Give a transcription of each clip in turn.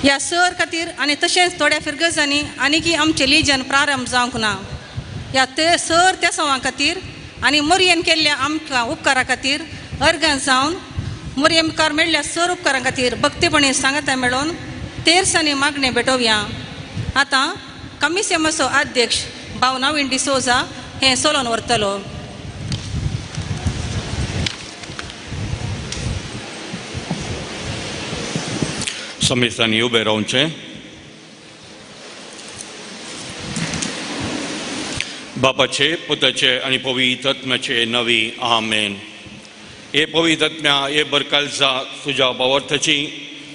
ह्या सर खातीर आनी तशेंच थोड्या फिरगजांनी आनीकी आमचें लिजन प्रारंभ जावंक ना ह्या ते सर त्या सवां खातीर आनी मोरयेन केल्ल्या आमकां उपकारा खातीर अर्गां जावन मोरये मुखार मेळ्ळ्या सर उपकारां खातीर भक्तीपणी सांगाता मेळोवन तेरसांनी मागणें भेटोवया. आतां कमिसेमाचो अध्यक्ष भाव नवीन डिसोजा हें सोलोन व्हरतलो. समेस्तांनी उबें रावचें. बापाचे पुताचे आनी पवित्र आत्म्याचे नवी आमेन. हे पवित्र आत्म्या हे बरकालजा तुज्या बावर्थाची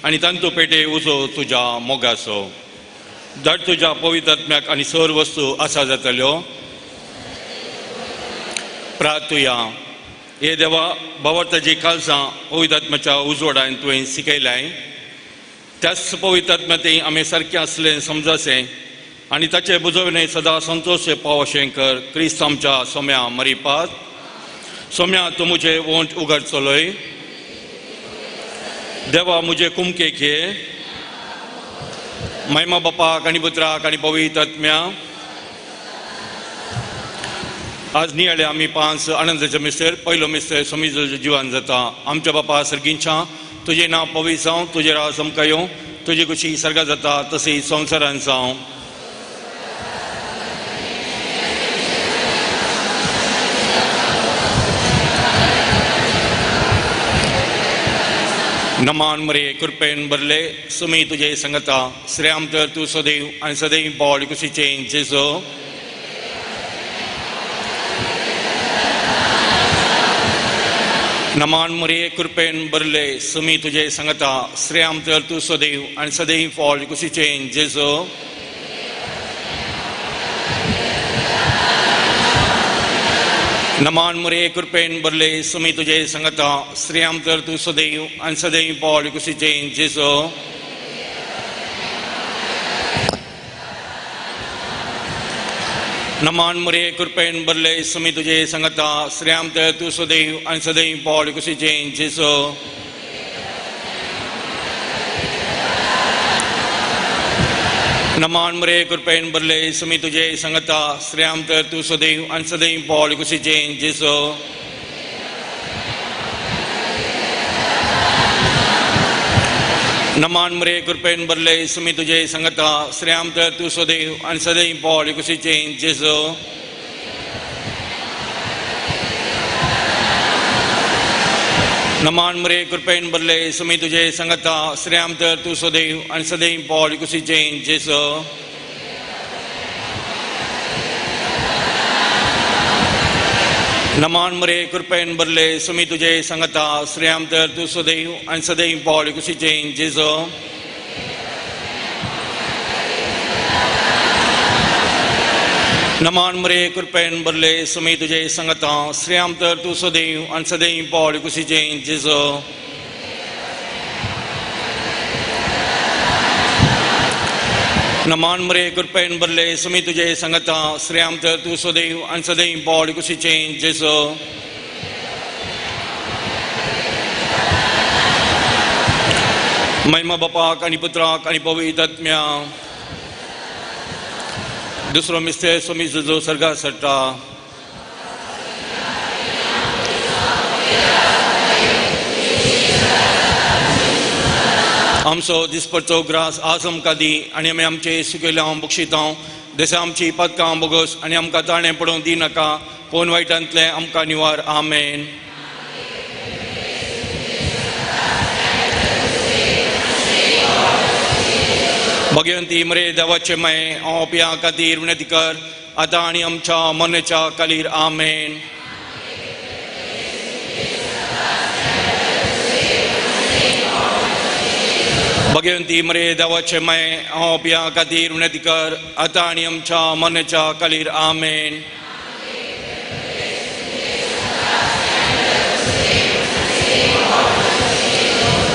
आनी तांतू पेटे उजो तुज्या मोगाचो धाड तुज्या पवित्र आत्म्याक आनी सर वस्तू आसा जातल्यो. प्रार्थुया. हे देवा बावर्थाची कालसां पवित्र आत्म्याच्या उजवाडान तुवें शिकयलाय त्याच पवित्र आत्म्याते आमी सारकें आसलें समजासें आनी ताचे बुजवणे सदां संतोश पाव अशें कर. क्रिस्त आमच्या सोम्या मरिपात. सोम्या तूं म्हजें वोंट उगड चलय. देवा म्हजे कुमके घे. महिमा बापाक आनी पुत्राक आनी पवित्र आत्म्या. आज नियाळे आमी पांच आनंदाचे मिस्तर. पयलो मिस्तर समीजो जिवान जाता. आमच्या बापा सर्गींच्या तुजें नांव पवित्र जावं, तुजें राज आमकां येवं, तुजी खुशी सर्गा जाता तशी संवसारान जावं. नमान मरे कृपेन भरले सुमी तुजे संगता श्रेयाम तर तूं सदैव आनी सदैव बोल कुशीचें जेजो. नमान मरे कृपेन भरले सुमी तुजे संगता श्रेयाम तर तूं सदैव आनी सदैव फॉल कुशीचें जेजो. नमान मरे कृपेन भरले सुमी तुजे संगता श्रेयाम तर तूं सदैव आनी सदैव बोल कुशीचें जेजो. नमान मरे कृपेन भरले सुमी तुजे संगता श्रेयाम तर तूं सदैव आनी सदैव बोल कुशीचें जेजो. नमान मरे कृपेन भरले सुमी तुजे संगता श्रेयाम तर तूं सदैव आनी सदैव बोल कुशीचें जेजो. नमान मरे कृपेन भरले सुमी तुजे संगता श्रेयाम तर तूं सदैव आनी सदैव बोल कुशीचें जेजो. नमान मरे कृपेन भरले सुमी तुजे संगता श्रेयाम तर तूं सदैव आनी सदैव बोल कुशीचें जेजो. नमान मरे कृपेन भरले सुमी तुजे संगता श्रेयाम तर तूं सदैव आनी सदैव बोल कुशीचें जेजो. नमान मरे कृपेन भरले सुमी तुजे संगता श्रेयाम तर तूं सदैव आनी सदैव बोल कुशीचें जेजो. नमान मरे कृपेन भरले सुमी तुजे संगता श्रेयाम तर तूं सदैव आनी सदैव बोल कुशीचें जेजो. महिमा बापाक आनी पुत्राक आनी पवित्र आत्म्या. दुसरो मिस्तर सुमी जो सर्गार सरता. आमचो दिसपडचो ग्रास आज आमकां दी आनी आमी आमचे सुकेले हांव बक्षितांव जशें आमची पदकां बोगस आनी आमकां ताणें पडोवंक दी नाका कोण वायटांतलें आमकां निवार. आमेन. भगवंती मरे देवाचे माये हांव पिया खातीर विनंती कर आतां आनी आमच्या मरणाच्या कालीर. आमेन. भगवंती मरे देवाचे माये हांव पिया खातीर विनंती कर आतां आनी आमच्या मरणाच्या कालीर. आमेन.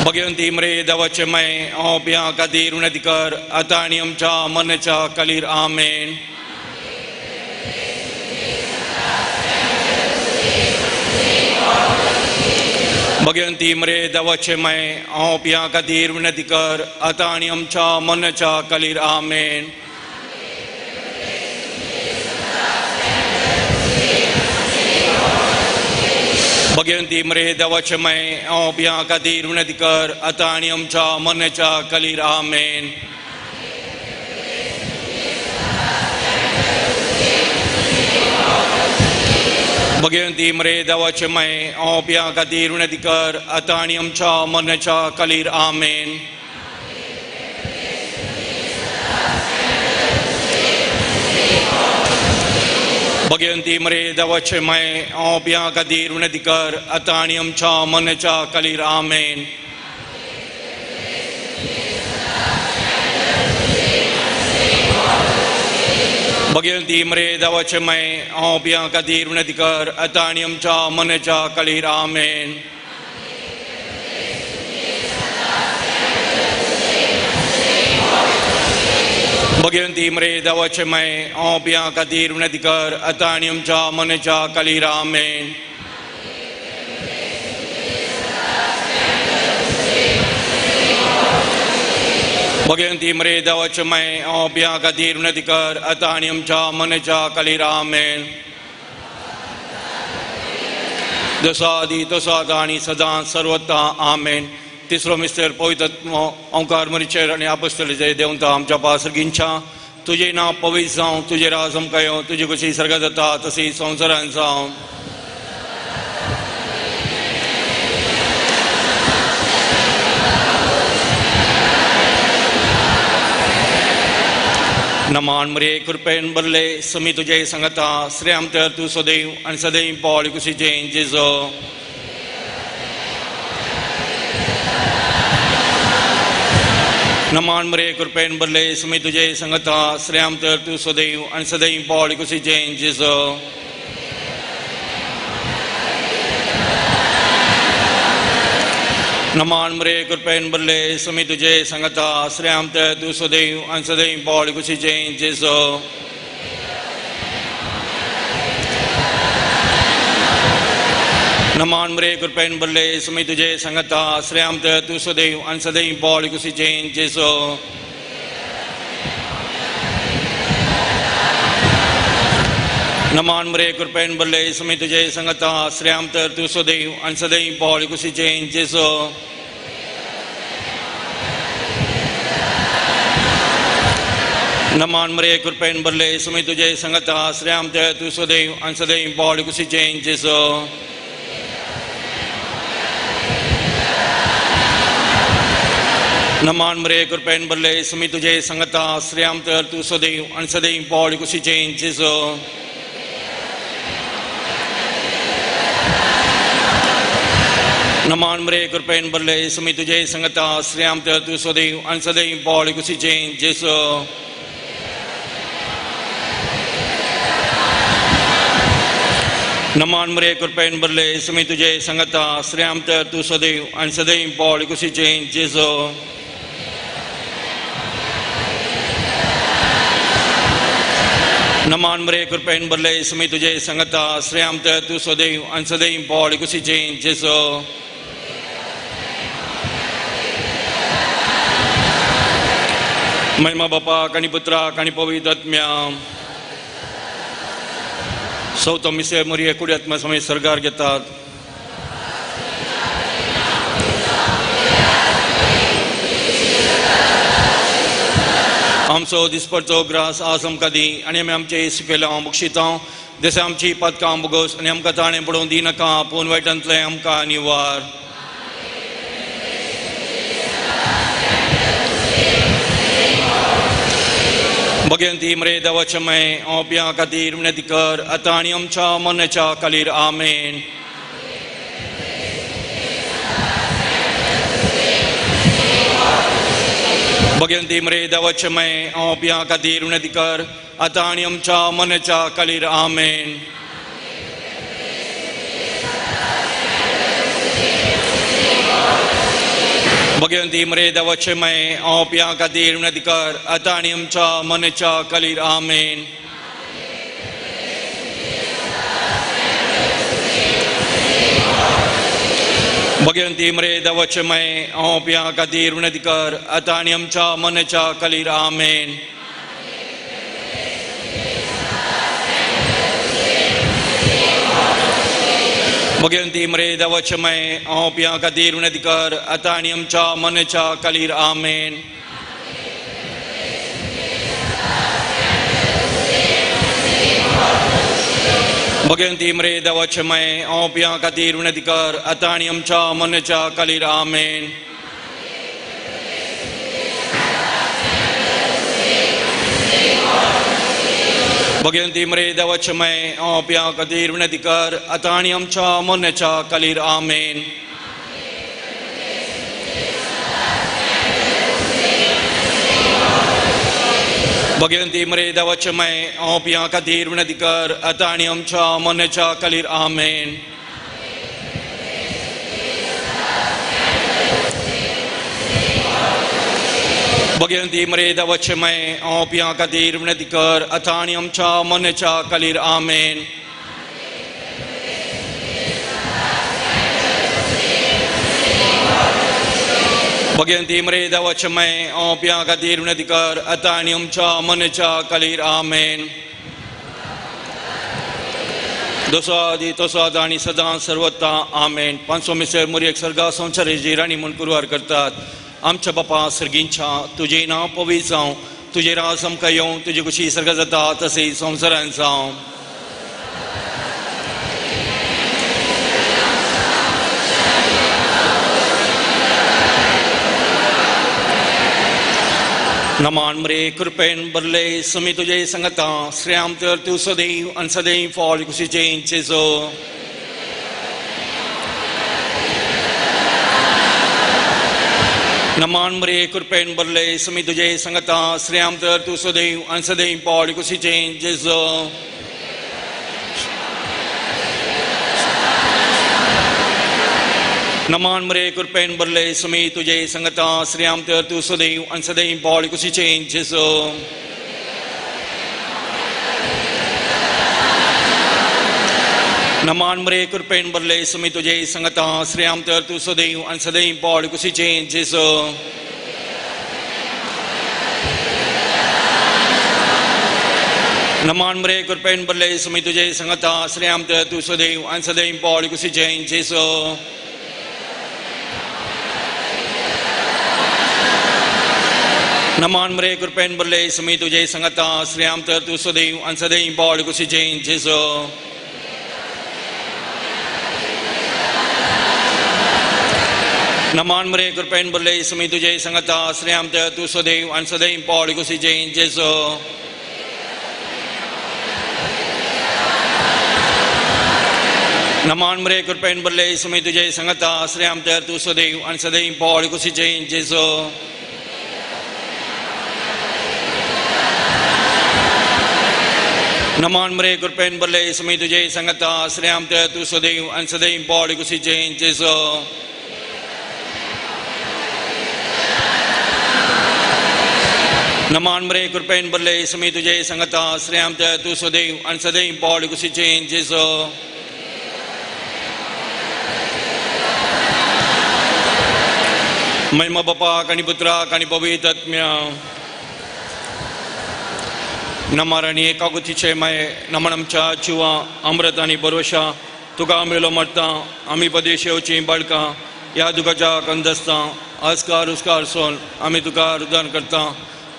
भगवंती मरे देवाचे माये हांव पिया खातीर विनंती कर आतां आनी आमच्या मरणाच्या कालीर. आमेन. भगवंती मरे देवाचे माय हांव पिया खातीर विनंती कर आतां आनी आमच्या मरणाच्या खालीर आमेन. भगवंती मरे देवाचे माय हांव पिया खातीर विनंती कर आतां आनी आमच्या मरणाच्या खालीर आमेन. भगवंती मरे देवाचे माय हांव पिया खातीर विनंती कर आतां आनी आमच्या मरणाच्या खालीर आमेन. भगवंती मरे देवाचे माय हांव पिया खातीर विनंती कर आतां आनी आमच्या मरणाच्या खालीर आमेन. भगवंती मरे देवाचे माय हांव पिया खातीर विनंती कर आतां आनी आमच्या मरणाच्या खालीर आमेन. भगवंती मरे देवाचे माय हांव पिया खातीर विनंती कर आतां आनी आमच्या मरणाच्या खालीर आमेन. भगवंती मरे देवाचे माय हांव पिया खातीर विनंती कर आतां आनी आमच्या मरणाच्या खालीर आमेन. जसो आदी तसो आतां आनी सदां सर्वता आमेन. तिसरो मिस्तर पवित्र ओंकार मरिचेर आनी आपस्तलेचे देवता आमच्या पासर्गींच्या तुजें नांव पवित्र जावं, तुजें राज आमकां येवं, तुजी कशी सर्गात जाता तशी संवसारान जावं. नमान मरे कृपेन भरले समी तुजे सांगता श्रेयाम तर तूं सदैव आनी सदैव पावळी कुशीचें जेजो. नमान मरे कृपेन भरले समी तुजे सांगता श्रेयाम तर तूं सदैव आनी सदैव पावळी कुशीचें जेजो. नमान मरे कृपेन भरले समी तुजे सांगता श्रेयाम तर तूं सदैव आनी सदैव पावळी कुशीचें जेजो. नमान मरे कृपेन भरले समी तुजे सांगता श्रेयाम तर तूं सदैव आनी सदैव पावळी कुशीचें जेजो. नमान मरे कृपेन भरले समी तुजे सांगता श्रेयाम तर तूं सदैव आनी सदैव पावळी कुशीचें जेजो. नमान मरे कृपेन भरले समी तुजे सांगता श्रेयाम तर तूं सदैव आनी सदैव पावळी कुशीचें जेजो. नमान मरे कृपेन भरले समी तुजे सांगता श्रेयाम तर तूं सदैव आनी सदैव पावळी कुशीचें जेजो. नमान मरे कृपेन भरले समी तुजे सांगता श्रेयाम तर तूं सदैव आनी सदैव पावळी कुशीचें जेजो. नमान मरे कृपेन भरले समी तुजे सांगता श्रेयाम तर तूं सदैव आनी सदैव पावळी कुशीचें जेजो. नमान मरे कृपेन भरले समी तुजे सांगता श्रेयाम तर तूं सदैव आनी सदैव पावळी कुशीचें जेजो. महिमा बापाक आनी पुत्राक आनी पवित्र आत्म्या. सौतो मिसे मोरये कुडी आत्मा समय सरकार घेतात. आमचो दिसपडचो ग्रास आज आमकां दी आनी आमी आमचे सुकेले हांव बक्षितां जशें आमची पातकां बोगस आनी आमकां ताणें पडोवन दिनाका पूण वायटांतलें आमकां निवार. भगवंती मरे देवाचे माय हांव पिया खातीर विनंती कर आतां आनी आमच्या मरणाच्या खालीर आमेन. भगवंती मरे देवाचे माय हांव पिया खातीर विनंती कर आतां आनी आमच्या मरणाच्या खालीर आमेन. भगवंती मरे देवाचे माय हांव पिया खातीर विनंती कर आतां आनी आमच्या मरणाच्या खालीर आमेन. भगवंती मरे देवाचे मय हांव पिया खातीर विनंती कर आतां आनी आमच्या मनाच्या खालीर आमेन. भगवंती मरे देवाचे मय हांव पिया खातीर विनंती कर आतां आनी आमच्या मनाच्या खालीर आमेन. भगवंती मरे देवाचे मय हांव पिया खातीर विनंती कर आतां आनी आमच्या मनाच्या खालीर आमेन. भगवंती मरे देवाचे मय हांव पिया खातीर विनंती कर आतां आनी आमच्या मनाच्या खालीर आमेन. भगवंती मरे देवाचे मय हांव पिया खातीर विनंती कर आतां आनी आमच्या मनाच्या खालीर आमेन. भगवंती मरे देवाचे मय हांव पिया खातीर विनंती कर आतां आनी आमच्या मनाच्या खालीर आमेन. भगवंती मरे देवाचे मय हांव पिया खातीर विनंती कर आतां आनी आमच्या मनाच्या खालीर आमेन. दसो आदी तसो आतां आनी सदां सर्वता आमेन. पांचवो मिसर मोरयेक सर्गा संवसाराची राणी म्हूण कुरवार करतात. आमच्या बापा सर्गींच्या तुजें नांव पवित्र जावं, तुजें राज आमकां येवं, तुजी खुशी सर्गा जाता तशें संवसारान जावं. नमान मरे कृपेन बरले समी तुजे संगता श्रेयाम तर तूं सदैव आनी सदैव फॉल खुशीचें चेजो. नमान मरे कृपेन बरले समी तुजे संगता श्रेयाम तर तूं सदैव आनी सदैव फॉल खुशीचें चेजो. नमान मरे कृपेन बरले समी तुजे संगता श्रेयाम तर तूं सदैव आनी सदैव फॉल खुशीचें चेजो. नमान मरे कृपेन बरले समी तुजे संगता श्रेयाम तर तूं सदैव आनी सदैव फॉल खुशीचें चेजो. नमान मरे कृपेन बरले समी तुजे संगता श्रेयाम तर तूं सदैव आनी सदैव फॉल खुशीचें चेजो. नमान मरे कृपेन बरले समी तुजे संगता श्रेयाम तर तूं सदैव आनी सदैव फॉल खुशीचें चेजो. नमान मरे कृपेन बरले समी तुजे संगता श्रेयाम तर तूं सदैव आनी सदैव फॉल खुशीचें चेजो. नमान मरे कृपेन बरले समी तुजे संगता श्रेयाम तर तूं सदैव आनी सदैव फॉल खुशीचें चेजो. नमान मरे कृपेन बरले समी तुजे संगता श्रेयाम तर तूं सदैव आनी सदैव फॉल खुशीचें चेजो. नमान मरे कृपेन बरले समी तुजे संगता श्रेयाम तर तूं सदैव आनी सदैव फॉल खुशीचें चेजो. महिमा बापाक आनी पुत्राक आनी पवित्र आत्म्या. नमार आनी एकागुतीचे माये नमन आमच्या जिवा अमृत आनी बरोशा तुका मेलो मरता आमी पदेश येवचीं बाळकां ह्या दुखाच्या कंदस्तां आस्कार उस्कार सोन आमी तुका रुदान करता.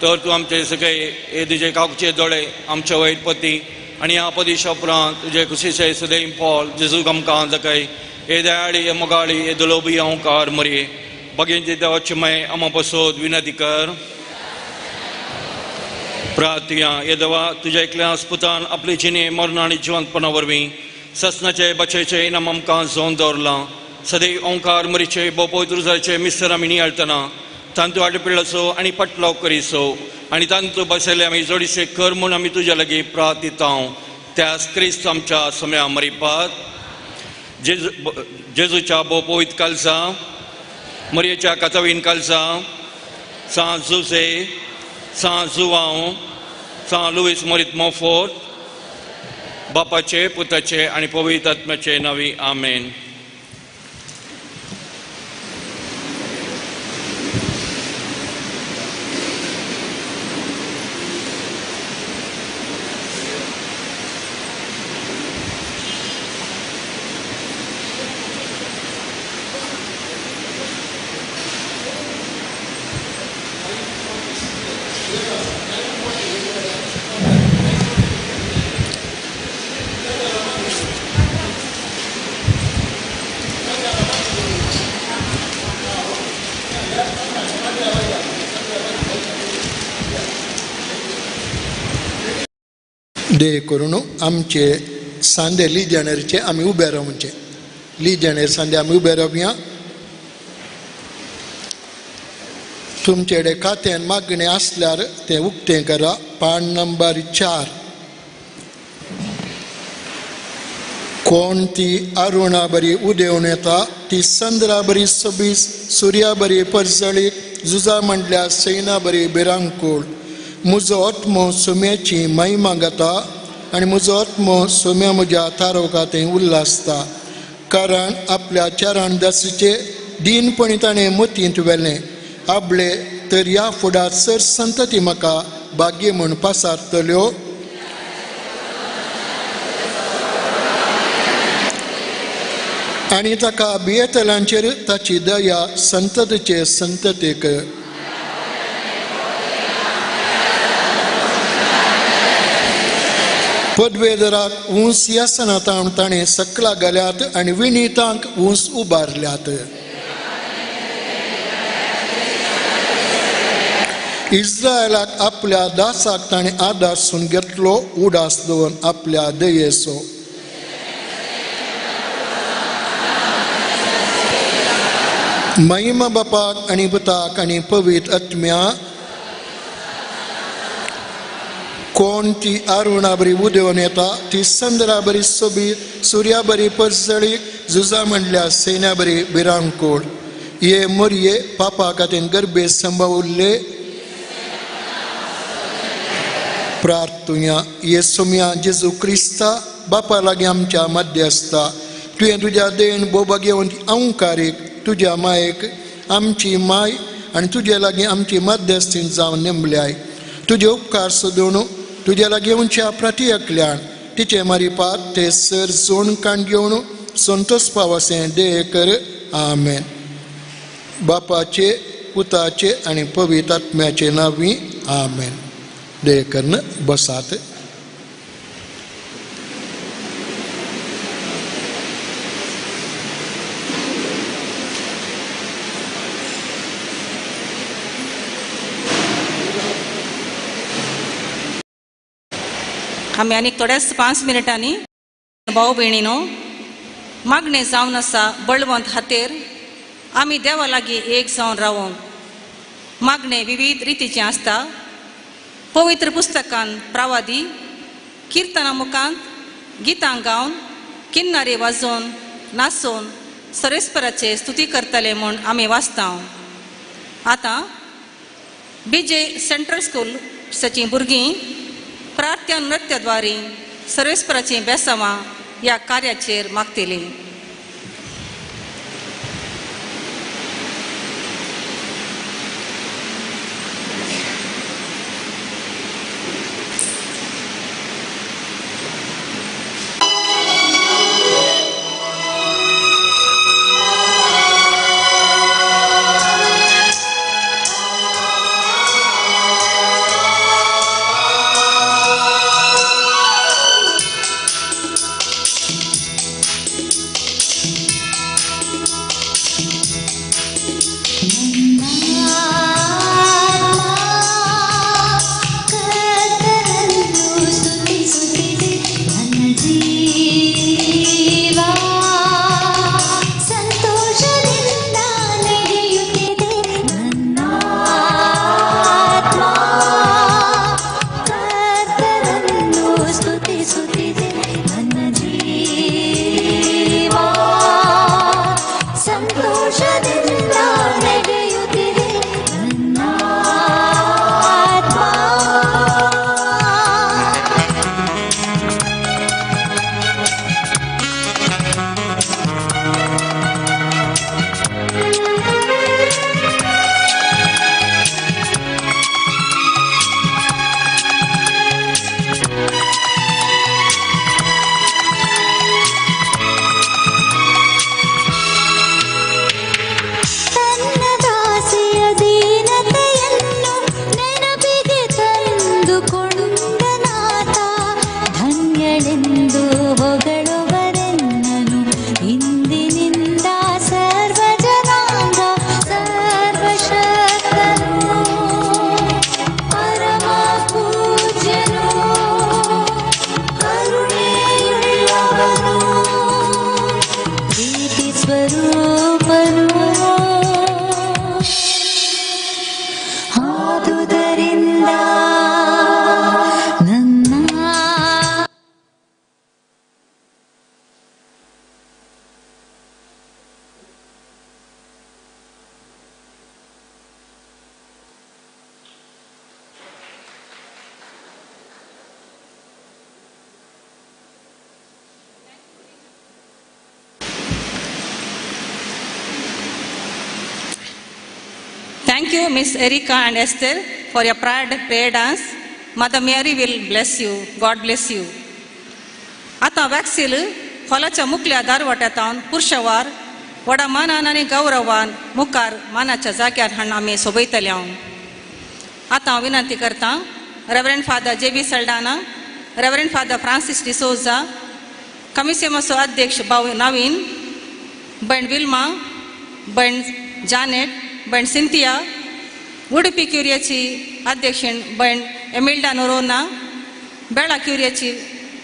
तर तूं आमचे सगळे हे तुजे काकुचे दोळे आमच्या वयर पती आनी ह्या पदेशा उपरांत तुजे खुशीचे सदैव फॉल जेजूक आमकां दाखय. हे दयाळी हे मोगाळी हे दुलोबी ओंकार मरये बगेंचे देवाचे माये आमा पसोत विनंती कर. प्रार्थया हे देवा तुज्या एकल्या पुतान आपले जिणे मरण आनी जिवंतपणा वरवीं ससनाचे बचेचे इनाम आमकां जोवन दवरलां. सदैव ओंकार मरीचे बोपोय रुजाचे मिस्तर आमी नियाळटना तांतू आडपिळसो आनी पटलाव करीसो आनी तांतू बसयले आमी जोडीसे कर म्हूण आमी तुज्या लागीं प्रार्थिता. त्यास क्रिस्त आमच्या सम्या मरिपात जेजू जेजूच्या बोपोयत कालसा मरयेच्या कातावीन कालसा सां जुजे सां जुवांव सां लुईस मोरीत मोफोर्ट बापाचे पुताचे आनी पवित्र आत्म्याचे नांवी आमेन. दे करून आमचे सांदे लिजणेरचे आमी उबे रावचे. लिजणेर सांदे आमी उबे रावया. तुमचे कडेन खात्यान मागणें आसल्यार तें उक्तें करा. पान नंबर 4. कोण ती अरुणा बरी उदेवन येता, ती चंद्रा बरी सोबीस, सुर्या बरी परजळीक, झुजा म्हणल्यार सैना बरी भिरांकूळ. म्हजो आत्मो सुम्याची महिमा गाता आनी म्हजो आत्मो सुम्या म्हज्या तारोका थंय उल्हासता. कारण आपल्या चरण दासीचे दीनपणी ताणें मतींत व्हेलें. आपले तर ह्या फुडार सर संतती म्हाका भाग्य म्हूण पासारतल्यो. आनी ताका भियेतल्यांचेर ताची दया संततीचे संततीक. पदवेदराक ऊंच यासना ताणें सकला घाल्यात आनी विनितांक ऊंच उबारल्यात. इस्रायलाक आपल्या दासाक ताणें आदारसून घेतलो, उडास दवरून आपल्या दयेचो. महिमा बापाक आनी पुताक आनी पवित्र आत्म्या. कोण ती अरुणा बरी उदेवन येता, ती चंद्रा बरी सोबीत, सुर्या बरी परजळीक, झुजा म्हणल्यार सैन्या बरी भिरांकूळ. ये मोरये पापा खातीर गर्भे संभवल्ले. प्रार्थुया. ये सोम्या जेजू क्रिस्ता बापा लागीं आमच्या मध्य आसता. तुवें तुज्या देण बोबा घेवन अंकारीक तुज्या मायेक आमची माय आनी तुजे लागीं आमची मध्यस्थीन जावन नेमल्याय. तुजे उपकार सोदून तुज्या लागीं येवच्या प्रतियकल्यान तिचे मारिपात ते सर जोण काण घेवन संतोष पावसें देह कर. आमेन. बापाचे पुताचे आनी पवित्र आत्म्याचे नांवी आमेन. देह करून बसात. आमी आनीक थोड्याच 5 मिनटांनी भाव भयणीनो मागणें जावन आसा बळवंत खातीर आमी देवा लागीं एक जावन रावोंक. मागणें विविध रितीचें आसता. पवित्र पुस्तकान प्रावादी किर्तना मुखांत गितां गावन किन्नारे वाजोवन नाचोवन सरेस्पराचे स्तुती करतले म्हूण आमी वाचता. आतां बीजे सेंट्रल स्कूल साचीं भुरगीं प्रार्थना नृत्याद्वारे सर्वेस्पराचीं बेसांवां ह्या कार्याचेर मागतलीं. Thank you. Thank you Miss Erica and Esther for your pride prayer dance. Mother Mary will bless you. God bless you. आतां वॅक्सील हॉलाच्या मुखल्या दारवाट्यातावन पुरशवार व्हडा मानान आनी गौरवान मुखार मानाच्या जाग्यार हाडून आमी सोबयतले हांव. आतां हांव विनंती करतां Reverend Father J B Saldanha, Reverend Father Francis D'Souza, कमिसेमाचो अध्यक्ष भाव नवीन, बण विल्मा, बण जानेट, बण सिंथिया, उडुपी क्युरियाची अध्यक्षण बण एमिल्डा नोरोना, बेळा क्युरियाची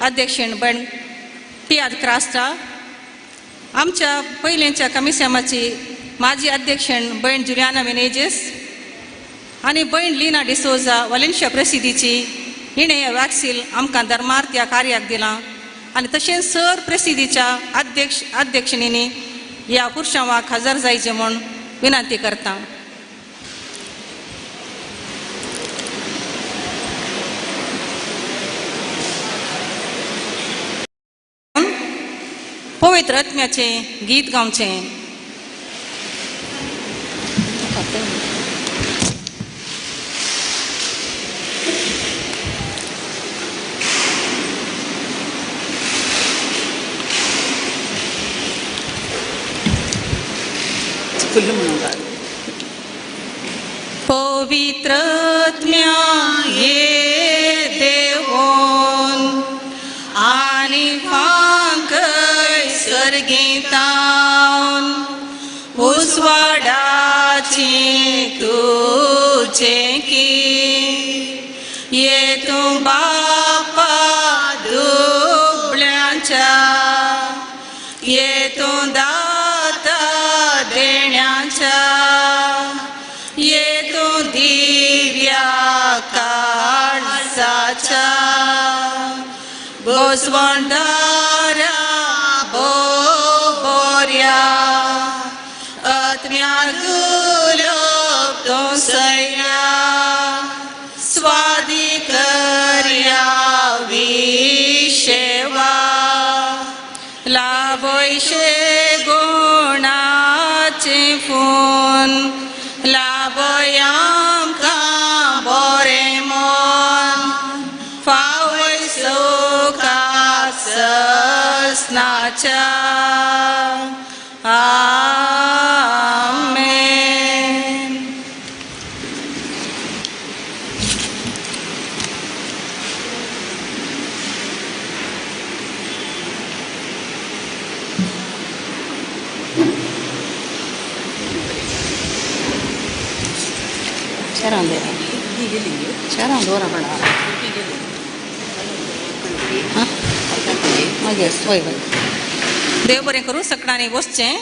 अध्यक्षण बण पियाद क्रास्टा, आमच्या पयलींच्या कमिसेमाची माजी अध्यक्षण बण जुलियाना मिनेजेस आनी बयण लिना डिसोजा वलेन्शिया प्रसिद्धीची हिणें वॅक्सील आमकां धर्मार्थ ह्या कार्याक दिलां आनी तशेंच सर प्रसिद्धीच्या अध्यक्ष अध्यक्षणींनी ह्या पुरशांवाक हजर जायचें म्हूण विनंती करता. पवित्र आत्म्याचें गीत गावचें. पवित्र आत्म्या ये देवोन आनी फांकय सर्गीतावन उजवाडाची तुजें की ये तूं बापा दुबळ्यांच्या ये तूं दाता देण्याच्या ये तूं दिव्या काळजाच्या बोजवंदाऱ्या बोबोऱ्या आत्म्या गुलोब तूं सैऱ्या स्वादी करया विशेवा लाभयशे गुणाचे फोन लाभय आमकां बरें मन फावय सुखाक ससनाच्या. आमेन. चेरां दवरा पडा. मागीर वय वय देव बरें करूं सकडांनी वचचें.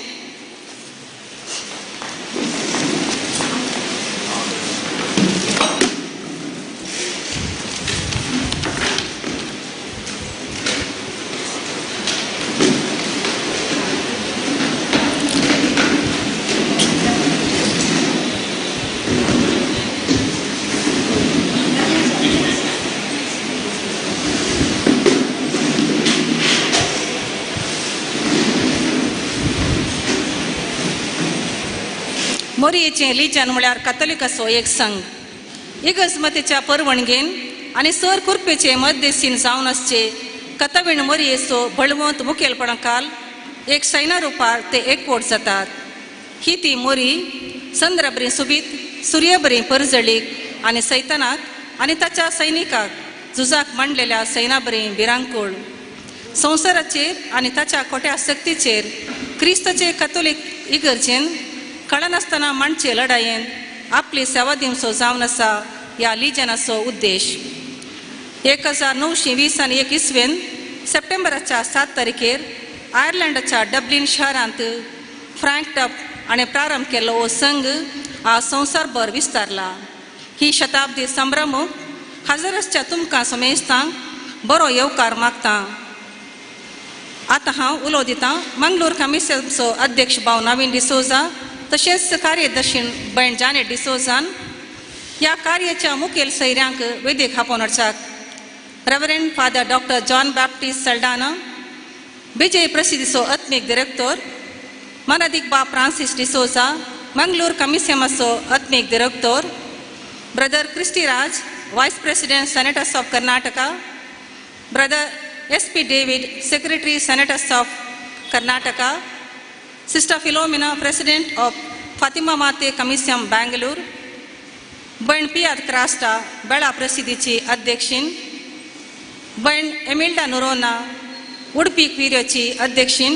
मोरयेचें लिजन म्हळ्यार कातोलिकाचो एक संघ. इगर्जमतीच्या परवणगेन आनी सर कुर्पेचे मध्यस्थीन जावन आसचे कथवीण मोरयेचो बळवंत मुखेलपणा एक सैना रुपार ते एकवट जातात. ही ती मोरी चंद्रबरी सुबीत सुर्यबरी परजळीक आनी सैतानाक आनी ताच्या सैनिकाक झुजाक मांडलेल्या सैनाबरी भिरांकूळ. संवसाराचेर आनी ताच्या खोट्या शक्तीचेर क्रिस्ताचे कथोलीक इगर्जेन कळनासतना मांडचे लढायेन आपली सेवा दिवचो जावन आसा ह्या लिजनाचो उद्देश. 1920 आनी 1 इसवेन सप्टेंबराच्या 7 तारखेर आयर्लंडाच्या डब्लिन शहरांत फ्रँक टप हाणें प्रारंभ केल्लो हो संघ आज संवसारभर विस्तारला. ही शताब्दी संभ्रमूक हजर आसच्या तुमकां समेस्तांक बरो येवकार मागता. आतां हांव उलो दितां मंगलोर कमिशनचो अध्यक्ष भाव नवीन डिसोजा तशेंच कार्यदर्शी बयण जानेट डिसोजान ह्या कार्याच्या मुखेल सैऱ्यांक वेदीक आपोवन हाडच्याक Reverend Father Doctor John Baptist Saldanha, Vijay प्रसिद्धीचो आत्मीक डिरेक्टर, मनादीक बाब फ्रांसीस डिसोजा, मंगळूर कमिसेमाचो आत्मीक दिरक्तोर, brother Christiraj, vice president senators of Karnataka, brother S P David, secretary senators of Karnataka, sister Philomena, president of Fatima Mathe Commission Bangalore, बण पियाद क्रास्टा, बेळा प्रसिद्धीची अध्यक्षीन, बण एमिल्डा नुरोना, उडपी क्विऱ्योची अध्यक्षीन,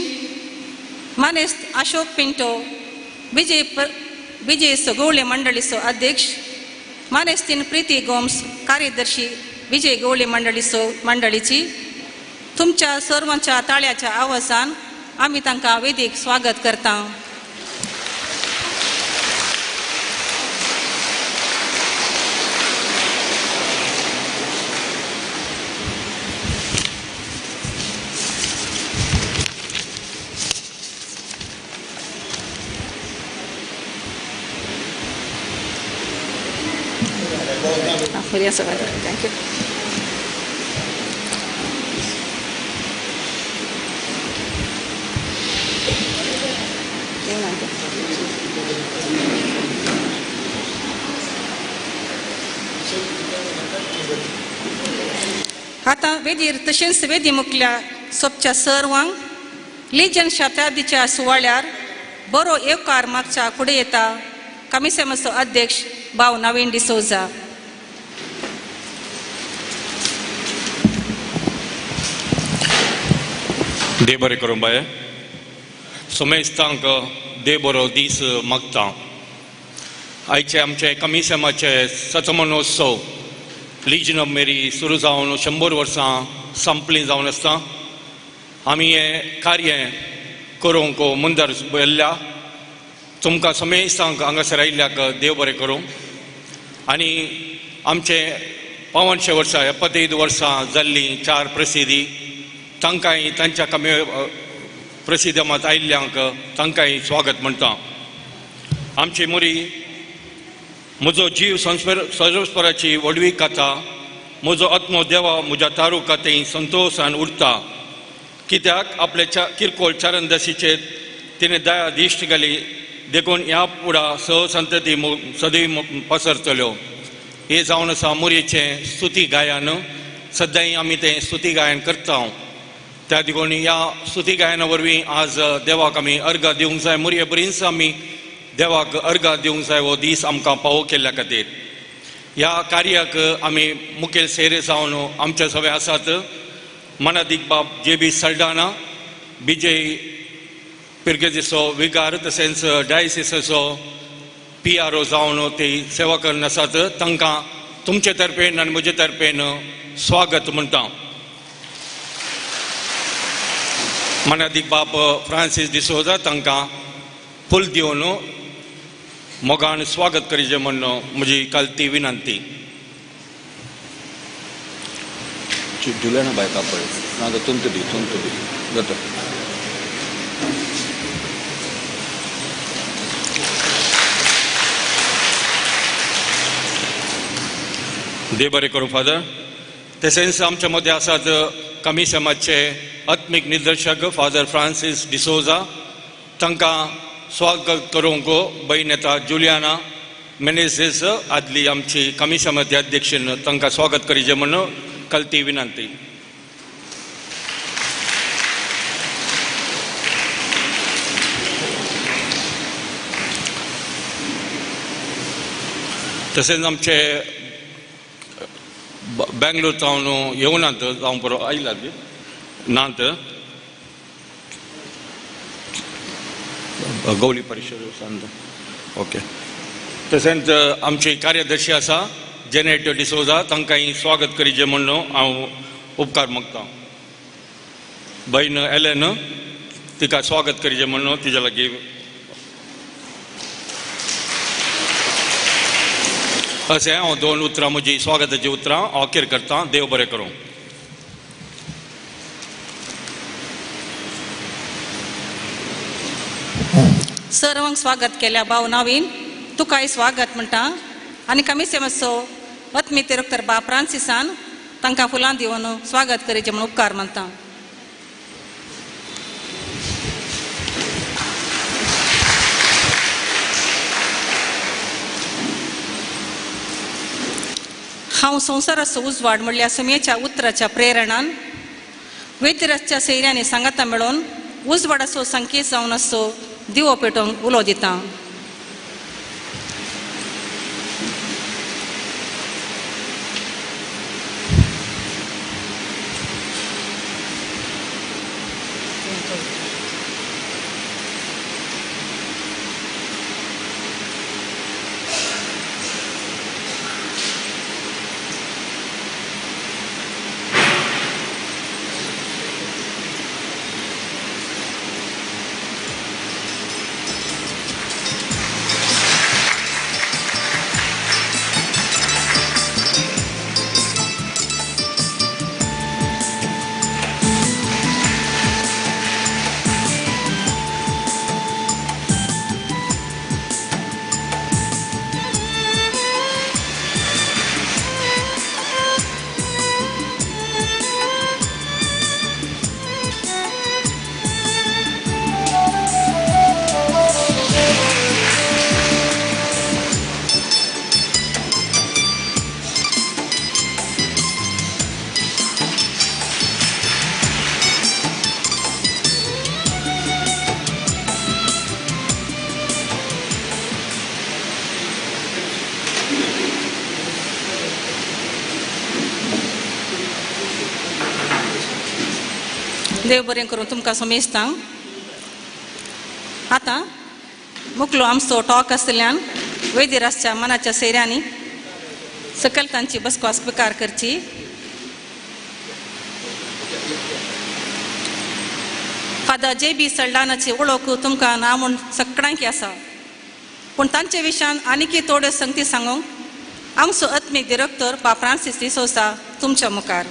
मानेस्त अशोक पिंटो, विजय गवळे मंडळीचो अध्यक्ष, मानेस्तीन प्रीती गोम्स, कार्यदर्शी विजय गवळे मंडळीची. तुमच्या सर्वांच्या ताळ्याच्या आवाजान आमी तांकां वेदीक स्वागत करता. Thank you. आतां वेदीर तशेंच वेदी मुखल्या सोपच्या सर्वांक लिजन शताब्दीच्या सुवाळ्यार बरो येवकार मागच्या फुडें येता कमिसेमाचो अध्यक्ष भाव नवीन डिसोजा. देव बरें करूं बाय. सोमेस्तांक देव बरो दीस मागता. आयचे आमचे कमिसेमाचे सतमनोत्सव लिजन ऑफ मेरी सुरू जावन 100 वर्सां संपली जावन आसता. आमी हें कार्य करूंक मुंदर येल्ल्या तुमकां समेस्तांक हांगासर आयिल्ल्याक देव बरें करूं. आनी आमचे 55 वर्सां 75 वर्सां जाल्लीं 4 प्रसिद्धी तांकांय तांच्या कमी प्रसिद्धमात आयिल्ल्यांक तांकांय स्वागत म्हणटा. आमची मोरी म्हजो जीव संस्पराची व्हडवी कथा, म्हजो आत्मो देवा म्हज्या तारू कथें संतोशान उरता. कित्याक आपल्या किरकोळ चरणदशीचेर तिणें दया दिश्ट घाली, देखून ह्या फुडा संतती सदैव पसरतल्यो. हें जावन आसा मोरयेचें स्तुती गायन. सद्याय आमी तें स्तुती गायन करता. त्या देखून ह्या स्तुती गायना वरवीं आज देवाक आमी अर्घ दिवंक जाय. मोरये बरींच आमी देवाक अर्घ दिवंक जाय. हो दीस आमकां पावो केल्ल्या खातीर ह्या कार्याक आमी मुखेल सेरे जावन आमचे सगळे आसात. मनादीक बाब जे बी सल्डाना, विजय पिर्गेजीचो विगार, तशेंच डायसिसाचो PRO जावन ते सेवा करून आसात. तांकां तुमचे तर्फेन आनी म्हजे तर्फेन स्वागत म्हणटा. मनादीक बाब फ्रांसीस डिसोजा तांकां फूल दिवन मोगान स्वागत करीचें म्हण म्हजी काल ती विनंती. जुलियाना बाय कापड ना तर तुमचो दी तुमचो दी जाता. देव बरें करूं फादर. तशेंच आमच्या मदें आसात कमिशनाचे आत्मीक निर्देशक फादर फ्रांसीस डिसोजा. तांकां स्वागत करूंक बहीण येता जुलियाना मेनेझीस आदली आमची कमिशनाचे अध्यक्ष, तांकां स्वागत करीचें म्हण कलती विनंती. तशेंच आमचे बेंगलोर जावन येवनात जावं पुरो आयलात नात गौली परिशद ओके. तशेंच आमची कार्यदर्शी आसा जेनेट डिसोजा, तांकांय स्वागत करीचें म्हण हांव उपकार मागता. बहीण एलन तिका स्वागत करीचें म्हण तिज्या लागीं अशें हांव 2 उतरां म्हजी स्वागताची उतरां अखेर करता. देव बरें करूं. सर्वांक स्वागत केल्या भाव नवीन, तुकाय स्वागत म्हणटा. आनी कमिसेमाचो आत्मी तिरक्तर बा फ्रांसिसान तांकां फुलां दिवन स्वागत करीचें म्हूण उपकार मानता. हांव संवसाराचो उजवाड म्हणल्यार सुमयेच्या उतराच्या प्रेरणान वेतिराच्या सैऱ्यांनी सांगाता मेळोवन उजवाडाचो संकेत जावन आसचो दिवो पेटोवंक उलो दिता. देव बरें करूं तुमकां समेस्तां. आतां मुकलो आमचो टॉक आसल्यान वैद्य आसच्या मनाच्या सैऱ्यांनी सकयल तांची बसको स्विकार करची. फादर जे बी सल्डानाची वळख तुमकां ना म्हूण सगळ्यांकी आसा, पूण तांचे विशयान आनीकय थोड्यो संगती सांगूंक आमचो आत्मीक डिरेक्टर बा फ्रांसीस डिसोजा तुमच्या मुखार.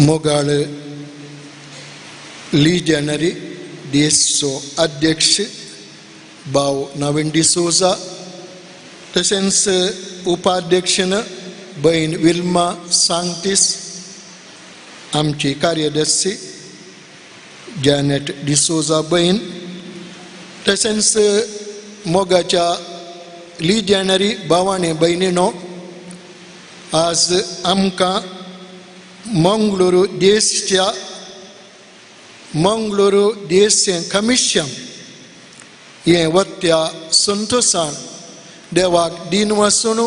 मोगाळ लिजनरी देशचो अध्यक्ष भाव नवीन डिसोजा, तशेंच उपाध्यक्षन बहीण विल्मा सांगतीस, आमची कार्यदर्शी जॅनेट डिसोजा बहीण, तशेंच मोगाच्या लिजनरी भावाने भयणीनो, आज आमकां मंगळुरू देशच्या मंगळुरू देशचें कमिशन हें वत्या संतोषान देवाक दिन वासून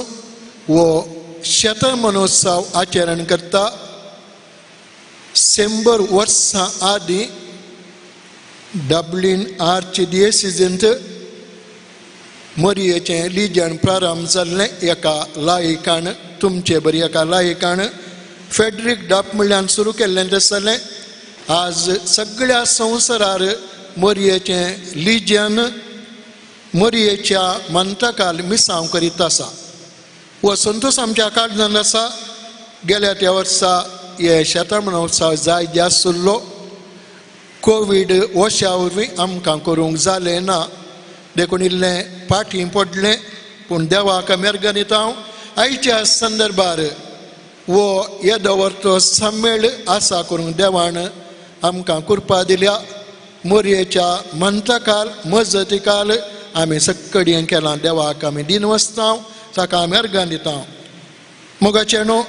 वो शतमनोत्सव आचरण करता. 100 वर्सां आदीं डब्लिन आर्च डियसिजींत मोरयेचें लिजन प्रारंभ जाल्लें एका लायकान, तुमचे बरी एका लायकान फेडरीक डाप म्हणल्यान सुरू केल्लें आसलें. आज सगळ्या संवसारार मोरयेचें लिजन मोरयेच्या मंतकाल मिसांव करीत आसा. हो संतोष आमच्या काळजान आसा. गेल्या त्या वर्सा हे शतमानोत्सव जाय जास्त उरलो. कोवीड वशा वरवीं आमकां करूंक जालें ना, देखून इल्लें फाटीं पडलें. पूण देवाक मेरगन दिता हांव आयच्या संदर्भार वो येदो वर्तो सम्मेळ आसा करूंक देवान आमकां कृपा दिल्या. मोरयेच्या मंतकाल मजतीकाल आमी सक्कडेन केलां. देवाक आमी दिन वसता, ताका आमी अर्गां दिता. मोगाचें न्हू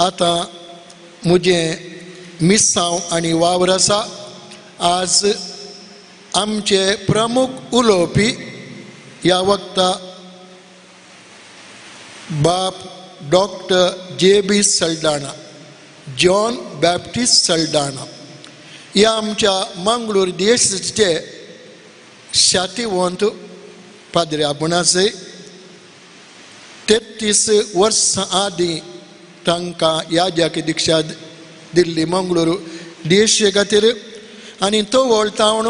आतां म्हजें मिसांव आनी वावर आसा. आज आमचे प्रमुख उलोवपी ह्या वक्ता बाप doctor J B Saldanha, John Baptist Saldanha, ह्या आमच्या मंगळूर देशाचे शातिवंत पाद्रे आबुणाचे 33 वर्सां आदीं तांकां याजाकी दिक्षा दिल्ली मंगळूर देशे खातीर. आनी तो वळतावन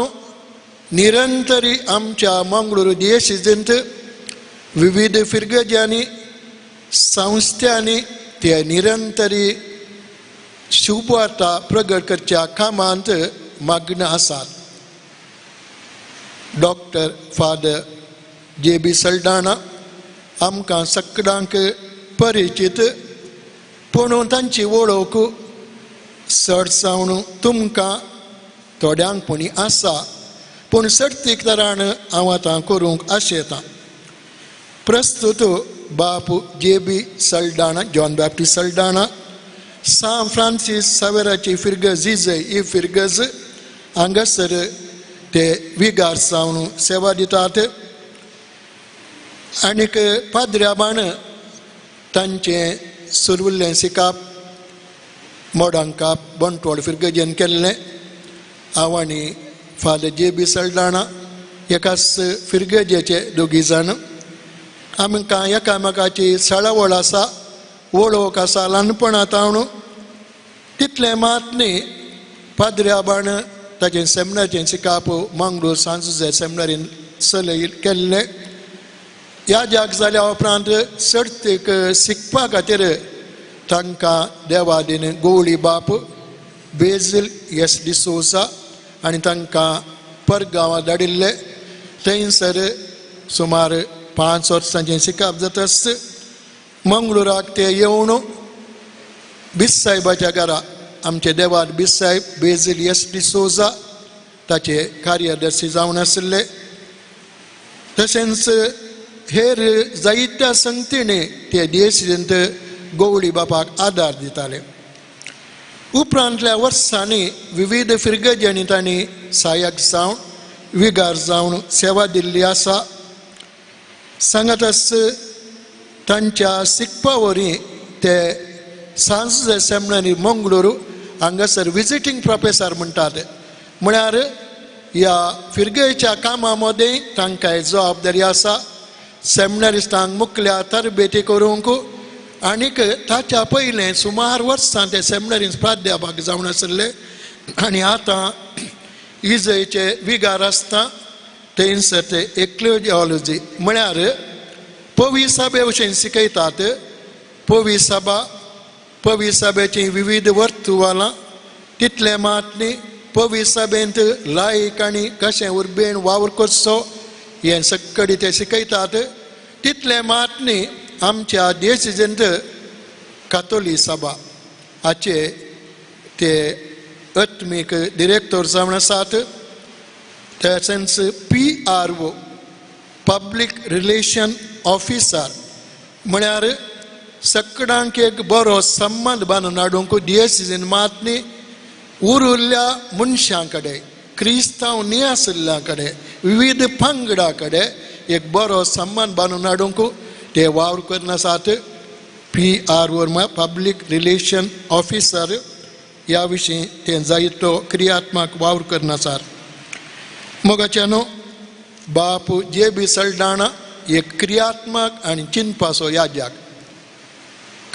निरंतरी आमच्या मंगळूर देशांत विविध फिरगजांनी संस्थांनी ते निरंतरी शुभवार्ता प्रगट करच्या कामांत मग्न आसात. Doctor father J B Saldanha आमकां सगळ्यांक परिचीत, पूण तांची वळख चड जावन तुमकां थोड्यांक पुणी आसा, पूण सर्तीक तरान हांव आतां करूंक आशेतां. प्रस्तुत बाप J B Saldanha, John Baptist Saldanha, San Francis सावेराची फिरगज इजय ही फिरगज हांगासर ते विगार जावन सेवा दितात. आनीक पाद्र्याबाण तांचें सुरवुल्लें सिकाप मोडांकाप बंटवाळ फिरगजेन केल्लें. हांव आनी फादर जे बी सल्डाणा एकाच फिरगजेचे दोगी जाण. आमकां एकामेकाची सळावळ आसा, वळख आसा ल्हानपणांत हांव. तितलें मात न्ही, पाद्र्याबाण ताचें सेमिनाराचें सिकाप मंगळूर सांजुजे सेमिनारीन चलय केल्लें. ह्या जाग जाल्या उपरांत सर्तीक शिकपा खातीर तांकां देवादीन गोवळी बाप बेजील एस डिसोजा आनी तांकां परगांवां धाडिल्ले. थंयसर सुमार 5 वर्सांचें शिकप जाताच मंगळुराक ते येवन बिस्साहेबाच्या घरा आमचे देवाद बिस्साहेब बेजील एस डिसोजा ताचे कार्यदर्शी जावन आशिल्ले. तशेंच हेर जायत्या संगतीने ते देशींत गोवळी बापाक आदार दिताले. उपरांतल्या वर्सांनी विविध फिरगजांनी तांणी सहायक जावन विगार जावन सेवा दिल्ली आसा. सांगातच तांच्या शिकपा वरवीं ते सांजुजे सेमिनरी मंगळूर हांगासर विजिटींग प्रोफेसर म्हणटात. म्हळ्यार ह्या फिरगेच्या कामा मदें तांकां जबाबदारी आसा सेमिनरिस्टांक मुखल्या तरबेती करूंक. आनीक ताच्या पयलें सुमार वर्सां ते सेमिनरीन प्राध्यापक जावन आशिल्ले आनी आतां इजयचे विगार आसता थंयसर ते एक्लोजियोलॉजी म्हळ्यार पवी सभे भशेन शिकयतात. पवी सभा, पवी सभेचीं विविध वर्तुवालां तितलें मात न्ही, पवी सभेंत लायक आनी कशें उर्बेन वावर करचो हें सगळी ते शिकयतात. तितलें मात न्ही, आमच्या देशींत कातोली सभा हाचे ते आत्मीक डिरेक्टर जावन आसात. तशेंच P R O public relation officer म्हळ्यार सगळ्यांक एक बरो संबंद बांदून हाडूंक डिएसीन मात न्ही, उरिल्ल्या मनशां कडेन, क्रिस्तांव न्ही आशिल्ल्या कडेन, विविध पंगडा कडेन एक बरो संबंद बांदून हाडूंक ते वावर करून आसात. पी आर ओ म्हळ्यार पब्लीक रिलेशन ऑफिसर ह्या विशीं ते जायतो क्रियात्मक वावर करून आसात. मोगाच्यानो बाप जे बी सल्डाणा एक क्रियात्मक आनी चिंतपाचो याज्याक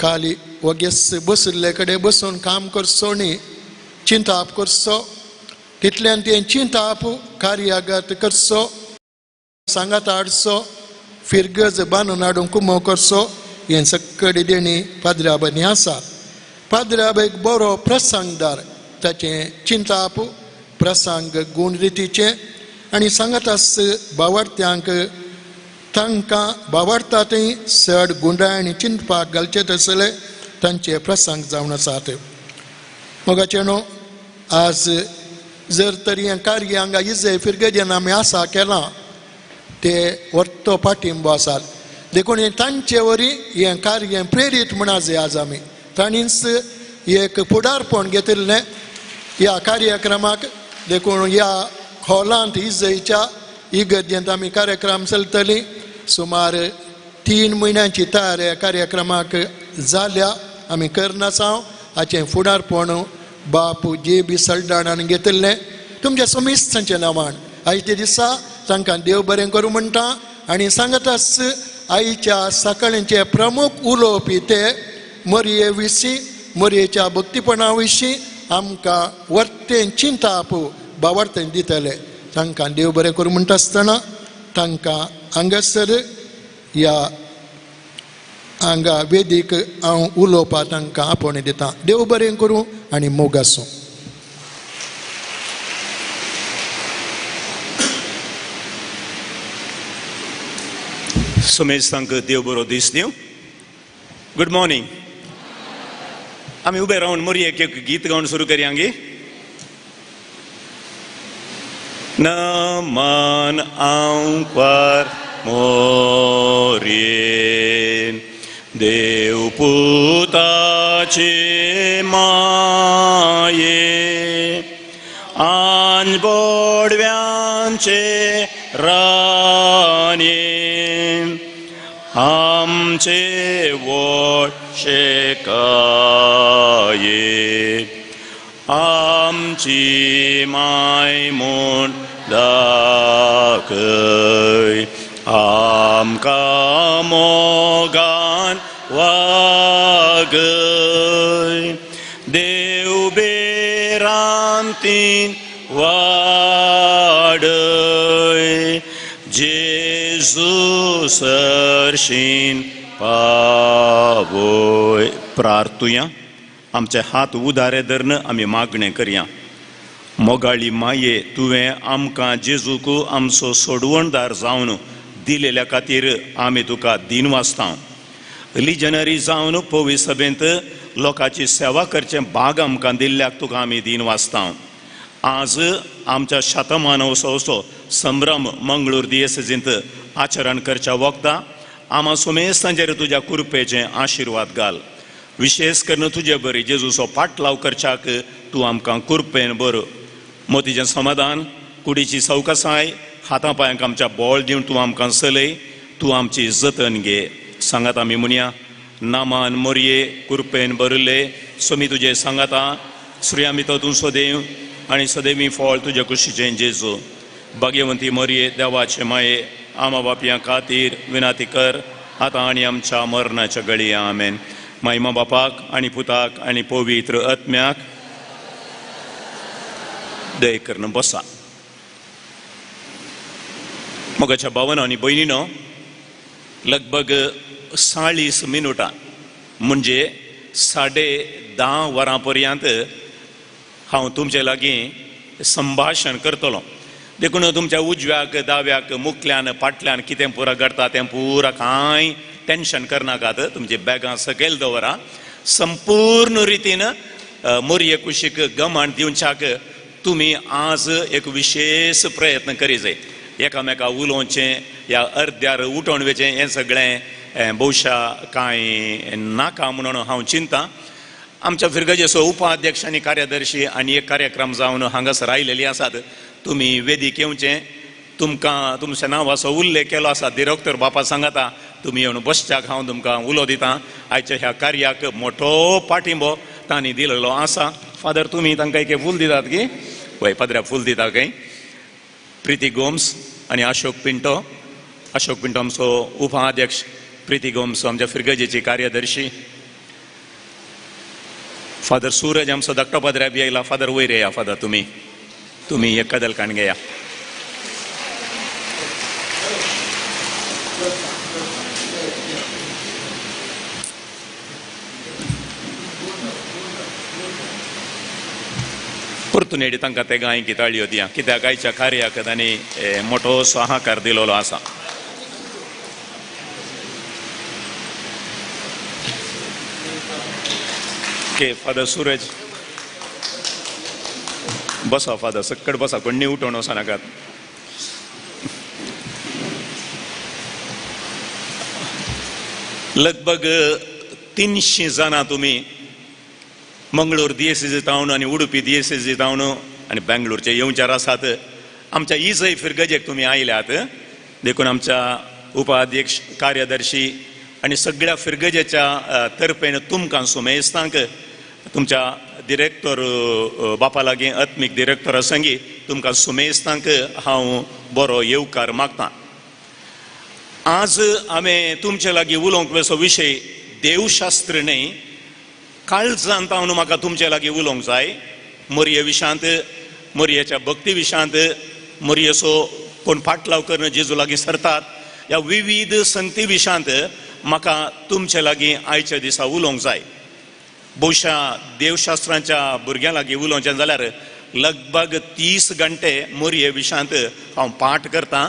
खाली वगेस बशिल्ले कडेन बसून काम करचो न्ही, चिंताप करचो, तितल्यान तें चिंताप कार्यागत करचो, सांगात हाडचो, फिरगज बांदून हाडूंक कुमो करचो. हें सगळी देणी पाद्र्याबांनी आसा. पाद्र्याब एक बरो प्रसंगदार, ताचें चिंताप प्रसंग गूण रितीचें आनी सांगातास बावडत्यांक तांकां बावडटा थंय चड गुंडाय आनी चिंतपाक घालचे तसले तांचे प्रसंग जावन आसात. मोगाचें न्हू, आज जर तरी हें कार्य हांगा इजय फिरगजेन आमी आसा केलां ते वर्तो पाठिंबो आसात, देखून हें तांचे वरी हें कार्य प्रेरीत म्हण आज आज आमी तांणीच एक फुडारपण घेतिल्लें ह्या कार्यक्रमाक. देखून ह्या खोलांत इजयच्या इगर्जेंत आमी कार्यक्रम चलतली. सुमार 3 म्हयन्यांची तयारी ह्या कार्यक्रमाक जाल्या, आमी करनासां. हाचें फुडारपण बाप जे बी सल्डाणान घेतिल्लें. तुमच्या समिस्तांचें नांवान आयच्या दिसा तांकां देव बरें करूं म्हणटा आनी सांगताच आयच्या सकाळींचे प्रमुख उलोवपी ते मरये विशीं, मरयेच्या भक्तीपणा विशीं आमकां वर्तें चिंताप बावडतें दितले. तांकां देव बरें करूं म्हणटा आसतना तांकां हांगासर ह्या हांगा वेदीक हांव उलोवपाक तांकां आपोवणें दितां. देव बरें करूं आनी मोग आसूं. सुमेश तांकां देव बरो दीस दिवं. Good morning. आमी उबे रावन मोरयेक एक गीत गावन सुरू करया गे. नमन आंकवार मोरयेन देवपुताचे माये आनी बोडव्यांचे राणये आमचे वोट शेकाये आमची माय म्हूण दाखय आमकां मोगान वागय देव बेरांतीन वाडय जेजू सरशीन पावय. प्रार्थुया. आमचे हात उदारे धरून आमी मागणें करया. मोगाळी माये, तुवें आमकां जेजूक आमचो सोडवणदार जावन दिलेल्या खातीर आमी तुका दीन वाचता. लिजनरी जावन पवी सभेंत लोकांची सेवा करचें भाग आमकां दिल्ल्याक तुका आमी दीन वाचता. आज आमच्या शतमानोत्सवाचो संभ्रम मंगळूर दियेसेजींत आचरण करच्या वखदां आमा सुमेस्तांचेर तुज्या कृपेचें आशिर्वाद घाल. विशेश करून तुजे बरी जेजूचो पाटलाव करच्याक तूं आमकां कृपेन बरो मोतीचें समाधान, कुडीची सवकसाय, हाता पांयांक आमच्या बोळ दिवन तूं आमकां चलय. तूं आमची जतन घे. सांगात आमी म्हणया, नामान मोरये कृपेन भरिल्ले सोमी तुजे सांगाता, श्रेयामी तो तूं सदैव आनी सदैवी फळ तुजे कुशीचें जेजू. भाग्यवंती मोरये देवाचे माये, आमा बापयां खातीर विनाती कर आतां आनी आमच्या मरणाच्या गळया. आमेन. मायमा बापाक आनी पुताक आनी पवित्र आत्म्याक दय करून बसा. मोगाच्या भावानो आनी भयणीनो, लगभग 40 मिनुटां म्हणजे 10:30 वरां पर्यंत हांव तुमचे लागीं संभाशण करतलो. देखून तुमच्या उजव्याक दाव्याक मुखल्यान फाटल्यान कितें पुरा घडटा तें पुरा कांय टेन्शन करनाकात. तुमची बॅगां सकयल दवरा. संपूर्ण रितीन मोरये कुशीक गमान दिवच्याक तुमी आज एक विशेष प्रयत्न करी जाय. एकामेका उलोवचें या अर्द्यार उठोवन वचें हें सगळें भोवशा कांय नाका म्हणून हांव चिंता. आमच्या फिरगजेचो उपाध्यक्ष आनी कार्यदर्शी आनी एक कार्यक्रम जावन हांगासर आयलेली आसात. तुमी वेदीक येवचें. तुमकां तुमच्या नांवाचो उल्लेख केलो आसा. दिरोक्तर बापा सांगाता तुमी येवन बसच्याक हांव तुमकां उलो दितां. आयच्या ह्या कार्याक मोठो पाठिंबो तांणी दिलेलो आसा. फादर, तुमी तांकां एक फूल दितात की? वय, पाद्र्या फूल दिता खंय. प्रिती गोम्स आनी अशोक पिंटो. अशोक पिंटो आमचो उपाध्यक्ष, प्रिती गोम्स आमच्या फिरगजेची कार्यदर्शी. फादर सूरज आमचो धाकटो पाद्र्या बी आयला. फादर वयर येया. फादर तुमी तुमी एक कदल काण घेया. परतून येडी तांकां ते गांय ताळयो दिया कित्याक आयच्या कार्याक तांणी मोठो सहाकार दिलेलो आसा. ओके फादर सूरज बसा. फादर सक्कड बसा, कोणी उठोवन वचनाकात. लगभग 300 जाणां तुमी मंगळूर दियेसेजी तावन आनी उडुपी दियेसेजी तावन आनी बेंगलोरचे येवचार आसात. आमच्या इजय फिरगजेक तुमी आयल्यात. देखून आमच्या उपाध्यक्ष कार्यदर्शी आनी सगळ्या फिरगजेच्या तर्फेन तुमकां सुमेस्तांक तुमच्या डिरेक्टर बापा लागीं आत्मीक डिरेक्टरा संगी तुमकां सुमेस्तांक हांव बरो येवकार मागतां. आज हांवें तुमचे लागीं उलोवंक असो विशय देवशास्त्र न्हय, काळजांत हांव म्हाका तुमचे लागीं उलोवंक जाय. मोरये विशांत, मोरयेच्या भक्ती विशांत, मोरयेचो कोण फाटलाव करून जेजू लागीं सरतात ह्या विविध संगती विशांत म्हाका तुमचे लागीं आयच्या दिसा उलोवंक जाय. भोवशा देवशास्त्रांच्या भुरग्यां लागीं उलोवचें जाल्यार लगभग 30 घंटे मोरये विशांत हांव पाठ करतां,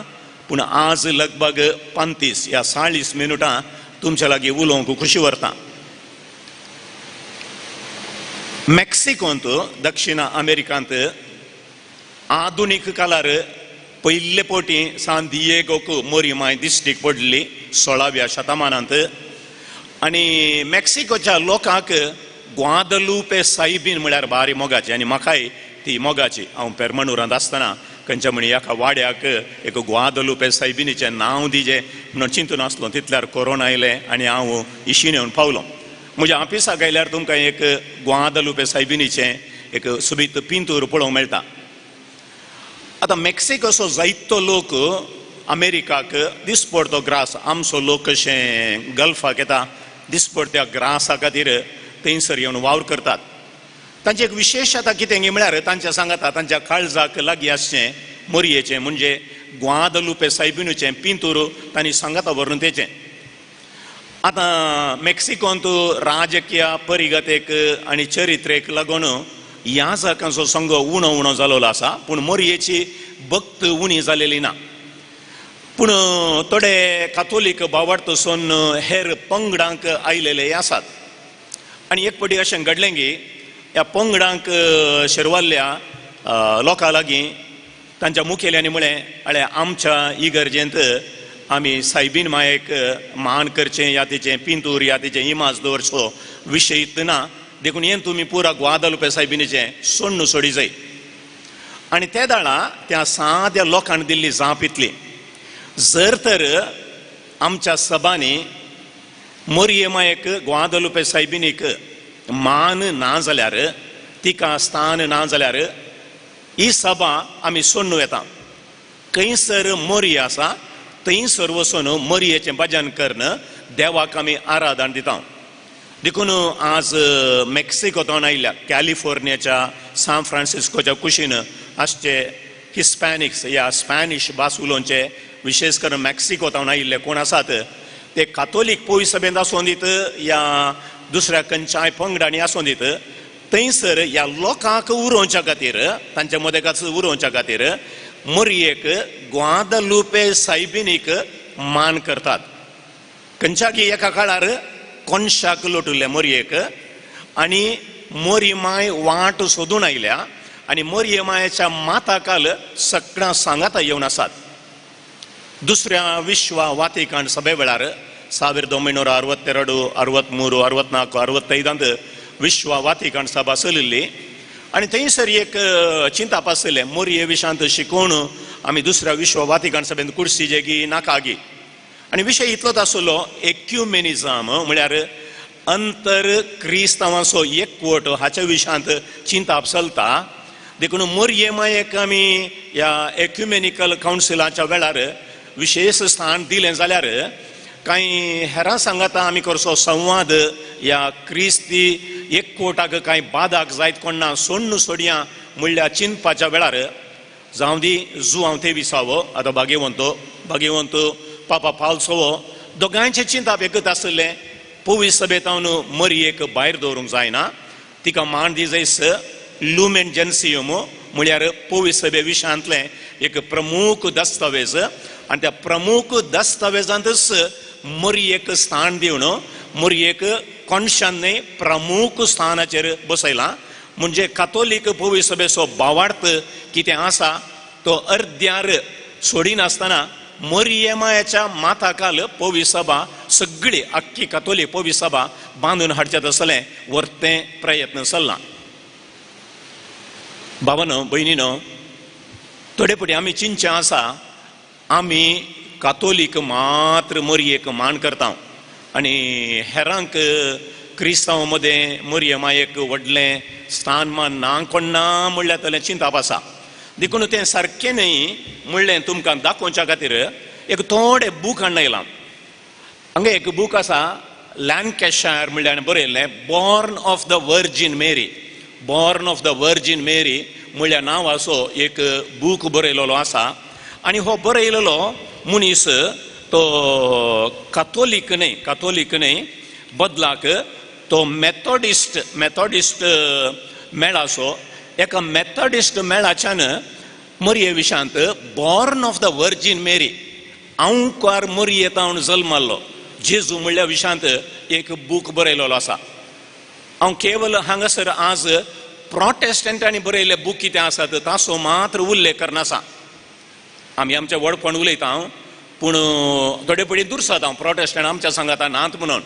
पूण आज लगभग 35 या 40 मिनुटां तुमच्या लागीं उलोवंक खुशी व्हरता. मेक्सिकोंत, दक्षिण अमेरिकांत आधुनीक काळार पयले पवटी सान दियेगोक मोरी माय दिश्टीक पडली 16व्या शतमानांत. आनी मेक्सिकोच्या लोकांक ग्वादलुपे सायबीन म्हळ्यार भारी मोगाची, आनी म्हाकाय ती मोगाची. हांव पेरमणुरांत आसतना खंयच्या म्हणी एका वाड्याक एक ग्वादलुपे सायबिनीचें नांव दिजें म्हणून चिंतून आसलो. तितल्यार कोरोना आयलें आनी हांव इशीन येवन पावलो. म्हज्या ऑफिसाक आयल्यार तुमकां एक ग्वादलुपे सायबिनीचें एक सोबीत पिंतूर पळोवंक मेळटा. आतां मेक्सिकोचो जायतो लोक अमेरिकाक दिसपडतो ग्रास, आमचो लोक कशें गल्फाक येता दिसपडत्या ग्रासा खातीर थंयसर येवन वावर करतात. तांचें एक विशेश आतां कितें म्हळ्यार तांच्या सांगाता तांच्या काळजाक लागीं आसचें मोरयेचें म्हणजे ग्वादलुपे सायबिनूचें पिंतूर तांणी सांगाता व्हरून तेचें. आतां मेक्सिकोंत राजकीय परिगतेक आनी चरित्रेक लागून ह्या जाकांचो संघ उणो उणो जालोलो आसा, पूण मोरयेची भक्त उणी जालेली ना. पूण थोडे कातोलीक भावार्थ सोन हेर पंगडांक आयलेले आसात. आनी एक पटी अशें घडलें की ह्या पंगडांक शेरवाल्ल्या लोकां लागीं तांच्या मुखेल्यांनी म्हळें, अळे आमच्या इगर्जेंत आमी सायबीन मायेक मान करचें या तिचें पिंतूर या तिचें इमाज दवरचो विशय ना, देखून हें तुमी पुरा ग्वादलुपे सायबिनीचें सोण्ण सोडी जाय. आनी ते दाळा त्या साद्या लोकांक दिल्ली जाप इतली, जर तर आमच्या सभांनी मोरये मायेक ग्वादलुपे सायबिनीक मान ना जाल्यार, तिका स्थान ना जाल्यार ही सभा आमी सोडून येता. खंयसर मोरी आसा थंयसर वचून मोरयेचें भजन करून देवाक आमी आराधन दिता. देखून आज मेक्सिकोंतल्यान आयिल्ल्या कॅलिफोर्नियाच्या सान फ्रांसिस्कोच्या कुशीन आसचे हिस्पॅनिक्स या स्पॅनिश भास उलोवचे विशेश करून मेक्सिकोंतल्यान आयिल्ले कोण आसात ते कातोलीक पयस सभेंत आसूं दीत या दुसऱ्या खंयच्याय पंगडांनी आसूं दीत, थंयसर ह्या लोकांक उरोवच्या खातीर तांच्या मदेकाच उरोवच्या खातीर मोरयेक ग्वादलुपे सायबिनीक मान करतात. खंयच्याकी एका काळार कोनशाक लोटुल्ले मोरयेक आनी मोरी माय वाट सोदून आयल्या आनी मोरये मायेच्या माताकाल सगळ्यां सांगाता येवन आसात. दुसऱ्या विश्व वातिकान सभे वेळार 1962, 63, 64, 65 विश्व वातिकान सभा चलिल्ली आनी थंयसर एक चिंताप आसलें मोरये विशांत शिकोवन आमी दुसऱ्या विश्व वातिकान सभेंत कुर्सी जेगी नाका गी. आनी विशय इतलोच आसलो एक्युमेनिजम म्हळ्यार अंतर क्रिस्तांवाचो एकवट हाच्या विशयांत चिंताप चलता. देखून मोरये मायेक आमी ह्या एक्युमेनिकल कावन्सिलाच्या वेळार विशेश स्थान दिलें जाल्यार कांय हेरां सांगाता आमी करचो संवाद ह्या क्रिस्ती एकवटाक कांय बादाक जायत कोण ना सोण्ण सोडया म्हणल्यार चिंतपाच्या वेळार जावं दी जुआंव तेविसावो आतां भाग्यवंत पापा पालसोवो दोगांयचें चिंताप एकच आसलें, पवी सभेतावन मरयेक भायर दवरूंक जायना, तिका मान दी जायस लुमेन जेन्सियम म्हळ्यार पवी सभे विशयांतलें एक प्रमुख दस्तावेज आनी त्या प्रमुख दस्तावेजांतच मरयेक स्थान दिवन मरयेक कोणशान न्हय प्रमुख स्थानाचेर बसयलां. म्हणजे कातोलीक पवी सभेचो भावार्थ कितें आसा तो अर्द्यार सोडिनासतना मोरये मायाच्या माताकाल पवी सभा सगळी आख्खी कातोलीक पवी सभा बांदून हाडचे तसलें वर्तें प्रयत्न चल्ला. भावानो भयणीनो, थोडे फावटी आमी चिंतचें आसा आमी कातोलीक मात्र मोरयेक मान करता आनी हेरांक क्रिस्तांव मदें मोरये मायेक व्हडलें स्थानमान ना कोण ना म्हणल्यार तलें चिंताप आसा. देखून तें सारकें न्हय म्हणलें तुमकां दाखोवच्या खातीर एक थोडे बूक हाडून आयलां. हांगा एक बूक आसा लँकेशायर म्हणल्यार बरयल्लें born of the Virgin Mary, born of the Virgin Mary म्हणल्यार नांवाचो एक बूक बरयलेलो आसा. आनी हो बरयलेलो मनीस तो कातोलीक न्हय, कातोलीक न्हय बदलाक तो मेथोडिस्ट, मेथोडिस्ट मेळाचो एका मेथोडिस्ट मेळाच्यान मरये विशांत born of the Virgin Mary आंवकार मरये तावन जल्माल्लो जेजू म्हणल्या विशांत एक बूक बरयलेलो आसा. हांव केवल हांगासर आज प्रोटेस्टंटांनी बरयल्ले बूक कितें आसात ताचो मात्र उल्लेख करनासा. आमी आमचें व्हडपण उलयता हांव, पूण थोडे पयलीं दुरसात हांव प्रोटेस्टंट आमच्या सांगाता नात म्हणून.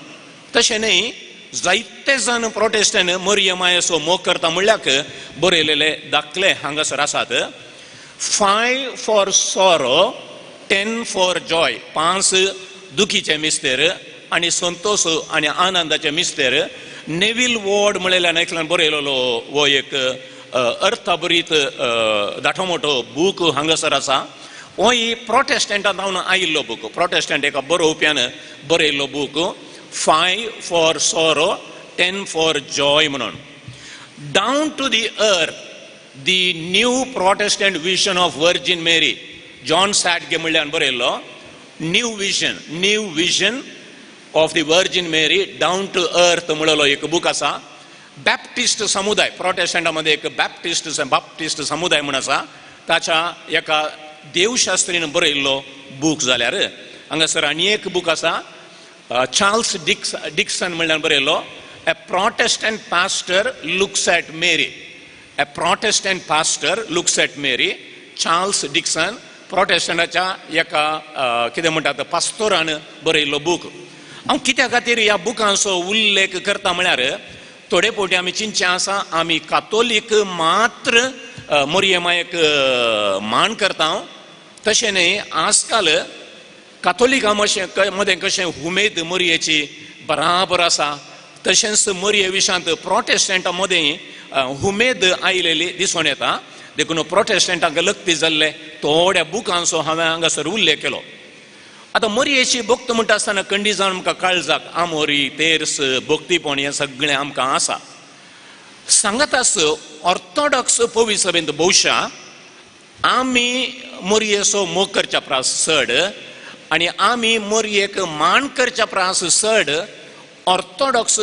तशें न्ही, जायते जाण प्रोटेस्टंट मरियमायेचो मोग करता म्हणल्याक बरयलेले दाखले हांगासर आसात. 5 for sorrow, 10 for joy, 5 दुखीचे मिस्तेर आनी संतोश आनी आनंदाचे मिस्तेर. नेवील वॉर्ड म्हणलेल्यान एकल्यान बरयलेलो हो एक अर्थाभरीत धाटो मोटो बूक हांगासर आसा. होय प्रोटेस्टंटान जावन आयिल्लो बूक, प्रोटेस्टंट एका बरोवप्यान बरयल्लो book, 5 for sorrow, 10 for joy म्हणून. Down to the earth, the new Protestant vision of Virgin Mary, John Sadge म्हणल्यान बरयल्लो new vision of the Virgin Mary down to earth म्हणलेलो एक बूक आसा. बॅप्टिस्ट समुदाय, प्रोटेस्टंटा मदें एक बाप्टिस्ट समुदाय म्हूण आसा, ताच्या एका देवशास्त्रीन बरयल्लो बूक. जाल्यार हांगासर आनी एक बूक आसा, चार्ल्स डिक्सन म्हणल्यान बरयल्लो a Protestant pastor looks at Mary, a Protestant pastor looks at Mary, Charles Dickson, प्रोटेस्टंटाच्या एका कितें म्हणटात पास्तोरान बरयल्लो बूक. हांव कित्या खातीर ह्या बुकांचो उल्लेख करता म्हळ्यार थोडे फावटी आमी चिंतचें आसा आमी कातोलीक मात्र मरियमायेक मान करता, तशें न्ही. आजकाल कातोलिकां मदें कशें उमेद मरयेची बराबर आसा, तशेंच मरये विशांत प्रोटेस्टंटां मदें उमेद आयलेली दिसून येता. देखून प्रोटेस्टंटांक लग्ती जाल्ले थोड्या बुकांचो हांवें हांगासर उल्लेख केलो. आतां मरयेची भक्त म्हणटा आसतना कंडी जावन आमकां काळजाक आमोरी, तेर्स, भक्तीपण हें सगळें आमकां आसा. सांगत आस ऑर्थोडॉक्स पवी सभेंत भोवशा आमी मरयेचो मोग करच्या प्रास चड आनी आमी मरयेक मान करच्या प्रास चड ऑर्थोडॉक्स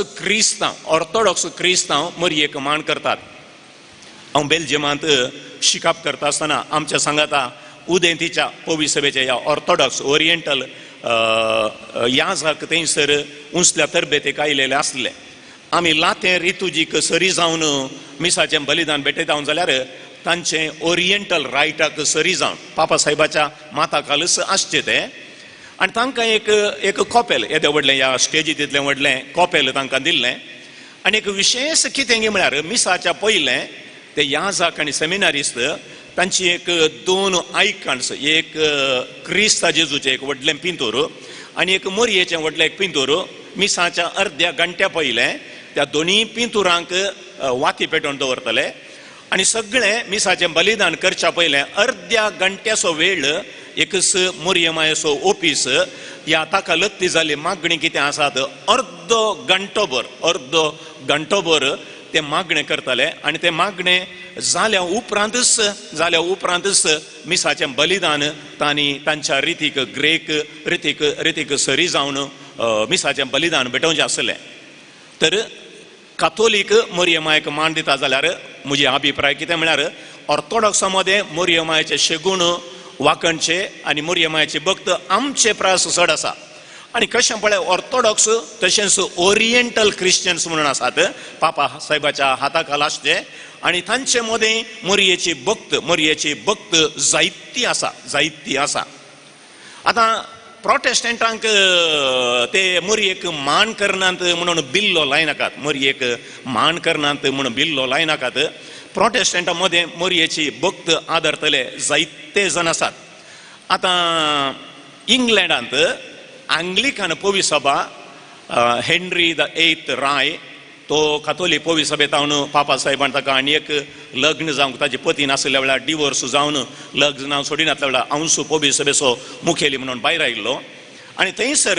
क्रिस्तांव मरयेक मान करतात. हांव बेल्जियमांत शिकाप करता आसतना आमच्या सांगाता उदेंतीच्या पवी सभेच्या ह्या ऑर्थोडॉक्स ओरिएंटल याजाक थंयसर उंचल्या तरबेतेक आयलेले आसले. आमी लातें रितुजीक सरी जावन मिसाचें बलिदान भेटयता जाल्यार तांचें ओरिएंटल रायटाक सरी जावन पापा साहेबाच्या माता खालच आसचें तें. आनी तांकां एक एक कॉपेल येदें व्हडलें ह्या स्टेजी तितलें व्हडलें कॉपेल तांकां दिल्लें. आनी एक विशेश कितें म्हळ्यार मिसाच्या पयलें ते याजाक आनी सेमिनारिस्त तांची एक दोन आयकन्स, एक क्रिस्ता जेजूचें एक व्हडलें पिंतूर आनी एक मोरयेचें व्हडलें एक पिंतूर, मिसाच्या अर्द्या घंट्या पयलें त्या दोनूय पिंतुरांक वाती पेटोवन दवरतले आनी सगळें मिसाचें बलिदान करच्या पयलें अर्द्या घंट्याचो वेळ एकच मोरयेमायेचो ऑफीस ह्या ताका लत्ती जाली मागणी कितें आसात अर्दो घंटोभर ते मागणें करतले आनी ते मागणें जाल्या उपरांतच मिसाचें बलिदान तांणी तांच्या रितीक ग्रेक रितीक सरी जावन मिसाचें बलिदान भेटोवचें आसलें. तर कातोलीक मोरयेमायेक मान दिता जाल्यार म्हजी अभिप्राय कितें म्हळ्यार ऑर्थोडॉक्सा मदें मोरयेमायेचे शेगूण वाकणचे आनी मोरयेमायेचे भक्त आमचे प्रास चड आसा. आनी कशें पळय ऑर्थोडॉक्स तशेंच ओरिएंटल क्रिश्चन्स म्हणून आसात पापा साहेबाच्या हाता खाला आसचे आनी तांचे मदें मोरयेची भक्त जायती आसा. आतां प्रोटेस्टंटांक ते मोरयेक मान करनात म्हणून बिल्लो लायनाकात, प्रोटेस्टंटां मदें मोरयेची भक्त आदरतले जायते जाण आसात. आतां इंग्लंडांत आंग्लिकन पवी सभा हेनरी the eighth राय तो कातोलीक पवी सभेंत पापा साहेबान ताका आनी एक लग्न जावंक ताजी पती नासल्या वेळार डिवोर्स जावन लग्न जावन सोडिनासल्या वेळार हांवसो पवी सभेचो मुखेली म्हणून भायर आयिल्लो. आनी थंयसर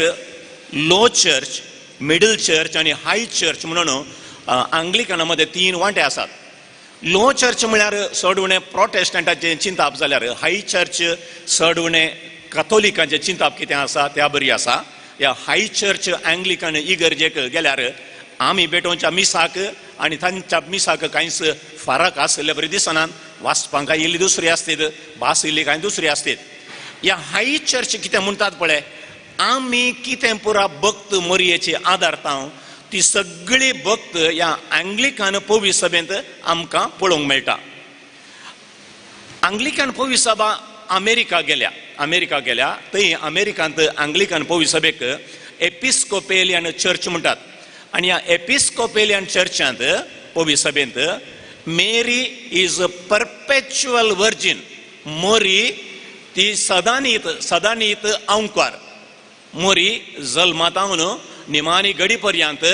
लो चर्च, मिडल चर्च आनी हाय चर्च म्हणून आंग्लिकना मदें तीन वांटे आसात. लो चर्च म्हळ्यार चड उणें प्रोटेस्टंटाचें चिंताप जाल्यार हाय चर्च चड उणें कातोलिकांचें चिंताप कितें आसा त्या बरी आसा. ह्या हाय चर्च अँग्लिकन इगर्जेक गेल्यार आमी भेटोवच्या मिसाक आनी तांच्या मिसाक कांयच फरक आशिल्ले बरी दिसनात. वाचपांक इल्ली दुसरी आसतीत, भास इल्ली कांय दुसरी आसतीत. ह्या हाय चर्च कितें म्हणटात पळय, आमी कितें पुरा भक्त मोरयेची आदारता ती सगळी भक्त ह्या आंग्लिकान पवी सभेंत आमकां पळोवंक मेळटा. आंग्लिकन पवी सभा अमेरिका गेल्या, अमेरिका गेल्या थंय अमेरिकांत आंग्लिकन पवी सभेक एपिस्कोपेलियन चर्च म्हणटात आनी ह्या एपिस्कोपेलियन चर्चांत पवी सभेंत Mary is a perpetual virgin, मोरी ती सदानीत सदानीत अंकार, मोरी जल्मातावन निमाणी घडी पर्यंत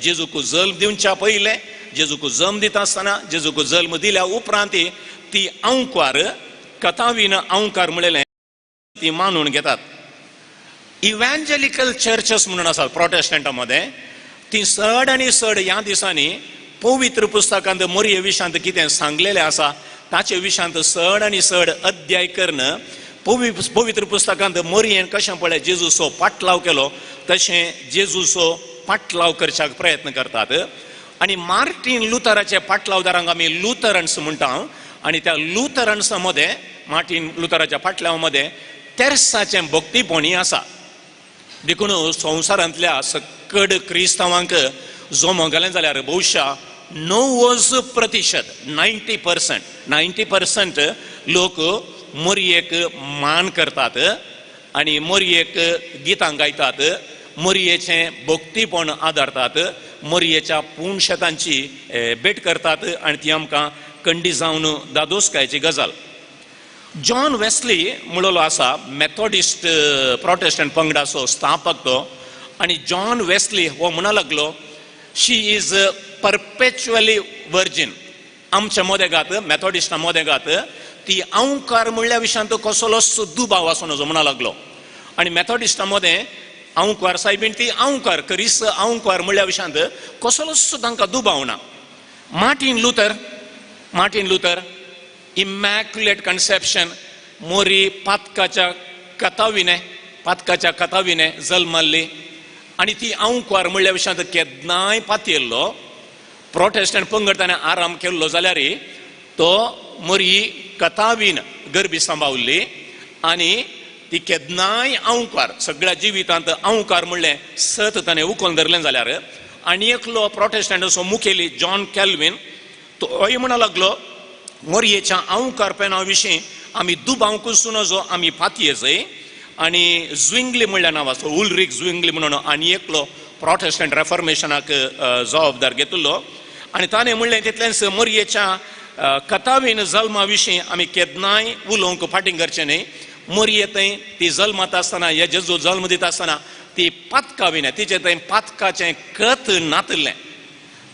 जेजूक जल्म दिवच्या पयलें, जेजूक जल्म दिता आसतना, जेजूक जल्म दिल्या उपरांत ती अंकार कथावीन अंकार म्हणलेलें ती मानून घेतात. इव्हॅन्जेलिकल चर्चस म्हणून आसात प्रोटेस्टंटा मदें, ती चड आनी चड ह्या दिसांनी पवित्र पुस्तकांत मोरये विशांत कितें सांगलेलें आसा ताचे विशांत चड आनी चड अध्याय करून पवित्र पुस्तकांत मोरयेन कशें पळय जेजूचो पाटलाव केलो तशें जेजूचो पाटलाव करच्याक प्रयत्न करतात. आनी मार्टीन लुथराचे पाटलावदारांक आमी लुथरन्स म्हणटा आनी त्या लुथरन्सा मदें मार्टीन लुथराच्या पाटलाव मदें तेर्साचें भक्तीपणी आसा. देखून संवसारांतल्या सकड क्रिस्तांवांक जमो घालें जाल्यार बहुशा 90%, 90%, 90% लोक मोरयेक मान करतात आनी मोरयेक गितां गायतात, मोरयेचें भक्तीपण आदारतात, मोरयेच्या पुणशेतांची भेट करतात आनी ती आमकां कंडी जावन दादोसकायची गजाल. जॉन वेस्ली म्हणलो आसा मेथोडिस्ट प्रोटेस्टंट पंगडाचो स्थापक तो, आनी जॉन वेस्ली हो म्हणा लागलो शी is perpetually virgin. आमच्या मोदेगात मेथोडिस्टा मोदेगात ती अंकार म्हणल्या विशयांत कसलोच दुबाव आसूं नजो म्हणा लागलो. आनी मेथोडिस्टा मदें अंकार सायबीन ती अंकार करीस अंकार म्हणल्या विशयांत कसलोच तांकां दुबाव ना. Martin Luther, Martin Luther immaculate conception, मोरी पातकाच्या कथाविने, पातकाच्या कथाविने जल्मल्ली आनी ती अंकार म्हणल्या विशयांत केन्नाय पातयेल्लो. प्रोटेस्टंट पंगड ताणें आराम केल्लो जाल्यार तो मोरी कथावीन गर्भी सांबावल्ली आनी ती केन्नाय अंकार सगळ्या जिवितांत अंकार म्हणलें सत ताणें उखलून धरलें जाल्यार. आनी एकलो प्रोटेस्टंटाचो मुखेली जॉन कॅल्विन तोय म्हणा लागलो मोरयेच्या अंकारपणा विशीं आमी दुबावंकूच नजो, आमी पातयेचय. आनी झुइंगली म्हणल्या नांवाचो उलरीक झुइंगली म्हणून आनी एकलो प्रोटेस्टंट रेफॉर्मेशनाक जबाबदार घेतिल्लो आनी ताणें म्हणलें तितलेंच मोरयेच्या कथावीन जल्मा विशीं आमी केन्नाय उलोवंक फाटीं करचें न्हय. मोरये थंय ती जल्मात आसतना हे जेजू जल्म दिता आसतना ती पातकावीन तिचे थंय पातकाचें कथ नातिल्लें.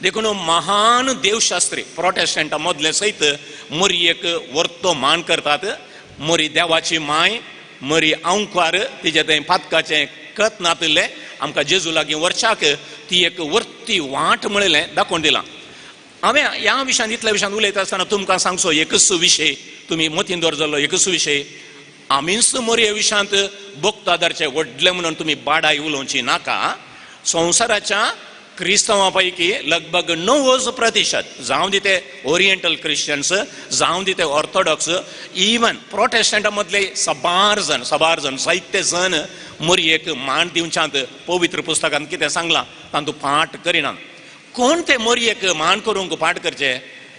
देखून महान देवशास्त्री प्रोटेस्टंटा मदले सयत मोरयेक वर्तो मान करतात. मोरी देवाची माय, मोरी अंकार, तिचे थंय पातकाचें कथ नातिल्लें, आमकां जेजू लागीं व्हरच्याक ती एक वर्ती वाट म्हणलें दाखोवन दिलां. हांवें ह्या विशयांत इतल्या विशयांत उलयता आसतना तुमकां सांगचो एकूच विशय तुमी मतीन दवरतलो एकूच विशय, आमीच मोरये विशयांत भक्तादारचे व्हडले म्हणून तुमी बाडाय उलोवची नाका. संवसाराच्या क्रिस्तांवा पैकी लगभग 90% जावं दी ते ओरिएंटल क्रिश्चन्स, जावं दी ते ऑर्थोडॉक्स, इवन प्रोटेस्टंटा मदले सबार जण, सबार जण जायते जण मोरयेक मान दिवच्यांत पवित्र पुस्तकांत कितें सांगलां तांतूं पाठ करिना. कोण ते मोरयेक मान करूंक पाठ करचे?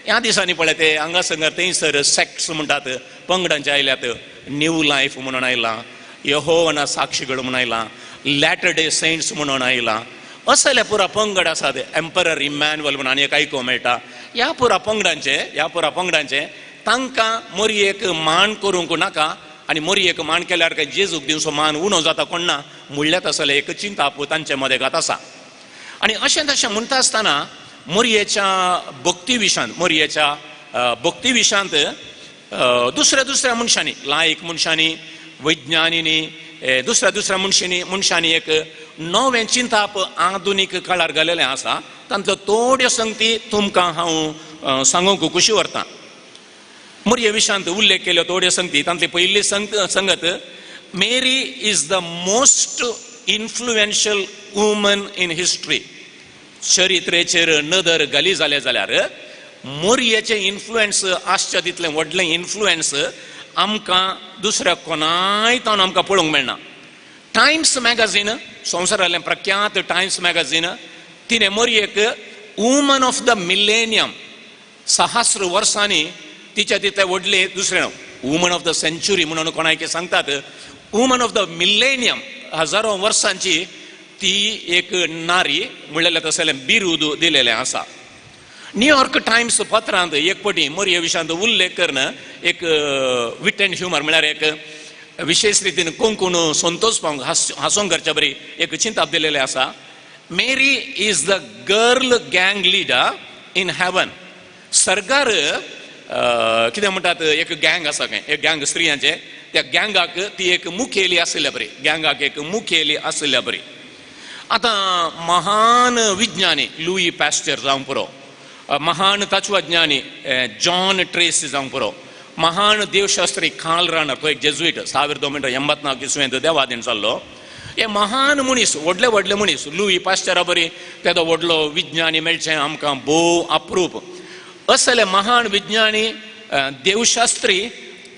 ह्या दिसांनी पळय ते हांगासंगर थंयसर सेक्ट्स म्हणटात पंगडांचे आयल्यात, न्यू लायफ म्हणून आयलां, यहोवना साक्षीगड म्हणून आयलां, लॅटर डे सेंट्स म्हणून आयलां, असले पुरा पंगड आसात. एम्परर इमॅन्युअल म्हणून आनी एक आयकूंक मेळटा. ह्या पुरा पंगडांचे, ह्या पुरा पंगडांचे तांकां मोरयेक मान करूंक नाका आनी मोरयेक मान केल्यार काय जेजूक दिवचो मान उणो जाता कोण ना म्हणल्यार तसलें एक चिंताप तांचे मदेगात आसा. आनी अशें तशें म्हणटा आसतना मोरयेच्या भक्ती विशांत, मोरयेच्या भक्ती विशांत दुसऱ्या दुसऱ्या मनशांनी, लायक मनशांनी, वैज्ञानिनी, दुसऱ्या दुसऱ्या मनशांनी एक नवें चिंताप आधुनीक काळार घालेलें आसा. तांतल्यो थोड्यो संगती तुमकां हांव सांगूंक खुशी व्हरतां. मोरये विशांत उल्लेख केल्यो थोड्यो संगती, तांतली पयली संगत Mary is the most influential woman in history. चरित्रेचेर नदर घाली जाले जाल्यार मोरयेचें इन्फ्लुएन्स आसच्या तितलें व्हडलें इन्फ्लुएन्स आमकां दुसऱ्या कोणाय तावन आमकां पळोवंक मेळना. टायम्स मॅगझीन, संवसारांतलें प्रख्यात टायम्स मॅगझीन तिणें मोरयेक वुमन ऑफ the millennium, सहस्र वर्सांनी तिच्या तितले व्हडले दुसरें वुमन ऑफ the century म्हणून कोणाक सांगतात, वुमन ऑफ the millennium, हजारो वर्सांची ती एक नारी म्हणलेलें तसलें बिरूद दिलेलें आसा. न्यूयॉर्क टायम्स पत्रांत एक पटी मोरये विशयांत उल्लेख करून एक विट अँड ह्युमर म्हळ्यार एक विशेष रितीन कोंकण संतोष पावंक हांसोंक करच्या बरी एक चिंताप दिलेलें आसा. Mary is the girl gang leader in heaven. सरकार कितें म्हणटात, एक गँग आसा खंय, एक गँग स्त्रियांचे, त्या गँगाक ती एक मुखेली आशिल्ल्या बरी, गँगाक एक मुखेली आशिल्ल्या बरी. आतां महान विज्ञानी लुई पॅस्चर जावंक पुरो, महान तत्वज्ञानी जॉन ट्रेस जावंक पुरो, महान देवशास्त्री कार्ल रानर, तो एक जेजुईट, 1984 इसवेंत देवादीन जाल्लो. हे महान मनीस, व्हडले व्हडले मनीस, लुई पास्चरा बरी तेदो व्हडलो विज्ञानी मेळचें आमकां भोव अप्रूप. असले महान विज्ञानी देवशास्त्री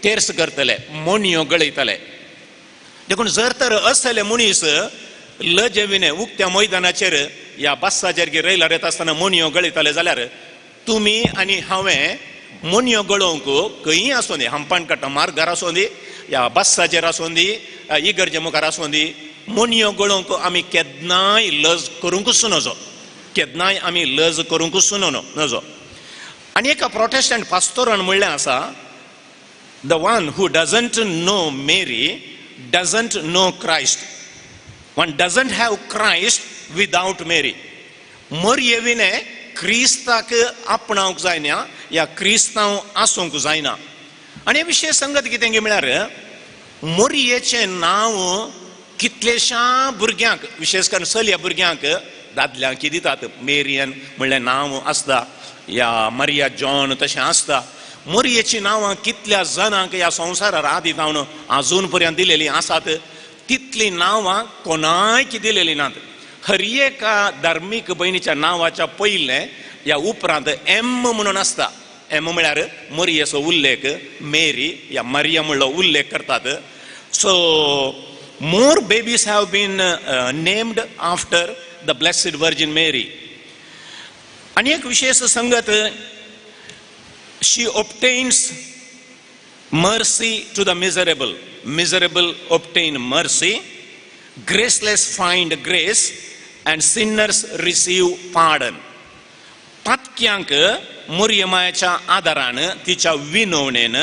तेर्स करतले, मोणयो गळयतले. देखून जर तर असले मनीस लजेविणे उक्त्या मैदानाचेर ह्या बसाचेर रैलार येता आसतना मोणयो गळयतले जाल्यार तुमी आनी हांवें मोणयो गळोवंक खंयी आसूं दी, हंपान काडटा मार्गार आसूं दी, ह्या बसाचेर आसूं दी, इगर्जे मुखार आसूं दी, मोणयो गळोवंक आमी केन्नाय लज करूंकूच नजो, केन्नाय आमी लज करूंकूच नजो. आनी एका प्रोटेस्टंट पास्तोरान म्हणलें आसा, the one who doesn't know Mary doesn't know Christ. One doesn't have Christ without Mary. मोरये विणे क्रिस्ताक आपणावंक जायना या क्रिस्तांव आसूंक जायना. आनी हे विशय संगत कितें म्हळ्यार मोरयेचें नांव कितलेश्या भुरग्यांक, विशेश करून चलया भुरग्यांक, दादल्यांक दितात. मेरियन म्हणलें नांव आसता या मारिया जॉन तशें आसता. मोरयेचीं नांवां कितल्या जाणांक ह्या संवसारार आदी जावन आजून पर्यंत दिलेलीं आसात, तितलीं नांवां कोणायक दिलेलीं नात. हर एका धार्मीक भयणीच्या नांवाच्या पयलें ह्या उपरांत एम म्हणून आसता. एम म्हळ्यार मोरयेचो उल्लेख, मेरी या मारिया म्हणलो उल्लेख करतात. So more babies have been named after the Blessed Virgin Mary. आनी एक विशेष संगत, she obtains mercy to the miserable, miserable obtain mercy, graceless find grace and sinners receive pardon. पातक्यांक मोरयमायाच्या आदारान, तिच्या विनवणेन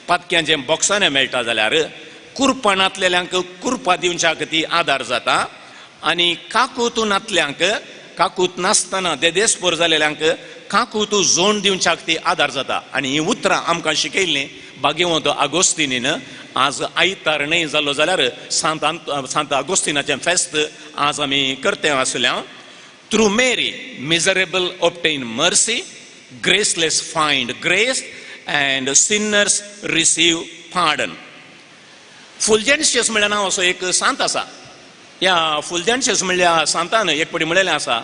पातक्यांचें बॉक्सांनी मेळटा जाल्यार कुरपा नातलेल्यांक कुरपा दिवच्याक ती आदार जाता आनी काकूत नातल्यांक, काकूत नासतना देदेस्पोर जालेल्यांक काकूत जोण दिवच्याक ती आदार जाता. आनी ही उतरां आमकां शिकयल्लीं भाग्यवंत आगोस्तिनीन. आज आयतार न्हय जालो जाल्यार सांत आगोस्तिनाचें फेस्त आज आमी करते आसल्या. Through Mary miserable obtain mercy, graceless find grace and sinners receive pardon. Fulgentius म्हणल्यार नांव असो एक सांत आसा. ह्या फुलजेन्शियस म्हणल्या सांतान एक पटी म्हणलेलें आसा,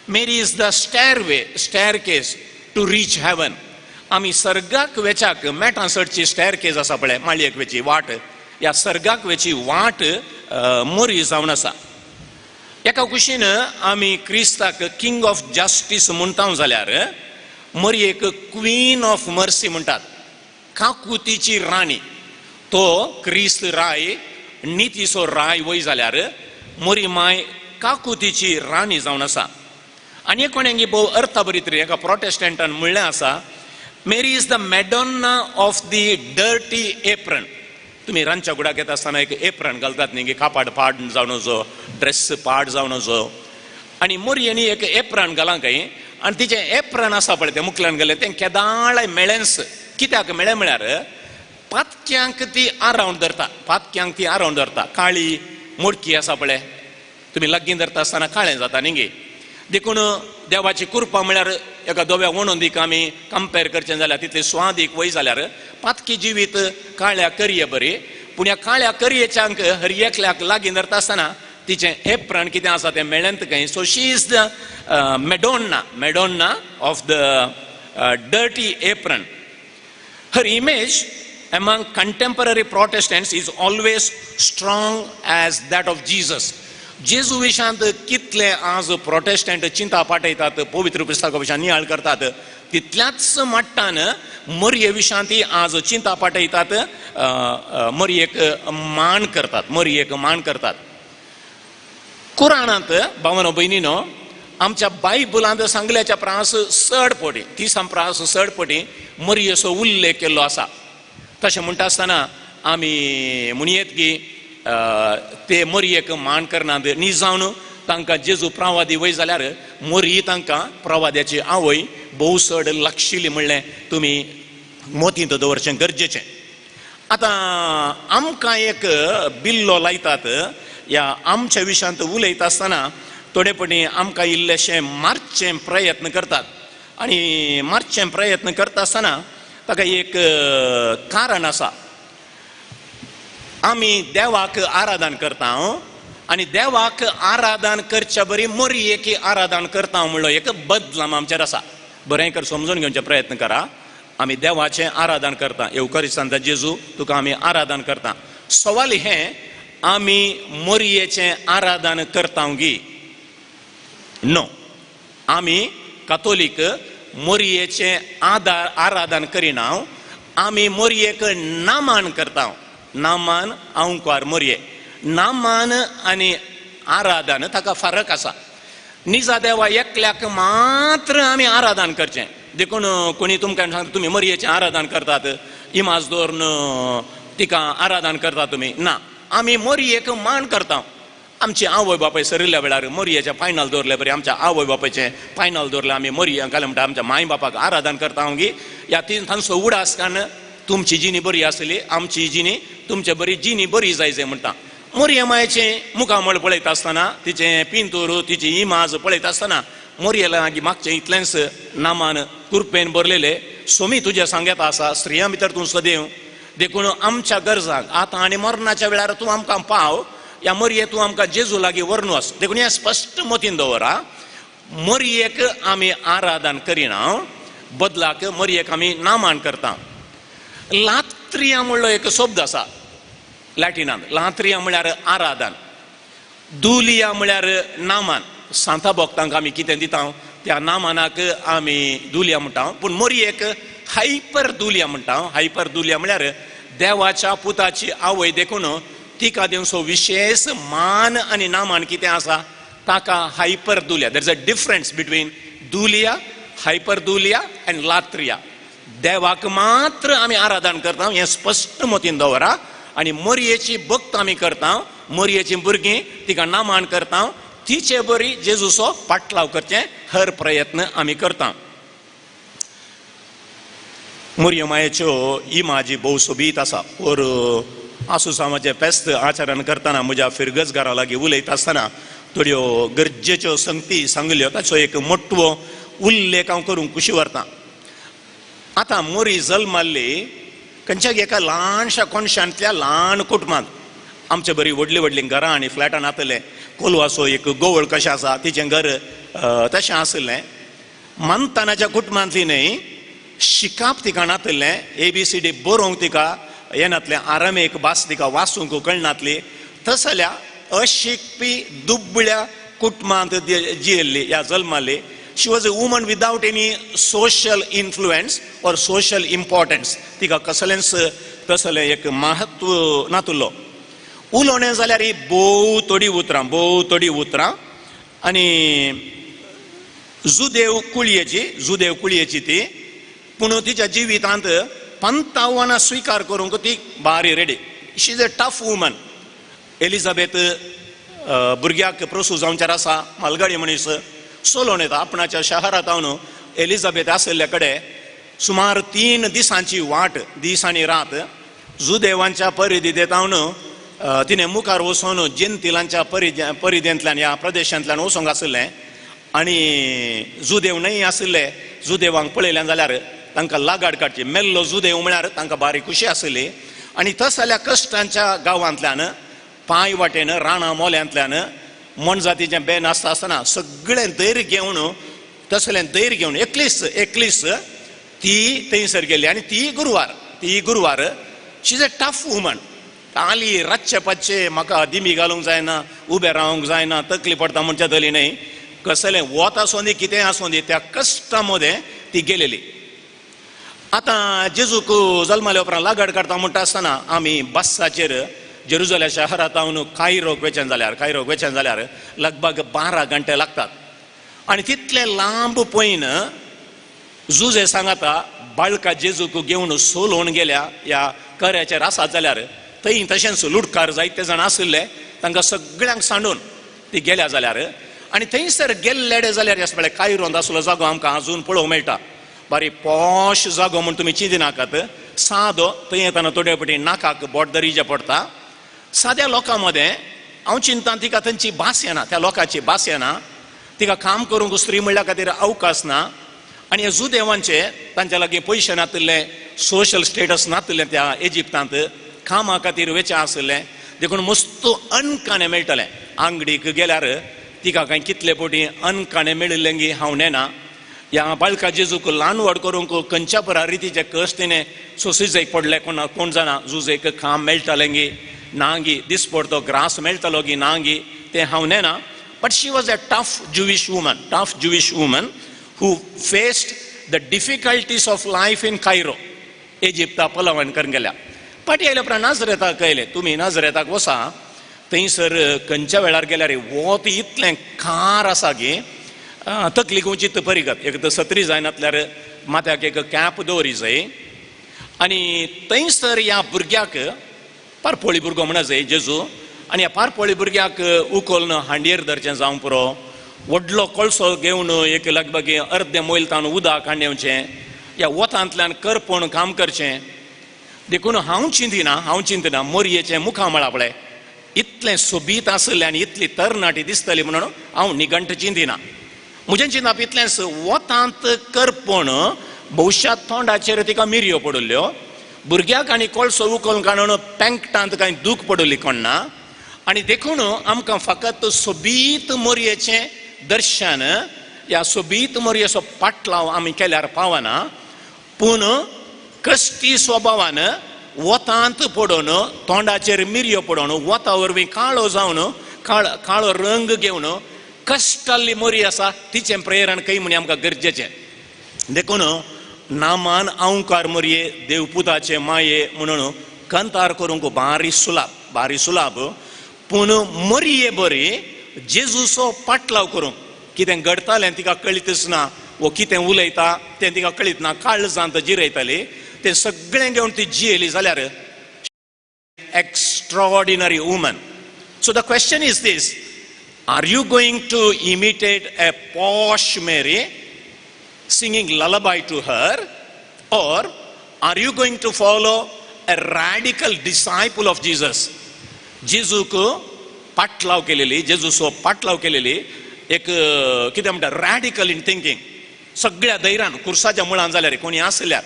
Mary is the stairway, staircase to reach heaven. आमी सर्गाक वेच्याक मेटां चडची स्टॅर केस आसा पळय, माळयेक वेची वाट, ह्या सर्गाक वेची वाट मोरी जावन आसा. एका कुशीन आमी क्रिस्ताक किंग ऑफ जस्टीस म्हणटा जाल्यार मोरयेक क्वीन ऑफ मर्सी म्हणटात, काकुतीची राणी. तो क्रिस्त राय नितीचो राय वय जाल्यार मोरी माय काकुतीची राणी जावन आसा. आनी एक कोणें भोव अर्थाभरीत एका प्रोटेस्टंटान म्हणलें आसा, Mary is the Madonna of the dirty apron. तुमी रांदच्या कुडाक येता आसतना एक एप्रन घालतात न्ही, कापाड पाड जावन जो ड्रेस पाड जावन जो, आनी मोरयेनी एक एप्रन घालां खंय आनी तिचें एप्रन आसा पळय तें मुखल्यान घालें तें केदाळाय मेळेंच. कित्याक मेळ्ळें म्हळ्यार पातक्यांक ती आरावन धरता, पातक्यांक ती आरावन धरता. काळी मोडकी आसा पळय, तुमी लागीं धरता आसतना काळें जाता न्ही गे. देखून देवाची कृपा म्हळ्यार एका धव्या वणोंदीक आमी कंपेर करचें जाल्यार तितली स्वादीक वय जाल्यार पातकी जिवीत काळ्या करये बरी. पूण ह्या काळ्या करयेच्यांक हर एकल्याक लागीं धरता आसतना तिचें एप्रन कितें आसा तें मेळ्ळें खंय. So she is the Madonna, Madonna of the dirty apron. Her image among contemporary Protestants is always strong as that of Jesus. जेजू विशांत कितले आज प्रोटेस्टंट चिंता पाठयतात, पवित्र पुस्तका विशांत नियाळ करतात, तितल्याच मट्टान मरये विशांत आज चिंता पाठयतात, मरयेक मान करतात, मरयेक मान करतात. कुराणांत भावनो भयणीनो आमच्या बायबलांत सांगल्याच्या प्रास चड पटी 30 प्रास चड पटी मरयेचो उल्लेख केल्लो आसा. तशें म्हणटा आसतना आमी म्हणयेत की ते मरयेक मान करनात न्ही जावन तांकां जेजू प्रवादी वय जाल्यार मरी तांकां प्रवाद्याची आवय भोव चड लागशिल्ली म्हणलें तुमी मोतींत दवरचें गरजेचें. आतां आमकां एक बिल्लो लायतात ह्या आमच्या विशयांत उलयता आसतना थोडे पटी आमकां इल्लेशें मारचें प्रयत्न करतात आनी मारचें प्रयत्न करता आसतना ताका एक कारण आसा. आमी देवाक आराधन करता आनी देवाक आराधन करच्या बरी मरयेक आराधन करता म्हणलो एक बदलाम आमचेर आसा. बरें कर समजून घेवचे प्रयत्न करा. आमी देवाचें आराधन करता, येवकरिस्तांत जेजू तुका आमी आराधन करता. सवाल हें आमी मरयेचें आराधन करता गी? नो, आमी कातोलीक मरयेचें आराधन करिना, आमी मरयेक नामान करता. नामान आंवकार मरये, नामान आनी आराधन ताका फरक आसा. निजा देवा एकल्याक मात्र आमी आराधन करचें. देखून कोणी तुमकां सांगता तुमी मरयेचें आराधन करतात, इमाज दवरून तिका आराधन करता तुमी, ना, आमी मरयेक मान करता. आमची आवय बापाय सरिल्ल्या वेळार मरयेचें फायनल दवरले बरें, आमच्या आवय बापायचें फायनल दवरलें आमी मरये घालें म्हणटा आमच्या माय बापाक आराधन करता गी ह्या तीन तांचो उडास कारण तुमची जिणी बरी आसली, आमची जिणी तुमचे बरी जिणी बरी जाय जाय म्हणटा. मरये मायचें मुखामळ पळयता आसतना, तिचें पिंतूर तिची इमाज पळयता आसतना मरये लागीं मागचें इतलेंच नामान कुरपेन भरलेले सोमी तुज्या सांगेत आसा, स्त्रियां भितर तूं सदैव, देखून आमच्या गरजांक आतां आनी मरणाच्या वेळार तूं आमकां पाव, ह्या मरये तूं आमकां जेजू लागीं व्हरून वच. देखून हें स्पश्ट मतीन दवरा, मरयेक आमी आराधन करिना, बदलाक मरयेक आमी नामान करता. लात्रिया म्हणलो एक शब्द आसा लॅटिनांत, लात्रिया म्हळ्यार आराधन, दुलिया म्हळ्यार नामान. सांता भक्तांक आमी कितें दिता त्या नामानाक आमी दुलिया म्हणटा, पूण मरयेक हायपर दुलिया म्हणटा. हायपर दुलिया म्हळ्यार देवाच्या पुताची आवय, देखून तिका दिवचो विशेष मान आनी नामान कितें आसा ताका hyper Dhulia. There is a difference between dulia, hyper dulia and latria. देवाक मात्र आमी आराधन करता हें स्पश्ट मतीन दवरा आनी मरयेची भक्त आमी करता, मरयेची भुरगीं तिका नामान करता, तिचे बरी जेजूचो पाटलाव करचें हर प्रयत्न आमी करता. मरये मायेच्यो इमाजी भोव सोबीत आसा. और आसुसांवाचें फेस्त आचरण करतना म्हज्या फिरगजगारा लागीं उलयता आसतना थोड्यो गरजेच्यो संगती सांगल्यो, ताचो एक मोटवो उल्लेख हांव करूंक खुशी व्हरता. आतां मोरी जल्माल्ली खंयच्या एका ल्हानशा कोनशांतल्या ल्हान कुटुंबांत. आमचे बरी व्हडलीं व्हडलीं घरां आनी फ्लॅटां नातलें, कोलवाचो एक गोवळ कशें आसा तिचें घर तशें आशिल्लें. मानतानाच्या कुटुंबांतली न्हय, शिकाप तिका नातलें, ABCD बरोवंक तिका येनातलें, आरामेक भास तिका वाचूंक कळनातली, तसल्या अशिकपी दुबळ्या कुटुंबांत जियेल्ली ह्या जल्माल्ली. She was a woman without any social influence or social importance. तिका कसलेंच तसलें एक महत्व नातुल्लो. उलोवणें जाल्यार ही भोव थोडी उतरां, भोव थोडी उतरां. आनी जुदेव कुळयेची, जुदेव कुळयेची ती, पूण तिच्या जिवितांत पंतावानां स्विकार करूंक ती बारी ready. She is a tough woman. Elizabeth भुरग्याक प्रसूत जावचेर आसा, मालगाडी मनीस चलोवन येता आपणाच्या शहरांत हांव एलिझाबेथ आशिल्ल्या कडेन. सुमार 3 दिसांची वाट, दीस आनी रात जुदेवांच्या परिधींत हांव तिणें मुखार वचून जेंतिलांच्या परिधेंतल्यान ह्या प्रदेशांतल्यान वचूंक आशिल्लें. आनी जुदेव न्हय आशिल्ले, जुदेवांक पळयलें जाल्यार तांकां लागाड काडची, मेल्लो जुदेव म्हळ्यार तांकां बारी खुशी आशिल्ली. आनी तसल्या कश्टांच्या गांवांतल्यान पांय वाटेन राणां मोल्यांतल्यान मोनजातीचें बेन आसता आसतना सगळें धैर्य घेवन, तसलें धैर्य घेवन एकलीच एकलीच ती थंयसर गेली. आनी ती गुरवार, ती गुरवार. She is a tough woman. आली रातचे पातचे म्हाका दिमी घालूंक जायना, उबें रावंक जायना, तकली पडटा म्हणच्या तली न्हय, कसलें वत आसूं दी कितें आसूं दी त्या कश्टा मदें ती गेलेली. आतां जेजूक जल्माल्या उपरांत लागड काडटा म्हणटा आसतना आमी बस्साचेर जेरुजल्या शहरांत कायरोक वेचें जाल्यार लगभग 12 घंटे लागतात. आनी तितले लांब पयन जुजे सांगाता बाळका जेजूक घेवन सोलोवन गेल्या ह्या कऱ्याचेर आसात जाल्यार थंय तशेंच लुटकार जायते जाण आशिल्ले, तांकां सगळ्यांक सांडून ती गेल्या जाल्यार आनी थंयसर गेल्लेडे जाल्यार ह्या सगळ्या कायरोंत आसलो जागो आमकां अजून पळोवंक मेळटा. बारी पॉश जागो म्हूण तुमी चिंतिनाकात, सादो थंय येतना थोडे पटी नाकाक बोट दरीजें पडटा. साद्या लोकां मदें हांव चिंता तिका थंयची भास येना, त्या लोकांची भास येना, तिका काम करूंक स्त्री म्हणल्या खातीर अवकाश ना. आनी हे जुदेवांचे तांच्या लागीं पयशे नातिल्ले, सोशल स्टेटस नातिल्लें त्या इजिप्तांत, कामा खातीर वेचें आशिल्लें, देखून मस्त अनकाणें मेळटलें. आंगडीक गेल्यार तिका कांय कितले पटी अनकाणें मेळिल्लें गी हांव नेना. ह्या बाळका जेजूक ल्हान व्हड करूंक खंयच्या परा रितीचे कश्ट तिणें सोसिजेक पडले, कोण कोण जाणा जुजेक काम मेळटालें गी ना गी, दिसपडतो ग्रास मेळटालो गी ना गी तें हांव नेना. But she was a tough Jewish woman who faced the difficulties of life in Cairo, इजिप्ता पलवण करून गेल्या. पाटी आयल्या उपरांत नाजरेताक कयले, तुमी नाजरेताक वसा, थंयसर खंयच्या वेळार गेल्यार वत इतलें खार आसा की तकलीक उचित परिगत, एक तर सत्री जायनातल्यार माथ्याक एक कॅप दवरी जाय. आनी थंयसर ह्या भुरग्याक पारपोळी भुरगो म्हणा जाय जेजू, आनी ह्या पारपोळी भुरग्याक उखोलन हांडयेर धरचें जावं पुरो, व्हडलो कोळसो घेवन एक लगभग अर्दें मैल तावन उदक हांडेवचें, ह्या वतांतल्यान करपण काम करचें. देखून हांव चिंतिना मोरयेचें मुखामळा पळय इतलें सोबीत आसलें आनी इतली तरणाटी दिसतली म्हणून हांव निगंट चिंतिना. म्हजें चिंतप इतलेंच, वतांत करपण भोवश्या तोंडाचेर तिका मिरयो पडिल्ल्यो, भुरग्याक आनी कोळसो उखलून काडून पेंकटांत कांय दूख पडिल्ली कोण ना. आनी देखून आमकां फकत सोबीत मोरयेचें दर्शन, ह्या सोबीत मोरयेचो पाटलाव आमी केल्यार पावना, पूण कश्टी स्वभावान वतांत पडून तोंडाचेर मिरयो पडून वता वरवीं काळो जावन काळो रंग घेवन कश्टाल्ली मोरी आसा तिचें प्रेरण खंय म्हण आमकां गरजेचें. देखून नामान अंकार मोरये देवपुताचे माये म्हणून कंतार करूंक बारी सुलाभ, पूण मोरये बरी जेजूचो पाटलाव करूंक कितें घडटालें तिका कळीतच ना, वो कितें उलयता तें तिका कळीत ना, काळजांत जिरयताली तें सगळें घेवन ती जियेली जाल्यार extraordinary woman. So the question is this, are you going to imitate a posh Mary singing lullaby to her, or are you going to follow a radical disciple of Jesus? जेजूक पाटलाव केलेली, जेजूचो पाटलाव केलेली एक कितें म्हणटा रॅडिकल इन थिंकींग, सगळ्या धैर्यान कुर्साच्या मुळान जाल्यार कोणी आसल्यार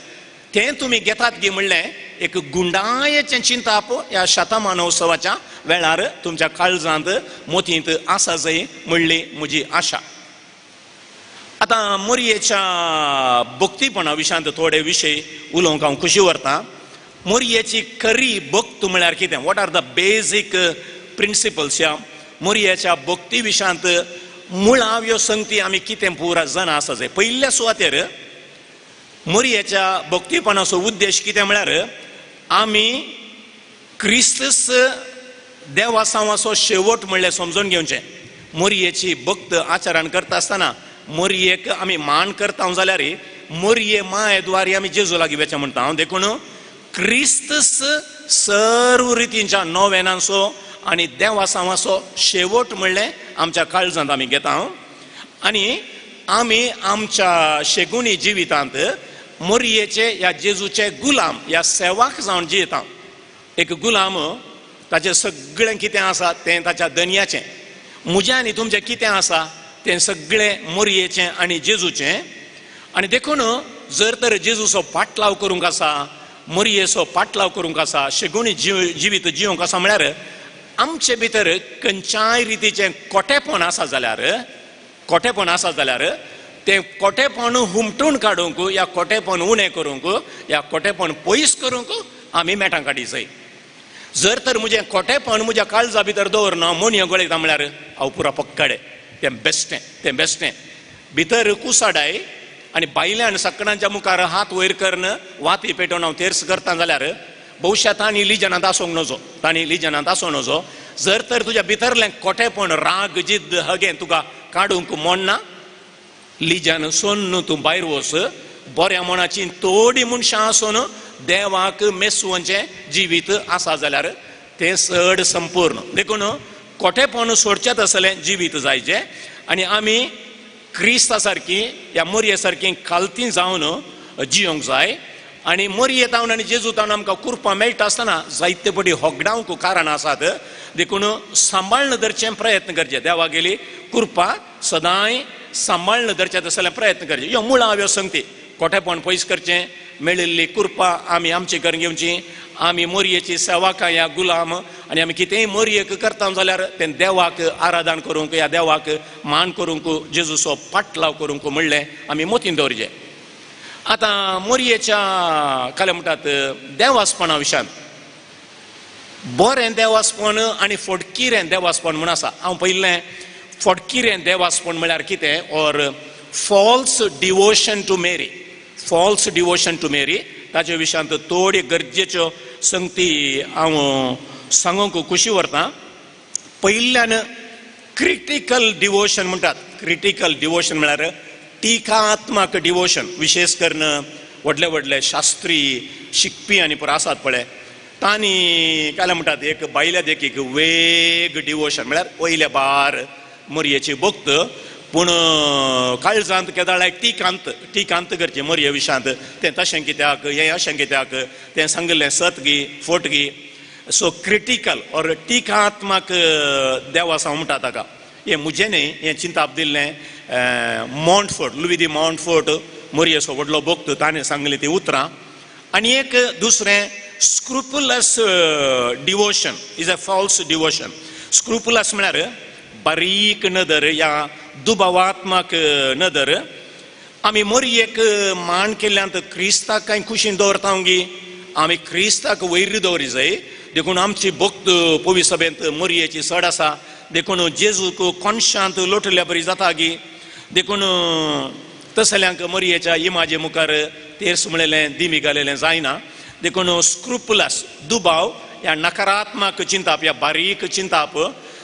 तें तुमी घेतात गी म्हणलें एक गुंडायेचें चिंताप ह्या शतमानोत्सवाच्या वेळार तुमच्या काळजांत मोतींत आसा जाय म्हणली म्हजी आशा. आतां मोरयेच्या भक्तीपणा विशयांत थोडे विशय उलोवंक हांव खुशी व्हरता. मोरयेची खरी भक्त म्हळ्यार कितें, what are the basic principles, ह्या मोरयेच्या भक्ती विशयांत मुळाव्यो संगती आमी कितें पुरा जाणा आसा जाय. पयल्या सुवातेर मोरयेच्या भक्तीपणाचो उद्देश कितें म्हळ्यार आमी क्रिस्तस देवासांवाचो शेवट म्हणल्यार समजून घेवचें. मोरयेची भक्त आचरण करता आसतना मोरयेक आमी मान करता जाल्यार मोरये मायेद्वारे आमी जेजू लागीं वचें म्हणटा हांव. देखून क्रिस्तस सर्व रितींच्या नोवेनांचो आनी देवासांवाचो शेवट म्हणलें आमच्या काळजांत आमी घेता. आनी आमी आमच्या शेगुणी जिवितांत मोरयेचे ह्या जेजूचे गुलाम ह्या सेवाक जावन जियेता. एक गुलाम ताचें सगळें कितें आसा तें ताच्या दनयाचें, म्हजें आनी तुमचें कितें आसा तें सगळें मोरयेचें आनी जेजूचें. आनी देखून जर तर जेजूचो पाटलाव करूंक आसा, मोरयेचो पाटलाव करूंक आसा, शेगुणी जिवीत जिवंक आसा म्हळ्यार आमचे भितर खंयच्याय रितीचें कोटेपण आसा जाल्यार, तें कोटेपण हुमटून काडूंक या कोटेपण उणें करूंक या कोटेपण पयस करूंक आमी मेटां काडी जाय. जर तर म्हजें खोटेपण म्हज्या काळजा भितर दवरना मोनयो गळयता म्हळ्यार हांव पुरा पक्काडे, तें बेश्टें, तें बेश्टें भितर कुसाडाय आनी भायल्यान सकणांच्या मुखार हात वयर करून वाती पेटोवन हांव तेर्स करता जाल्यार भोवशा तांणी लिजनांत आसूंक नजो, तांणी लिजनांत आसूंक नजो. जर तर तुज्या भितरलें खोटेपण, राग, जिद्द, हगें तुका काडूंक मोडना, लिजन सोन्न तूं भायर वच. बऱ्या मनाची थोडी मनशां आसून देवाक मेसवचें जिवीत आसा जाल्यार तें चड संपूर्ण. देखून खोटेपण सोडचें तसलें जिवीत जायचें आनी आमी क्रिस्ता सारकी ह्या मोरये सारकी खालती जावन जियोंक जाय. आनी मोरये तावन आनी जेजू तावन आमकां कुरपां मेळटा आसतना जायते पटी होगडावंक कारणां आसात. देखून सांबाळ्न धरचें प्रयत्न करचे, देवागेली कुरपा सदांय सांबाळ्न धरचें तसलें प्रयत्न करचे. ह्यो मुळाव्यो संगती, खोटेपण पयस करचें, मेळिल्ली कुरपा आमी आमची करून घेवची. आमी मोरयेची सेवा ह्या गुलाम आनी आमी कितेंय मोरयेक करता जाल्यार तें देवाक आराधन करूंक ह्या देवाक मान करूंक जेजूचो पाटलाव करूंक म्हणलें आमी मोतीन दवरचें. आतां मोरयेच्या काले म्हणटात देवासपणा विशयान बरें देवासपण आनी फोटकिरें देवासपण म्हूण आसा. हांव पयलें फोटकिरें देवासपण म्हळ्यार कितें, or false devotion to Mary, false devotion to Mary ताचे विशयांत थोडी गरजेच्यो संगती हांव सांगूंक खुशी व्हरता. पयल्यान क्रिटिकल डिवोशन म्हणटात. क्रिटिकल डिवोशन म्हळ्यार टिकात्मक डिवोशन, विशेश करून व्हडले व्हडले शास्त्री शिकपी आनी पुरो आसात पळय तांणी काय म्हणटात एक बायल्या देखीक वेग डिवोशन म्हळ्यार वयल्या बार मोरयेची भक्त, पूण काळजांत केदाळाय टिकांत टिकांत करचें मोरये विशयांत, तें तशें कित्याक, हें अशें कित्याक, तें सांगिल्लें सत गी फोट गी. सो क्रिटिकल ऑर टिकात्मक देवासांव म्हणटा ताका. हें म्हजें न्ही, हें चिंताप दिल्लें मॉन्टफोर्ट, लुवी दी मॉन्टफोर्ट मोरयेचो व्हडलो भक्त, ताणें सांगली ती उतरां. आनी एक दुसरें scrupulous devotion is a false devotion. Scrupulous म्हळ्यार बारीक नदर या दुबावात्मक नदर. आमी मोरयेक मान केल्ल्यान क्रिस्ताक कांय खुशीन दवरता गी, आमी क्रिस्ताक वयर दवरी जाय. देखून आमची भक्त पवी सभेंत मोरयेची चड आसा, देखून जेजूक कोनशांत लोटल्या बरी जाता गी. देखून तसल्यांक मोरयेच्या इमाजे मुखार तेर्स म्हणलें दिमी घालेलें जायना. देखून स्क्रुपुलस दुबाव ह्या नकारात्मक चिंताप ह्या बारीक चिंताप,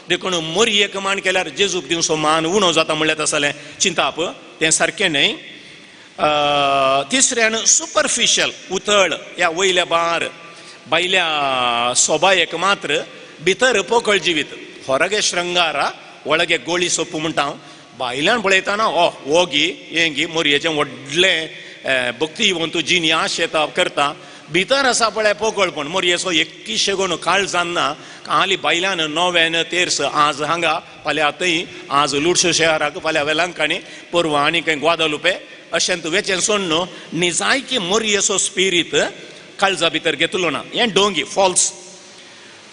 देखून मोरयेक मान केल्यार जेजूक दिवचो मान उणो जाता म्हणल्यार तसलें चिंताप तें सारकें न्हय. तिसऱ्यान सुपरफिशियल उतळ ह्या वयल्या बार भायल्या सोबायेक मात्र भितर पोकळ जिवीत, होरगे श्रंगारा वळगे गोळी सोपू म्हणटा हांव. भायल्यान पळयतना ओ वोगी हें गी मोरयेचें व्हडलें भक्तिवंत जिनी आशेता करता, भितर आसा पळय पोकळपण मोरयेचो एककीशे कोण काळजान ना. हाली भायल्यान नोवेन तेर्स आज हांगा फाल्यां थंय, आज लुडसो शहराक फाल्यां वेलांकांनी, परवां आनी खंय ग्वादालुपे अशें तूं वेचें सोडून निजायकी मोरयेचो स्पिरीत काळजा भितर घेतलो ना. हें डोंगी फॉल्स.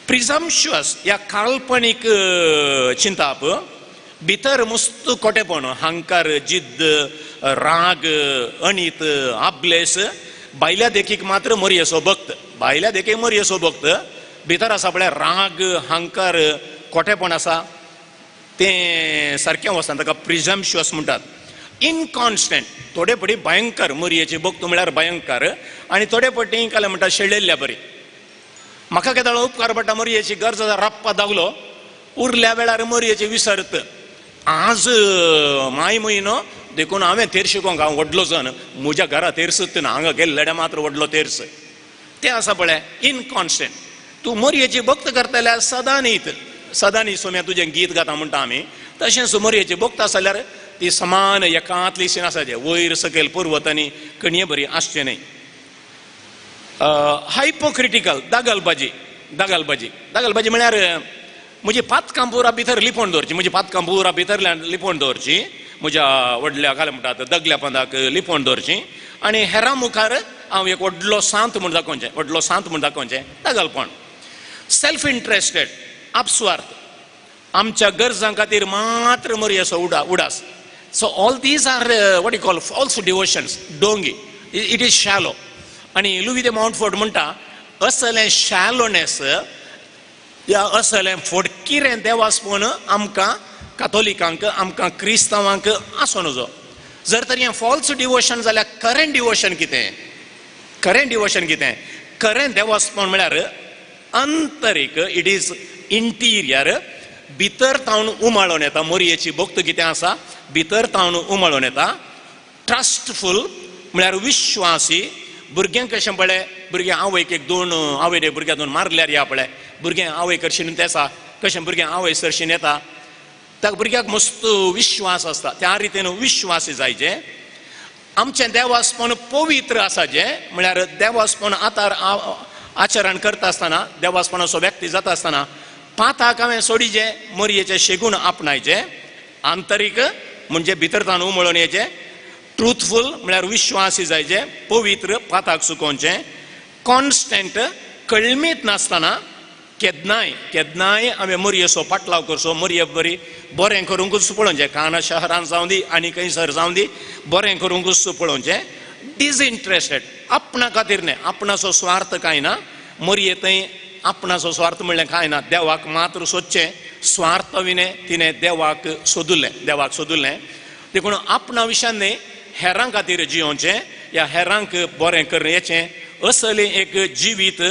प्रिजम्शुअस ह्या काल्पनीक चिंताप, भितर मस्त खोटेपण, हांकार, जिद्द, राग, अणीत, आबलेस. भायल्या देखीक मात्र मोरयेचो भक्त, भायल्या देखीक मोरयेचो भक्त, भितर आसा पळय राग, हांकार, खोटेपण आसा तें सारकें वचना, ताका प्रिजम्शुअस म्हणटात. इनकॉन्स्टंट, थोडे पटी भयंकर मोरयेचे भक्त म्हळ्यार भयंकर आनी थोडे पटी काय म्हणटा शेळेल्ल्या बरी. म्हाका केदाळो उपकार पडटा मोरयेची गरज राप्पा दागलो, उरल्या वेळार मोरयेची विसरत. आज माय म्हयनो देखून हांवें तेर्स शिकोंक, हांव व्हडलो जन, म्हज्या घरा तेर्सच ना, हांगा गेल्लेड्या मात्र व्हडलो तेर्स. तें आसा पळय इनकॉन्स्टंट. तूं मोरयेची भक्त करतल्यार सदां न्हीत, सदां न्ही सोम्या तुजें गीत गाता म्हणटा आमी, तशेंच मोरयेची भक्त आसा जाल्यार ती समान एकांतली शीन आसा, वयर सकयल पर्वतांनी कणये बरी आसचें न्हय. हायपोक्रिटिकल दगलबाजी, दगलबाजी, दगलबाजी म्हळ्यार म्हजी पातकां पुरा भितर लिपोवन दवरची, म्हजी पातकां पुरा भितरल्यान लिपोवन दवरची, म्हज्या व्हडल्या काय म्हणटात दगल्या पंदाक लिपोवन दवरची आनी हेरां मुखार हांव एक व्हडलो सांत म्हूण दाखोवचें, व्हडलो सांत म्हूण दाखोवचें, दगलपण. सेल्फ इंट्रस्टेड, आपस्वार्थ, आमच्या गरजां खातीर मात्र मोरयेचो उडास. So all these are what you call false devotions, डोंगी, it is shallow. आनी लुवी दे माउंटफोर्ट म्हणटा असलें शॅलोनेस ह्या असलें फोडकिरें देवासपण आमकां कातोलिकांक, आमकां क्रिस्तांवांक आसूं नजो. जर तर हें फॉल्स डिवोशन जाल्यार खरें डिवोशन कितें? खरें डिवोशन कितें? खरें देवासपण म्हळ्यार आंतरीक, it is interior, भितर तावन उमाळून येता. मोरयेची भक्त कितें आसा, भितर तावन उमाळून येता. ट्रस्टफूल म्हळ्यार विश्वासी. भुरग्यांक कशें पळय, भुरगें आवयक एक दोन आवय भुरग्या दोन मारल्यार या पळय, भुरगें आवय करशीन तेसा कशें भुरगें आवय सरशीन येता, त्या भुरग्याक मस्त विश्वास आसता. त्या रितीन विश्वासी जायचे. आमचें देवासपण पवित्र आसा, जें म्हळ्यार देवासपण आतां आचरण करता आसतना, देवासपणाचो व्यक्ती जाता आसतना पाताक हांवें सोडीचें, मोरयेचें शेगूण आपणायचें. आंतरीक म्हणजे भितर ताणू उमळून येचें. ट्रुथफूल म्हळ्यार विश्वासी जायचें, पवित्र पाताक सुकोवचें. कॉन्स्टंट कळमीत नासतना केन्नाय केन्नाय हांवें मोरयेचो पाटलाव करचो, मोरये बरी बरें करूंकूच पळोवचें. काणा शहरान जावं दी आनी खंयसर जावं दी, बरें करूंकूच पळोवचें. डिसइंट्रस्टेड, आपणा खातीर न्हय, आपणाचो स्वार्थ कांय ना. मोरये थंय आपणाचो स्वार्थ म्हणलें कांय ना, देवाक मात्र सोदचें. स्वार्थ विणें तिणें देवाक सोदुल्लें, देवाक सोदुल्लें. देखून आपणा विशयान न्हय, हेरां खातीर जियोवचें या हेरांक बरें करून येचें, असलें एक जिवीत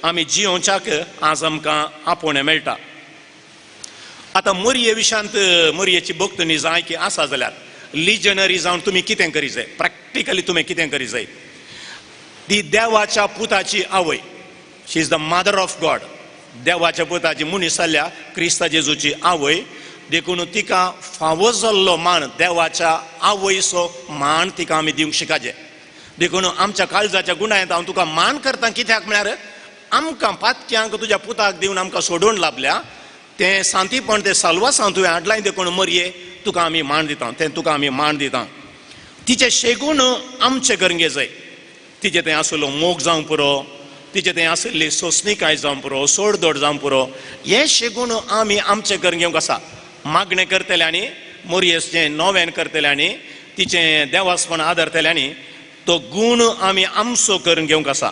आमी जियोवच्याक आज आमकां आपोवणें मेळटा. आतां मोरये विशयांत मोरयेची भक्तणी जाय की आसा जाल्यार लिजनरी जावन तुमी कितें करी जाय, प्रॅक्टिकली तुमी कितें करी जाय. ती देवाच्या पुताची आवय, she is the mother of God. देवाच्या पुताची मनीस जाल्ल्या क्रिस्ता जेजूची आवय, देखून तिका फावो जाल्लो मान, देवाच्या आवयचो मान तिका आमी दिवंक शिकाचे. देखून आमच्या काळजाच्या गुणांत हांव तुका मान करता, कित्याक म्हळ्यार आमकां पातक्यांक तुज्या पुताक दिवन आमकां सोडून लाबल्या तें सांतीपण, तें साल्वासांव तुवें हाडलां. देखून मरये तुका आमी मान दिता, तें तुका आमी मान दिता. तिचें शेगूण आमचें करंगे जाय. तिचें थंय आसलो मोग जावंक पुरो, तिचें थंय आशिल्ली सोंसणीकाय जावंक पुरो, सोडदोड जावंक पुरो, हें शेगूण आमी आमचें करून घेवंक आसा. मागणें करतले आनी मोरयेचें नोवेन करतले आनी तिचें देवासपण आदरतले आनी तो गूण आमी आमचो करून घेवंक आसा.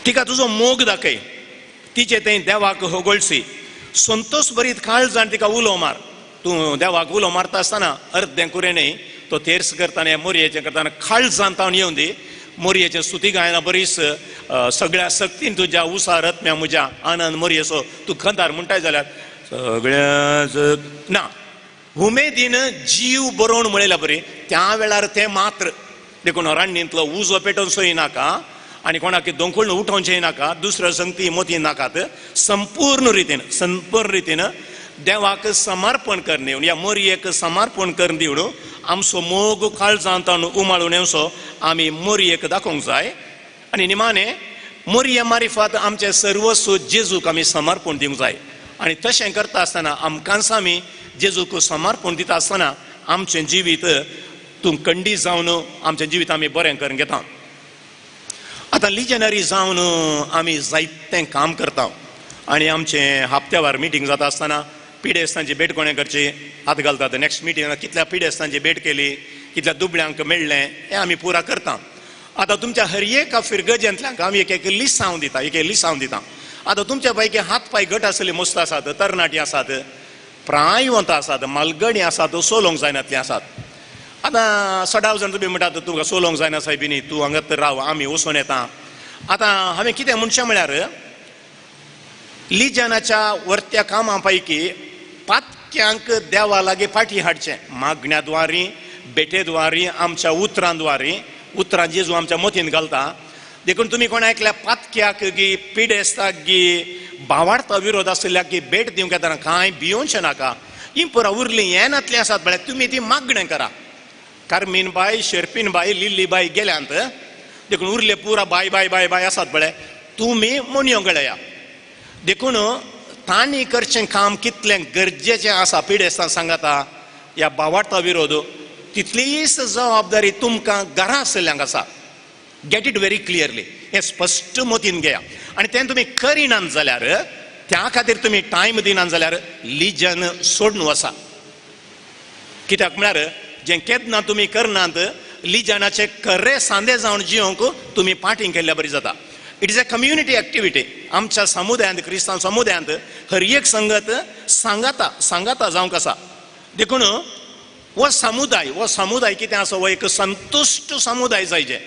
तिका तुजो मोग दाखय, तिचे थंय देवाक होगळसी, संतोष भरीत काळजान तिका उलो मार. तूं देवाक उलो मारता आसतना अर्दें कुरें न्हय, तो तेर्स करतना मोरयेचें करतना काळजान तावन येवन दी. मोरयेचें स्तुती गायना बरीच सगळ्या सक्तीन तुज्या उसार रत्म्या म्हज्या आनंद मोरयेचो तूं खंदार म्हणटाय जाल्यार सगळ्या ना उमेदीन जीव बरोवन म्हणल्या बरी त्या वेळार तें मात्र. देखून रान्नींतलो उजो पेटोवचोय नाका आनी कोणाक दोंकुळून उठोवचेंय नाका, दुसऱ्यो संगती मोती नाकात. संपूर्ण रितीन, संपूर्ण रितीन देवाक समर्पण करून दिवन, ह्या मोरयेक समर्पण करून दिवन आमचो मोग काळजांत उमाळून येवचो आमी मोरयेक दाखोवंक जाय. आनी निमाणें मोरये मारिफात आमचें सर्वस्व जेजूक आमी समर्पण दिवंक जाय. आनी तशें करता आसतना आमकांच आमी जेजूक समर्पण दिता आसतना आमचें जिवीत तूं कंडी जावन आमचें जिवीत आमी बरें करून घेता. आतां लिजनरी जावन आमी जायतें काम करता आनी आमचें हप्त्यावार मिटींग जाता आसतना पिडेस्तांची भेट कोणें करची हात घालतात. नेक्स्ट मिटींग कितल्या पिडेस्तांची भेट केली, कितल्या दुबळ्यांक मेळ्ळें, हें आमी पुरा करता. आतां तुमच्या हर एका फिरगजेंतल्यांक आमी एक एक लिसांव दिता, एक एक लिसांव दिता. आतां तुमच्या पैकी हात पांय घट आसले मस्त आसात, तरणाटी आसात, प्रायवंत आसात, मालगणी आसात, सोलोंक जायनातलीं आसात. आतां सदांच जाण तुमी म्हणटात तुका सोलोंक जायना सायबिनी, तूं हांगात राव, आमी वचून येता. आतां हांवें कितें म्हणचें म्हळ्यार लिजनाच्या वर्त्या कामां पैकी पातक्यांक देवा लागीं फाटीं हाडचें, मागण्या द्वारी, भेटेद्वारी, आमच्या उतरां द्वारी. उतरां जेजू आमच्या मतींत घालता. देखून तुमी कोणा एकल्या पातक्याक गी पिडेस्ताक गी भावार्था विरोध आशिल्ल्याक गी भेट दिवंक येतना कांय भियोवचें नाका. ही पुरा उरलीं येनातलीं आसात म्हळ्यार तुमी ती मागणें करा. कार्मीन बाय, शेरपीन बाय, लिल्ली बाय गेल्यांत, देखून उरले पुरा बाय बाय बाय बाय आसात पळय, तुमी मोनयो गळया. देखून तांणी करचें काम कितलें गरजेचें आसा पिडेस्तां सांगाता ह्या भावार्था विरोध, तितलीच जबाबदारी तुमकां घरा आशिल्ल्यांक आसा. गेट it very clearly, हें स्पश्ट मतीन घेया. आनी तें तुमी करिनात जाल्यार, त्या खातीर तुमी टायम दिनात जाल्यार लिजन सोडून वसा. कित्याक म्हळ्यार जें केन्ना तुमी करनात लिजनाचे खरे सांदे जावन जियोंक तुमी पाटींग केल्ल्या बरी जाता. It is a community activity. आमच्या समुदायांत, क्रिस्तांव समुदायांत हर एक संगत सांगाता सांगाता जावंक आसा. देखून हो समुदाय, हो समुदाय कितें आसा, हो एक संतुश्ट समुदाय जायचे.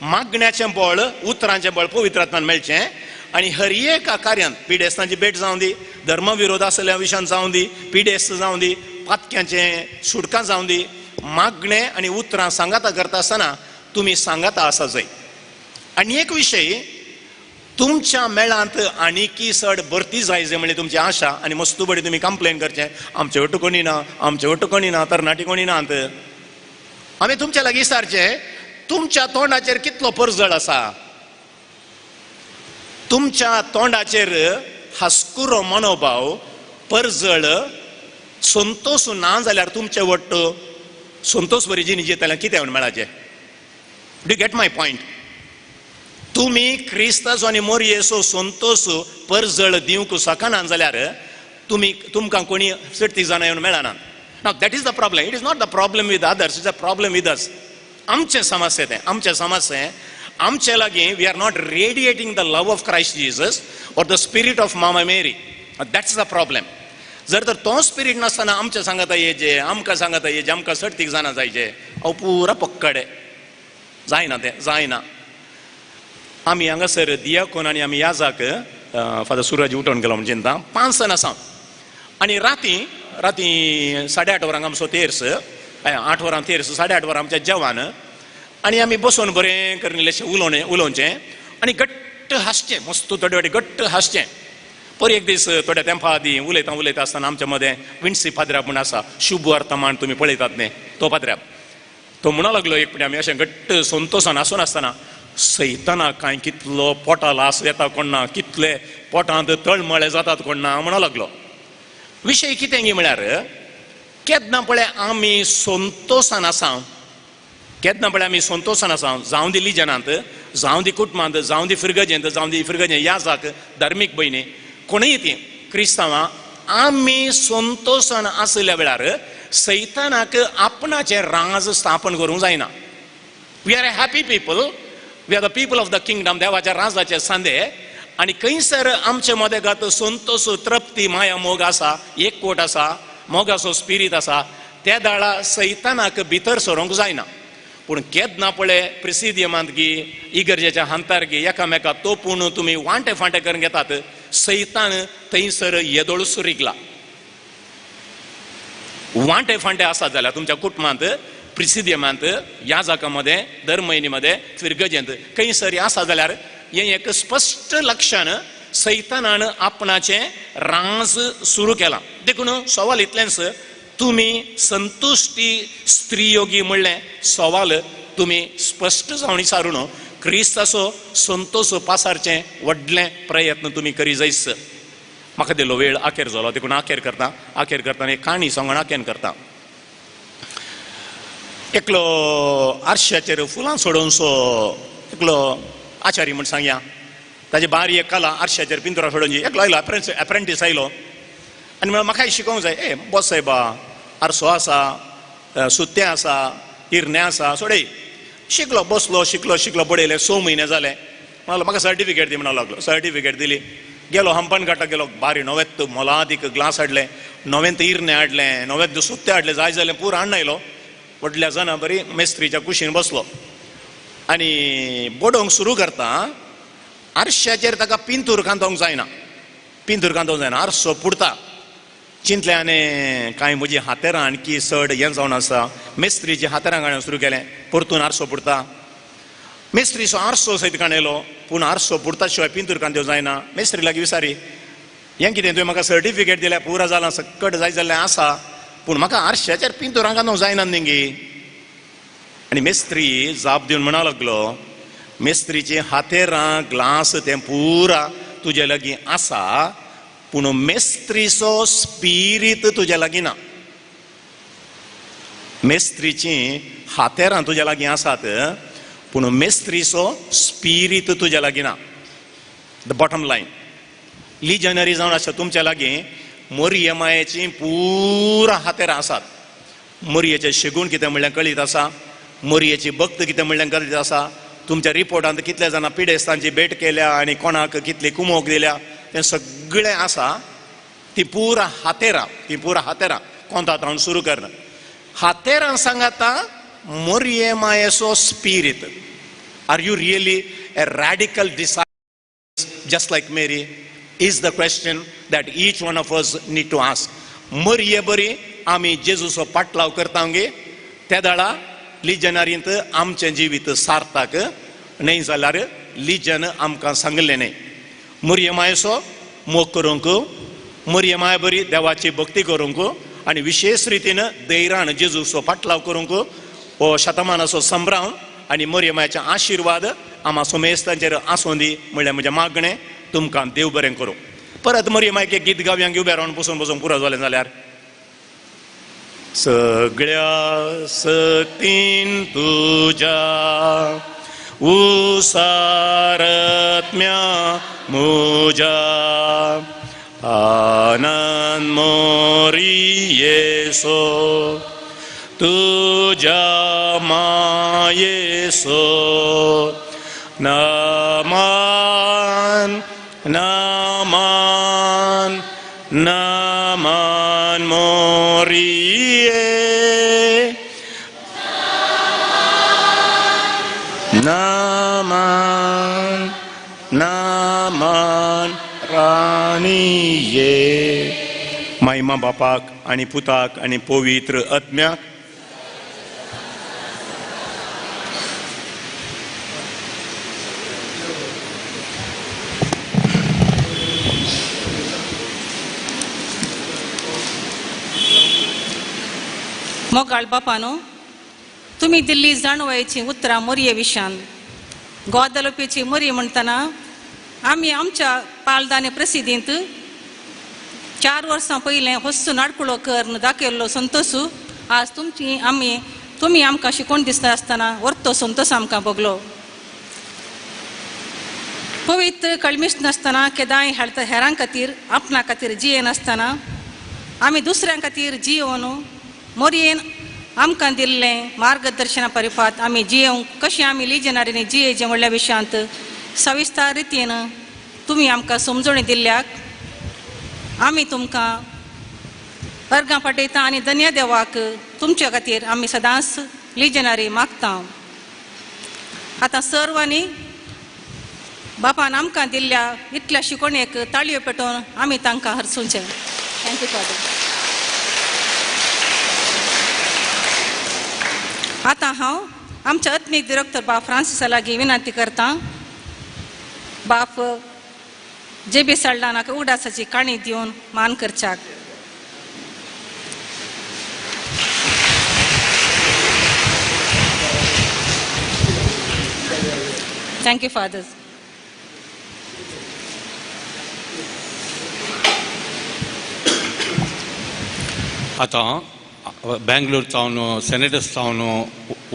मागण्याचें बळ, उतरांचें बळ पवित्र आत्म्यान मेळचें आनी हर एका कार्यांत, पिडेस्तांची भेट जावं दी, धर्मविरोध आसल्या विशयान जावं दी, पिडेस्त जावं दी, पातक्यांचें सुटकां जावं दी, मागणें आनी उतरां सांगाता करता आसतना तुमी सांगाता आसा जाय. आनी एक विशय, तुमच्या मेळांत आनीकी चड भरती जाय जाय म्हणली तुमची आशा आनी मस्तू बडी तुमी कंप्लेन करचें, आमचे वट्टू कोणी ना, आमचे वट्टू कोणी ना, तरणाटी कोणी ना. आमी तुमच्या लागीं विचारचें, तुमच्या तोंडाचेर कितलो परजळ आसा? तुमच्या तोंडाचेर हास्कुरो मनोभाव, परजळ, संतोष ना जाल्यार तुमचे वट्ट संतोष बरी जिणी जियेतल्यार कितें म्हूण मेळाचें? Do get my point? तुमी क्रिस्ताचो आनी मोरयेचो संतोष परजळ दिवंक शकना जाल्यार तुमी तुमकां कोणी चडटी जाणां येवन मेळना. Now that is the problem. It is not the problem with others, it's a problem with us. आमचें समस्या तें, आमचें समस्या, आमचे लागीं we are not radiating the love of Christ Jesus or the spirit of Mama Mary. That's the problem. जर तर तो स्पिरीट नासतना आमचें सांगाता येजे, आमकां सांगाता येजे, आमकां चडतीक जाणां जायचे, हांव पुरा पक्कडे जायना, तें जायना. आमी हांगासर दियाकोन आनी आमी याजाक फादर सुरज उठोवन गेलो म्हण चिंता 5 जाण आसा. आनी राती राती 8:30 वरांक आमचो तेर्स, 8 वरां तेर्स, 8:30 वरां आमचें जेवण. आनी आमी बसून बरें करून इल्लेशें उलोवणें उलोवचें आनी घट्ट हांसचें, मस्त थोडे फावटी घट्ट हांसचें. पर एक दीस थोड्या तेंपा आदीं उलयता उलयता आसतना आमच्या मदें विन्सी पाद्र्याब म्हूण आसा, शुभ वर्तमान तुमी पळयतात न्ही, तो पाद्र्याब तो म्हणूंक लागलो एक फावटी आमी अशें घट्ट संतोशान आसून आसतना, सैताना कांय कितलो पोटा लास येता कोण ना, कितले पोटांत तळमळे जातात कोण ना म्हणूंक लागलो. विशय कितें गी म्हळ्यार, केन्ना पळय आमी संतोशान आसा, केन्ना पळय आमी संतोशान आसा, जावं दी लिजनांत, जावं दी कुटुंबांत, जावं दी फिरगजेंत, जावं दी फिरगजें याजाक, धार्मीक भयणी कोणूय ती क्रिस्तांवां, आमी संतोशान आशिल्ल्या वेळार सैतानाक आपणाचें राज स्थापन करूंक जायना. We are a happy people, we are the people of the kingdom, देवाच्या राजाचे सांदे. आनी खंयसर आमचे मदेगात संतोष, तृप्ती, माया, मोग आसा, एकवट आसा, मोगाचो स्पिरीत आसा, त्या दाळा सैतानाक भितर सरोंक जायना. पूण केन्ना पळय प्रिसिदियमांत गी, इगर्जेच्या हांतार गी, एकामेका तोपून तुमी वांटे फांटे करून घेतात, सैतान थंयसर येदोळूच रिगला. वांटे फांटे आसात जाल्यार तुमच्या कुटुंबांत, प्रिसिदियमांत, याजाका मदें, दर म्हयनी मदें, फिरगजेंत खंयसर आसा जाल्यार हें एक स्पश्ट लक्षण, सैतानान आपणाचें राज सुरू केलां. देखून सवाल इतलेंच, तुमी संतुश्टी स्त्रीयोगी म्हणलें सवाल तुमी स्पश्ट जावन विचारून क्रिस्ताचो संतोष पासारचें व्हडलें प्रयत्न तुमी करी जायस. म्हाका दिलो वेळ आखेर जालो, देखून आखेर करता. आखेर करतना एक काणी सांगून आखेर करता. एकलो आरशाचेर फुलां सोडोवचो एकलो आचारी म्हण सांगया, ताजी बारी एक कला आरशाचेर पिंतुरां सोडोवची. एकलो आयलो एप्रेंटीस आयलो आनी म्हणलो म्हाकाय शिकोवंक जाय. ए बस सायबा, आरसो आसा, सुत्तें आसा, हिरणें आसा, सोडय. शिकलो, बसलो, शिकलो शिकलो, बडयले 6 म्हयने जाले. म्हणलो म्हाका सर्टिफिकेट दी म्हणूंक लागलो. सर्टिफिकेट दिली. गेलो हंपन घाटाक गेलो, बारी नवेंत मोलादीक ग्लास हाडले, नवेंत इरणें हाडलें, नवेंत सुत्तें हाडलें, जाय जालें पूर हाडून आयलो. व्हडल्या जाणां बरी मेस्त्रीच्या कुशीन बसलो आनी बडोवंक सुरू करता. आरशाचेर ताका पिंतूर कांतोवंक जायना, पिंतूर कांतोवंक जायना, आरसो पुरता. चिंतलें आनी कांय म्हजी हातेरां आणकी चड हें जावन आसा. मेस्त्रीची हातेरां काडून सुरू केलें, परतून आरसो पुरता. मेस्त्रीचो आरसो सयत काणयलो, पूण आरसो पुरता शिवाय पिंतूर कांत्यो जायना. मेस्त्री लागीं विचारी, हें कितें तुवें म्हाका सर्टिफिकेट दिल्या, पुरा जालां, सक्कट जाय जाल्लें आसा, पूण म्हाका आरशाचेर पिंतूर कांदोवंक जायना न्ही गी. आनी मेस्त्री जाप दिवन म्हणा लागलो, मेस्त्रीची हातेरां ग्लास तें पुरा तुजे लागीं आसा, पूण मेस्त्रीचो स्पिरीत तुज्या लागीं ना. मेस्त्रीची हातेरां तुज्या लागीं आसात, पूण मेस्त्रीचो स्पिरीत तुज्या लागीं ना. The bottom line, लिजनरी जावन आसा तुमच्या लागीं मोरयमायेची पुरा हातेरां आसात. मोरयेचें शेगूण कितें म्हणल्यार कळीत आसा, मोरयेची भक्त कितें म्हणल्यार कळीत आसा, तुमच्या रिपोर्टांत कितल्या जाणां पिडेस्तांची भेट केल्या आनी कोणाक कितली कुमोक दिल्या तें सगळें आसा. ती पुरा हातेरां, ती पुरा हातेरां कोंता तावन सुरू करना. हातेरां सांगाता मोरये मायेचो spirit. Are you really a radical disciple just like Mary is the question that each one of us need to ask. मरये बरी आमी जेजूचो पाटलाव करता गे त्या दाळा लिजनारींत आमचें जिवीत सार्थक न्हय जाल्यार लिजन आमकां सांगलें न्हय. मरये मायेचो मोग करूंक, मरये माय बरी देवाची भक्ती करूंक आनी विशेश रितीन दैरान जेजूचो पाटलाव करूंक हो शतमानाचो संभ्राम आनी मरये मायेचे आशिर्वाद आमा सोमेस्तांचेर आसूं दी म्हणल्यार म्हजें मागणें. तुमकां देव बरें करूं. परत मरये मायक एक गीत गावया उबे रावन बसून बसून पुरो जालें जाल्यार. सगळ्या सक्तीन तुज्या उसारत्म्या मुज्या आनंद मोरियेसो तुज्या मायेसो नमान नमान नमान मोरिये नमान नमान राणये. मायमा बापाक आनी पुताक आनी पवित्र आत्म्याक. मोगाळ बापानो, तुमी दिल्ली जाणवायेची उतरां मोरये विशान गोदलोपेची मोरी म्हणटना आमी आमच्या पालदाने प्रसिद्धींत 4 वर्सां पयलें होस्सू नाडकुळो करून दाखयल्लो संतोसू आज तुमची आमी तुमी आमकां शिकोवन दिसता आसतना वर्तो संतोस आमकां भोगलो. पवित्र कळमीश नासतना केदांय हेरां खातीर आपणा खातीर जियेनासतना आमी दुसऱ्यां खातीर जियोवन मोरयेन आमकां दिल्लें मार्गदर्शना परिपात आमी जियोवंक कशें आमी लिजनारीनी जियेचें म्हणल्या विशयांत सविस्तार रितीन तुमी आमकां समजणी दिल्ल्याक आमी तुमकां अर्गां पाठयता आनी धन्य देवाक तुमच्या खातीर आमी सदांच लिजनारी मागता. आतां सर्वांनी बापान आमकां दिल्ल्या इतल्या शिकवणेक ताळयो पेटोवन आमी तांकां हरसुचें. Thank you father. आतां हांव आमच्या आत्मीक डिरेक्टर बाप फ्रांसिसा लागीं विनंती करता, बाप जे बी साल्डानाक उडासाची काणी दिवन मान करच्याक. Thank you fathers. आतां बेंगलोर सावन सेनेटर्स सावन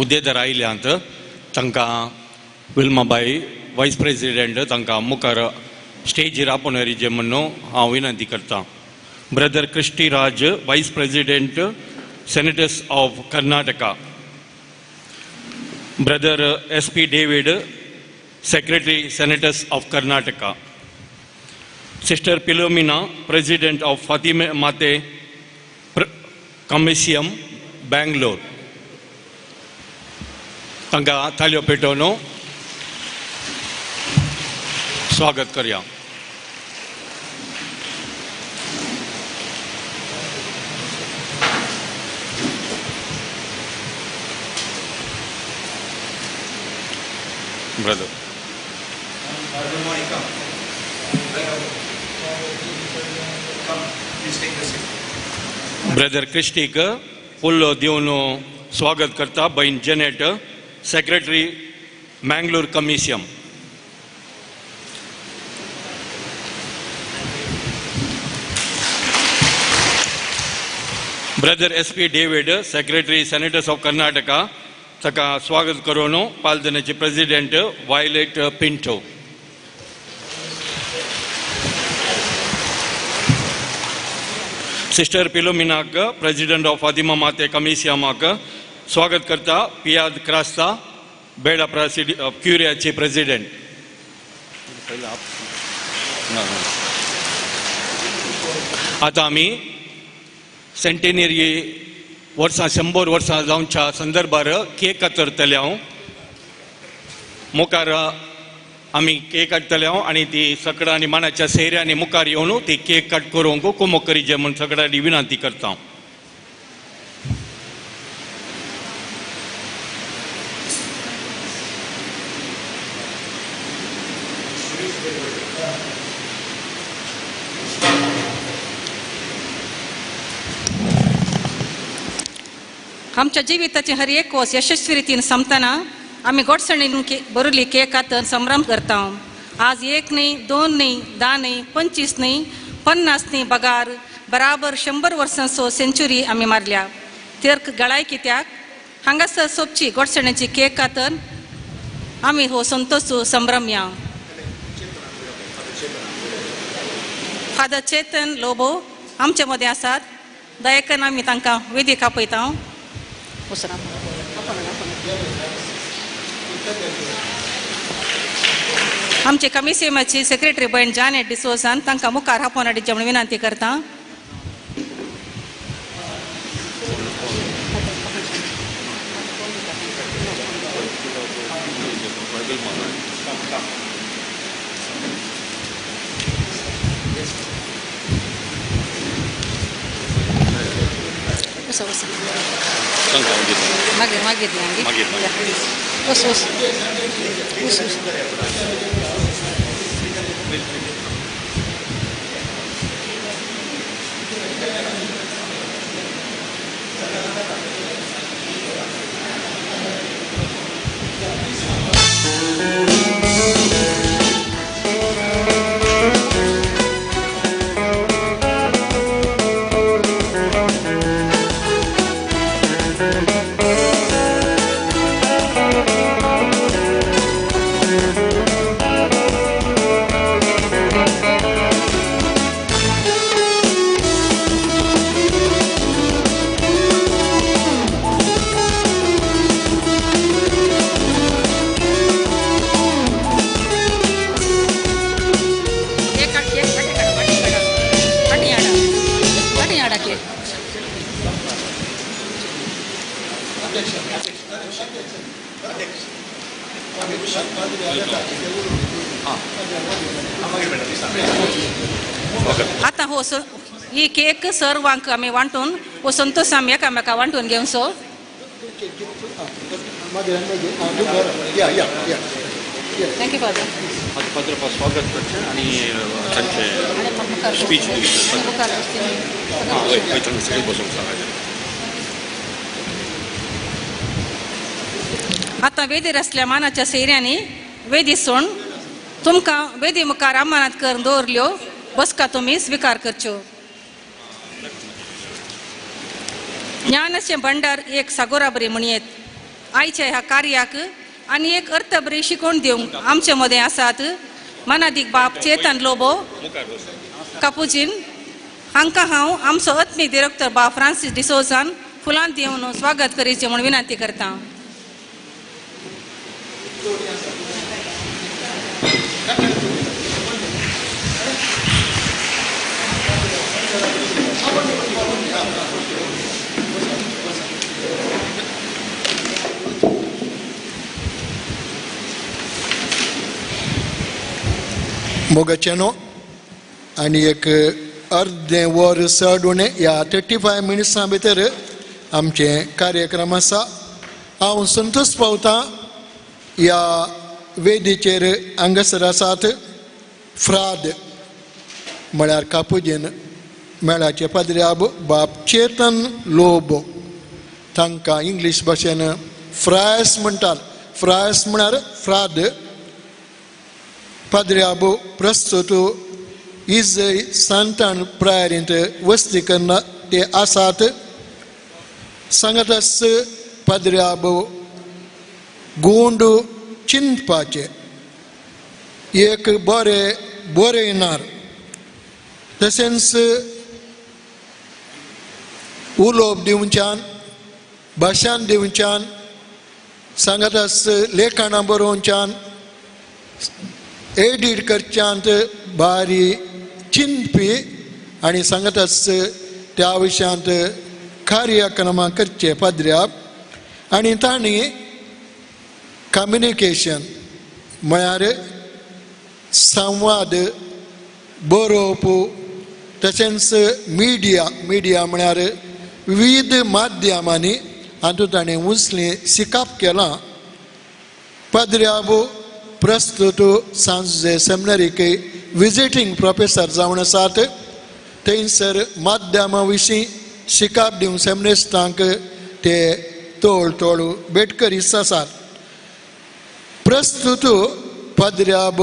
उद्देदार आयल्यांत तांकां विल्माबाई वायस प्रेसिडेंट तांकां मुखार स्टेजीर आपोवन जे म्हणून हांव विनंती करतां. Brother Christy Raj vice president senators of Karnataka, brother S P David secretary senators of Karnataka, sister Philomena president of Fatima Mathe Comitium Bangalore. तांकां ताळयो पेटोवन स्वागत करया. ब्रदर ब्रदर क्रिस्टीक फुल्लो दिवन स्वागत करता बहीण Janet secretary Mangalore Comitium. Brother S P David secretary senators of Karnataka ताका स्वागत करून पालदनाचे प्रेसिडेंट वायलेट पिंटो. सिस्टर पिलोमिनाक प्रेसिडेंट ऑफ फातिमा माते कमिसियामाक स्वागत करता पियाद क्रास्ता बेळा क्युरियाचे प्रेसिडेंट. आतां आमी सेंटेनरी वर्सां 100 वर्सां जावच्या संदर्भार केक कातरतले हांव. मुखार आमी केक काडटले हांव आनी ती सगळ्या आनी मानाच्या सेऱ्यांनी मुखार येवन ती केक कट करूंक कुमक करीचे म्हूण सगळ्यांनी विनंती करता. आमच्या जिविताचे हर एक कोस यशस्वी रितीन संपतना आमी गोडसणीन बरुली केक कातन संभ्रम करता. आज 1 न्ही, 2 न्ही, 10 न्ही, 25 न्ही, 50 न्ही, बगार बराबर 100 वर्सांचो सेंचुरी आमी मारल्या. तर गळाय कित्याक हांगासर सोपची गोडसणीची केक कातन आमी हो संतोष संभ्रम या. फादर चेतन लोबो आमचे मदें आसात. दयेकन आमी तांकां वेदीक आपयता. आमचे कमिसियमाची सेक्रेटरी भयण जानेट डिसोजान तांकां मुखार आपोवन हाडचे म्हूण विनंती करता. मागीर मागीर मागीर वस वस वस वस. आतां हो ही केक सर्वांक आमी वांटून हो संतोष आमी एकामेका वांटून घेवचो. Thank you father. Father स्वागत करचें आनी तांचें स्पीच दिवचें. हय, तांकां सगळीं बसूंक सांगात. आतां वेदीर आसल्या मानाच्या सैऱ्यांनी वेदी सोण तुमकां वेदी मुखार अमानात करून दवरल्यो बसका तुमी स्विकार करच्यो. ज्ञानाचें भंडार एक सागोरा बरी म्हणयेत. आयच्या ह्या कार्याक आनी एक अर्थ बरी शिकोवन दिवंक आमचे मदें आसात मनादीक बाप चेतन लोबो कापुजीन हांकां हांव आमचो आत्मीक डिरेक्टर बाप फ्रांसीस डिसोजान फुलां दिवन स्वागत करीचें म्हूण विनंती करता. मोगाचेनो आनी एक अर्दें वर चड उणें ह्या 35 मिनट्सां भितर आमचें कार्यक्रम आसा. हांव संतोष पावतां ह्या वेदीचेर हांगासर आसात फ्राद म्हळ्यार कापुजीन मेळाचे पाद्र्याब बाप चेतन लोबो. तांकां इंग्लीश भाशेन फ्रायस म्हणटात. फ्रायस म्हळ्यार फ्राद. पाद्र्याब प्रस्तुत इजय सांतान प्रायरींत वस्ती करना ते आसात. सांगतास पाद्र्याब गोंड चिंतपाचें एक बरें बरयणार तशेंच उलोवप दिवच्यान भाशण दिवच्यान सांगाताच लेखणां बरोवच्यान एडीट करच्यांत बारी चिंतपी आनी सांगाताच त्या विशयांत कार्यक्रमां करचे पाद्र्याप आनी तांणी कम्युनिकेशन म्हळ्यार संवाद बरोवप तशेंच मिडिया मिडिया म्हळ्यार विविध माध्यमांनी हातूंत ताणें उंचलें शिकप केलां. पाद्र्याब प्रस्तुत सांजे सेमिनरीक विजिटींग प्रोफेसर जावन आसात. थंयसर माध्यमा विशीं शिकप दिवन सेमिनिस्टांक ते तोळ तोळ भेट करीत आसात. प्रस्तुत पाद्र्याब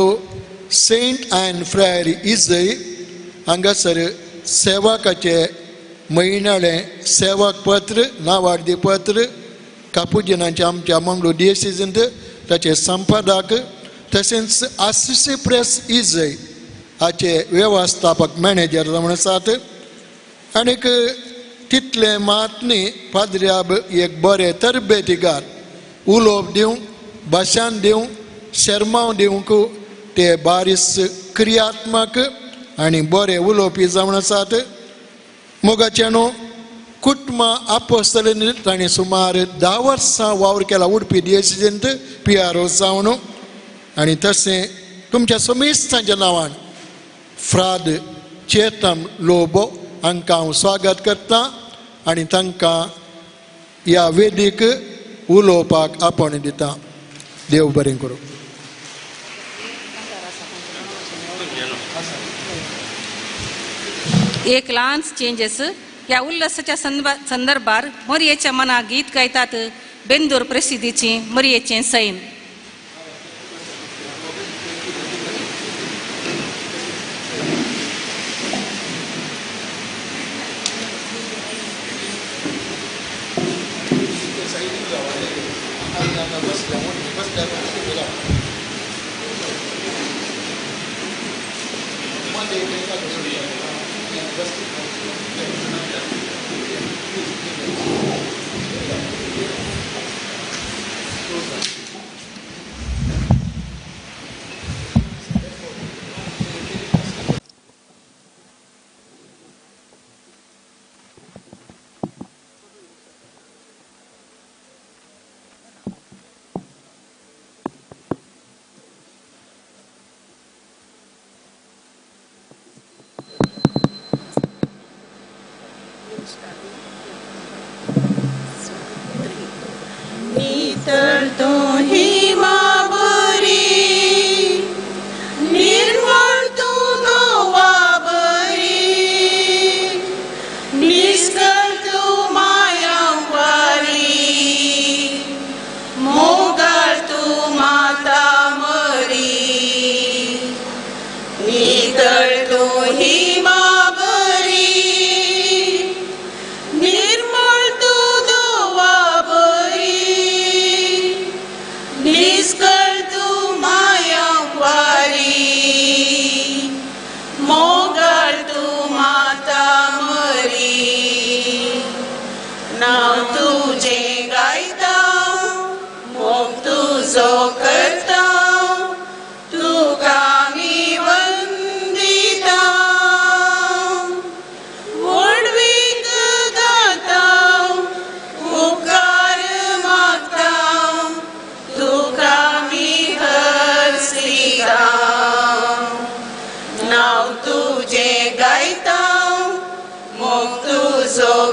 सेंट अँड फ्रायर इजय हांगासर सेवकाचे म्हयनाळें सेवक पत्र नावार्दी पत्र कापुजिनांचे आमच्या मंगळूर डिएसीजींत ताचे संपादक तशेंच आसिसी प्रेस इजय हाचे वेवस्थापक मॅनेजर जावन आसात. आनीक तितलें मात न्ही पाद्र्याब एक बरें तरबेतीगार उलोवप दिवंक भाशण दिवंक शेरमांव दिवंक ते बारीस क्रियात्मक आनी बरे उलोवपी जावन आसात. मोगाचे न्हू कुटुंबां आपोस्तलीन ताणें सुमार 10 वर्सां वावर केला उडपी डिएसीजींत PRO जावन आनी तशें तुमच्या समेस्तांच्या नांवान फ्राद चेतन लोबो हांकां हांव स्वागत करतां आनी तांकां ह्या वेदीक उलोवपाक आपोवणें दिता. देव बरें करूं. एक ल्हान चेंजेस ह्या उल्हासाच्या संदर्भार मरयेच्या मनाक गीत गायतात बेंदूर प्रसिद्धीची मरयेचें सैम.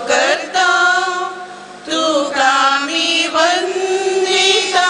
करता तुका मी वंदिता.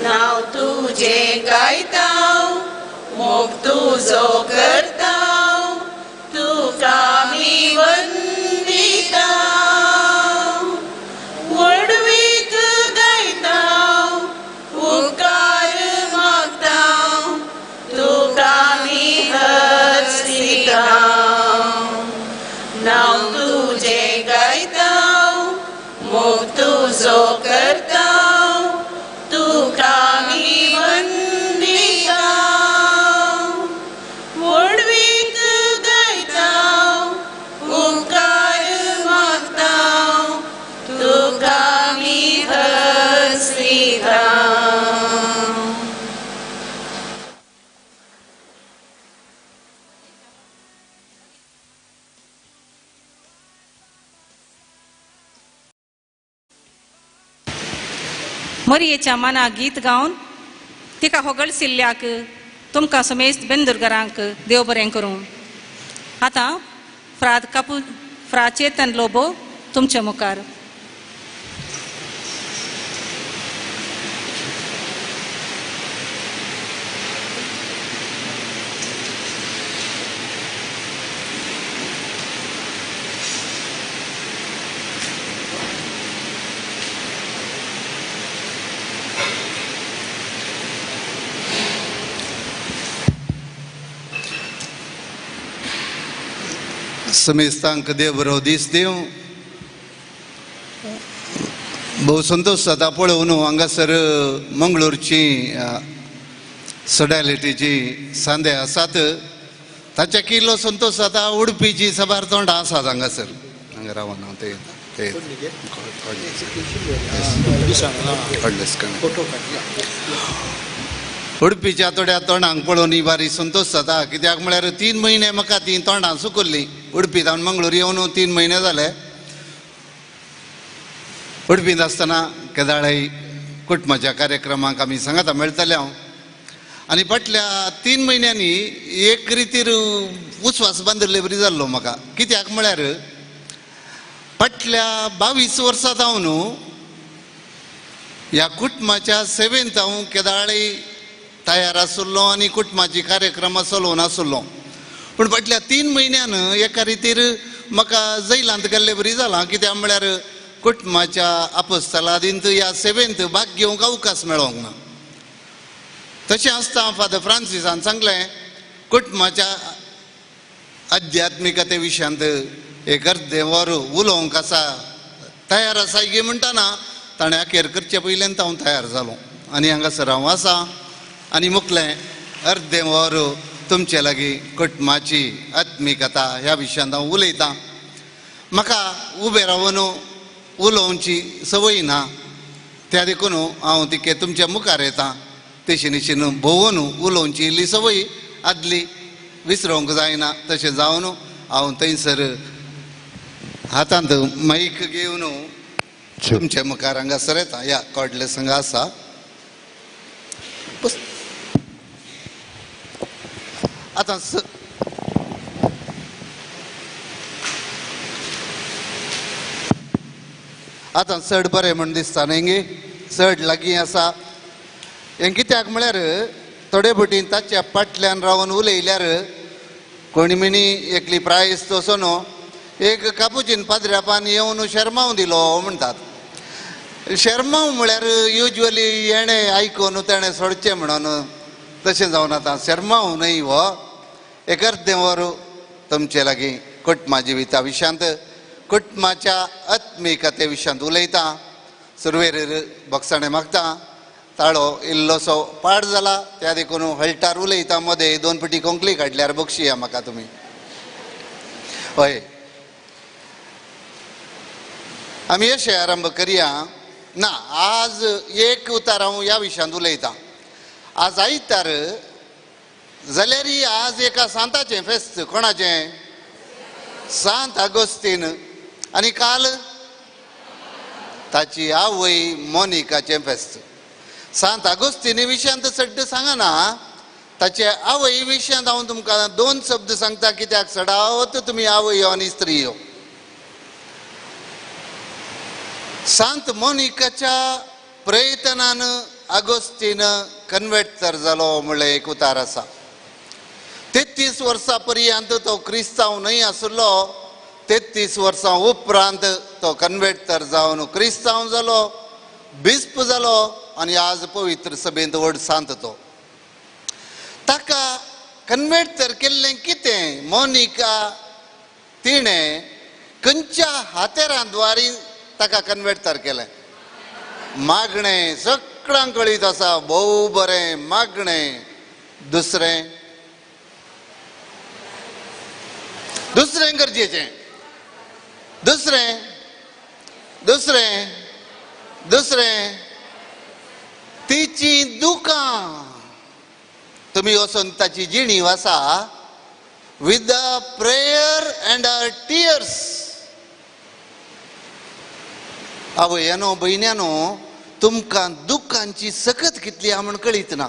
नांव तुजें गायतांव, मोग तुजो करतांव, तुका आमी वंदितांव. व्हडवीक गायतांव, उपकार मागतांव, तुका आमी हरसितांव. नांव तुजें गायतांव, मोग तुजो करतांव, तुका आमी वंदितांव. व्हडवीक गायतांव, उपकार मागतांव, तुका आमी हरसितांव. मरियेच्या मनाक गीत गावन तिका होगळसिल्ल्याक तुमकां समेस्त बेंदुरगरांक देव बरें करूं. आतां फ्राद कापू फ्रा चेतन लोबो तुमचे मुखार. समेस्तांक देव बरो दीस दिवं. भोव संतोश जाता पळोवन हांगासर मंगळूरची सोडालिटीची सांदे आसात, ताच्या किल्लो संतोश जाता. उडपीची साबार तोंडां आसात हांगासर. हांगा रावन हांव ते उडपीच्या थोड्या तोंडांक पळोवन ही बारी संतोश जाता. कित्याक म्हळ्यार 3 म्हयने म्हाका ती तोंडां सुकल्लीं. उडपी जावन मंगळूर येवन 3 म्हयने जाले. उडपींत आसतना केदाळय कुटुंबाच्या कार्यक्रमाक आमी सांगाता मेळटले हांव. आनी फाटल्या 3 म्हयन्यांनी एक रितीर उस्वास बांदिल्ले बरी जाल्लो म्हाका. कित्याक म्हळ्यार फाटल्या 22 वर्सां जावन ह्या कुटुंबाच्या सेवेंत हांव केदाळय तयार आसलो आनी कुटुंबाची कार्यक्रमां चलोवन आसलो. पूण फाटल्या 3 म्हयन्यान एका रितीर म्हाका जैलांत गेल्ले बरी जालां. कित्याक म्हळ्यार कुटुंबाच्या आपस्थलादींत ह्या सेवेंत भाग घेवंक अवकाश मेळोंक ना. तशें आसता फादर फ्रांसिसान सांगलें कुटुंबाच्या आध्यात्मिकते विशयांत एक अर्दें वर उलोवंक आसा, तयार आसा गे म्हणटना ताणें अखेर करचे पयल्यान हांव तयार जालो आनी हांगासर हांव आसा. आनी मुखलें अर्दें वर तुमचे लागीं कुटुंबाची आत्मिकता ह्या विशयांत हांव उलयतां. म्हाका उबें रावन उलोवची संवय ना, त्या देखून हांव तिके तुमच्या मुखार येता. तशी निशीन भोंवन उलोवची इल्ली संवय आदली विसरोंक जायना. तशें जावन हांव थंयसर हातांत मायक घेवन तुमच्या मुखार हांगासर येता. ह्या कॉर्डलेस हांगा आसा. आतां आतां चड बरें म्हण दिसता न्ही गे, चड लागीं आसा. हें कित्याक म्हळ्यार थोडे बोटीन ताच्या फाटल्यान रावन उलयल्यार कोणी मिणी एकली प्रायस तसो न्हू एक कापुचीन पाद्र्यापान येवन शेरमांव दिलो म्हणटात. शेरमांव म्हळ्यार युज्वली हेणें आयकून तेणें सोडचें म्हणून तशें जावन आतां शेरमांव न्हय हो एक अर्दें वर तुमचे लागीं कुटुंबा जिविता विशयांत कुटुंबाच्या आत्मिकते विशयांत उलयता. सुरवेर बक्षाणें मागता. ताळो इल्लोसो पाड जाला त्या देखून हळटार उलयता. मदें 2 पिटी कोंकली काडल्यार बक्षिया म्हाका तुमी. हय, आमी अशें आरंभ करया ना. आज एक उतार हांव ह्या विशयांत उलयतां. आज आयतार जाल्यार आज एका सांताचें फेस्त. कोणाचें? सांत आगोस्तीन. आनी काल ताची आवय मोनिकाचें फेस्त. सांत आगोस्तीन विशयांत चड सांगना, ताचे आवय विशयांत हांव तुमकां 2 शब्द सांगता. कित्याक चडावत तुमी आवय आनी स्त्री. सांत मोनिकाच्या प्रयत्नान आगोस्तीन कन्वर्ट जालो म्हणलें एक उतार आसा. 33 वर्सां पर्यंत तो क्रिस्तांव न्हय आसलो. 33 वर्सां उपरांत तो कन्वर्ट जावन क्रिस्तांव जालो, बिस्प जालो आनी आज पवित्र सभेंत व्हड सांत तो. ताका कन्वर्ट केल्लें कितें? मोनिका तिणें खंयच्या हातेरां द्वारी ताका कन्वर्ट केलें? मागणें सगळ्यांक कळीत आसा, भोव बरें मागणें. दुसरें दुसरें गरजेचें, दुसरें दुसरें दुसरें तिची दुकां. तुमी वचून ताची जिणीव आसा, with the prayer and her tears. आवयानो भयण्यानो, तुमकां दुकांची सकत कितली आहा म्हूण कळीत ना.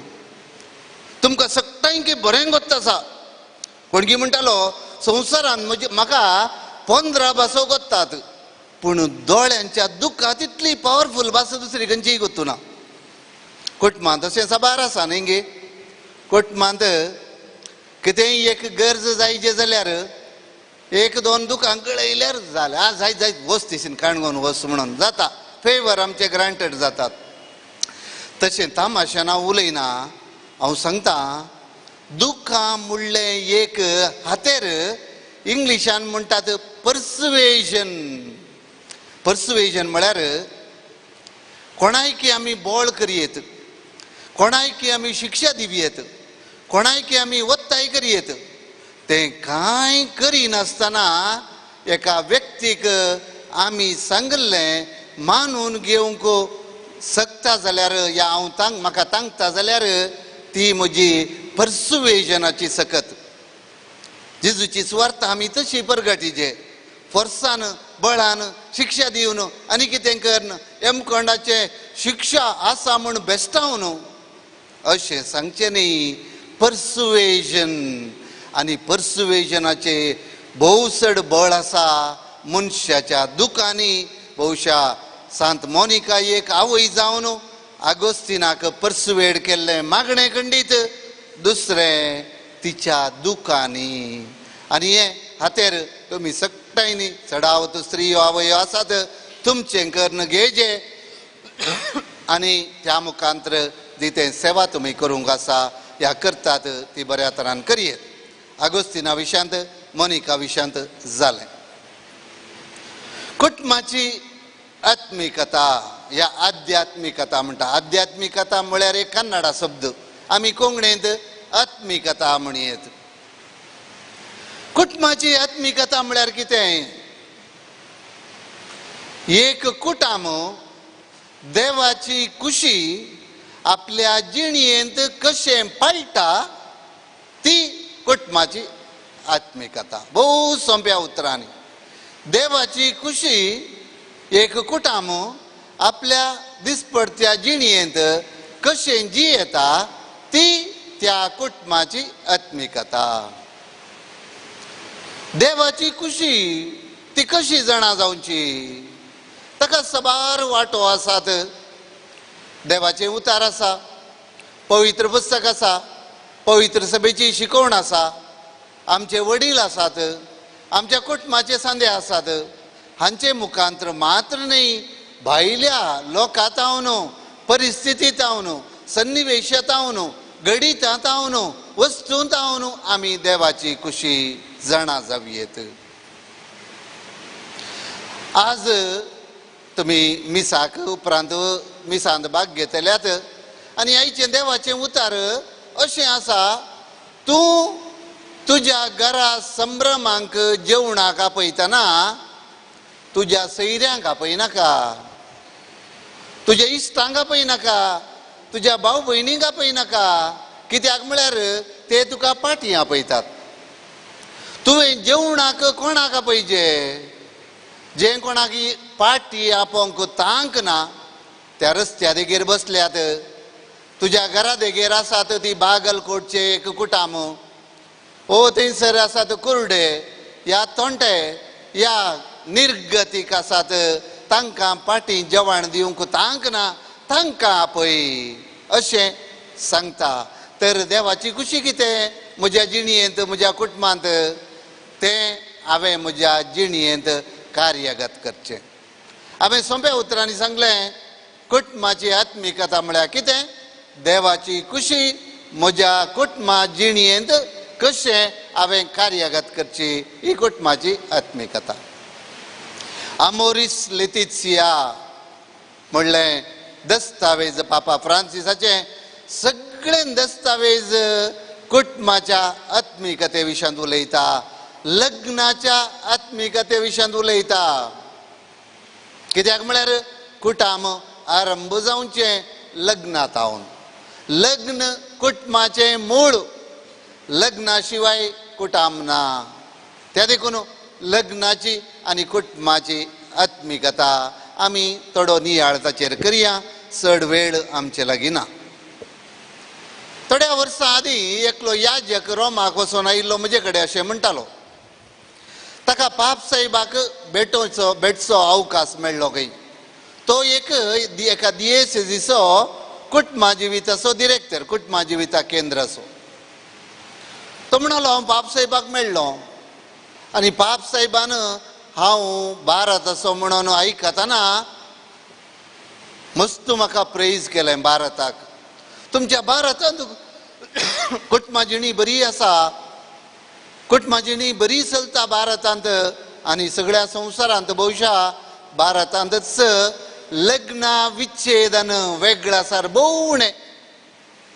तुमकां सगळ्यांकी बरें गोत्त आसा. कोणकी म्हणटालो संवसारान म्हजे म्हाका 15 भासो गोत्तात, पूण दोळ्यांच्या दुकां तितली पावरफूल भास दुसरी खंयचीय गोत्तू ना. कुटुंबांत अशें साबार आसा न्ही गे. कुटुंबांत कितेंय एक गरज जायचे जाल्यार एक दोन दुकां गळयल्यार जालें, आ जायत जायत वच तिशीन काणगोन वच म्हणून जाता, फेवर आमचे ग्रांटेड जातात. तशें तामाशान हांव उलयना, हांव सांगता दुकां म्हणलें एक हातेर, इंग्लिशान म्हणटात पर्सुवेजन. पर्सुवेजन म्हळ्यार कोणायकी आमी बोळ करयेत, कोणायकी आमी शिक्षा दिवयेत, कोणायकी आमी वत्ताय करयेत, तें कांय करिनासतना एका व्यक्तीक आमी सांगिल्लें मानून घेवंक शकता जाल्यार या हांव तांक म्हाका तांकता जाल्यार ती म्हजी पर्सुवेजनाची सकत. जेजूची सुवार्थ आमी तशी परगटीचे, फोर्सान बळान शिक्षा दिवन आनी कितें करन एमकोंडाचें शिक्षा आसा म्हूण बेस्टावन अशें सांगचें न्ही. पर्सुवेजन. आनी पर्सुवेजनाचे भोव चड बळ आसा मनशाच्या दुकांनी. बहुशा सांत मोनिका एक आवय जावन आगोस्तिनाक पर्सुवेड केल्लें मागणें खंडीत, दुसरें तिच्या दुकांनी. आनी हें हातेर तुमी सगळ्यांनी चडावत स्त्रियो आवयो आसात तुमचें करून घेजे आनी त्या मुखांतर जी तें सेवा तुमी करूंक आसा ह्या करतात ती बऱ्या तरान करयेत. आगोस्तिना विशयांत मोनिका विशयांत जालें. कुटुंबाची आत्मिकता या आध्यात्मिकता म्हणटा. आध्यात्मिकता म्हळ्यार एक कन्नडा शब्द, आमी कोंकणींत आत्मिकता म्हणयेत. कुटुंबाची आत्मिकता म्हळ्यार कितें? एक कुटुंब देवाची खुशी आपल्या जिणेंत कशें पाळटा ती कुटुंबाची आत्मिकता. भोव सोंप्या उतरांनी देवाची खुशी एक कुटुंब आपल्या दिसपडत्या जिणेंत कशें जियेता ती त्या कुटुंबाची आत्मिकता. देवाची खुशी ती कशी जाणा जावची? ताका साबार वांटो आसात. देवाचें उतार आसा, पवित्र पुस्तक आसा, पवित्र सभेची शिकवण आसा, आमचे वडील आसात, आमच्या कुटुंबाचे सांदे आसात. हांचे मुखांतर मात्र न्ही, भायल्या लोकां तावन, परिस्थिती तावन, सन्निवेशां तावन, घडितां तावन, वस्तूं तावन आमी देवाची खुशी जाणा जावयेत. आज तुमी मिसाक उपरांत मिसांत भाग घेतल्यात आनी आयचें देवाचें उतार अशें आसा, तूं तुज्या घरा संभ्रमांक जेवणाक आपयतना तुज्या सैऱ्यांक आपयनाका, तुज्या इश्टांक आपयनाका, तुज्या भाव भयणींक आपयनाका. कित्याक म्हळ्यार ते तुका पाटी आपयतात. तुवें जेवणाक कोणाक आपयचे? जें कोणाक पाटी आपोवंक तांक ना त्या रस्त्या देगेर बसल्यात, तुज्या घरा देगेर आसात ती बागलकोटचे एक कुटाम, ओ थंयसर आसात कुर्डे या तोंटे या निर्गतीक आसात, तांकां पाटी जेवण दिवंक तांक ना, तांकां आपय अशें सांगता. तर देवाची खुशी कितें म्हज्या जिणयेंत, म्हज्या कुटुंबांत, तें हांवें म्हज्या जिणयेंत कार्यगत करचें. हांवें सोंप्या उतरांनी सांगलें, कुटुंबाची आत्मिकता म्हळ्यार कितें? देवाची खुशी म्हज्या कुटुंबा जिणयेंत कशें हांवें कार्यगत करची ही कुटुंबाची आत्मिकता. आमोरीस लेतिसिया म्हणलें दस्तावेज पापा फ्रांसिसाचें सगळें दस्तावेज कुटुंबाच्या आत्मिकते विशयांत उलयता, लग्नाच्या आत्मिकते विशयांत उलयता. कित्याक म्हळ्यार कुटाम आरंभ जावचें लग्नात हावन. लग्न कुटुंबाचें मूळ, लग्ना शिवाय कुटाम ना. त्या देखून लग्नाची आनी कुटुंबाची आत्मिकता आमी थोडो नियाळ ताचेर करया, चड वेळ आमचे लागीं ना. थोड्या वर्सां आदीं एकलो याजक रोमाक वचून आयिल्लो म्हजे कडेन अशें म्हणटालो, ताका पाप साहेबाक भेटचो अवकाश मेळ्ळो खंय. तो एका दियेसेजीचो कुटुंबा जिविताचो डिरेक्टर, कुटुंबा जिविता केंद्राचो. तो म्हणलो, हांव पाप साहेबाक मेळ्ळो आनी पाप साहेबान हांव भारताचो म्हणून आयकतना मस्त म्हाका प्रेज केलें भारताक. तुमच्या भारतांत कुटुंबा जिणी बरी आसा, कुटुंबा जिणी बरी चलता भारतांत आनी सगळ्या संवसारांत. बहुशा भारतांतच लग्ना विच्छेदन वेगळा सार भोव उणें,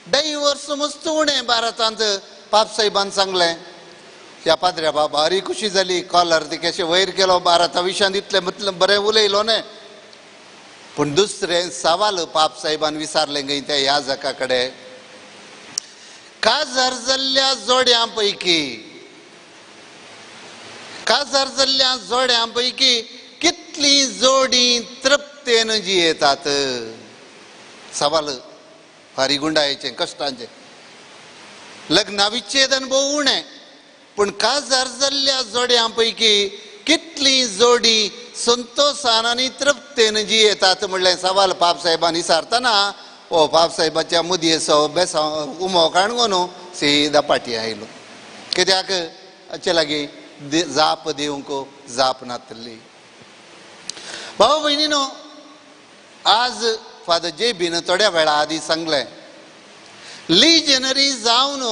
डायवर्स मस्त उणें भारतांत. पाप साहेबान सांगलें. ह्या पाद्र्या बाबा भारी खुशी जाली, कॉलर ती कशें वयर केलो, भारता विशयांत इतलें म्हटलें बरें उलयलो न्हय. पूण दुसरें सवाल पाप साहेबान विचारलें खंय त्या याजका कडेन, काजार जाल्ल्या जोड्यां पैकी, काजार जाल्ल्या जोड्यां पैकी कितली जोडी तृप्तेन जियेतात? सवाल फारी गुंडायेचें, कश्टांचें. लग्ना विच्छेदन भोव उणें, पूण काजार जाल्ल्या जोड्यां पैकी कितली जोडी संतोशान आनी तृप्तेन जियेतात म्हणलें सवाल पाप साहेबान विचारतना ओ पाप साहेबाच्या मुदयेचो बेसांव उमो काणगोन सीदा पाटी आयलो. कित्याक हाचे लागीं जाप दिवंक जाप नातली. भाव भयणीनो, आज फादर जेबीन थोड्या वेळा आदीं सांगलें, लिजनरी जावन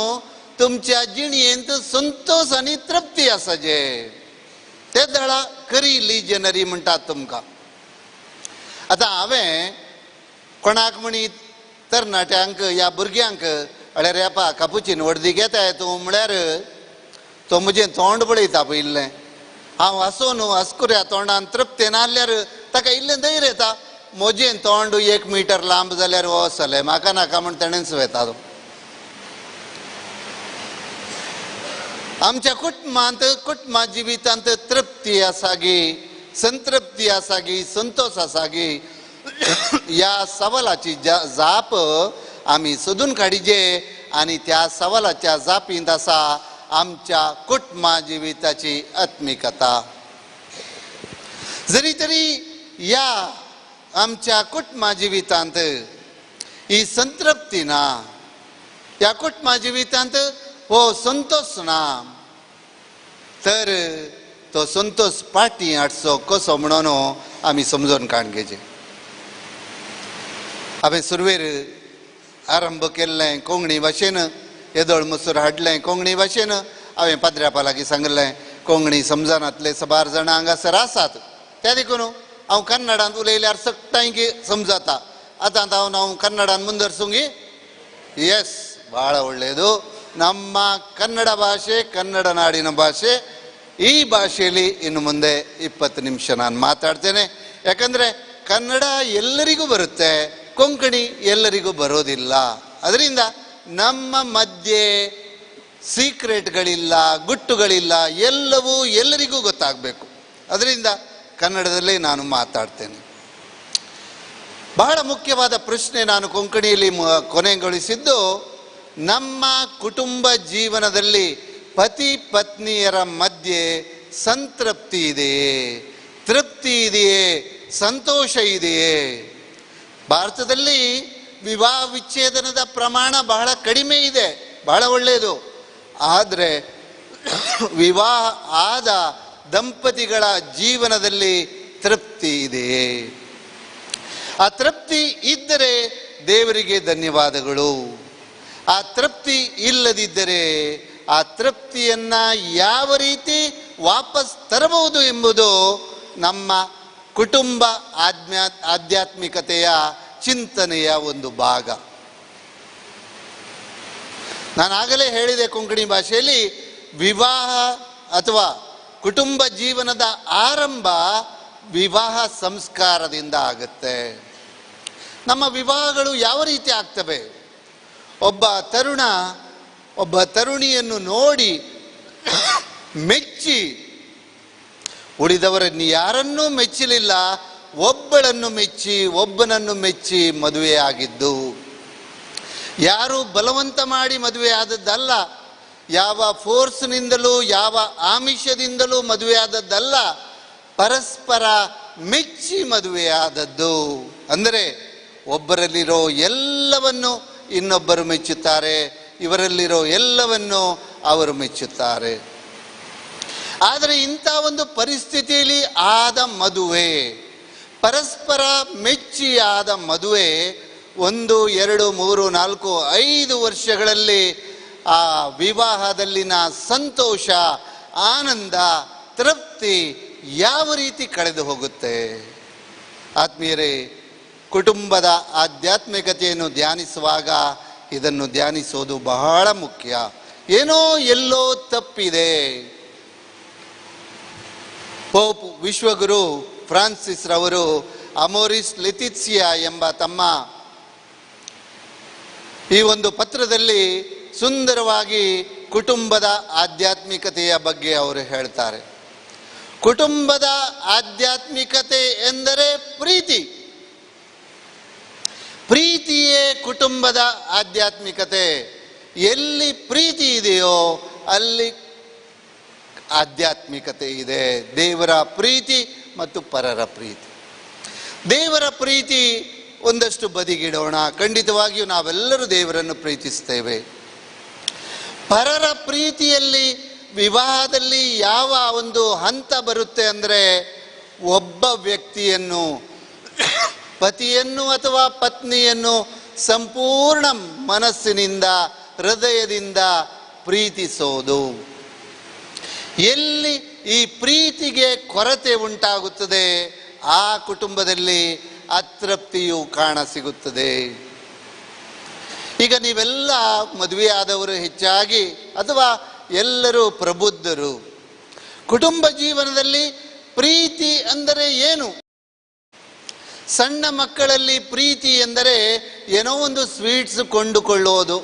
तुमच्या जिणयेंत संतोश आनी तृप्ती आसा जे ते दळा खरी लिजनरी म्हणटात तुमकां. आतां हांवें कोणाक म्हणीत तरणाट्यांक या भुरग्यांक, अळे रेपा कापुचीन वर्दी घेताय तूं म्हळ्यार तो म्हजें तोंड पळयता पयिल्लें. हांव हांसोन हांसकुऱ्या तोंडान तृप्तेन आहल्यार ताका इल्लें धैर्य येता. म्हजें तोंड 1 मिटर लांब जाल्यार हो चले म्हाका नाका म्हण तेणेंच वेता तो. आमच्या कुटुंबांत, कुटुंबा जिवितांत तृप्ती आसा गी, संतृप्ती आसा गी, संतोश आसा गी, ह्या सवालाची जाप आमी सोदून काडिजे आनी त्या सवालाच्या जापींत आसा आमच्या कुटुंबा जिविताची आत्मिकता. जरी तरी ह्या आमच्या कुटुंबा जिवितांत ही संतृप्ती ना, ह्या कुटुंबा जिवितांत हो संतोश ना, तर तो संतोश पाटी हाडचो कसो म्हणून आमी समजून काण घेवचें. हांवें सुरवेर आरंभ केल्लें कोंकणी भाशेन, येदोळ मसूर हाडलें कोंकणी भाशेन. हांवें पाद्र्यापा लागीं सांगलें, कोंकणी समजनातले सबार जाणां हांगासर आसात, त्या देखून हांव कन्नडांत उलयल्यार सगळ्यांक समजता. आतां हांव कन्नडान मुंदरसूंगी? येस, ಭಾಳ ಒಳ್ಳೆಯದು. ನಮ್ಮ ಕನ್ನಡ ಭಾಷೆ, ಕನ್ನಡ ನಾಡಿನ ಭಾಷೆ, ಈ ಭಾಷೆಯಲ್ಲಿ ಇನ್ನು ಮುಂದೆ 20 ನಿಮಿಷ ನಾನು ಮಾತಾಡ್ತೇನೆ. ಯಾಕಂದರೆ ಕನ್ನಡ ಎಲ್ಲರಿಗೂ ಬರುತ್ತೆ, ಕೊಂಕಣಿ ಎಲ್ಲರಿಗೂ ಬರೋದಿಲ್ಲ. ಅದರಿಂದ ನಮ್ಮ ಮಧ್ಯೆ ಸೀಕ್ರೆಟ್ಗಳಿಲ್ಲ, ಗುಟ್ಟುಗಳಿಲ್ಲ, ಎಲ್ಲವೂ ಎಲ್ಲರಿಗೂ ಗೊತ್ತಾಗಬೇಕು. ಅದರಿಂದ ಕನ್ನಡದಲ್ಲೇ ನಾನು ಮಾತಾಡ್ತೇನೆ. ಬಹಳ ಮುಖ್ಯವಾದ ಪ್ರಶ್ನೆ ನಾನು ಕೊಂಕಣಿಯಲ್ಲಿ ಕೊನೆಗೊಳಿಸಿದ್ದು, ನಮ್ಮ ಕುಟುಂಬ ಜೀವನದಲ್ಲಿ ಪತಿ ಪತ್ನಿಯರ ಮಧ್ಯೆ ಸಂತೃಪ್ತಿ ಇದೆಯೇ, ತೃಪ್ತಿ ಇದೆಯೇ, ಸಂತೋಷ ಇದೆಯೇ? ಭಾರತದಲ್ಲಿ ವಿವಾಹ ವಿಚ್ಛೇದನದ ಪ್ರಮಾಣ ಬಹಳ ಕಡಿಮೆ ಇದೆ, ಬಹಳ ಒಳ್ಳೆಯದು. ಆದರೆ ವಿವಾಹ ಆದ ದಂಪತಿಗಳ ಜೀವನದಲ್ಲಿ ತೃಪ್ತಿ ಇದೆಯೇ? ಆ ತೃಪ್ತಿ ಇದ್ದರೆ ದೇವರಿಗೆ ಧನ್ಯವಾದಗಳು. ಆ ತೃಪ್ತಿ ಇಲ್ಲದಿದ್ದರೆ ಆ ತೃಪ್ತಿಯನ್ನು ಯಾವ ರೀತಿ ವಾಪಸ್ ತರಬಹುದು ಎಂಬುದು ನಮ್ಮ ಕುಟುಂಬ ಆಧ್ಯಾತ್ಮಿಕತೆಯ ಚಿಂತನೆಯ ಒಂದು ಭಾಗ. ನಾನಾಗಲೇ ಹೇಳಿದೆ, ಕೊಂಕಣಿ ಭಾಷೆಯಲ್ಲಿ ವಿವಾಹ ಅಥವಾ ಕುಟುಂಬ ಜೀವನದ ಆರಂಭ ವಿವಾಹ ಸಂಸ್ಕಾರದಿಂದ ಆಗುತ್ತೆ. ನಮ್ಮ ವಿವಾಹಗಳು ಯಾವ ರೀತಿ ಆಗ್ತವೆ? ಒಬ್ಬ ತರುಣ ಒಬ್ಬ ತರುಣಿಯನ್ನು ನೋಡಿ ಮೆಚ್ಚಿ, ಉಳಿದವರನ್ನು ಯಾರನ್ನೂ ಮೆಚ್ಚಲಿಲ್ಲ, ಒಬ್ಬಳನ್ನು ಮೆಚ್ಚಿ ಒಬ್ಬನನ್ನು ಮೆಚ್ಚಿ ಮದುವೆಯಾಗಿದ್ದು. ಯಾರೂ ಬಲವಂತ ಮಾಡಿ ಮದುವೆ ಆದದ್ದಲ್ಲ, ಯಾವ ಫೋರ್ಸ್ನಿಂದಲೂ ಯಾವ ಆಮಿಷದಿಂದಲೂ ಮದುವೆಯಾದದ್ದಲ್ಲ, ಪರಸ್ಪರ ಮೆಚ್ಚಿ ಮದುವೆಯಾದದ್ದು. ಅಂದರೆ ಒಬ್ಬರಲ್ಲಿರೋ ಎಲ್ಲವನ್ನು ಇನ್ನೊಬ್ಬರು ಮೆಚ್ಚುತ್ತಾರೆ, ಇವರಲ್ಲಿರೋ ಎಲ್ಲವನ್ನು ಅವರು ಮೆಚ್ಚುತ್ತಾರೆ. ಆದರೆ ಇಂಥ ಒಂದು ಪರಿಸ್ಥಿತಿಯಲ್ಲಿ ಆದ ಮದುವೆ, ಪರಸ್ಪರ ಮೆಚ್ಚಿ ಆದ ಮದುವೆ, 1 2 3 4 5 ವರ್ಷಗಳಲ್ಲಿ ಆ ವಿವಾಹದಲ್ಲಿನ ಸಂತೋಷ, ಆನಂದ, ತೃಪ್ತಿ ಯಾವ ರೀತಿ ಕಳೆದು ಹೋಗುತ್ತೆ? ಆತ್ಮೀಯರೇ, ಕುಟುಂಬದ ಆಧ್ಯಾತ್ಮಿಕತೆಯನ್ನು ಧ್ಯಾನಿಸುವಾಗ ಇದನ್ನು ಧ್ಯಾನಿಸೋದು ಬಹಳ ಮುಖ್ಯ. ಏನೋ ಎಲ್ಲೋ ತಪ್ಪಿದೆ. ಪೋಪ್ ವಿಶ್ವಗುರು ಫ್ರಾನ್ಸಿಸ್ ರವರು ಅಮೋರಿಸ್ ಲೆಟಿಸಿಯಾ ಎಂಬ ತಮ್ಮ ಈ ಒಂದು ಪತ್ರದಲ್ಲಿ ಸುಂದರವಾಗಿ ಕುಟುಂಬದ ಆಧ್ಯಾತ್ಮಿಕತೆಯ ಬಗ್ಗೆ ಅವರು ಹೇಳ್ತಾರೆ. ಕುಟುಂಬದ ಆಧ್ಯಾತ್ಮಿಕತೆ ಎಂದರೆ ಪ್ರೀತಿ. ಪ್ರೀತಿಯೇ ಕುಟುಂಬದ ಆಧ್ಯಾತ್ಮಿಕತೆ. ಎಲ್ಲಿ ಪ್ರೀತಿ ಇದೆಯೋ ಅಲ್ಲಿ ಆಧ್ಯಾತ್ಮಿಕತೆ ಇದೆ. ದೇವರ ಪ್ರೀತಿ ಮತ್ತು ಪರರ ಪ್ರೀತಿ. ದೇವರ ಪ್ರೀತಿ ಒಂದಷ್ಟು ಬದಿಗಿಡೋಣ, ಖಂಡಿತವಾಗಿಯೂ ನಾವೆಲ್ಲರೂ ದೇವರನ್ನು ಪ್ರೀತಿಸ್ತೇವೆ. ಪರರ ಪ್ರೀತಿಯಲ್ಲಿ ವಿವಾಹದಲ್ಲಿ ಯಾವ ಒಂದು ಹಂತ ಬರುತ್ತೆ ಅಂದರೆ, ಒಬ್ಬ ವ್ಯಕ್ತಿಯನ್ನು, ಪತಿಯನ್ನು ಅಥವಾ ಪತ್ನಿಯನ್ನು ಸಂಪೂರ್ಣ ಮನಸ್ಸಿನಿಂದ ಹೃದಯದಿಂದ ಪ್ರೀತಿಸೋದು. ಎಲ್ಲಿ ಈ ಪ್ರೀತಿಗೆ ಕೊರತೆ ಉಂಟಾಗುತ್ತದೆ ಆ ಕುಟುಂಬದಲ್ಲಿ ಅತೃಪ್ತಿಯು ಕಾಣಸಿಗುತ್ತದೆ. ಈಗ ನೀವೆಲ್ಲ ಮದುವೆಯಾದವರು ಹೆಚ್ಚಾಗಿ ಅಥವಾ ಎಲ್ಲರೂ ಪ್ರಬುದ್ಧರು. ಕುಟುಂಬ ಜೀವನದಲ್ಲಿ ಪ್ರೀತಿ ಅಂದರೆ ಏನು? ಸಣ್ಣ ಮಕ್ಕಳಲ್ಲಿ ಪ್ರೀತಿ ಎಂದರೆ ಏನೋ ಒಂದು ಸ್ವೀಟ್ಸ್ ಕೊಂಡುಕೊಳ್ಳೋದು.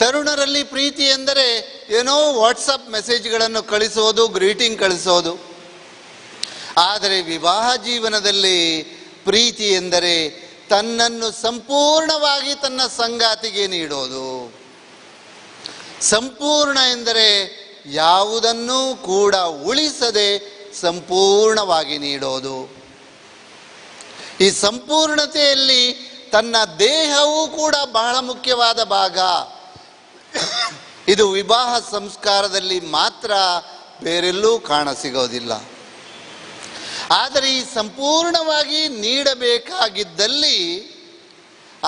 ತರುಣರಲ್ಲಿ ಪ್ರೀತಿ ಎಂದರೆ ಏನೋ ವಾಟ್ಸಪ್ ಮೆಸೇಜ್ಗಳನ್ನು ಕಳಿಸೋದು, ಗ್ರೀಟಿಂಗ್ ಕಳಿಸೋದು. ಆದರೆ ವಿವಾಹ ಜೀವನದಲ್ಲಿ ಪ್ರೀತಿ ಎಂದರೆ ತನ್ನನ್ನು ಸಂಪೂರ್ಣವಾಗಿ ತನ್ನ ಸಂಗಾತಿಗೆ ನೀಡೋದು. ಸಂಪೂರ್ಣ ಎಂದರೆ ಯಾವುದನ್ನೂ ಕೂಡ ಉಳಿಸದೆ ಸಂಪೂರ್ಣವಾಗಿ ನೀಡೋದು. ಈ ಸಂಪೂರ್ಣತೆಯಲ್ಲಿ ತನ್ನ ದೇಹವೂ ಕೂಡ ಬಹಳ ಮುಖ್ಯವಾದ ಭಾಗ. ಇದು ವಿವಾಹ ಸಂಸ್ಕಾರದಲ್ಲಿ ಮಾತ್ರ, ಬೇರೆಲ್ಲೂ ಕಾಣಸಿಗೋದಿಲ್ಲ. ಆದರೆ ಈ ಸಂಪೂರ್ಣವಾಗಿ ನೀಡಬೇಕಾಗಿದ್ದಲ್ಲಿ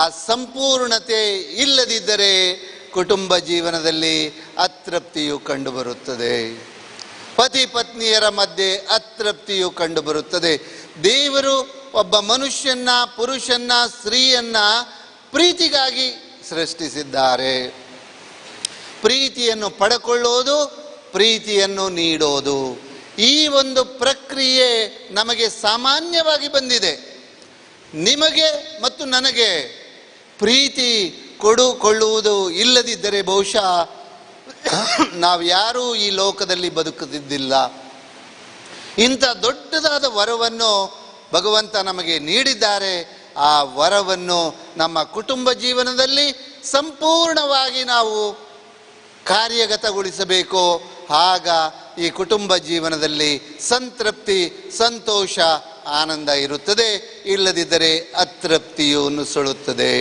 ಆ ಸಂಪೂರ್ಣತೆ ಇಲ್ಲದಿದ್ದರೆ ಕುಟುಂಬ ಜೀವನದಲ್ಲಿ ಅತೃಪ್ತಿಯು ಕಂಡುಬರುತ್ತದೆ. ಪತಿ ಪತ್ನಿಯರ ಮಧ್ಯೆ ಅತೃಪ್ತಿಯು ಕಂಡುಬರುತ್ತದೆ. ದೇವರು ಒಬ್ಬ ಮನುಷ್ಯನ್ನ, ಪುರುಷನ್ನ, ಸ್ತ್ರೀಯನ್ನ ಪ್ರೀತಿಗಾಗಿ ಸೃಷ್ಟಿಸಿದ್ದಾರೆ. ಪ್ರೀತಿಯನ್ನು ಪಡ್ಕೊಳ್ಳೋದು, ಪ್ರೀತಿಯನ್ನು ನೀಡೋದು, ಈ ಒಂದು ಪ್ರಕ್ರಿಯೆ ನಮಗೆ ಸಾಮಾನ್ಯವಾಗಿ ಬಂದಿದೆ. ನಿಮಗೆ ಮತ್ತು ನನಗೆ ಪ್ರೀತಿ ಕೊಡುಕೊಳ್ಳುವುದು ಇಲ್ಲದಿದ್ದರೆ ಬಹುಶಃ ನಾವು ಯಾರೂ ಈ ಲೋಕದಲ್ಲಿ ಬದುಕುತ್ತಿದ್ದಿಲ್ಲ. ಇಂಥ ದೊಡ್ಡದಾದ ವರವನ್ನು ಭಗವಂತ ನಮಗೆ ನೀಡಿದ್ದಾರೆ. ಆ ವರವನ್ನು ನಮ್ಮ ಕುಟುಂಬ ಜೀವನದಲ್ಲಿ ಸಂಪೂರ್ಣವಾಗಿ ನಾವು ಕಾರ್ಯಗತಗೊಳಿಸಬೇಕು. ಆಗ ಈ ಕುಟುಂಬ ಜೀವನದಲ್ಲಿ ಸಂತೃಪ್ತಿ, ಸಂತೋಷ, ಆನಂದ ಇರುತ್ತದೆ. ಇಲ್ಲದಿದ್ದರೆ ಅತೃಪ್ತಿಯು ನುಸುಳುತ್ತದೆ.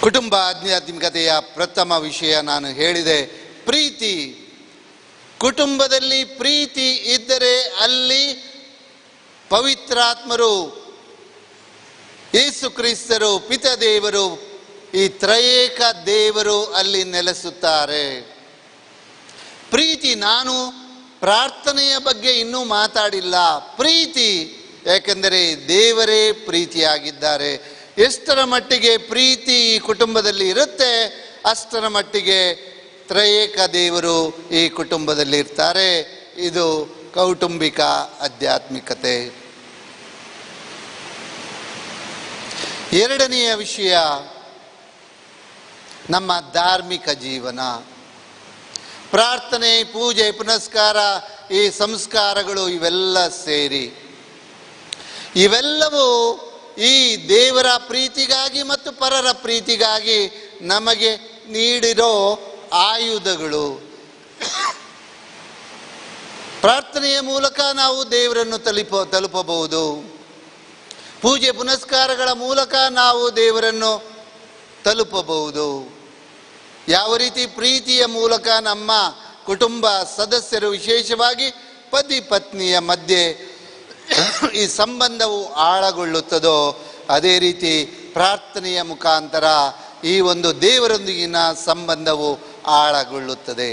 ಕುಟುಂಬ ಆಧ್ಯಾತ್ಮಿಕತೆಯ ಪ್ರಥಮ ವಿಷಯ ನಾನು ಹೇಳಿದೆ, ಪ್ರೀತಿ. ಕುಟುಂಬದಲ್ಲಿ ಪ್ರೀತಿ ಇದ್ದರೆ ಅಲ್ಲಿ ಪವಿತ್ರಾತ್ಮರು, ಯೇಸು ಕ್ರಿಸ್ತರು, ಪಿತದೇವರು, ಈ ತ್ರಯೇಕ ದೇವರು ಅಲ್ಲಿ ನೆಲೆಸುತ್ತಾರೆ. ಪ್ರೀತಿ, ನಾನು ಪ್ರಾರ್ಥನೆಯ ಬಗ್ಗೆ ಇನ್ನೂ ಮಾತಾಡಿಲ್ಲ. ಪ್ರೀತಿ, ಏಕೆಂದರೆ ದೇವರೇ ಪ್ರೀತಿಯಾಗಿದ್ದಾರೆ. ಎಷ್ಟರ ಮಟ್ಟಿಗೆ ಪ್ರೀತಿ ಈ ಕುಟುಂಬದಲ್ಲಿ ಇರುತ್ತೆ ಅಷ್ಟರ ಮಟ್ಟಿಗೆ ತ್ರಯೇಕ ದೇವರು ಈ ಕುಟುಂಬದಲ್ಲಿ ಇರ್ತಾರೆ. ಇದು ಕೌಟುಂಬಿಕ ಆಧ್ಯಾತ್ಮಿಕತೆ. ಎರಡನೆಯ ವಿಷಯ ನಮ್ಮ ಧಾರ್ಮಿಕ ಜೀವನ. ಪ್ರಾರ್ಥನೆ, ಪೂಜೆ, ಪುನಸ್ಕಾರ, ಈ ಸಂಸ್ಕಾರಗಳು ಇವೆಲ್ಲ ಸೇರಿ ಇವೆಲ್ಲವೂ ಈ ದೇವರ ಪ್ರೀತಿಗಾಗಿ ಮತ್ತು ಪರರ ಪ್ರೀತಿಗಾಗಿ ನಮಗೆ ನೀಡಿರೋ ಆಯುಧಗಳು. ಪ್ರಾರ್ಥನೆಯ ಮೂಲಕ ನಾವು ದೇವರನ್ನು ತಲುಪಬಹುದು. ಪೂಜೆ ಪುನಸ್ಕಾರಗಳ ಮೂಲಕ ನಾವು ದೇವರನ್ನು ತಲುಪಬಹುದು. ಯಾವ ರೀತಿ ಪ್ರೀತಿಯ ಮೂಲಕ ನಮ್ಮ ಕುಟುಂಬ ಸದಸ್ಯರು, ವಿಶೇಷವಾಗಿ ಪತಿ ಪತ್ನಿಯ ಮಧ್ಯೆ ಈ ಸಂಬಂಧವು ಆಳಗೊಳ್ಳುತ್ತದೋ, ಅದೇ ರೀತಿ ಪ್ರಾರ್ಥನೆಯ ಮುಖಾಂತರ ಈ ಒಂದು ದೇವರೊಂದಿಗಿನ ಸಂಬಂಧವು ಆಳಗೊಳ್ಳುತ್ತದೆ.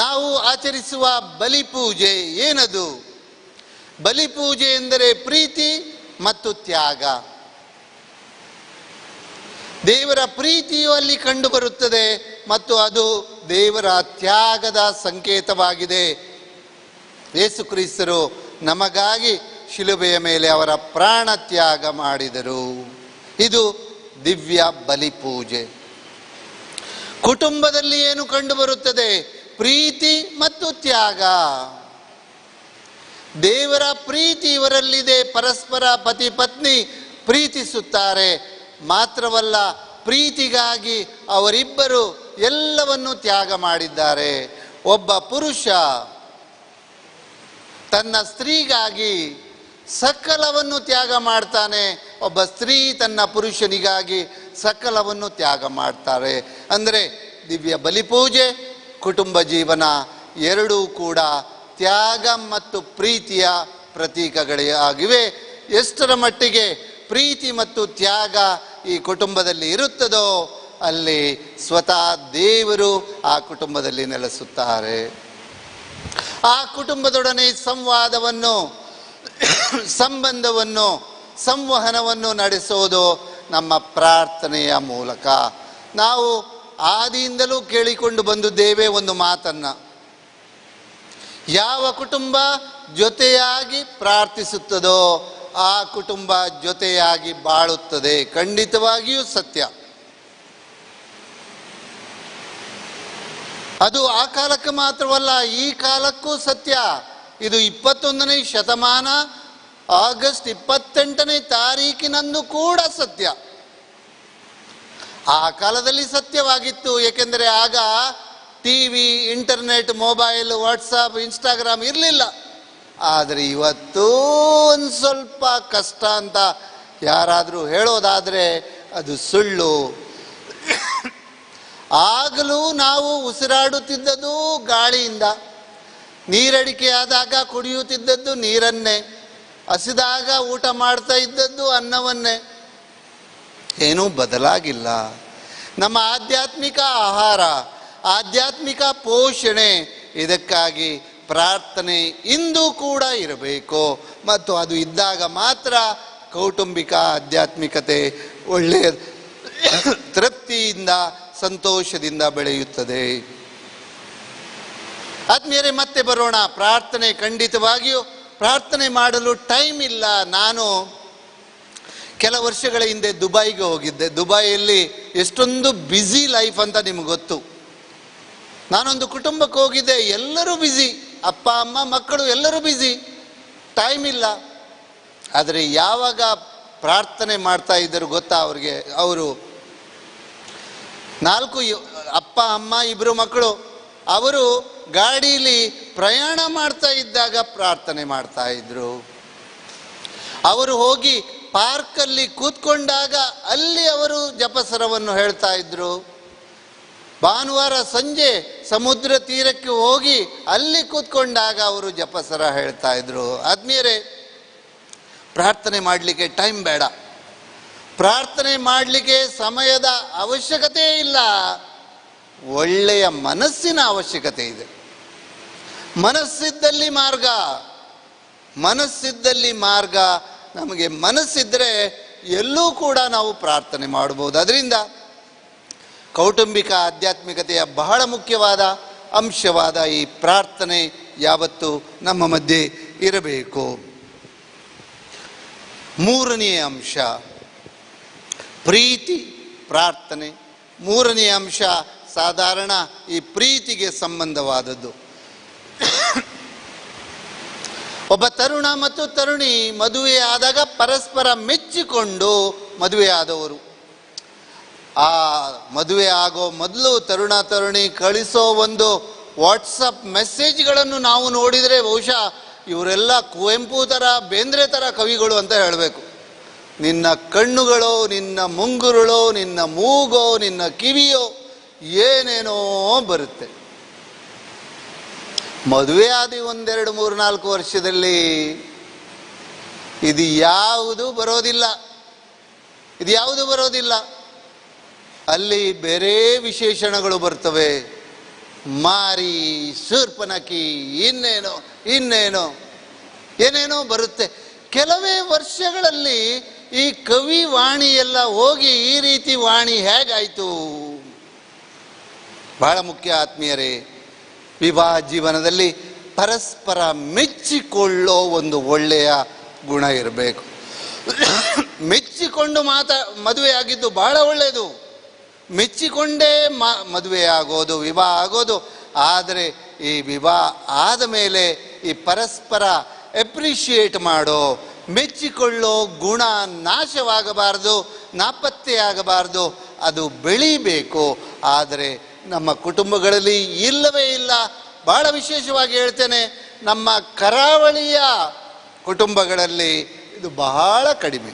ನಾವು ಆಚರಿಸುವ ಬಲಿಪೂಜೆ ಏನದು? ಬಲಿಪೂಜೆ ಎಂದರೆ ಪ್ರೀತಿ ಮತ್ತು ತ್ಯಾಗ. ದೇವರ ಪ್ರೀತಿಯು ಅಲ್ಲಿ ಕಂಡುಬರುತ್ತದೆ ಮತ್ತು ಅದು ದೇವರ ತ್ಯಾಗದ ಸಂಕೇತವಾಗಿದೆ. ಯೇಸು ಕ್ರಿಸ್ತರು ನಮಗಾಗಿ ಶಿಲುಬೆಯ ಮೇಲೆ ಅವರ ಪ್ರಾಣ ತ್ಯಾಗ ಮಾಡಿದರು. ಇದು ದಿವ್ಯ ಬಲಿಪೂಜೆ. ಕುಟುಂಬದಲ್ಲಿ ಏನು ಕಂಡುಬರುತ್ತದೆ? ಪ್ರೀತಿ ಮತ್ತು ತ್ಯಾಗ. ದೇವರ ಪ್ರೀತಿ ಇವರಲ್ಲಿದೆ. ಪರಸ್ಪರ ಪತಿ ಪತ್ನಿ ಪ್ರೀತಿಸುತ್ತಾರೆ. ಮಾತ್ರವಲ್ಲ, ಪ್ರೀತಿಗಾಗಿ ಅವರಿಬ್ಬರು ಎಲ್ಲವನ್ನೂ ತ್ಯಾಗ ಮಾಡಿದ್ದಾರೆ. ಒಬ್ಬ ಪುರುಷ ತನ್ನ ಸ್ತ್ರೀಗಾಗಿ ಸಕಲವನ್ನು ತ್ಯಾಗ ಮಾಡ್ತಾನೆ, ಒಬ್ಬ ಸ್ತ್ರೀ ತನ್ನ ಪುರುಷನಿಗಾಗಿ ಸಕಲವನ್ನು ತ್ಯಾಗ ಮಾಡ್ತಾರೆ. ಅಂದರೆ ದಿವ್ಯ ಬಲಿಪೂಜೆ, ಕುಟುಂಬ ಜೀವನ ಎರಡೂ ಕೂಡ ತ್ಯಾಗ ಮತ್ತು ಪ್ರೀತಿಯ ಪ್ರತೀಕಗಳೇ ಆಗಿವೆ. ಎಷ್ಟರ ಮಟ್ಟಿಗೆ ಪ್ರೀತಿ ಮತ್ತು ತ್ಯಾಗ ಈ ಕುಟುಂಬದಲ್ಲಿ ಇರುತ್ತದೋ ಅಲ್ಲಿ ಸ್ವತಃ ದೇವರು ಆ ಕುಟುಂಬದಲ್ಲಿ ನೆಲೆಸುತ್ತಾರೆ. ಆ ಕುಟುಂಬದೊಡನೆ ಸಂವಾದವನ್ನು, ಸಂಬಂಧವನ್ನು, ಸಂವಹನವನ್ನು ನಡೆಸೋದು ನಮ್ಮ ಪ್ರಾರ್ಥನೆಯ ಮೂಲಕ. ನಾವು ಆದಿಯಿಂದಲೂ ಕೇಳಿಕೊಂಡು ಬಂದಿದ್ದೇವೆ ಒಂದು ಮಾತನ್ನು, ಯಾವ ಕುಟುಂಬ ಜೊತೆಯಾಗಿ ಪ್ರಾರ್ಥಿಸುತ್ತದೋ ಆ ಕುಟುಂಬ ಜೊತೆಯಾಗಿ ಬಾಳುತ್ತದೆ. ಖಂಡಿತವಾಗಿಯೂ ಸತ್ಯ. ಅದು ಆ ಕಾಲಕ್ಕೆ ಮಾತ್ರವಲ್ಲ, ಈ ಕಾಲಕ್ಕೂ ಸತ್ಯ. ಇದು 21ನೇ ಶತಮಾನ, ಆಗಸ್ಟ್ 28ನೇ ತಾರೀಕಿನಂದು ಕೂಡ ಸತ್ಯ. ಆ ಕಾಲದಲ್ಲಿ ಸತ್ಯವಾಗಿತ್ತು, ಏಕೆಂದರೆ ಆಗ TV, internet, mobile, WhatsApp, Instagram ಇರಲಿಲ್ಲ. ಆದರೆ ಇವತ್ತು ಒಂದು ಸ್ವಲ್ಪ ಕಷ್ಟ ಅಂತ ಯಾರಾದರೂ ಹೇಳೋದಾದರೆ ಅದು ಸುಳ್ಳು. ಆಗಲೂ ನಾವು ಉಸಿರಾಡುತ್ತಿದ್ದದ್ದು ಗಾಳಿಯಿಂದ, ನೀರಡಿಕೆ ಆದಾಗ ಕುಡಿಯುತ್ತಿದ್ದದ್ದು ನೀರನ್ನೇ, ಹಸಿದಾಗ ಊಟ ಮಾಡ್ತಾ ಇದ್ದದ್ದು ಅನ್ನವನ್ನೇ. ಏನೂ ಬದಲಾಗಿಲ್ಲ. ನಮ್ಮ ಆಧ್ಯಾತ್ಮಿಕ ಆಹಾರ, ಆಧ್ಯಾತ್ಮಿಕ ಪೋಷಣೆ, ಇದಕ್ಕಾಗಿ ಪ್ರಾರ್ಥನೆ ಇಂದೂ ಕೂಡ ಇರಬೇಕು. ಮತ್ತು ಅದು ಇದ್ದಾಗ ಮಾತ್ರ ಕೌಟುಂಬಿಕ ಆಧ್ಯಾತ್ಮಿಕತೆ ಒಳ್ಳೆಯ ತೃಪ್ತಿಯಿಂದ, ಸಂತೋಷದಿಂದ ಬೆಳೆಯುತ್ತದೆ. ಆತ್ಮೀಯರೇ, ಮತ್ತೆ ಬರೋಣ. ಪ್ರಾರ್ಥನೆ ಖಂಡಿತವಾಗಿಯೂ, ಪ್ರಾರ್ಥನೆ ಮಾಡಲು ಟೈಮ್ ಇಲ್ಲ. ನಾನು ಕೆಲ ವರ್ಷಗಳ ಹಿಂದೆ ದುಬೈಗೆ ಹೋಗಿದ್ದೆ. ದುಬೈಯಲ್ಲಿ ಎಷ್ಟೊಂದು ಬ್ಯುಸಿ ಲೈಫ್ ಅಂತ ನಿಮ್ಗೆ ಗೊತ್ತು. ನಾನೊಂದು ಕುಟುಂಬಕ್ಕೆ ಹೋಗಿದ್ದೆ, ಎಲ್ಲರೂ ಬ್ಯುಸಿ, ಅಪ್ಪ ಅಮ್ಮ ಮಕ್ಕಳು ಎಲ್ಲರೂ ಬ್ಯುಸಿ, ಟೈಮ್ ಇಲ್ಲ. ಆದರೆ ಯಾವಾಗ ಪ್ರಾರ್ಥನೆ ಮಾಡ್ತಾ ಇದ್ದರು ಗೊತ್ತಾ ಅವ್ರಿಗೆ? ಅವರು 4 ಅಪ್ಪ ಅಮ್ಮ 2 ಮಕ್ಕಳು, ಅವರು ಗಾಡೀಲಿ ಪ್ರಯಾಣ ಮಾಡ್ತಾ ಇದ್ದಾಗ ಪ್ರಾರ್ಥನೆ ಮಾಡ್ತಾ ಇದ್ರು. ಅವರು ಹೋಗಿ ಪಾರ್ಕಲ್ಲಿ ಕೂತ್ಕೊಂಡಾಗ ಅಲ್ಲಿ ಅವರು ಜಪಸರವನ್ನು ಹೇಳ್ತಾ ಇದ್ರು. ಭಾನುವಾರ ಸಂಜೆ ಸಮುದ್ರ ತೀರಕ್ಕೆ ಹೋಗಿ ಅಲ್ಲಿ ಕೂತ್ಕೊಂಡಾಗ ಅವರು ಜಪಸರ ಹೇಳ್ತಾ ಇದ್ರು. ಆತ್ಮೀಯರೇ, ಪ್ರಾರ್ಥನೆ ಮಾಡಲಿಕ್ಕೆ ಟೈಮ್ ಬೇಡ, ಪ್ರಾರ್ಥನೆ ಮಾಡಲಿಕ್ಕೆ ಸಮಯದ ಅವಶ್ಯಕತೆ ಇಲ್ಲ, ಒಳ್ಳೆಯ ಮನಸ್ಸಿನ ಅವಶ್ಯಕತೆ ಇದೆ. ಮನಸ್ಸಿದ್ದಲ್ಲಿ ಮಾರ್ಗ, ಮನಸ್ಸಿದ್ದಲ್ಲಿ ಮಾರ್ಗ. ನಮಗೆ ಮನಸ್ಸಿದ್ದರೆ ಎಲ್ಲೂ ಕೂಡ ನಾವು ಪ್ರಾರ್ಥನೆ ಮಾಡ್ಬೋದು. ಅದರಿಂದ ಕೌಟುಂಬಿಕ ಆಧ್ಯಾತ್ಮಿಕತೆಯ ಬಹಳ ಮುಖ್ಯವಾದ ಅಂಶವಾದ ಈ ಪ್ರಾರ್ಥನೆ ಯಾವತ್ತೂ ನಮ್ಮ ಮಧ್ಯೆ ಇರಬೇಕು. ಮೂರನೆಯ ಅಂಶ ಪ್ರೀತಿ, ಪ್ರಾರ್ಥನೆ. ಮೂರನೆಯ ಅಂಶ ಸಾಧಾರಣ ಈ ಪ್ರೀತಿಗೆ ಸಂಬಂಧವಾದದ್ದು. ಒಬ್ಬ ತರುಣ ಮತ್ತು ತರುಣಿ ಮದುವೆಯಾದಾಗ ಪರಸ್ಪರ ಮೆಚ್ಚಿಕೊಂಡು ಮದುವೆಯಾದವರು. ಆ ಮದುವೆ ಆಗೋ ಮೊದಲು ತರುಣ ತರುಣಿ ಕಳಿಸೋ ಒಂದು ವಾಟ್ಸಪ್ ಮೆಸೇಜ್ಗಳನ್ನು ನಾವು ನೋಡಿದರೆ ಬಹುಶಃ ಇವರೆಲ್ಲ ಕುವೆಂಪು ಥರ, ಬೇಂದ್ರೆ ಥರ ಕವಿಗಳು ಅಂತ ಹೇಳಬೇಕು. ನಿನ್ನ ಕಣ್ಣುಗಳು, ನಿನ್ನ ಮುಂಗುರುಳು, ನಿನ್ನ ಮೂಗೋ, ನಿನ್ನ ಕಿವಿಯೋ ಏನೇನೋ ಬರುತ್ತೆ. ಮದುವೆ ಆದ 1 2 3 4 ವರ್ಷದಲ್ಲಿ ಇದು ಯಾವುದು ಬರೋದಿಲ್ಲ, ಇದು ಯಾವುದು ಬರೋದಿಲ್ಲ. ಅಲ್ಲಿ ಬೇರೆ ವಿಶೇಷಣಗಳು ಬರ್ತವೆ, ಮಾರಿ, ಶೂರ್ಪನಖಿ, ಇನ್ನೇನೋ ಇನ್ನೇನೋ ಏನೇನೋ ಬರುತ್ತೆ. ಕೆಲವೇ ವರ್ಷಗಳಲ್ಲಿ ಈ ಕವಿ ವಾಣಿಯೆಲ್ಲ ಹೋಗಿ ಈ ರೀತಿ ವಾಣಿ ಹೇಗಾಯಿತು? ಬಹಳ ಮುಖ್ಯ ಆತ್ಮೀಯರೇ, ವಿವಾಹ ಜೀವನದಲ್ಲಿ ಪರಸ್ಪರ ಮೆಚ್ಚಿಕೊಳ್ಳೋ ಒಂದು ಒಳ್ಳೆಯ ಗುಣ ಇರಬೇಕು. ಮೆಚ್ಚಿಕೊಂಡು ಮದುವೆಯಾಗಿದ್ದು ಬಹಳ ಒಳ್ಳೆಯದು. ಮೆಚ್ಚಿಕೊಂಡೇ ಮದುವೆ ಆಗೋದು, ವಿವಾಹ ಆಗೋದು. ಆದರೆ ಈ ವಿವಾಹ ಆದ ಮೇಲೆ ಈ ಪರಸ್ಪರ ಎಪ್ರಿಷಿಯೇಟ್ ಮಾಡೋ, ಮೆಚ್ಚಿಕೊಳ್ಳೋ ಗುಣ ನಾಶವಾಗಬಾರ್ದು, ನಾಪತ್ತೆಯಾಗಬಾರ್ದು, ಅದು ಬೆಳೀಬೇಕು. ಆದರೆ ನಮ್ಮ ಕುಟುಂಬಗಳಲ್ಲಿ ಇಲ್ಲವೇ ಇಲ್ಲ. ಭಾಳ ವಿಶೇಷವಾಗಿ ಹೇಳ್ತೇನೆ, ನಮ್ಮ ಕರಾವಳಿಯ ಕುಟುಂಬಗಳಲ್ಲಿ ಇದು ಬಹಳ ಕಡಿಮೆ.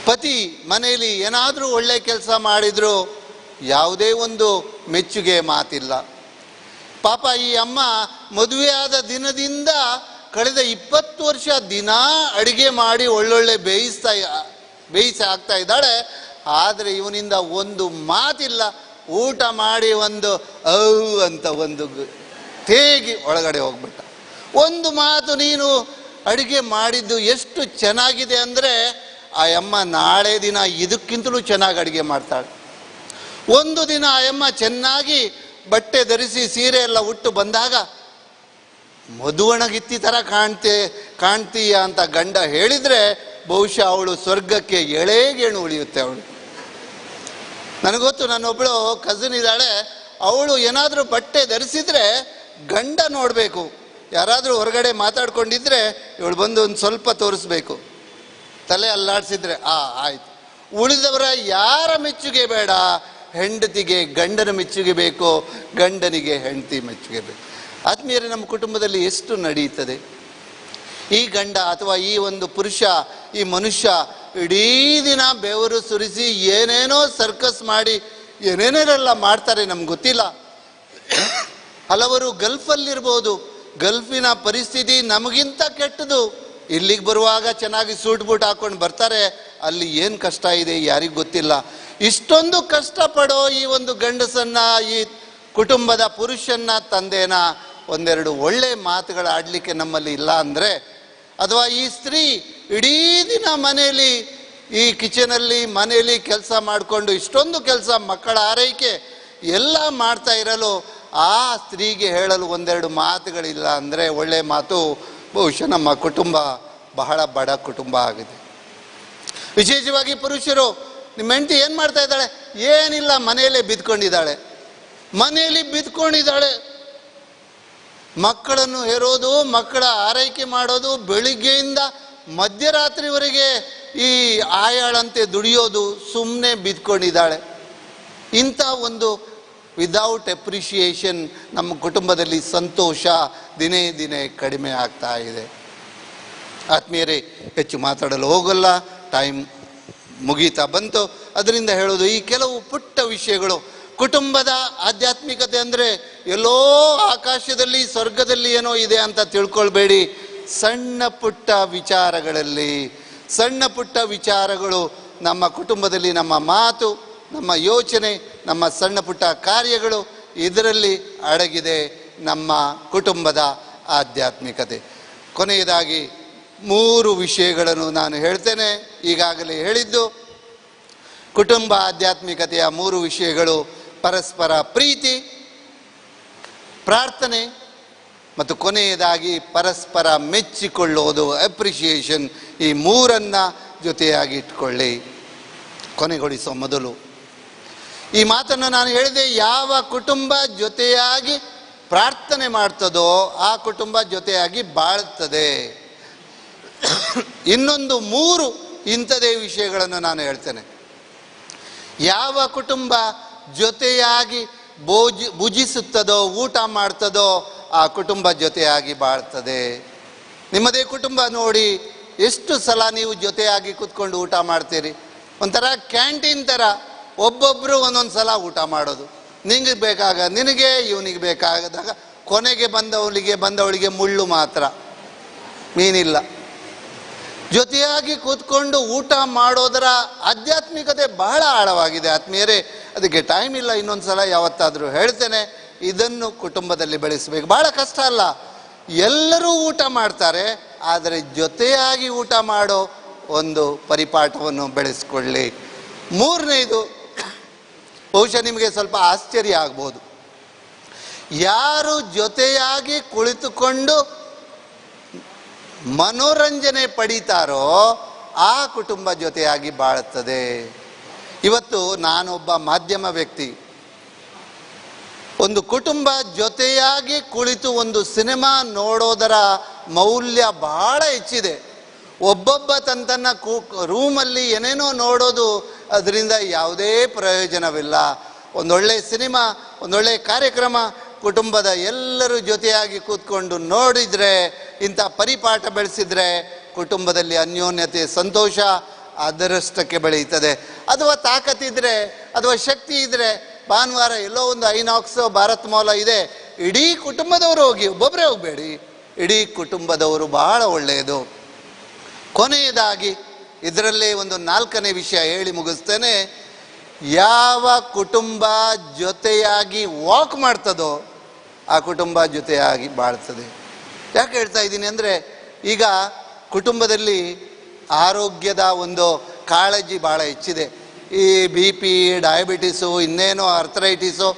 ಪತಿ ಮನೆಯಲ್ಲಿ ಏನಾದರೂ ಒಳ್ಳೆ ಕೆಲಸ ಮಾಡಿದರೂ ಯಾವುದೇ ಒಂದು ಮೆಚ್ಚುಗೆ ಮಾತಿಲ್ಲ. ಪಾಪ ಈ ಅಮ್ಮ ಮದುವೆಯಾದ ದಿನದಿಂದ ಕಳೆದ 20 ವರ್ಷ ದಿನಾ ಅಡುಗೆ ಮಾಡಿ ಒಳ್ಳೊಳ್ಳೆ ಬೇಯಿಸಿ ಆಗ್ತಾ ಇದ್ದಾಳೆ. ಆದರೆ ಇವನಿಂದ ಒಂದು ಮಾತಿಲ್ಲ. ಊಟ ಮಾಡಿ ಒಂದು ಔ ಅಂತ ಒಂದು ತೇಗಿ ಒಳಗಡೆ ಹೋಗ್ಬಿಟ್ಟ. ಒಂದು ಮಾತು, ನೀನು ಅಡುಗೆ ಮಾಡಿದ್ದು ಎಷ್ಟು ಚೆನ್ನಾಗಿದೆ ಅಂದರೆ ಆ ಅಮ್ಮ ನಾಳೆ ದಿನ ಇದಕ್ಕಿಂತಲೂ ಚೆನ್ನಾಗಿ ಅಡುಗೆ ಮಾಡ್ತಾಳೆ. ಒಂದು ದಿನ ಆ ಅಮ್ಮ ಚೆನ್ನಾಗಿ ಬಟ್ಟೆ ಧರಿಸಿ ಸೀರೆ ಎಲ್ಲ ಉಟ್ಟು ಬಂದಾಗ ಮಧುವಣಗಿತ್ತಿ ಥರ ಕಾಣ್ತೀಯ ಅಂತ ಗಂಡ ಹೇಳಿದರೆ ಬಹುಶಃ ಅವಳು ಸ್ವರ್ಗಕ್ಕೆ ಎಳೆಗೇಣು ಉಳಿಯುತ್ತೆ ಅವಳು. ನನಗೊತ್ತು, ನನ್ನೊಬ್ಬಳು ಕಸಿನ್ ಇದ್ದಾಳೆ, ಅವಳು ಏನಾದರೂ ಬಟ್ಟೆ ಧರಿಸಿದರೆ ಗಂಡ ನೋಡಬೇಕು, ಯಾರಾದರೂ ಹೊರಗಡೆ ಮಾತಾಡ್ಕೊಂಡಿದ್ರೆ ಇವಳು ಬಂದು ಒಂದು ಸ್ವಲ್ಪ ತೋರಿಸ್ಬೇಕು, ತಲೆ ಅಲ್ಲಾಡಿಸಿದ್ರೆ ಆ ಆಯ್ತು. ಉಳಿದವರ ಯಾರ ಮೆಚ್ಚುಗೆ ಬೇಡ, ಹೆಂಡತಿಗೆ ಗಂಡನ ಮೆಚ್ಚುಗೆ ಬೇಕು, ಗಂಡನಿಗೆ ಹೆಂಡತಿ ಮೆಚ್ಚುಗೆ ಬೇಕು. ಆತ್ಮೀಯರೇ, ನಮ್ಮ ಕುಟುಂಬದಲ್ಲಿ ಎಷ್ಟು ನಡೆಯುತ್ತದೆ? ಈ ಗಂಡ ಅಥವಾ ಈ ಒಂದು ಪುರುಷ, ಈ ಮನುಷ್ಯ ಇಡೀ ದಿನ ಬೆವರು ಸುರಿಸಿ ಏನೇನೋ ಸರ್ಕಸ್ ಮಾಡಿ ಏನೇನೆಲ್ಲ ಮಾಡ್ತಾರೆ, ನಮ್ಗೆ ಗೊತ್ತಿಲ್ಲ. ಹಲವರು ಗಲ್ಫಲ್ಲಿರ್ಬೋದು, ಗಲ್ಫಿನ ಪರಿಸ್ಥಿತಿ ನಮಗಿಂತ ಕೆಟ್ಟದು. ಇಲ್ಲಿಗೆ ಬರುವಾಗ ಚೆನ್ನಾಗಿ ಸೂಟ್ ಬೂಟ್ ಹಾಕ್ಕೊಂಡು ಬರ್ತಾರೆ, ಅಲ್ಲಿ ಏನು ಕಷ್ಟ ಇದೆ ಯಾರಿಗೂ ಗೊತ್ತಿಲ್ಲ. ಇಷ್ಟೊಂದು ಕಷ್ಟಪಡೋ ಈ ಒಂದು ಗಂಡಸನ್ನ, ಈ ಕುಟುಂಬದ ಪುರುಷನ್ನ, ತಂದೆನ ಒಂದೆರಡು ಒಳ್ಳೆ ಮಾತುಗಳು ಆಡಲಿಕ್ಕೆ ನಮ್ಮಲ್ಲಿ ಇಲ್ಲ ಅಂದರೆ, ಅಥವಾ ಈ ಸ್ತ್ರೀ ಇಡೀ ದಿನ ಮನೆಯಲ್ಲಿ ಈ ಕಿಚನಲ್ಲಿ ಮನೆಯಲ್ಲಿ ಕೆಲಸ ಮಾಡಿಕೊಂಡು ಇಷ್ಟೊಂದು ಕೆಲಸ, ಮಕ್ಕಳ ಆರೈಕೆ ಎಲ್ಲ ಮಾಡ್ತಾ ಇರಲು ಆ ಸ್ತ್ರೀಗೆ ಹೇಳಲು ಒಂದೆರಡು ಮಾತುಗಳಿಲ್ಲ ಅಂದರೆ ಒಳ್ಳೆ ಮಾತು, ಬಹುಶಃ ನಮ್ಮ ಕುಟುಂಬ ಬಹಳ ಬಡ ಕುಟುಂಬ ಆಗಿದೆ. ವಿಶೇಷವಾಗಿ ಪುರುಷರು, ನಿಮ್ಮ ಹೆಂಡತಿ ಏನು ಮಾಡ್ತಾ ಇದ್ದಾಳೆ? ಏನಿಲ್ಲ, ಮನೆಯಲ್ಲೇ ಬಿದ್ಕೊಂಡಿದ್ದಾಳೆ, ಮನೆಯಲ್ಲಿ ಬಿದ್ಕೊಂಡಿದ್ದಾಳೆ. ಮಕ್ಕಳನ್ನು ಹೆರೋದು, ಮಕ್ಕಳ ಆರೈಕೆ ಮಾಡೋದು, ಬೆಳಿಗ್ಗೆಯಿಂದ ಮಧ್ಯರಾತ್ರಿವರೆಗೆ ಈ ಆಯಾಳಂತೆ ದುಡಿಯೋದು, ಸುಮ್ಮನೆ ಬಿದ್ಕೊಂಡಿದ್ದಾಳೆ. ಇಂಥ ಒಂದು ವಿದೌಟ್ ಅಪ್ರಿಷಿಯೇಷನ್ ನಮ್ಮ ಕುಟುಂಬದಲ್ಲಿ ಸಂತೋಷ ದಿನೇ ದಿನೇ ಕಡಿಮೆ ಆಗ್ತಾ ಇದೆ. ಆತ್ಮೀಯರೇ, ಹೆಚ್ಚು ಮಾತಾಡಲು ಹೋಗಲ್ಲ, ಟೈಮ್ ಮುಗೀತಾ ಬಂತು. ಅದರಿಂದ ಹೇಳೋದು ಈ ಕೆಲವು ಪುಟ್ಟ ವಿಷಯಗಳು. ಕುಟುಂಬದ ಆಧ್ಯಾತ್ಮಿಕತೆ ಅಂದರೆ ಎಲ್ಲೋ ಆಕಾಶದಲ್ಲಿ ಸ್ವರ್ಗದಲ್ಲಿ ಏನೋ ಇದೆ ಅಂತ ತಿಳ್ಕೊಳ್ಬೇಡಿ. ಸಣ್ಣ ಪುಟ್ಟ ವಿಚಾರಗಳಲ್ಲಿ, ಸಣ್ಣ ಪುಟ್ಟ ವಿಚಾರಗಳು ನಮ್ಮ ಕುಟುಂಬದಲ್ಲಿ, ನಮ್ಮ ಮಾತು, ನಮ್ಮ ಯೋಚನೆ, ನಮ್ಮ ಸಣ್ಣ ಪುಟ್ಟ ಕಾರ್ಯಗಳು, ಇದರಲ್ಲಿ ಅಡಗಿದೆ ನಮ್ಮ ಕುಟುಂಬದ ಆಧ್ಯಾತ್ಮಿಕತೆ. ಕೊನೆಯದಾಗಿ 3 ವಿಷಯಗಳನ್ನು ನಾನು ಹೇಳ್ತೇನೆ. ಈಗಾಗಲೇ ಹೇಳಿದ್ದು ಕುಟುಂಬ ಆಧ್ಯಾತ್ಮಿಕತೆಯ 3 ವಿಷಯಗಳು: ಪರಸ್ಪರ ಪ್ರೀತಿ, ಪ್ರಾರ್ಥನೆ ಮತ್ತು ಕೊನೆಯದಾಗಿ ಪರಸ್ಪರ ಮೆಚ್ಚಿಕೊಳ್ಳೋದು, ಅಪ್ರಿಷಿಯೇಷನ್. ಈ 3 ಜೊತೆಯಾಗಿ ಇಟ್ಕೊಳ್ಳಿ. ಕೊನೆಗೊಳಿಸೋ ಮೊದಲು ಈ ಮಾತನ್ನು ನಾನು ಹೇಳಿದೆ, ಯಾವ ಕುಟುಂಬ ಜೊತೆಯಾಗಿ ಪ್ರಾರ್ಥನೆ ಮಾಡ್ತದೋ ಆ ಕುಟುಂಬ ಜೊತೆಯಾಗಿ ಬಾಳ್ತದೆ. ಇನ್ನೊಂದು 3 ಇಂಥದೇ ವಿಷಯಗಳನ್ನು ನಾನು ಹೇಳ್ತೇನೆ. ಯಾವ ಕುಟುಂಬ ಜೊತೆಯಾಗಿ ಭುಜಿಸುತ್ತದೋ, ಊಟ ಮಾಡ್ತದೋ ಆ ಕುಟುಂಬ ಜೊತೆಯಾಗಿ ಬಾಳ್ತದೆ. ನಿಮ್ಮದೇ ಕುಟುಂಬ ನೋಡಿ, ಎಷ್ಟು ಸಲ ನೀವು ಜೊತೆಯಾಗಿ ಕೂತ್ಕೊಂಡು ಊಟ ಮಾಡ್ತೀರಿ? ಒಂಥರ ಕ್ಯಾಂಟೀನ್ ಥರ ಒಬ್ಬೊಬ್ಬರು ಒಂದೊಂದು ಸಲ ಊಟ ಮಾಡೋದು. ನಿಂಗೆ ಬೇಕಾಗ ನಿನಗೆ, ಇವನಿಗೆ ಬೇಕಾಗದಾಗ, ಕೊನೆಗೆ ಬಂದವಳಿಗೆ ಮುಳ್ಳು ಮಾತ್ರ, ಮೀನಿಲ್ಲ. ಜೊತೆಯಾಗಿ ಕೂತ್ಕೊಂಡು ಊಟ ಮಾಡೋದರ ಆಧ್ಯಾತ್ಮಿಕತೆ ಬಹಳ ಆಳವಾಗಿದೆ ಆತ್ಮೀಯರೇ. ಅದಕ್ಕೆ ಟೈಮ್ ಇಲ್ಲ, ಇನ್ನೊಂದು ಸಲ ಯಾವತ್ತಾದರೂ ಹೇಳ್ತೇನೆ. ಇದನ್ನು ಕುಟುಂಬದಲ್ಲಿ ಬೆಳೆಸಬೇಕು. ಬಹಳ ಕಷ್ಟ ಅಲ್ಲ, ಎಲ್ಲರೂ ಊಟ ಮಾಡ್ತಾರೆ, ಆದರೆ ಜೊತೆಯಾಗಿ ಊಟ ಮಾಡೋ ಒಂದು ಪರಿಪಾಠವನ್ನು ಬೆಳೆಸ್ಕೊಳ್ಳಿ. 3ನೇದು, ಬಹುಶಃ ನಿಮಗೆ ಸ್ವಲ್ಪ ಆಶ್ಚರ್ಯ ಆಗ್ಬೋದು, ಯಾರು ಜೊತೆಯಾಗಿ ಕುಳಿತುಕೊಂಡು ಮನೋರಂಜನೆ ಪಡೀತಾರೋ ಆ ಕುಟುಂಬ ಜೊತೆಯಾಗಿ ಬಾಳುತ್ತದೆ. ಇವತ್ತು ನಾನೊಬ್ಬ ಮಾಧ್ಯಮ ವ್ಯಕ್ತಿ. ಒಂದು ಕುಟುಂಬ ಜೊತೆಯಾಗಿ ಕುಳಿತು ಒಂದು ಸಿನಿಮಾ ನೋಡೋದರ ಮೌಲ್ಯ ಬಹಳ ಹೆಚ್ಚಿದೆ. ಒಬ್ಬೊಬ್ಬ ತನ್ನ ರೂಮಲ್ಲಿ ಏನೇನೋ ನೋಡೋದು, ಅದರಿಂದ ಯಾವುದೇ ಪ್ರಯೋಜನವಿಲ್ಲ. ಒಂದೊಳ್ಳೆ ಸಿನಿಮಾ, ಒಂದೊಳ್ಳೆ ಕಾರ್ಯಕ್ರಮ ಕುಟುಂಬದ ಎಲ್ಲರೂ ಜೊತೆಯಾಗಿ ಕೂತ್ಕೊಂಡು ನೋಡಿದರೆ, ಇಂಥ ಪರಿಪಾಠ ಬೆಳೆಸಿದರೆ ಕುಟುಂಬದಲ್ಲಿ ಅನ್ಯೋನ್ಯತೆ, ಸಂತೋಷ ಅದರಷ್ಟಕ್ಕೆ ಬೆಳೆಯುತ್ತದೆ. ಅಥವಾ ತಾಕತ್ತಿದ್ರೆ ಅಥವಾ ಶಕ್ತಿ ಇದ್ದರೆ ಭಾನುವಾರ ಎಲ್ಲೋ ಒಂದು ಐನಾಕ್ಸ್, ಭಾರತ್ ಮಾಲ ಇದೆ, ಇಡೀ ಕುಟುಂಬದವರು ಹೋಗಿ, ಒಬ್ಬೊಬ್ಬರೇ ಹೋಗಬೇಡಿ, ಇಡೀ ಕುಟುಂಬದವರು ಬಹಳ ಒಳ್ಳೆಯದು. ಕೊನೆಯದಾಗಿ ಇದರಲ್ಲೇ ಒಂದು 4ನೇ ವಿಷಯ ಹೇಳಿ ಮುಗಿಸ್ತೇನೆ. ಯಾವ ಕುಟುಂಬ ಜೊತೆಯಾಗಿ ವಾಕ್ ಮಾಡ್ತದೋ ಆ ಕುಟುಂಬ ಜೊತೆಯಾಗಿ ಬಾಳ್ತದೆ. ಯಾಕೆ ಹೇಳ್ತಾ ಇದ್ದೀನಿ ಅಂದರೆ, ಈಗ ಕುಟುಂಬದಲ್ಲಿ ಆರೋಗ್ಯದ ಒಂದು ಕಾಳಜಿ ಭಾಳ ಹೆಚ್ಚಿದೆ. ಈ BP, diabetes, ಇನ್ನೇನೋ ಅರ್ಥರೈಟಿಸು.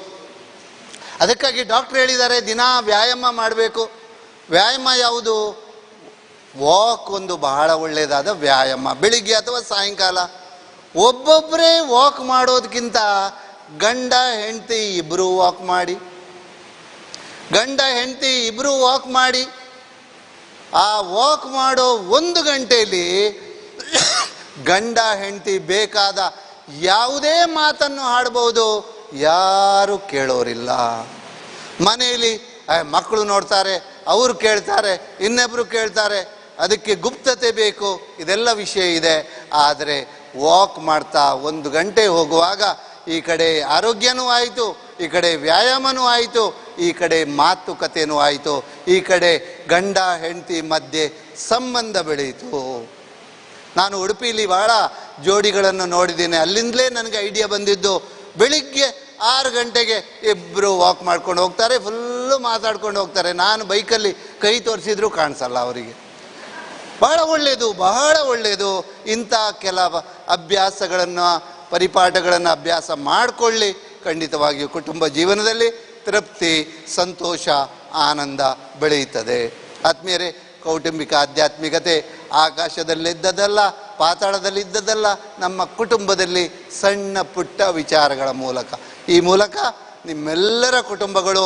ಅದಕ್ಕಾಗಿ ಡಾಕ್ಟ್ರ್ ಹೇಳಿದ್ದಾರೆ, ದಿನಾ ವ್ಯಾಯಾಮ ಮಾಡಬೇಕು. ವ್ಯಾಯಾಮ ಯಾವುದು? ವಾಕ್ ಒಂದು ಬಹಳ ಒಳ್ಳೆಯದಾದ ವ್ಯಾಯಾಮ, ಬೆಳಿಗ್ಗೆ ಅಥವಾ ಸಾಯಂಕಾಲ. ಒಬ್ಬೊಬ್ಬರೇ ವಾಕ್ ಮಾಡೋದಕ್ಕಿಂತ ಗಂಡ ಹೆಂಡತಿ ಇಬ್ಬರೂ ವಾಕ್ ಮಾಡಿ, ಗಂಡ ಹೆಂಡತಿ ಇಬ್ಬರೂ ವಾಕ್ ಮಾಡಿ, ಆ ವಾಕ್ ಮಾಡೋ 1 ಗಂಟೆಯಲ್ಲಿ ಗಂಡ ಹೆಂಡತಿ ಬೇಕಾದ ಯಾವುದೇ ಮಾತನ್ನು ಆಡ್ಬೋದು, ಯಾರೂ ಕೇಳೋರಿಲ್ಲ. ಮನೆಯಲ್ಲಿ ಮಕ್ಕಳು ನೋಡ್ತಾರೆ, ಅವರು ಕೇಳ್ತಾರೆ, ಇನ್ನೊಬ್ಬರು ಕೇಳ್ತಾರೆ, ಅದಕ್ಕೆ ಗುಪ್ತತೆ ಬೇಕು, ಇದೆಲ್ಲ ವಿಷಯ ಇದೆ. ಆದರೆ ವಾಕ್ ಮಾಡ್ತಾ 1 ಗಂಟೆ ಹೋಗುವಾಗ ಈ ಕಡೆ ಆರೋಗ್ಯನೂ ಆಯಿತು, ಈ ಕಡೆ ವ್ಯಾಯಾಮನೂ ಆಯಿತು, ಈ ಕಡೆ ಮಾತುಕತೆಯೂ ಆಯಿತು, ಈ ಕಡೆ ಗಂಡ ಹೆಂಡತಿ ಮಧ್ಯೆ ಸಂಬಂಧ ಬೆಳೆಯಿತು. ನಾನು ಉಡುಪಿಯಲ್ಲಿ ಭಾಳ ಜೋಡಿಗಳನ್ನು ನೋಡಿದ್ದೇನೆ. ಅಲ್ಲಿಂದಲೇ ನನಗೆ ಐಡಿಯಾ ಬಂದಿದ್ದು. ಬೆಳಿಗ್ಗೆ 6 ಗಂಟೆಗೆ ಇಬ್ಬರು ವಾಕ್ ಮಾಡ್ಕೊಂಡು ಹೋಗ್ತಾರೆ, ಫುಲ್ಲು ಮಾತಾಡ್ಕೊಂಡು ಹೋಗ್ತಾರೆ. ನಾನು ಬೈಕಲ್ಲಿ ಕೈ ತೋರಿಸಿದ್ರೂ ಕಾಣಿಸಲ್ಲ ಅವರಿಗೆ. ಬಹಳ ಒಳ್ಳೆಯದು, ಬಹಳ ಒಳ್ಳೆಯದು. ಇಂಥ ಕೆಲ ಅಭ್ಯಾಸಗಳನ್ನು, ಪರಿಪಾಠಗಳನ್ನು ಅಭ್ಯಾಸ ಮಾಡಿಕೊಳ್ಳಿ. ಖಂಡಿತವಾಗಿಯೂ ಕುಟುಂಬ ಜೀವನದಲ್ಲಿ ತೃಪ್ತಿ, ಸಂತೋಷ, ಆನಂದ ಬೆಳೆಯುತ್ತದೆ. ಆತ್ಮೀಯರೇ, ಕೌಟುಂಬಿಕ ಆಧ್ಯಾತ್ಮಿಕತೆ ಆಕಾಶದಲ್ಲಿದ್ದದಲ್ಲ, ಪಾತಾಳದಲ್ಲಿದ್ದದಲ್ಲ, ನಮ್ಮ ಕುಟುಂಬದಲ್ಲಿ ಸಣ್ಣ ಪುಟ್ಟ ವಿಚಾರಗಳ ಮೂಲಕ. ಈ ಮೂಲಕ ನಿಮ್ಮೆಲ್ಲರ ಕುಟುಂಬಗಳು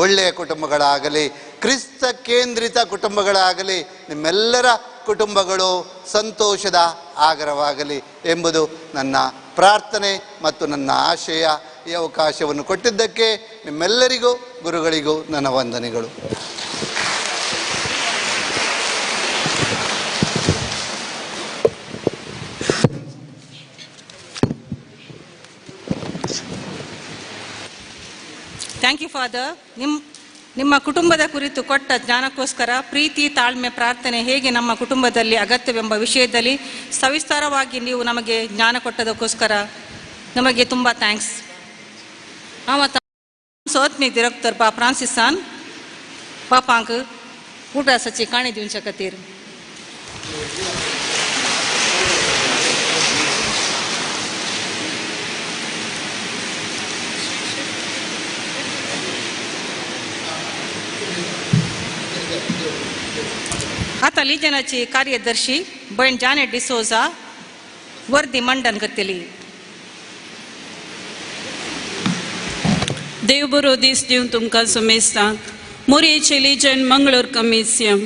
ಒಳ್ಳೆಯ ಕುಟುಂಬಗಳಾಗಲಿ, ಕ್ರಿಸ್ತ ಕೇಂದ್ರಿತ ಕುಟುಂಬಗಳಾಗಲಿ, ನಿಮ್ಮೆಲ್ಲರ ಕುಟುಂಬಗಳು ಸಂತೋಷದ ಆಗರವಾಗಲಿ ಎಂಬುದು ನನ್ನ ಪ್ರಾರ್ಥನೆ ಮತ್ತು ನನ್ನ ಆಶಯ. ಈ ಅವಕಾಶವನ್ನು ಕೊಟ್ಟಿದ್ದಕ್ಕೆ ನಿಮ್ಮೆಲ್ಲರಿಗೂ ಗುರುಗಳಿಗೂ ನನ್ನ ವಂದನೆಗಳು. Thank you father. ನಿಮ್ಮ ಕುಟುಂಬದ ಕುರಿತು ಕೊಟ್ಟ ಜ್ಞಾನಕ್ಕೋಸ್ಕರ ಪ್ರೀತಿ, ತಾಳ್ಮೆ, ಪ್ರಾರ್ಥನೆ ಹೇಗೆ ನಮ್ಮ ಕುಟುಂಬದಲ್ಲಿ ಅಗತ್ಯವೆಂಬ ವಿಷಯದಲ್ಲಿ ಸವಿಸ್ತಾರವಾಗಿ ನೀವು ನಮಗೆ ಜ್ಞಾನ ಕೊಟ್ಟದಕ್ಕೋಸ್ಕರ ನಮಗೆ ತುಂಬ thanks. ಸೋತ್ಮಿ ದಿರಕ್ತರ್ ಪಾ ಫ್ರಾನ್ಸಿಸಾನ್ ಪಾಪಾಂಕ್ ಊಟ ಸಚಿ ಕಾಣಿ ದಿವಂಚ ಕತೀರ್. आता लिजनाची कार्यदर्शी बहीण जानेट डिसोजा वर्दी मंडन करतली. देव बरो दीस दिवन तुमकां सुमेस्तांक. मोरयेचें लिजन मंगळूर कमिसियम.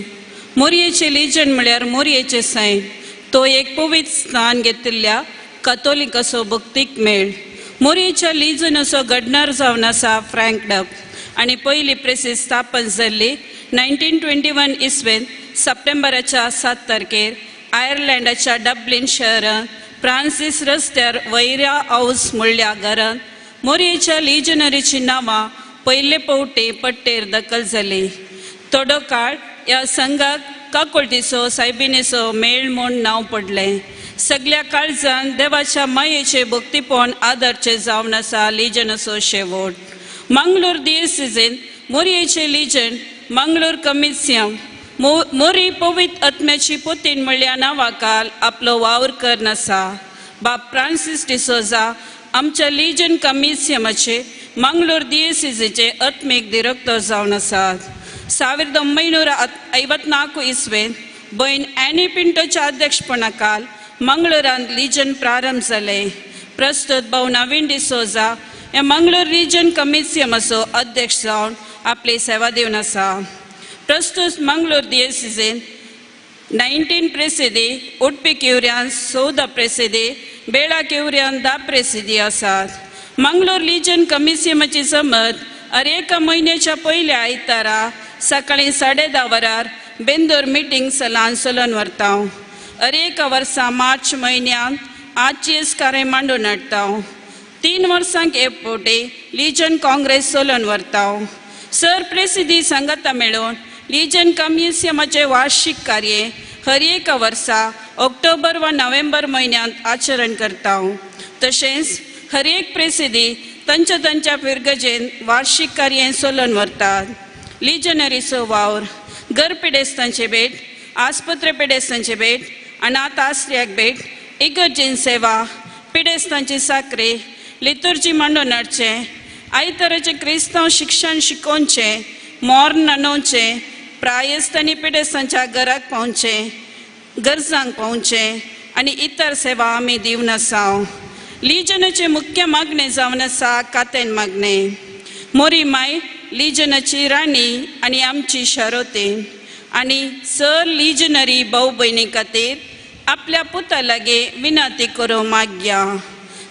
मोरयेचें लिजन म्हळ्यार मोरयेचें सायन. तो एक पवित्र स्थान घेतिल्ल्या कतोलिकाचो भक्तीक मेळ. मोरयेच्या लिजनाचो घडणार जावन आसा फ्रँक डब आनी पयली प्रेसीस स्थापन जाल्ली 1921 इसवेंत सप्टेंबराच्या 7 तारखेर आयर्लंडाच्या डब्लिन शहरांत फ्रांसीस रस्त्यार वैरा हाऊस म्हणल्या घरांत मोरयेच्या लिजनरीची नांवां पयले पावटी पट्टेर दखल जाली. थोडो काळ ह्या संघाक काकुळटीचो सायबिणीचो मेळ म्हूण नांव पडलें. सगल्या काळजान देवाच्या मायेचे भक्तीपण आदरचें जावन आसा लिजनाचो शेवट. मंगळूर दियसिजीन मोरयेचें लिजन मंगळूर कमिसियम मोरी पवित्र आत्म्याची पोतीन म्हणल्या नांवाखाल आपलो वावर करन आसा. बाब फ्रांसीस डिसोजा आमच्या लिजन कमिसियमाचे मंगळूर दियसिजीचे आत्मीक दिरक्तर जावन आसात. 1954 इसवेंत भयण ॲनी पिंटोच्या अध्यक्षपणाखाल मंगळूरांत लिजन प्रारंभ जालें. प्रस्तुत भाव नवीन डिसोजा ह्या मंगळूर रिजन कमिसियमाचो अध्यक्ष जावन आपली सेवा दिवन आसा. प्रस्तुत मंगळूर दियसिजीन 19 प्रेसिदी, उडपी किवऱ्यान 14 प्रेसिदी, बेळा किवऱ्यान 10 प्रेसिदी आसात. मंगळूर लिजन कमिसियमाची जमत हर एका म्हयन्याच्या पयल्या आयतारा सकाळी 10:30 वरार बेंदूर मिटींग सलान चलोवन व्हरता. हर एका वर्सा मार्च म्हयन्यांत आजचीच कार्य मांडून हाडटा. 3 वर्सांक एक फावटी लिजन काँग्रेस चलोवन व्हरता. सर प्रेसिदी सांगाता मेळून लिजन कमिसियमाचें वार्षिक कार्य हर एका वर्सा ऑक्टोबर वा नोव्हेंबर म्हयन्यांत आचरण करता. तशेंच हर एक प्रेसिदी तांच्या तांच्या फिरगजेन वार्षिक कार्य चलोवन व्हरतात. लिजनरीचो वावर घर पिडेस्तांचे भेट, आस्पत्रे पिडेस्तांचे भेट, अनाथ आश्रयाक भेट, इगर्जीन सेवा, पिडेस्तांची साकरी, लितुर्जी मांडून हाडचें, आयताराचें क्रिस्तांव शिक्षण शिकोवचें, मोर ननोवचें, प्रायस्त आनी पिडेस्तांच्या घराक पावचें, गरजांक पावचें आनी इतर सेवा आमी दिवन आसा. लिजनाचे मुख्य मागणें जावन आसा कातेन मागणें. मोरी माय लिजनाची राणी आनी आमची शरोती आनी सर लिजनरी भाव भयणी खातीर आपल्या पुता लागीं विनंती करूं मागया.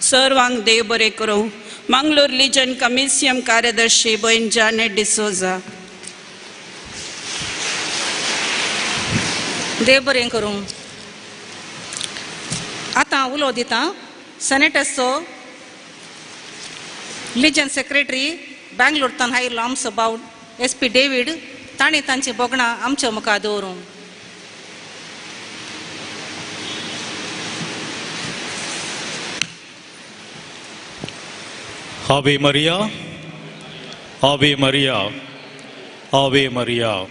सर्वांक देव बरें करूं. मंगळूर लिजन कमिसियम कार्यदर्शी भयण जानेट डिसोजा. देव बरें करूं. आतां उलो दिता सेनेटर्सचो लिजन सेक्रेटरी बेंगलोरतान आयिल्लो आमचो भाव SP David ताणें तांची भोगणां आमच्या मुखार दवरूं. Ave Maria, Ave Maria, Ave Maria.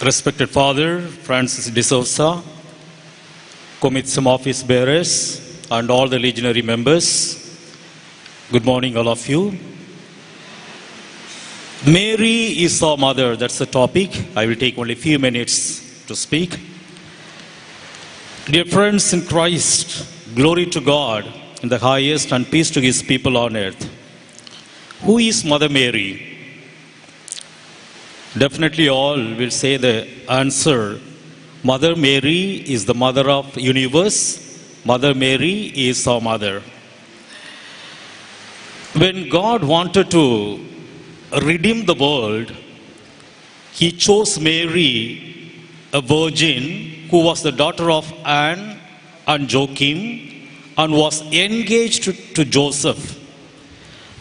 Respected Father Francis D'Souza, Comitium office bearers and all the legionary members, good morning all of you. Mary is our mother, that's the topic. I will take only a few minutes to speak. Dear friends in Christ, glory to God in the highest and peace to his people on earth. Who is Mother Mary? Definitely all will say the answer. Mother Mary is the mother of universe. Mother Mary is our mother. When God wanted to redeem the world, He chose Mary, a virgin who was the daughter of Anne and Joachim and was engaged to Joseph.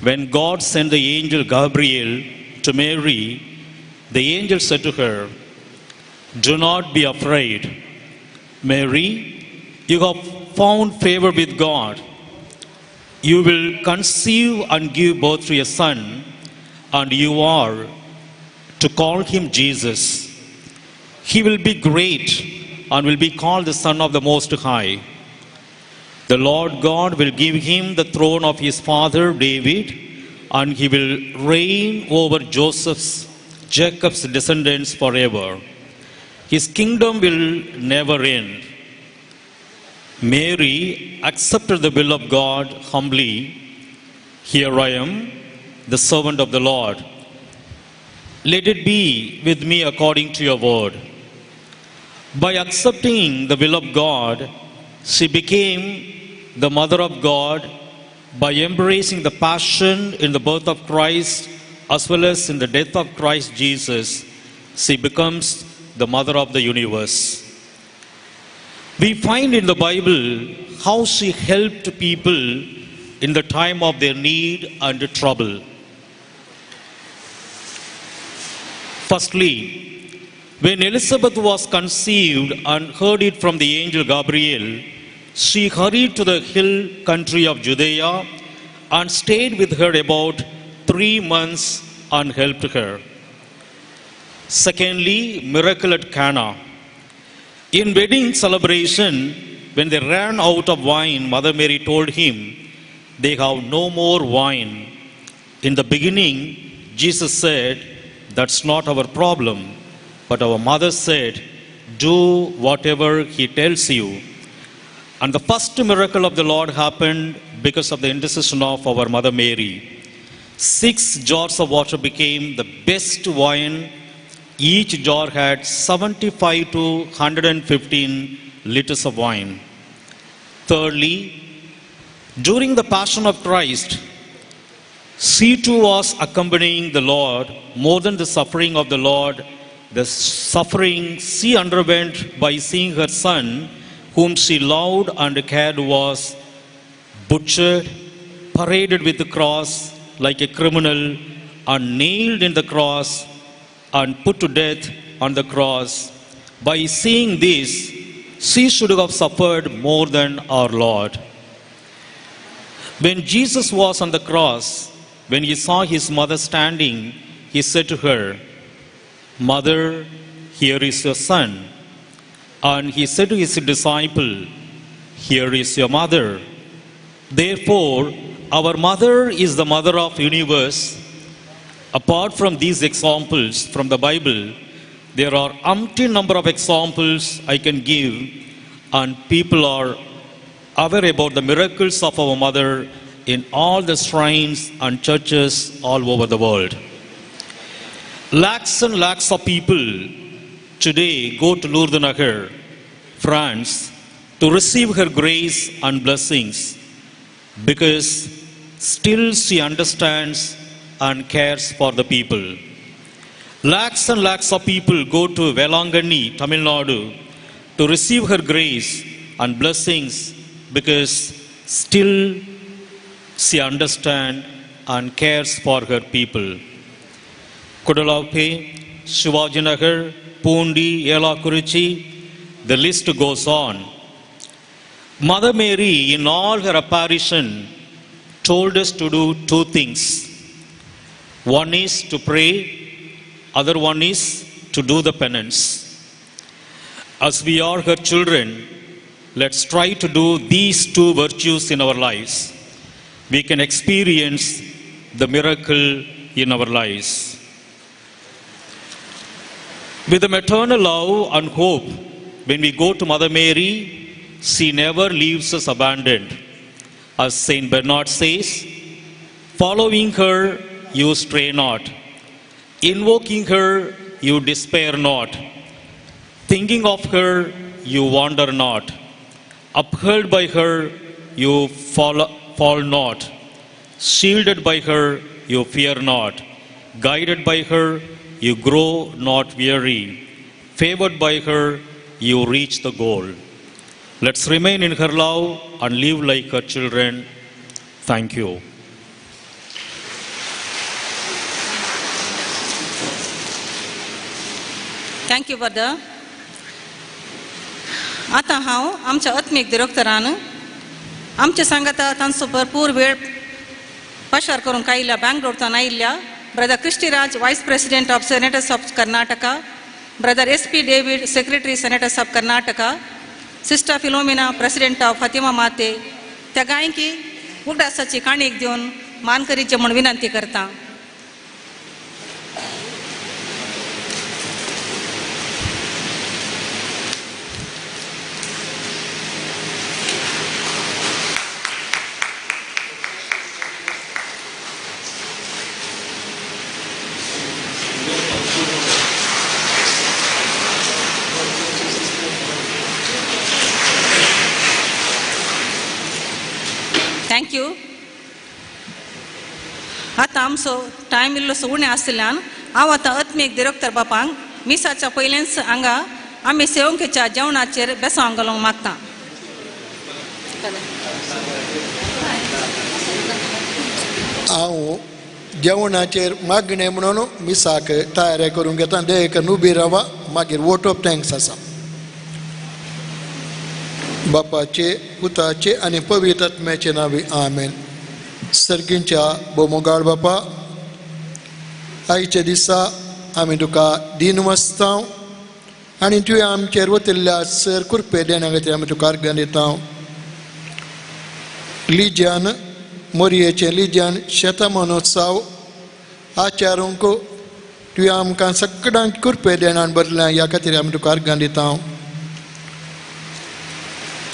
When God sent the angel Gabriel to Mary, the angel said to her, "Do not be afraid, Mary, you have found favor with God. You will conceive and give birth to a son, and you are to call him Jesus. He will be great and will be called the Son of the Most High. The Lord God will give him the throne of his father David, and he will reign over Jacob's descendants forever. His kingdom will never end." Mary accepted the will of God humbly. "Here I am, the servant of the Lord. Let it be with me according to your word." By accepting the will of God, she became the mother of God by embracing the passion in the birth of Christ as well as in the death of Christ Jesus. She becomes the mother of the universe. We find in the Bible how she helped people in the time of their need and trouble. Firstly, when Elizabeth was conceived and heard it from the angel Gabriel, she hurried to the hill country of Judea and stayed with her about 3 months and helped her. Secondly, miracle at Cana. In wedding celebration, when they ran out of wine, Mother Mary told him, "They have no more wine." In the beginning, Jesus said, "That's not our problem." But our mother said, "Do whatever he tells you." And the first miracle of the Lord happened because of the intercession of our Mother Mary. 6 jars of water became the best wine. Each jar had 75 to 115 liters of wine. Thirdly, during the Passion of Christ, she too was accompanying the Lord. More than the suffering of the Lord, the suffering she underwent by seeing her son, whom she loved and cared, was butchered, paraded with the cross like a criminal, and nailed in the cross and put to death on the cross. By seeing this, she should have suffered more than our Lord. When Jesus was on the cross, when he saw his mother standing, he said to her, "Mother, here is your son." And he said to his disciple, "Here is your mother." Therefore, our mother is the mother of the universe. Apart from these examples from the Bible, there are umpteen number of examples I can give, and people are aware about the miracles of our mother in all the shrines and churches all over the world. Lakhs and lakhs of people today go to Lourdes Nagar, France, to receive her grace and blessings, because still she understands and cares for the people. Lakhs and lakhs of people go to Velangani, Tamil Nadu, to receive her grace and blessings, because still she understands and cares for her people. Kudalape, Shivajinagar, Poondi, Elakurichi, the list goes on. Mother Mary, in all her apparition, told us to do 2 things. One is to pray, other one is to do the penance. As we are her children, let's try to do these 2 virtues in our lives. We can experience the miracle in our lives. With the maternal love and hope, when we go to Mother Mary, she never leaves us abandoned. As Saint Bernard says, following her, you stray not. Invoking her, you despair not. Thinking of her, you wander not. Upheld by her, you fall not. Shielded by her, you fear not. Guided by her, you grow not weary. Favored by her, you reach the goal. Let's remain in her love and live like her children. Thank you. Thank you brother. आतां हांव आमच्या आत्मीक दिरोक्तरान आमच्या सांगाता तांचो भरपूर वेळ पाशार करूंक आयिल्ल्या बँगलोरच्यान आयिल्ल्या brother Christiraj, vice president of senators of Karnataka, brother S P David, secretary senators of Karnataka, sister Philomena, president of Fatima Mathe, त्या गायकी उगडासाची काणीक दिवन मान करीचे म्हूण विनंती करता. Thank you. आतां आमचो टायम इल्लोसो उणें आशिल्ल्यान हांव आतां आत्मीक दिरोक्तर बापांक मिसाच्या पयलेंच हांगा आमी सेवंकेच्या जेवणाचेर बेसांव घालूंक मागता. हांव जेवणाचेर मागणें म्हणून मिसाक तयारी करूंक घेता. देख उबी रावा, मागीर वोट ऑफ thanks आसा. बापाचे, पुताचे आनी पवित्र आत्म्याचे नांवी आमेन. सर्गींच्या बोमोगाळ बापा, आयच्या दिसा आमी तुका दीन वसताव आनी तुवें आमचेर वतिल्ल्या सर कृपे देण्या खातीर आमी तुका अर्घां दिता. लिज्यान मोरयेचें लिज्यान शेतमनोत्सव आचारूंक तुवें आमकां सगळ्यांक कृपे देणान बदल्या, ह्या खातीर आमी तुका अर्घां दिता.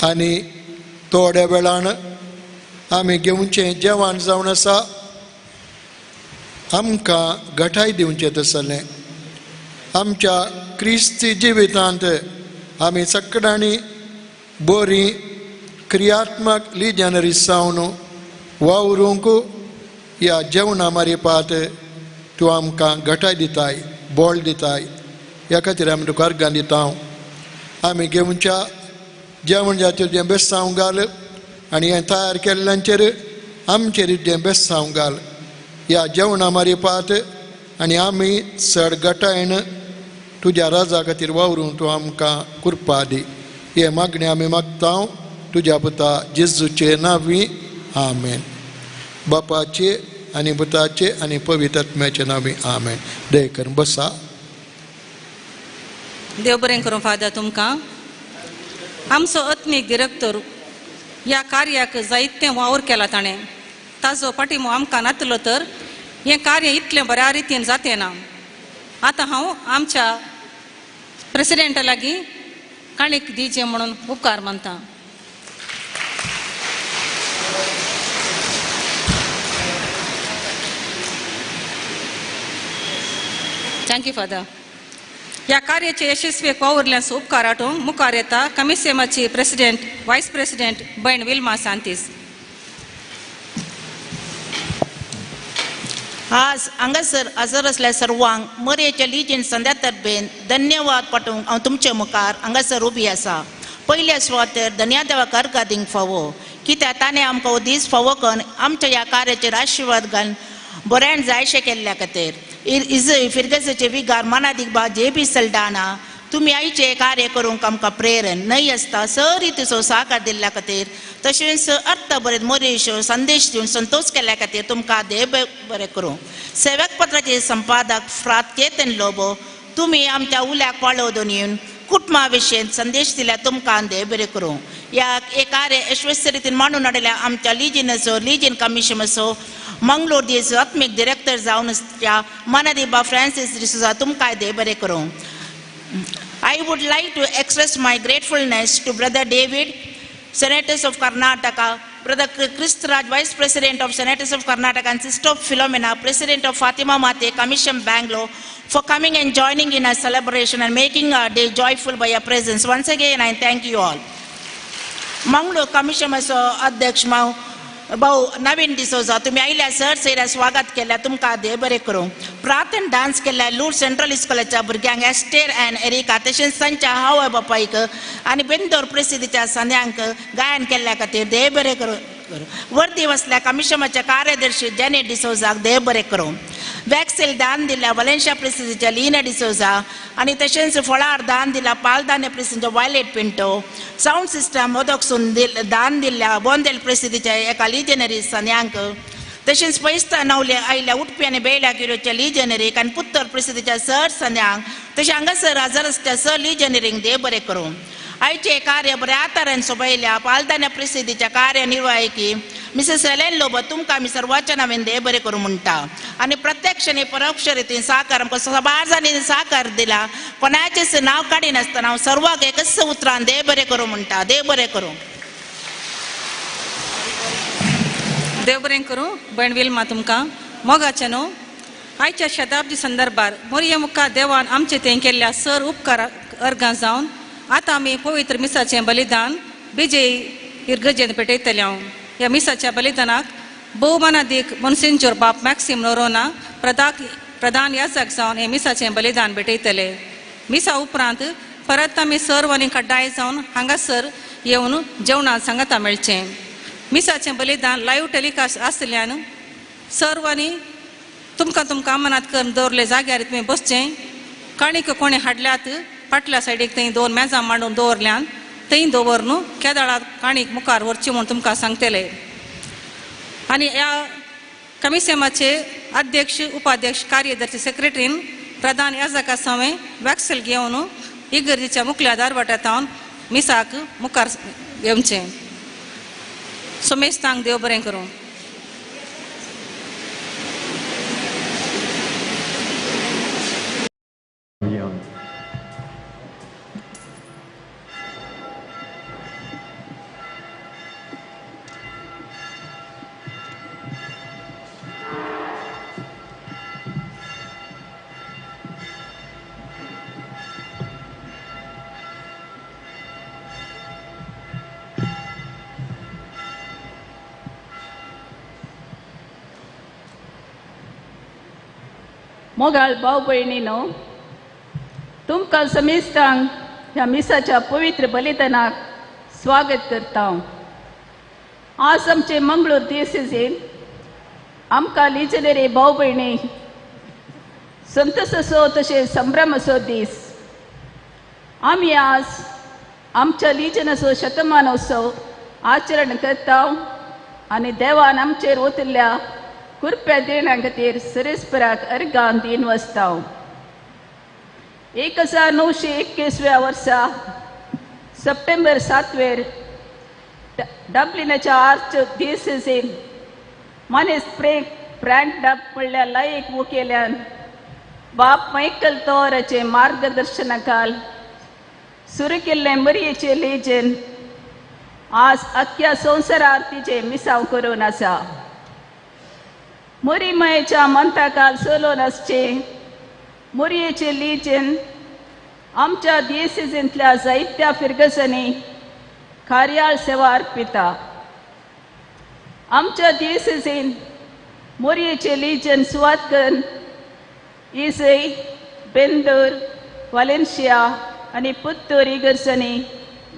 आनी थोड्या वेळान आमी घेवचें जेवण जावन आसा, आमकां घटाय दिवचें तसलें आमच्या क्रिस्ती जिवितांत आमी सगळ्यांनी बरी क्रियात्मक लिजन रिसावन वावरूंक ह्या जेवणा मारिपात तूं आमकां घटाय दिताय, बोळ दिताय, ह्या खातीर आमी तुका अर्घां दिता. आमी घेवच्या जेवण जाचेर जें बेसांव घाल आनी हें तयार केल्ल्यांचेर आमचेर जें बेसांव घाल ह्या जेवणा मारिपात आनी आमी चड गटायन तुज्या राजा खातीर वावरूंक तूं आमकां कृपा दी. हे मागणें आमी मागता तुज्या पुता जेजूचे नांवी आमेन. बापाचे आनी पुताचे आनी पवित्र आत्म्याचे नांवी आमेन. दया करून बसा. देव बरें करूं फादर तुमकां. आमचो आत्मीक दिरक्तर ह्या कार्याक जायतें वावर केला ताणें. ताजो पाठिंबो आमकां नातलो तर हें कार्य इतलें बऱ्या रितीन जातें ना. आतां हांव आमच्या प्रेसिडेंटा लागीं काणीक दिवचें म्हणून उपकार मानता. Thank you father. ह्या कार्याचे यशस्वी वावुरल्यास उपकार आटूंक मुखार येता कमिसेमाची प्रेसिडेंट, वायस प्रेसिडेंट बयण विल्मा सांतीस. आज हांगासर हजर आसल्या सर्वांक मरयेच्या लिजीन संध्या तर्फेन धन्यवाद पाठोवंक हांव तुमचे मुखार हांगासर उबी आसा. पयल्या सुवातेर धन्यदेवाक अर्घां दिवंक फावो, कित्याक ताणें आमकां हो दीस फावो करून आमच्या ह्या कार्याचेर आशिर्वाद घालून बऱ्यान जायशें केल्ल्या खातीर. इजय फिरगसाचे विगार मनादीक बा जे बी सल्डाना तुमी आयचें कार्य करूंक आमकां प्रेरण न्हय आसता सर रितीचो साकार दिल्ल्या खातीर, तशेंच अर्थ बरें मोरेशो संदेश दिवन संतोश केल्ल्या खातीर तुमकां देव बरें करूं. सेवक पत्राचे संपादक फ्रात केतन लोबो तुमी आमच्या उल्याक पाळो दोन येवन कुटुंबा विशयेन संदेश दिल्या तुमकां देव बरें करूं. ह्या हे कार्य यशस्वी रितीन मांडून हाडल्या आमच्या लिजीनाचो लिजीन कमिशनाचो मंगलोर दीस आत्मीक डिरेक्टर जावन त्या मनादीबा फ्रांसीस डिसोजा तुमकां देव बरें करूं. I would like to express my gratefulness to Brother David, Senators of Karnataka, Brother Christraj, Vice President of Senators of Karnataka, and Sister Philomena, President of Fatima Mate Commission Bangalore, for coming and joining in our celebration and making our day joyful by your presence. Once again, I thank you all. Mangalore Commission Adhyaksh Mau भाऊ नवीन डिसोजा तुमी आयल्या sir सैऱ्या स्वागत केल्या तुमकां देव बरें करूं. प्रार्थन डान्स केल्या लूर सेंट्रल इस्कॉलाच्या भुरग्यांक एस्टेर अँड एरिका तशेंच तांच्या आवय बापायक आनी बेंदोर प्रसिद्धीच्या संद्यांक गायन केल्ल्या खातीर देव बरें करूं. वर्दी वसल्या कमिशनाच्या कार्यदर्शी जेनी डिसोजाक देव बरें करूं. वॅक्सीन दान दिल्या वलेन्शिया प्रेसिडेंटच्या लीना डिसोजा आनी तशेंच फळार दान दिल्या पालदान्य president Violet Pinto sound system मोदकसून दान दिल्या बोंदेल प्रेसिडेंटच्या एका लिजनरी सन्यांक तशेंच पैस्ता नवले आयल्या उठपी आनी बेल्या किरोच्या लिजनरीक आनी पुत्तर प्रेसिडेंटच्या सर सन्यांक तशें हांगासर हजर आसच्या सर लिजनरींक देव बरें करूं. आयचे कार्य बऱ्या तरेन सोबयल्या पालदान्य प्रेसिडेंटच्या कार्यनिर्वाहकी मिसेस एलेन लोबो तुमकां आमी सर्वाच्या नांवान देव बरें करूं म्हणटा आनी प्रत्यक्ष आनी परोक्ष रितीन साकार आमकां सबार जाणीं साकार दिला कोणाचेंच नांव काडिनासतना हांव सर्वांक एकच उतरान देव बरें करूं म्हणटा. देव बरें करूं. देव बरें करूं भयण विल्मा तुमकां मोगाचें न्हू आयच्या शताब्दी संदर्भार मोरये मुखार देवान आमचे थंय केल्ल्या सर उपकार अर्गां जावन आतां आमी पवित्र मिसाचें बलिदान बिजय इर्गजेन पेटयतले हांव. ह्या मिसाच्या बलिदानाक भोवमानादीक मोन्सिंजोर बाप मॅक्सिम नोरोना प्रधान याजक जावन हे मिसाचें बलिदान भेटयतले. मिसा उपरांत परत आमी सर्वांनी कड्डाय जावन हांगासर येवन जेवणां सांगाता मेळचें. मिसाचें बलिदान लायव्ह टेलिकास्ट आसल्यान सर्वांनी तुमकां तुमकां मनात करून दवरले जाग्यार तुमी बसचें. काणीक कोणें हाडल्यात फाटल्या सायडीक थंय दोन मेजां मांडून दवरल्यान थंय दवर न्हू केदाळा काणीक मुखार व्हरची म्हूण तुमकां सांगतले. आनी ह्या कमिशनाचे अध्यक्ष उपाध्यक्ष कार्यदर्शी सेक्रेटरीन प्रधान याजका सवें वॅक्सीन घेवन इगर्जेच्या मुखल्या दारवाट्यांत मिसाक मुखार येवचें. सोमेस्तांक देव बरें करूं. मोगाळ भाव भयणीनो तुमकां समेस्तांक ह्या मिसाच्या पवित्र बलिदानाक स्वागत करता. आज आमचे मंगळूर दिसेजीन आमकां लिजनरी भाव भयणी संतोषाचो तशें संभ्रमाचो दीस. आमी आज आमच्या लिजनाचो शतमानोत्सव आचरण करता आनी देवान आमचेर ओतिल्ल्या कृपया देण्या खातीर सरेस्पराक अर्गां दीन वसता. 1921व्या वर्सा सप्टेंबर 7वेर डब्लिनाच्या आर्च दिसेजीन मनीस फ्रँक डब म्हणल्यार लायक मुखेल्यान बाप मायकल तोराचे मार्गदर्शनाखाल सुरू केल्लें मरयेचें लेजन आज अख्ख्या संवसारार तिचें मिसांव करून आसा. मोरी मायेच्या मंताकाल चलोवन आसचें मोरयेचें लिजन आमच्या दिसेजींतल्या जायत्या फिरगजांनी कार्याळ सेवा अर्पिता. आमच्या दिसेजीन मोरयेचें लिजन सुवात करून इजय बेंदूर वालेन्शिया आनी पुत्तूर इगर्जांनी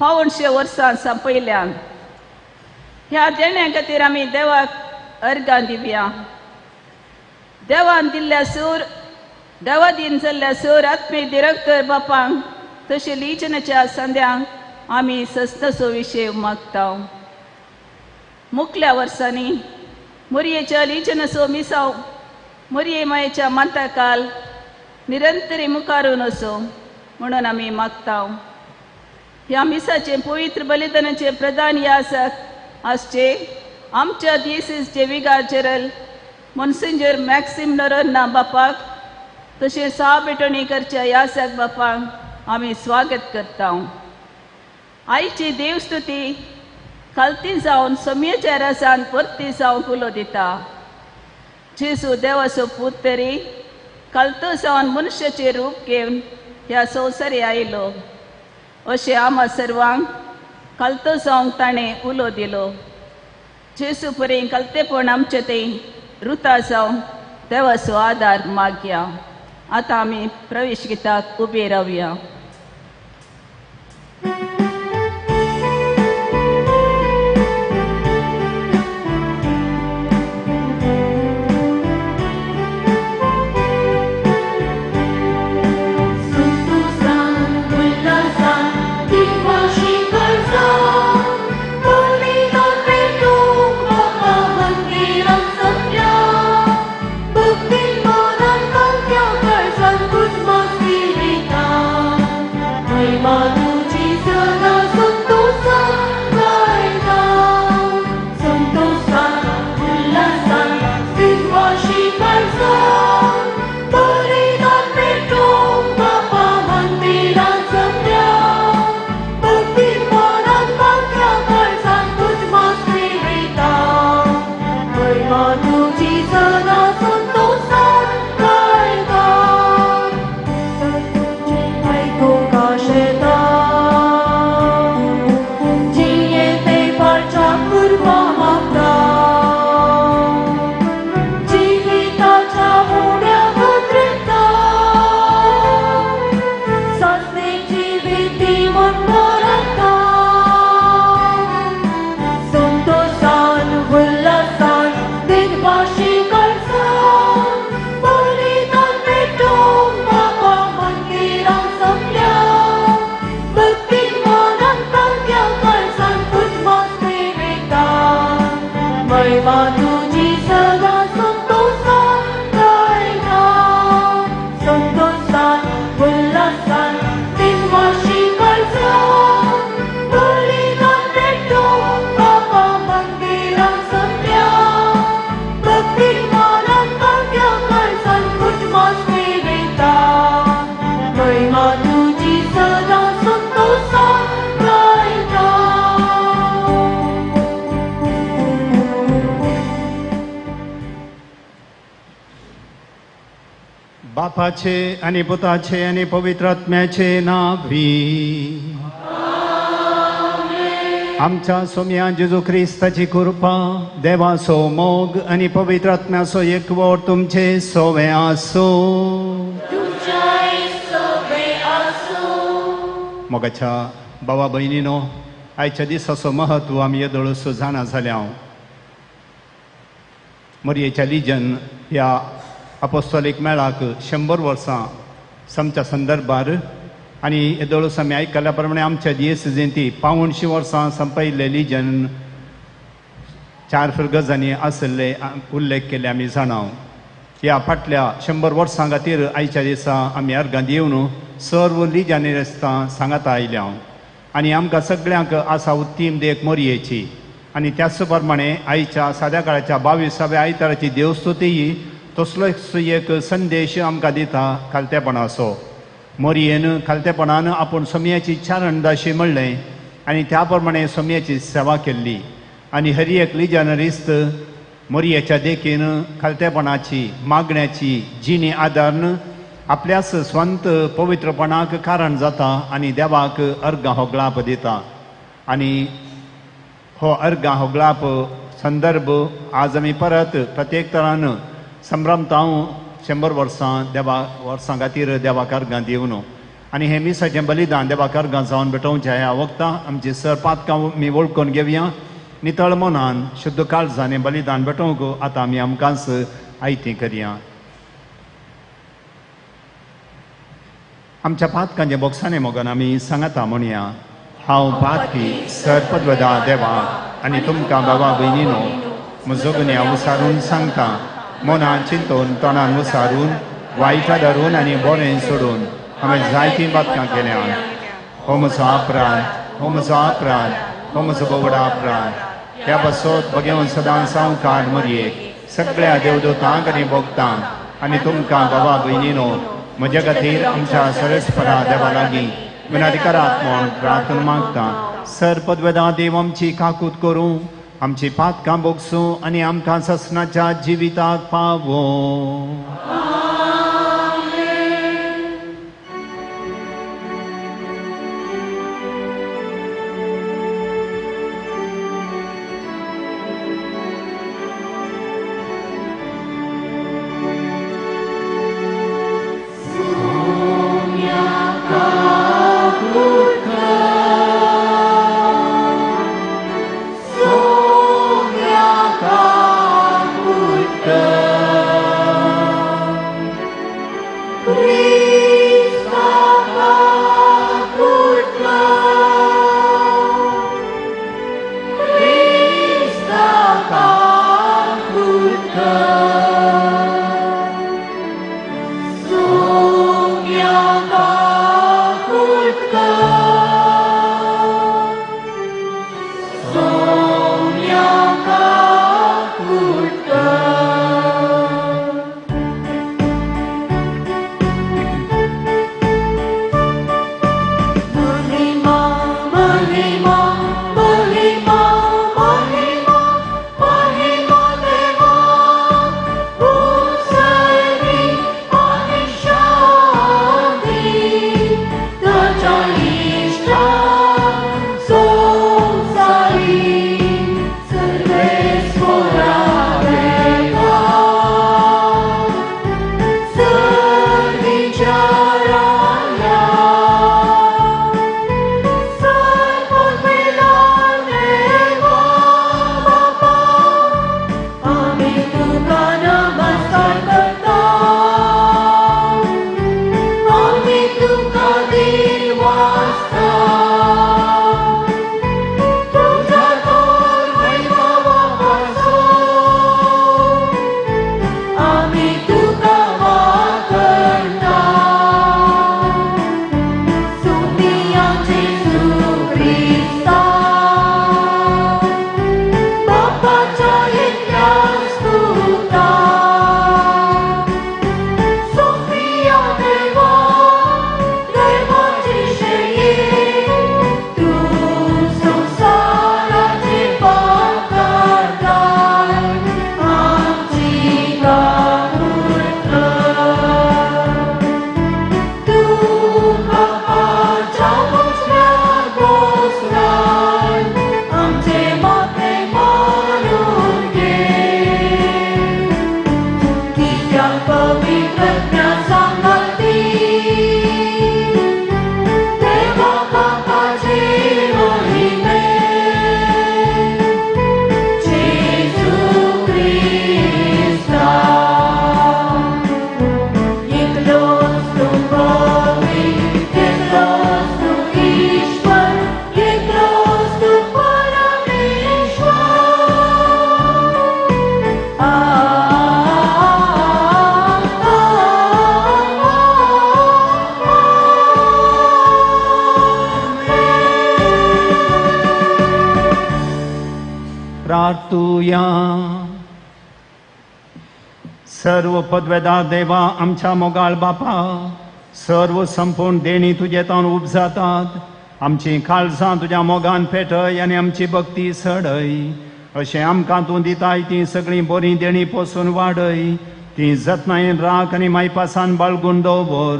500 वर्सां संपयल्यान. ह्या देण्या खातीर आमी देवाक अर्गां दिवया. देवान दिल्ल्या सूर देवा दीन जाल्ल्या सूर आत्मी दिरक्तर बापांक तशें लिजनाच्या संद्यांक आमी सस्नाचो विशय मागता. मुखल्या वर्सांनी मोरयेच्या लिजनाचो मिसाव मोरये मायेच्या मांताकाल निरंतरी मुखारून असो म्हणून आमी मागता. ह्या मिसाचें पवित्र बलिदानाचें प्रधान यासक आसचे आमच्या दिसेसचे विगार जनरल मोन्सिंजर मॅक्सिम नोरोन्हा बापाक तशें सा भेटवणी करच्या यासक बापाक आमी स्वागत करता. आयची देवस्तुती खालती जावन सोमयेच्या रसान परती जावंक उलो दिता. जेजू देवाचो पूत तरी खालतो जावन मनशाचें रूप घेवन ह्या संवसारी आयलो अशें आमा सर्वांक खालतो जावंक ताणें उलो दिलो. जेजू परेन कलतेपण आमचे ते रुता जावं देवाचो आदार मागया. आतां आमी प्रवेश गिताक उबे रावया. बापाचे आनी पुताचे आनी पवित्र आत्म्याचे नांवी आमच्या सोम्या जेजू क्रिस्ताची कृपा, देवाचो मोग आनी पवित्र आत्म्याचो एकवट तुमचे सोवे आसूं. मोगाच्या भावा भयणीनो, आयच्या दिसाचो महत्व आमी येदोळसो जाणा जाल्या. मोरयेच्या लिजन ह्या अपोस्तोलीक मेळाक 100 वर्सां समच्या संदर्भार आनी येदोळस आमी आयकल्या प्रमाणे आमच्या दियेसेजीन ती 85 वर्सां संपयल्ले लिजन 4 फिरगजांनी आशिल्ले उल्लेख केले आमी जाणाव. ह्या फाटल्या 100 वर्सां खातीर आयच्या दिसा आमी अर्गां येवन सर्व लिजांनी रस्ता सांगाता आयल्या आनी आमकां सगळ्यांक आसा उत्तीम देख मोरयेची. आनी त्याच प्रमाणे आयच्या साद्या काळाच्या 22व्या आयताराची देवस्तुतीय तसलोच एक संदेश आमकां दिता खालतेपणाचो. मोरयेन खालतेपणान आपूण सोमयाची चारणदाशी म्हणलें आनी त्या प्रमाणे सोमयाची सेवा केल्ली. आनी हर एक लिजानरिस्त मोरयेच्या देखीन खालतेपणाची मागण्याची जिणी आदारन आपल्याच स्वंत पवित्रपणाक कारण जाता आनी देवाक अर्गां होगळाप दिता. आनी हो अर्गां होगळाप संदर्भ आज आमी परत प्रत्येक तरान संभ्रमता 100 वर्सां देवा वर्सां खातीर देवाक अर्गां दिवन आनी हें मिसाचें बलिदान देवाक अर्गां जावन भेटोवचें. ह्या वखदां आमची सर पातकां आमी वळखून घेवया नितळ मनान शुद्ध काळजान हें बलिदान भेटोवंक आतां आमी आमकांच आयती करया. आमच्या पातकांच्या बोक्सांनी मोगान आमी सांगाता म्हणया, हांव पातकी सरपदवदा देवा आनी तुमकां बाबा भयणीनो म्हजो गुन्यांव उसारून सांगता. मनान चिंतून तोंडान उसारून वायटा धरून आनी बरें सोडून हांवें जायतीं पातकां केल्या. हो म्हजो अपराध, हो म्हजो अपराध, हो म्हजो बोवडा अपराध. ह्या पासत भगेवन सदां सावकार मरयेक सगळ्या देवदूतांक आनी भोगतांक आनी तुमकां बाबा भयणीनो म्हज्या खातीर आमच्या सरस्परा देवा लागीं विनंती करात म्हूण प्रार्थना मागता. सर पदवेदा देव आमची काकूत करूं, आमची पातकां भोगसूं आनी आमकां ससनाच्या जिविताक पावों. प्रार्थुया. सर्व पदवेदार देवा आमच्या मोगाळ बापा, सर्व संपूर्ण देणी तुजे तावन उपजातात. आमची काळजां तुज्या मोगान पेटय आनी आमची भक्ती सडय. अशें आमकां तूं दिताय तीं सगळीं बरीं देणी पोसून वाडय. ती जतनायेन राख आनी मायपासान बाळगून दवर.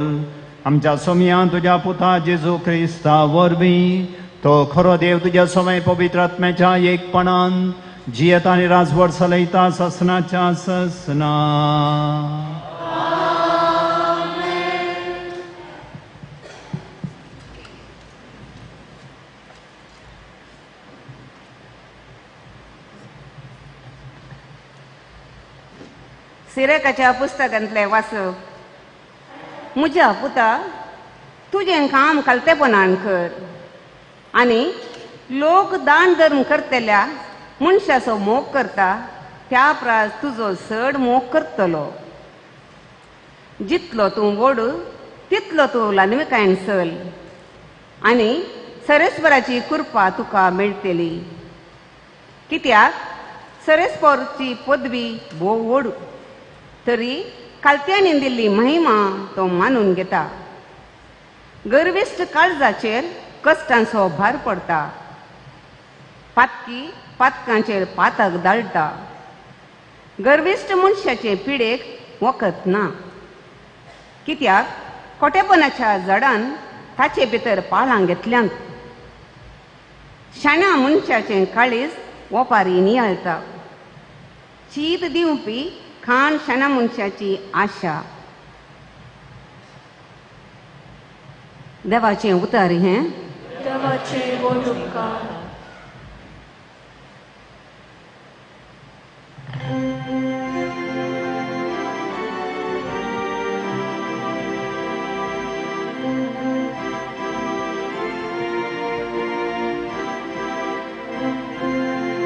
आमच्या सोमयान तुज्या पुता जेजू क्रिस्ता वरवीं तो खरो देव तुज्या सोमे पवित्र आत्म्याच्या एकपणान जियेता आनी राजवट चलयता ससनाच्या ससना. सिरकाच्या पुस्तकांतलें वाचप. म्हज्या पुता, तुजें काम खालतेपणान कर आनी लोक दान धर्म करतल्या मनशाचो मोग करता त्या प्रास तुजो चड मोग करतलो. जितलो तूं व्हड तितलो तूं ल्हानविकायेन चल आनी सरेस्वराची कृपा तुका मेळटली. कित्याक सरेस्वरची पदवी भोव व्हड तरी कालत्यांनी दिल्ली महिमा तो मानून घेता. गर्विश्ट काळजाचेर कश्टांचो भार पडटा. पातकी पातकांचेर पातक दाळटा. गर्विश्ट मनशाचे पिडेक वखद ना. कित्याक खोटेपणाच्या झाडान ताचे भितर पाळां घेतल्यांत. शाण्या मनशाचें काळीज ओपारी नियाळटा. शीत दिवपी खाण शाण्या मनशाची आशा. देवाचें उतर हें. देवाचें व्हड उपकार.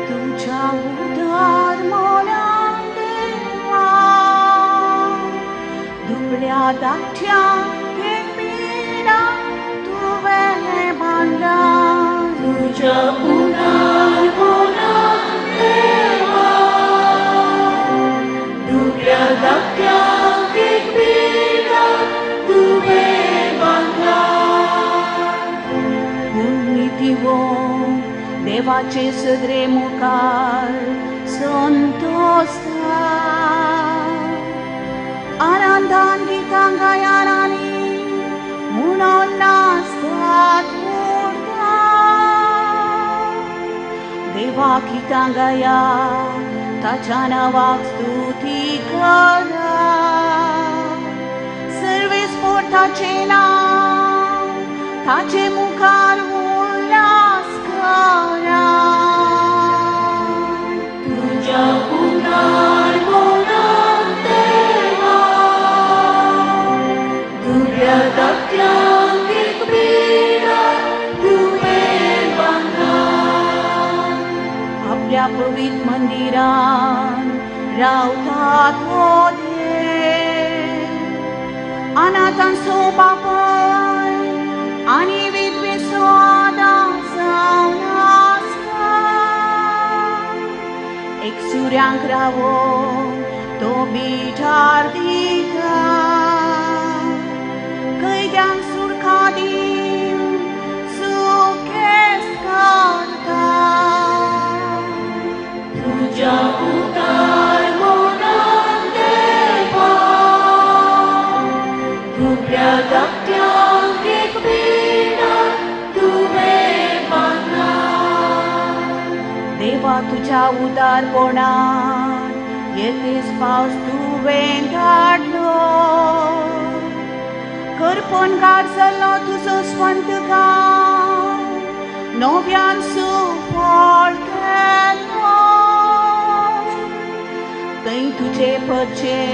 तुमच्या उदार मोलान देवा, दुबळ्या धाकट्या एक पिडा तुवें बांदला. तुज्या उदार मोलान देवा, दुबळ्या धाकट्या एक पिडा तुवें बांदला. पुण्य दिवो देवाचे सदरे मुखार संतोषता. आनंदान गितां गायानांनी म्हणून नाचतात उरता. देवा गितां गाया ताच्या नांवाक स्तुती करा. सर्वेस्पोर ताचें नांव ताचे मुखार उल्हास करा. तुज्या उदार मोलान देवा, दुबळ्या धाकट्यांक एक पिडा तुवें बांदला. आपल्या पवित्र मंदिरान रावता तो देव. अनाथांचो बापूय आनी विधवेचो आदार जावन आसता. एक सुऱ्यांक रावोन तो बिठार दिता. कैद्यांक सुरखा दिवन सुखेस्त करता. तुज्या उदार मोलान देवा, दुबळ्या धाकट्यांक एक पिडा तुवें बांदला. देवा तुज्या उदारपणान येतेस पावस तुवें धाडलो. करपणगार जाल्लो तुजो स्वंत गांव नव्यान सुफळ केलो. थंय तुजे परचें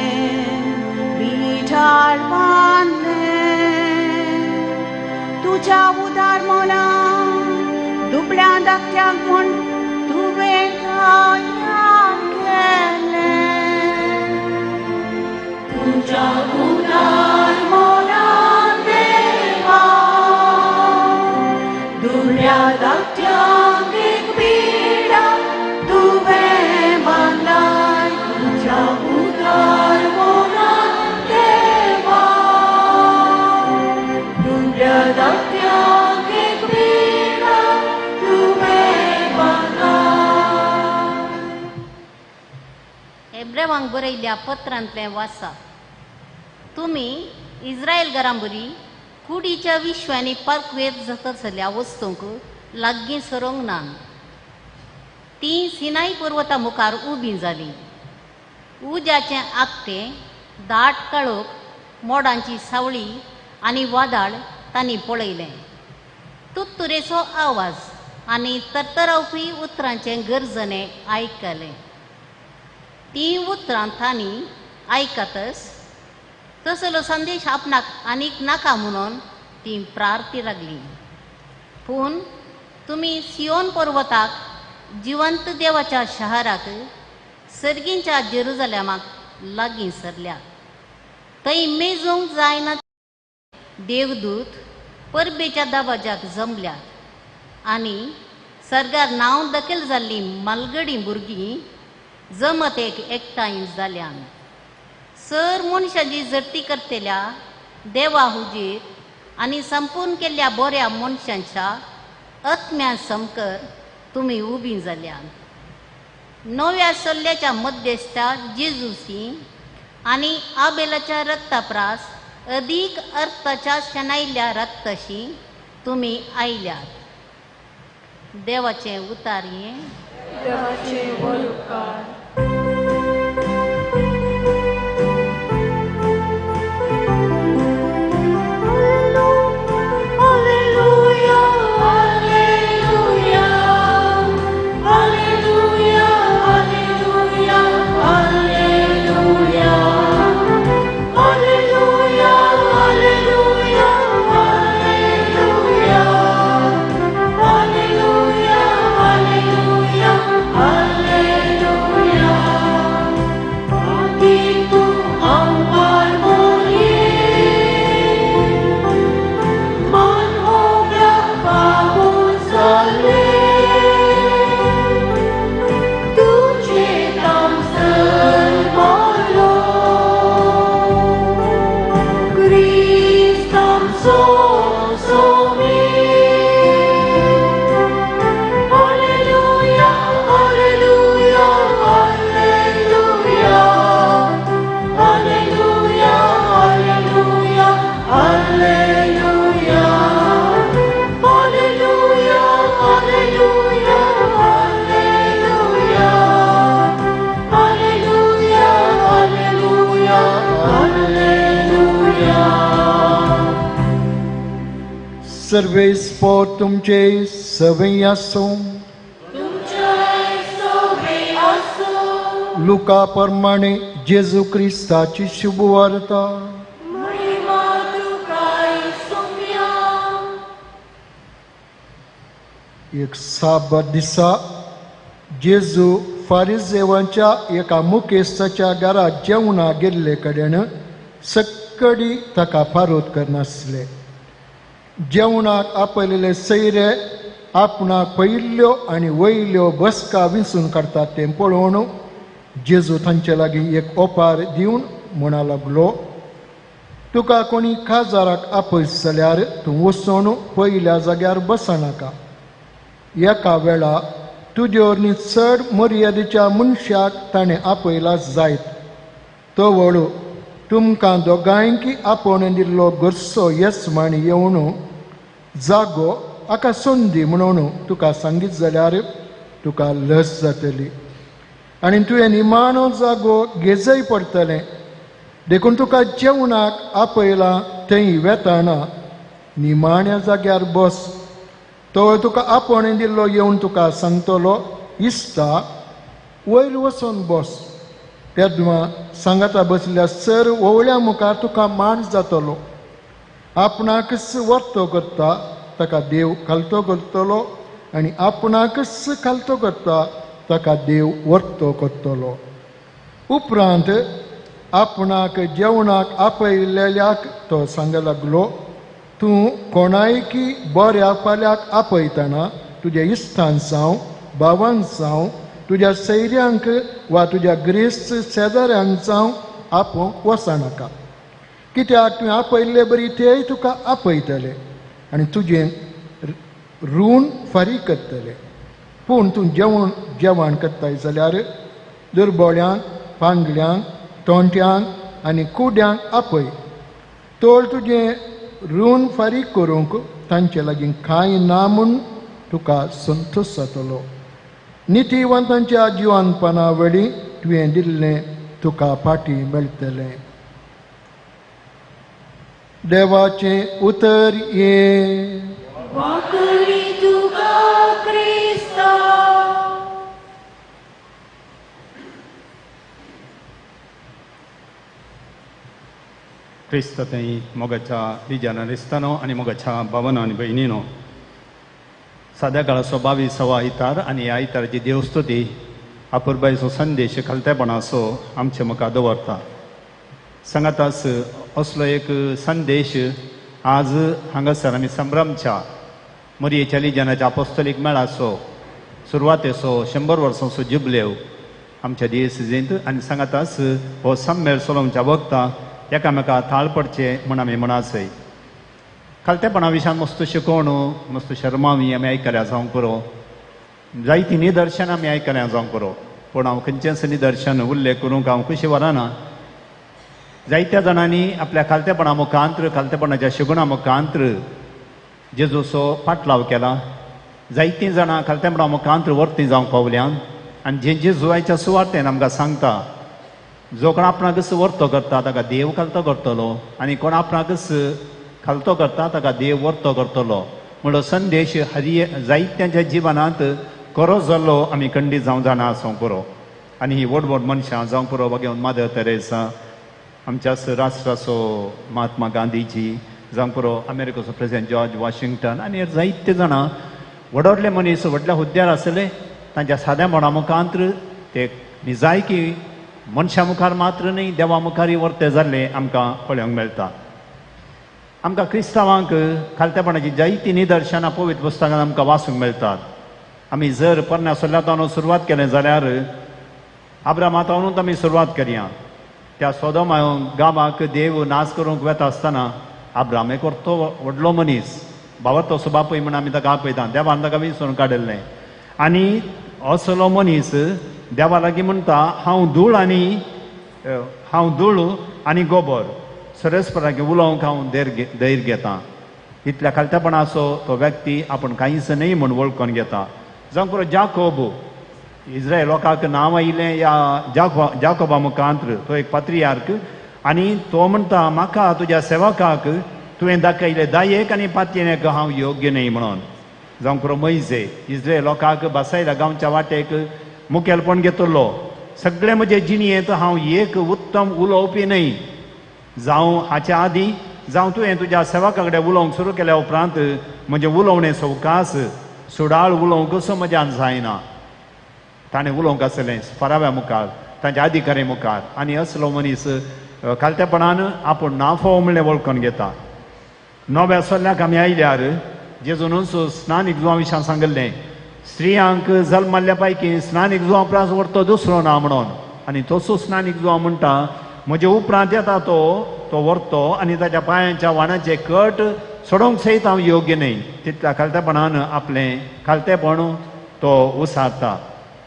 बिठार बांदलें. तुज्या उदार मोलान दुबळ्या धाकट्यांक म्हूण तुवें तयार केलें. तुज्या उदार मोलान देवा, दुबळ्या धाकट्यांक एक पिडा तुवें इब्राहिमांक बरयल्ल्या पत्रांतलें वाचा. तुमी इस्रायल घरांबरी कुडीच्या विश्वांनी पार्कवेत जाता वस्तूंक लागीं सरोंक ना. तीं सिनाई पर्वता मुखार उबीं जालीं. उज्याचें आगटें, दाट काळोख, मोडांची सावळी आनी वादळ तांणी पळयलें. तुत्तुरेचो आवाज आनी तरतरावपी उतरांचें गरजणें आयकलें. तीं उतरां तांणी आयकतच तसलो संदेश आपणाक आनीक नाका म्हणून तीं प्रार्थी लागलीं. पूण तुमी सियोन पर्वताक, जिवंत देवाच्या शहराक, सर्गींच्या जेरुजलेमाक लागीं सरल्यात. थंय मेजूंक जायना देवदूत परबेच्या दबाज्याक जमल्यात आनी सर्गार नांव दखल जाल्लीं मालगडी भुरगीं जमतेक एकठांय जाल्यान. सर मनशाची जडती करतल्या देवा हुजीर आनी संपूर्ण केल्ल्या बऱ्या मनशांच्या आत्म्या समकर तुमी उबीं जाल्यात. नव्या सल्ल्याच्या मध्यस्था जेजूसी आनी आबेलाच्या रक्ताप्रास अदीक अर्थाच्या शेणायल्ल्या रक्ताशी तुमी आयल्यात. देवाचें उतार हें. देवाचे व्हड उपकार. सर्वेस्पोर तुमचे सवय आसूं. लुका प्रमाणे जेजू क्रिस्ताची शुभवार्ता. एक साबात दिसा जेजू फारिजेवांच्या एका मुखेस्ताच्या घरा जेवणा गेल्ले कडेन सक्कडी ताका फारोद करनासले. जेवणाक आपयलेले सैरे आपणाक पयिल्ल्यो आनी वयल्यो बसका विंचून काडटात तें पळोवन जेजू तांचे लागीं एक ओपार दिवन म्हणा लागलो, तुका कोणी खाजाराक आपयत जाल्यार तूं वचून पयल्या जाग्यार बसनाका. एका वेळा तुजे वरवीं चड मर्यादेच्या मनशाक ताणें आपयला जायत. तो वळू तुमकां दोगांयकी आपोवन दिल्लो गरसो येसमाण येवन जागो हाका संदी म्हणून तुका सांगीत जाल्यार तुका लस जातली आनी तुवें निमाणो जागो घेजय पडटलें. देखून तुका जेवणाक आपयलां थंय वेताना निमाण्या जाग्यार बस. तो तुका आपोवणें दिल्लो येवन तुका सांगतलो, इस्ता वयर वचून बस. तेदमा सांगाता बसल्या सर ओवळ्या मुखार तुका मान जातलो. आपणाकच वर्तो करता ताका देव खालतो करतलो आनी आपणाकच खालतो करता ताका देव वर्तो करतलो. उपरांत आपणाक जेवणाक आपयलेल्याक तो सांग लागलो, तूं कोणायकी बऱ्या फाल्याक आपयतना तुज्या इश्टान जावं भावांक जावं तुज्या सैऱ्यांक वा तुज्या ग्रेस्त शेजाऱ्यांक जावं आपोवंक वचनाका. कित्याक तुवें आपयल्ले बरी तेय तुका आपयतले आनी तुजें ऋण फारीक करतले. पूण तूं जेवण जेवण करताय जाल्यार दुर्बोळ्यांक, पांगल्यांक, तोंट्यांक आनी कुड्यांक आपय. तोल तुजें ऋण फारीक करूंक तांचे लागीं कांय ना म्हूण तुका संतोश जातलो. नितीवंतांच्या जिवानपणा वेळी तुवें दिल्लें तुका फाटीं मेळटलें. देवाचें उतर हें. क्रिस्त थंय मोगाच्या लिजाना रिस्तानो आनी मोगाच्या भावनो आनी भयणीनो, साद्या काळाचो 22वो आयतार आनी ह्या आयताराची देवस्तुती अपुरबायेचो संदेश खालतेपणाचो आमचे मुखार दवरता. सांगाताच असलो एक संदेश आज हांगासर आमी संभ्रमच्या मरियेच्या लिजनाच्या आपोस्तोलीक मेळाचो सुरवातेचो 100 वर्सांचो जुबलेव आमच्या दियेसिजींत आनी सांगाताच हो सम्मेळ चलोवच्या वखता एकामेका थाळ पडचे म्हूण आमी म्हणासय. खालतेपणा विशयान मस्त शिकोवण मस्त शर्मावी आमी आयकल्या जावंक पुरो, जायतीं निदर्शनां आमी आयकल्या जावंक पुरो, पूण हांव खंयचेंच निदर्शन उल्लेख करूंक हांव खुशी वराना. जायत्या जाणांनी आपल्या खालतेपणा मुखांत्र खालतेपणाच्या शिगुणा मुखांत्र जेजूचो पाटलाव केला. जायतीं जाणां खालतेपणा मुखांत्र वर्ती जावंक पावल्यान आनी जे जेजू आयच्या सुवार्तेन आमकां सांगता, जो कोण आपणाकच वर्तो करता ताका देव खालतो करतलो आनी कोण आपणाकच खालतो करता ताका देव वर्तो करतलो म्हणलो संदेश हरी जायत्यांच्या जिवनांत खरो जाल्लो आमी खंडीत जावं जाणा आसूंक पुरो. आनी ही व्हड व्हड मनशां जावंक पुरो घेवन मादर तेरेसा, आमच्याच राष्ट्राचो महात्मा गांधीजी जावंक पुरो, अमेरिकेचो प्रेसिडेंट जॉर्ज वॉशिंग्टन आनी हेर जायते जाणां व्हड व्हडले मनीस व्हडल्या हुद्द्यार आसले तांच्या साद्या मोडा मुखांत्र ते निजायकी मनशां मुखार मात्र न्हय देवा मुखारय वर्ते जाल्ले आमकां पळोवंक मेळटा. आमकां क्रिस्तांवांक खालतेपणाची जायतीं निदर्शनां पवित्र पुस्तकांत आमकां वाचूंक मेळटात. आमी जर पोरण्या सोल्ल्यातानूच सुरवात केलें जाल्यार आब्रामातानूच आमी सुरवात करया. त्या सोदोमा गांवाक देव नाश करूंक वेता आसतना आब्राम एक तो व्हडलो मनीस, भावार्थो बापूय म्हूण आमी ताका आपयता, देवान ताका विसरून काडिल्लें आनी असलो मनीस देवा लागीं म्हणटा, हांव धूळ आनी गोबर सरस्पराक उलोवंक हांव धैर्य घेता. इतल्या खालतेपणाचो तो व्यक्ती आपूण कांयच न्हय म्हूण वळखून घेता. जावं पुरो जाकोब, इस्रायल लोकांक नांव आयिल्लें ह्या जाकोबा मुखांत्र, तो एक पात्रियार्क आनी तो म्हणटा, म्हाका तुज्या सेवकाक तुवें दाखयलें दायेक आनी पातयेक हांव योग्य न्हय म्हणून. जावं पुरो मैजे, इस्रायल लोकांक बसायला गांवच्या वाटेक मुखेलपण घेतलो, सगळे म्हजे जिणयेंत हांव एक उत्तम उलोवपी न्हय, जावं हाच्या आदीं जावं तुवें तुज्या सेवका कडेन उलोवंक सुरू केल्या उपरांत म्हजें उलोवणें सवकास सुडाळ उलोवंक कसो म्हज्यान जायना. ताणें उलोवंक आसलें फराव्या मुखार, तांच्या अधिकारी मुखार आनी असलो मनीस खालतेपणान आपूण नाफो म्हणलें वळखून घेता. नव्या सल्ल्याक आमी आयल्यार जेजूनच स्नानीक जुवां विशयान सांगिल्लें, स्त्रियांक जल्मल्ल्या पैकी स्नानीक जुवां उपरांत व्हरतो दुसरो ना म्हणून, आनी तसो स्नानीक जुवां म्हणटा म्हजे उपरांत येता तो तो व्हरतो आनी ताच्या पांयांच्या वाणाचे कट सोडोवंक सयत हांव योग्य न्हय. तितल्या खालतेपणान आपलें खालतेपण तो उसारता.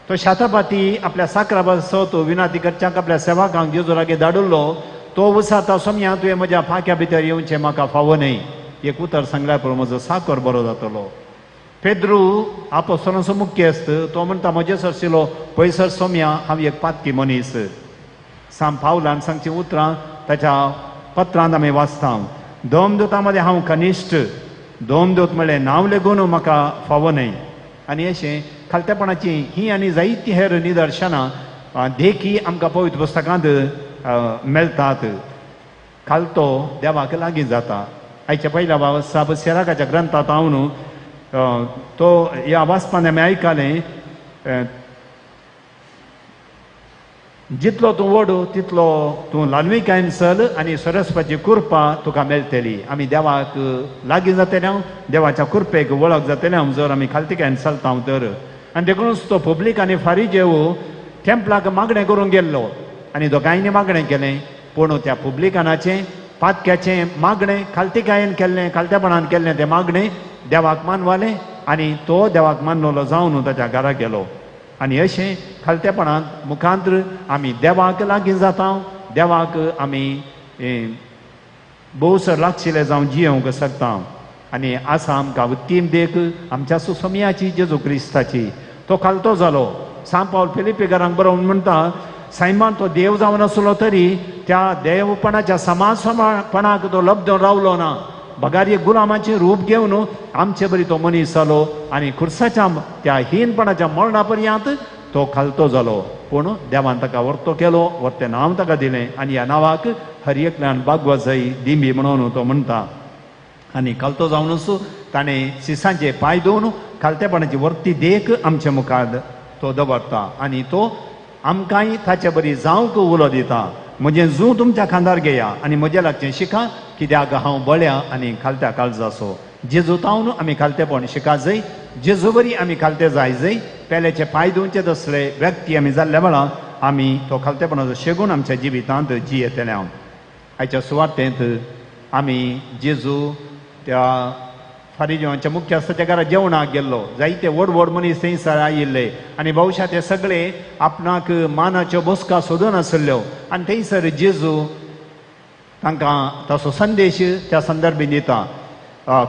तो शातापाती आपल्या साकरा बसो विनाती करच्यांक आपल्या सेवकांक जेजू लागीं धाडिल्लो, तो उसारता, सोमया तुवें म्हज्या फांक्या भितर येवचें म्हाका फावो न्हय, एक उतर सांगल्यार पुरो म्हजो साकर बरो जातलो. पेद्रू आपोस्तलांचो मुख्यस्त, तो म्हणटा म्हजे सरशिलो पयसर सोमया हांव एक पातकी मनीस. साम पावलान सांगचीं उतरां ताच्या पत्रांत आमी वाचता. दोन मदें हांव कनिश्ठ, दोन दूत म्हणलें नांव लेगून म्हाका फावो न्हय. आनी अशें खालतेपणाची ही आनी जायतीं हेर निदर्शनां देखी आमकां पवित्र पुस्तकांत मेळटात. खालतो देवाक लागीं जाता. आयच्या पयल्या बाबा सेराकाच्या ग्रंथांत हांव तो ह्या वाचपान आमी आयकलें, जितलो तूं व्हड तितलो तूं ल्हानविकायेन चल आनी सरस्वती कृपा तुका मेळटली. आमी देवाक लागीं जातले, देवाच्या कृपेक वळख जातले हांव जर आमी खालतिकायेन चलता तर. आनी देखूनच तो पब्लीक आनी फारीजेव टेम्पलाक मागणें करूंक गेल्लो आनी दोगांयनी मागणें केलें, पूण त्या पब्लिकानाचें पातक्याचें मागणें खालतिकायेन केल्लें, खालतेपणान केल्लें तें मागणें देवाक मानवालें आनी तो देवाक मानवलो जावन ताच्या घरा गेलो. आनी अशें खालतेपणांत मुखांत्र आमी देवाक लागीं जाता, देवाक आमी भोव चड लागशिल्ले जावन जियोवंक शकता. आनी आसा आमकां उत्तीम देख आमच्या सुसमयाची जेजू क्रिस्ताची. तो खालतो जालो. सांत पावल फिलिपीकरांक बरोवन म्हणटा, सायमान तो देव जावन आसलो तरी त्या देवपणाच्या समाजपणाक तो लब्धून रावलो ना, बगार एक गुलामाचें रूप घेवन आमचे बरी तो मनीस जालो आनी खुर्साच्या त्या हीनपणाच्या मरणा पर्यंत तो खालतो जालो. पूण देवान ताका वर्तो केलो, वर्तें नांव ताका दिलें आनी ह्या नांवाक हर एकल्यान बागवा जाय दिंबी म्हणून तो म्हणटा. आनी खालतो जावनूच ताणें शिसांचे पांय धुवन खालतेपणाची वर्ती देख आमचे मुखार तो दवरता आनी तो आमकांय ताचे बरी जावंक उलो दिता. म्हजें जूं तुमच्या खांदार घेया आनी म्हजें लागचें शिका, कित्याक हांव बळ्या आनी खालत्या काळजाचो. जेजू तावन आमी खालतेपण शिका जाय, जेजू बरी आमी खालते जाय जाय. पेल्याचे पांय धुवचे तसले व्यक्ती आमी जाल्ल्या वेळार आमी तो खालतेपणाचो शेगून आमच्या जिवितांत जियेतले. हांव आयच्या सुवातेंत आमी जेजू त्या फारिजवांच्या मुख्यस्थाच्या घरा जेवणाक गेल्लो. जायते व्हड व्हड मनीस थंयसर आयिल्ले आनी भोवशा ते सगळे आपणाक मानाच्यो बसका सोदून आसल्ल्यो आनी थंयसर जेजू तांकां तसो संदेश त्या संदर्भी दिता.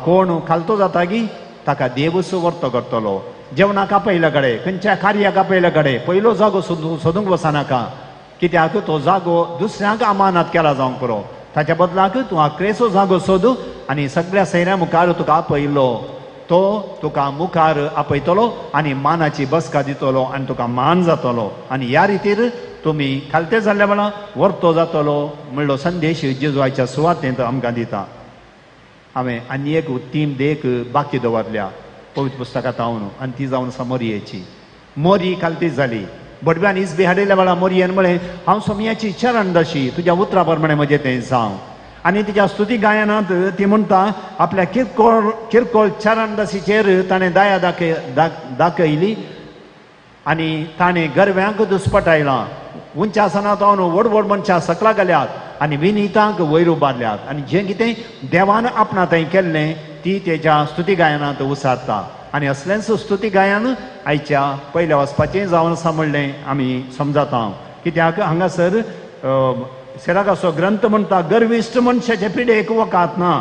कोण खालतो जाता की ताका देवूच वर्तो करतलो. जेवणाक आपयल्या कडेन, खंयच्या कार्याक आपयल्या कडेन पयलो जागो सोदूंक वचनाका, कित्याक तो जागो दुसऱ्यांक अमानात केला जावंक पुरो. ताच्या बदलाक तूं आक्रेचो जागो सोद आनी सगळ्या सैन्या मुखार तुका आपयलो तो तुका मुखार आपयतलो आनी मानाची बसका दितलो आनी तुका मान जातलो. आनी ह्या रितीर तुमी खालते जाल्ल्या वेळार वर्तो जातलो म्हणलो संदेश जेजू आयच्या सुवातेंत आमकां दिता. हांवें आनी एक उत्तीम देख बाकी दवरल्या पवित्र पुस्तकांत हांव आनी ती जावन आसा मोरयेची. मोरी खालती जाली. भटव्यान इजबी हाडिल्ल्या वेळार मोरयेन म्हळें, हांव सोमयाची चरणदाशी, तुज्या उतरा प्रमाणें म्हजें तें जावं. आनी तिच्या स्तुती गायनांत ती म्हणटा, आपल्या किरकोळ किरकोळ चरणदासीचेर ताणें दया दाखयली आनी ताणें गरव्यांक दुस्पटायलां. उंच आसनात जावन व्हड व्हड मनशां सकला घाल्यात आनी विनितांक वयर उबारल्यात. आनी जें कितें देवान आपणा थंय केल्लें ती तेच्या स्तुती गायनांत उसारता. आनी असलेंच स्तुती गायन आयच्या पयल्या वचपाचें जावन आसा म्हणलें आमी समजता. कित्याक हांगासर सेराकाचो ग्रंथ म्हणटा, गर्विश्ट मनशाचे पिडेक वकात ना,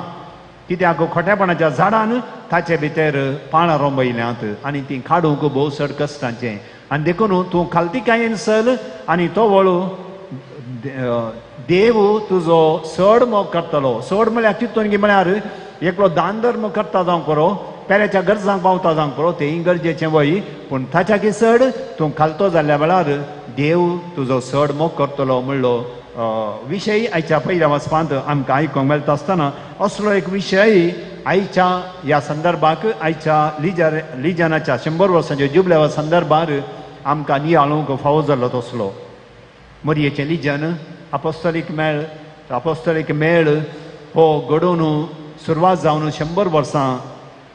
कित्याक खोटेपणाच्या झाडान ताचे भितर पाळां रोंबयल्यांत आनी ती काडूंक भोव चड कश्टांचें. आनी देखून तूं खालतिकायेन चल आनी तो वळू देव तुजो चड मोग करतलो. चड म्हळ्यार तितून म्हळ्यार एकलो दान धर्म करता जावंक पुरो, पेल्याच्या गरजांक पावता जावंक पुरो, तेंय गरजेचें वय, पूण ताच्या की चड तूं खालतो जाल्ल्या वेळार देव तुजो चड मोग करतलो म्हणलो विशय आयच्या पयल्या वाचपांत आमकां आयकूंक मेळटा आसतना असलो एक विशय आयच्या ह्या संदर्भाक आयच्या लिजनाच्या 100 वर्सांच्या जुबल्या संदर्भार आमकां नियाळूंक फावो जाल्लो तसलो. मोरयेचें लिजन अपोस्तोलीक मेळ, अपोस्तोलीक मेळ हो घडोवन सुरवात जावन 100 वर्सां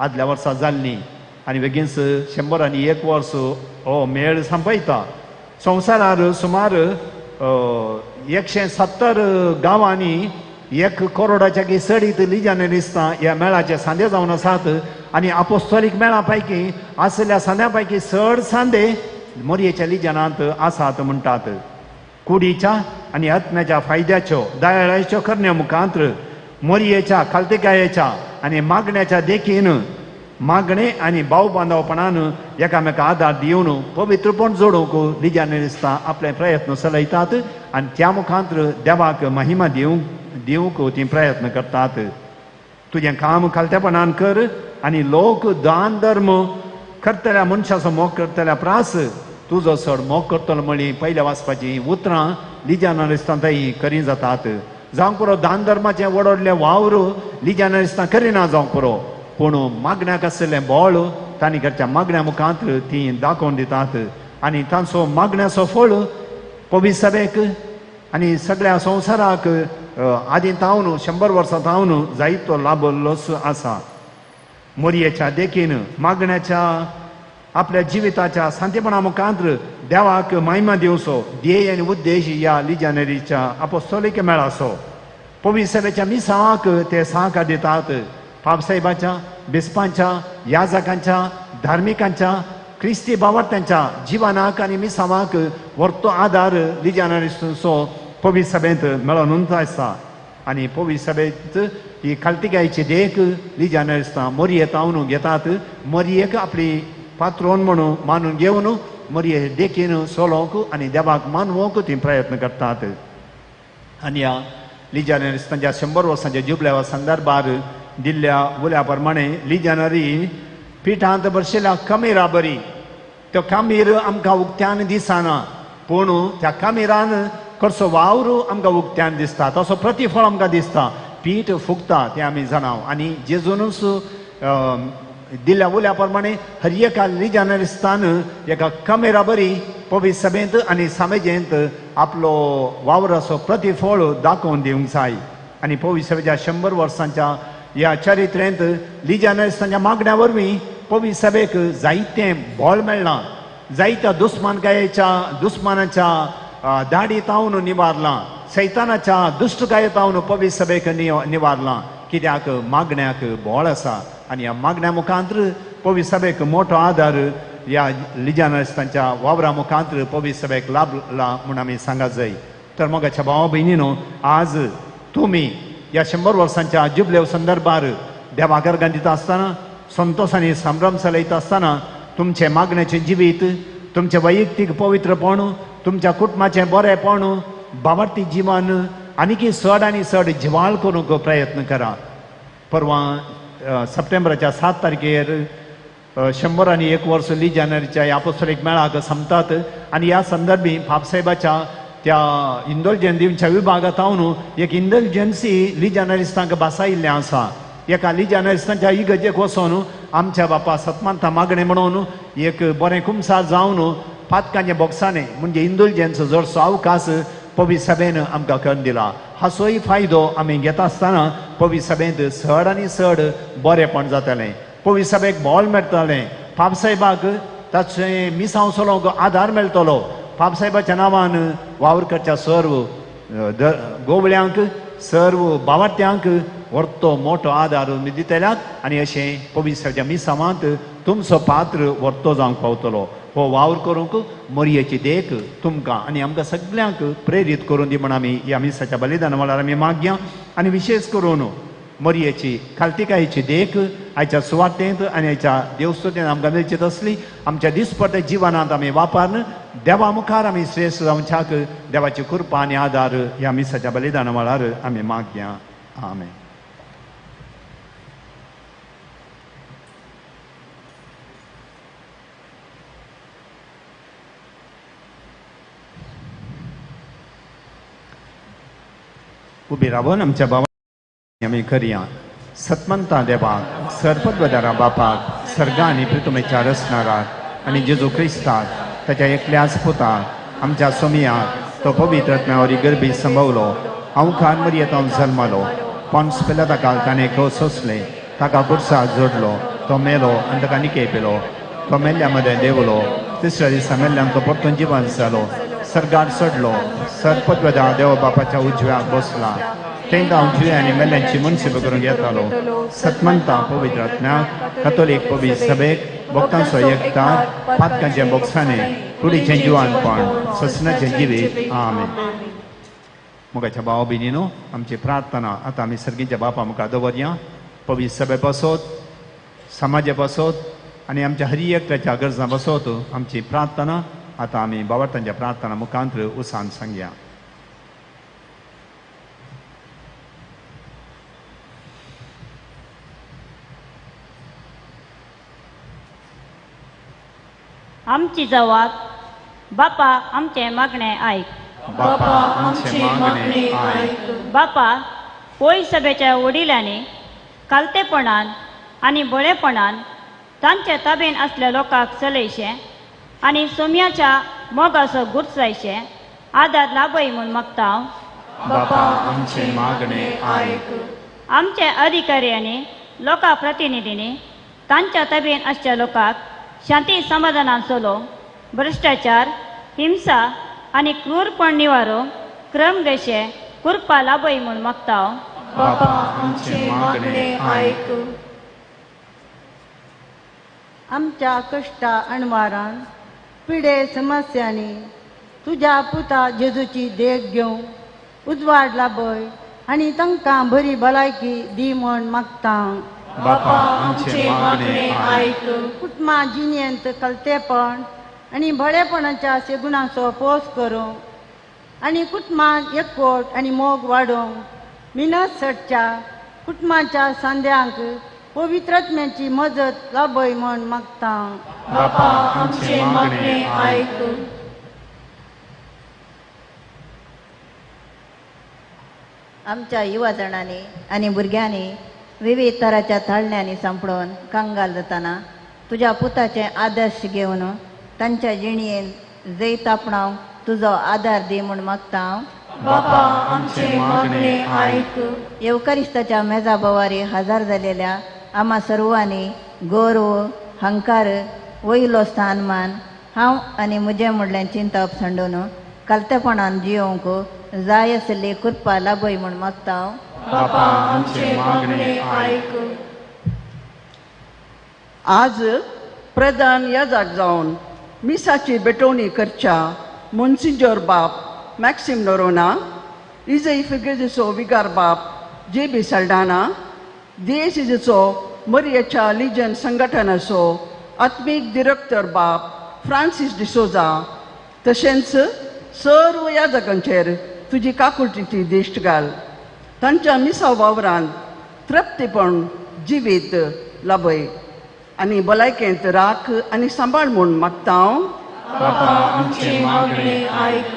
आदल्या वर्सा जाल्लीं आनी बेगीनच 101 वर्स हो मेळ सांपयता. संवसारार सुमार 170 गांवांनी 1 करोडाच्या की चडीत लिजान दिसता ह्या मेळाचे सांदे जावन आसात. आनी अपोस्तोलीक मेळा पैकी आशिल्ल्या सांद्या पैकी चड सांदे मोरयेच्या लिजनांत आसात म्हणटात. कुडीच्या आनी आत्म्याच्या फायद्याच्यो दयाळाच्यो करण्या मुखांत्र मोरयेच्या खालतिकायेच्या आनी मागण्याच्या देखीन मागणे आनी भाव बांदवपणान एकामेका आदार दिवन पवित्रपण जोडूंक लिजान दिसता आपले प्रयत्न चलयतात आनी त्या मुखांत्र देवाक महिमा दिवंक ती प्रयत्न करतात. तुजें काम खालतेपणान कर आनी लोक दान धर्म करतल्या मनशाचो मोग करतल्या प्रास तुजो चड मोग करतलो म्हळी पयल्या वाचपाची उतरां लिजान दिसता थंय करी जातात. जावंक पुरो दान धर्माचें व्हड व्हडलें वावर लिजान दिसता करिना जावंक पुरो, पूण मागण्याक आशिल्लें बळ तांणी करच्या मागण्या मुखांत ती दाखोवन दितात आनी तांचो मागण्याचो फळ पवित्र सभेक आनी सगळ्या संवसाराक आदीं तावन 100 वर्सां तावन जायतो लाभल्लोच आसा. मोरयेच्या देखीन मागण्याच्या आपल्या जिविताच्या सांतेपणा मुखांत्र देवाक महिमा दिवचो ध्येय आनी उद्देश ह्या लिजानेरीच्या अपोस्तोलीक मेळाचो. पवित्र सभेच्या मिसांवाक ते सहकार दितात. पापसाहेबाच्या, बिस्पांच्या, याजकांच्या, धार्मिकांच्या क्रिस्ती भावार्थ्यांच्या जिवनाक आनी मिसांवाक व्हरतो आदार लिजानारिस्तांचो पवित्र सभेंत मेळोवन आसा. आनी पवित्र सभेंत ही खालतिकायेची देख लिजानारिस्तां मोरये तावन घेतात. मोरयेक आपली पात्रोन म्हणून मानून घेवन मोरये देखीन सोलोवंक आनी देवाक मानवंक ती प्रयत्न करतात. आनी ह्या लिजानारिस्तांच्या 100 वर्सांच्या जुबल्या संदर्भार दिल्ल्या उल्या प्रमाणे लिजानरी पिठांत बशिल्ल्या कमेरा बरी तो कामीर आमकां उक्त्यान दिसना, पूण त्या कामीरान करचो वावर आमकां उक्त्यान दिसता, तसो प्रतिफळ आमकां दिसता. पीठ फुगता तें आमी जाणाव. आनी जेजूनच दिल्ल्या उल्या प्रमाणे हर एका लिजानरिस्तान एका कमेरा बरी पवित्र सभेंत आनी सामेजेंत आपलो वावराचो प्रतिफळ दाखोवन दिवंक जाय. आनी पवित्र सभेच्या 100 वर्सांच्या ह्या चरित्रेंत लिजानरिस्तांच्या मागण्या वरवीं पवित्र सभेक जायतें बळ मेळ्ळां, जायत्या दुस्मानकायेच्या दुस्मानाच्या दाडी तावन निवारलां, सैतानाच्या दुश्टकाये तावन पवित्र सभेक निवारलां. कित्याक मागण्याक बळ आसा आनी ह्या मागण्या मुखांत्र पवित्र सभेक मोठो आदार ह्या लिजानरिस्तांच्या वावरा मुखांत्र पवित्र सभेक लाभला म्हूण आमी सांगा जाय. तर मोगाच्या भावा भयणीनो, आज तुमी ह्या 100 वर्सांच्या जुबलेव संदर्भार देवा गर्गान दिता आसतना, संतोश आनी संभ्रम चलयता आसतना तुमचें मागण्याचें जिवीत, तुमचें वैयक्तीक पवित्रपण, तुमच्या कुटुंबाचें बरेंपण, भावार्थी जिवन आनीकी चड आनी चड जिवाळ करूंक प्रयत्न करा. परवां सप्टेंबराच्या 7 तारखेर 101 वर्स लिजानरीच्या ह्या अपोस्तोलीक मेळाक सोंपतात आनी ह्या संदर्भी बापसाहेबाच्या त्या इंदोलजन दिवच्या विभागांत हांव एक इंदोलजन्सी लिजानरिस्तांक बसायिल्लें आसा. एका लिजानरिस्तांच्या इगर्जेक वचोन आमच्या बापा सतमानता मागणें म्हणून एक बरें कुमसार जावन पातकांच्या बोक्सांनी म्हणजे इंदुलजन्स जोडचो अवकाश पवित्र सभेन आमकां करून दिला. हाचोय फायदो आमी घेता आसतना पवित्र सभेंत चड आनी चड बरेंपण जातलें, पवित्र सभेक बळ मेळटलें, पापसाहेबाक ताचें मिसांव चलोवंक आदार मेळटलो. पापसाहेबाच्या नांवान वावर करच्या सर्व गोवळ्यांक, सर्व भावार्थ्यांक व्हरतो मोठो आदार दितल्यात आनी अशें पवित्र सभेच्या मिसांवांत तुमचो पात्र व्हरतो जावंक पावतलो. हो वावर करूंक मोरयेची देख तुमकां आनी आमकां सगल्यांक प्रेरीत करून दी म्हण आमी ह्या मिसाच्या बलिदाना वेळार आमी मागया. आनी विशेष करून मोरयेची खालतिकायेची देख आयच्या सुवातेंत आनी आयच्या देवस्तुतेंत आमकां मेळची तसली आमच्या दिसपट्ट्या जिवनांत आमी वापरून देवा मुखार आमी श्रेश्ठ जावच्याक देवाची कृपा आनी आदार ह्या मिसाच्या बलिदाना वेळार आमी मागया. आमेन. उबी रावन आमच्या बाबा आमी करया. सतमंता देवाक, सरपदवदारा बापाक, सर्गा आनी प्रितुमेच्या रचणाराक आनी जेजू क्रिस्ताक ताच्या एकल्याच पुताक आमच्या सोमियाक तो पवित्र आत्म्यावरी गर्भी संभवलो, हांव खान मरयेत हांव जल्मलो, पोन्स पिलाता ताणें घो सोंसलें, ताका गुडसा जोडलो, तो मेलो आनी ताका निके पिलो, तो मेल्ल्या मदें देवलो, तिसऱ्या दिसा मेल्ल्यान तो परतून जिवन जालो, सर्गार चडलो, सरपदवदा देव बापाच्या उजव्याक बसला, तेंका हांव जिवे आनी मेल्ल्यांची मनसेवा करूंक येतालो. सतमंता पवित्र आत्म्याक, कथोलीक पवित्र सभेक, भक्तांचो एकतार, पातकांच्या बोक्सांनी, कुडीचें जिवानपण, ससनाचें जिवीत. आमेन. मोगाच्या भाव भयणीनो, आमची प्रार्थना आतां आमी सर्गीच्या बापा मुखार दवरया. पवित्र सभे पासत, समाजा पासत आनी आमच्या हर एकल्याच्या गरजां पासत आमची प्रार्थना आतां आमी बाबार्थांच्या प्रार्थना मुखांत उसान सांगया. आमची जवाब बापा आमचें मागणें आयक. बापा आमचें मागणें आयक. बापा पळय सभेच्या वडिलांनी कालतेपणान आनी बळेपणान तांचे ताबेन आसल्या लोकांक चलयशें आनी सोम्याच्या मोगाचो गुर्त जायशें आदार लाभय म्हूण मागता हांव. बापा आमचें मागणें आयक. आमचे अधिकाऱ्यांनी लोकां प्रतिनिधींनी तांच्या ताबेन आसच्या लोकांक शांती समाधानान चलो, भ्रश्टाचार, हिंसा आनी क्रूरपण निवारो क्रम गशे कृपा लाभय म्हूण मागता हांव. बापा आमचें मागणें आयक. आमच्या कश्टा अणवारान पिडे समस्यांनी तुज्या पुता जेजूची देख घेवंक उजवाड लाभय आनी तांकां बरी भलायकी दी म्हूण मागता. बापा आमचें मागणें आयक. कुटुंबा जिणेंत कलतेपण आनी बरेपणाच्या सेगुणाचो पोस करूंक आनी कुटुंबांत एकवट आनी मोग वाडोवंक मिनत सटच्या कुटुंबाच्या सांद्यांक पवित्रत्म्याची मजत लाभय म्हूण मागता. बापा आमचें मागणें आयक. आमच्या युवा जाणांनी आनी भुरग्यांनी विविध तराच्या ताळण्यांनी सांपडून कंगाल जाताना तुज्या पुताचे आदर्श घेवन तांच्या जिणेन जैत आपणावंक तुजो आदार दी म्हूण मागता हांव. बापा आमचें मागणें आयक. येवकारिस्ताच्या मेजा भोवारी हजर जालेल्या आमा सर्वांनी गौरव हंकार वयलो स्थानमान हांव आनी म्हजें म्हणलें चिंतप सांडून कलतेपणान जियोवंक जाय आसली कृपा लाभय म्हूण मागता हांव. बापा आमचें मागणें आयक. आज प्रधान याजाक जावन मिसाची भेटवणी करच्या मोन्सिंजोर बाप मॅक्सिम नोरोना, इजय फिगेजीचो विगार बाप जे बी सल्डाना, दियेसीचो मरियेच्या लिजन संघटनाचो आत्मीक डिरेक्टर बाप फ्रांसीस डिसोजा, तशेंच सर्व याजकांचेर तुजी काकुळटीची दिश्ट घाल. तांच्या मिसा वावरान तृप्तीपण जिवीत लाभय आनी भलायकेंत राख आनी सांबाळ म्हूण मागता हांव. बापा आमचें मागणें आयक.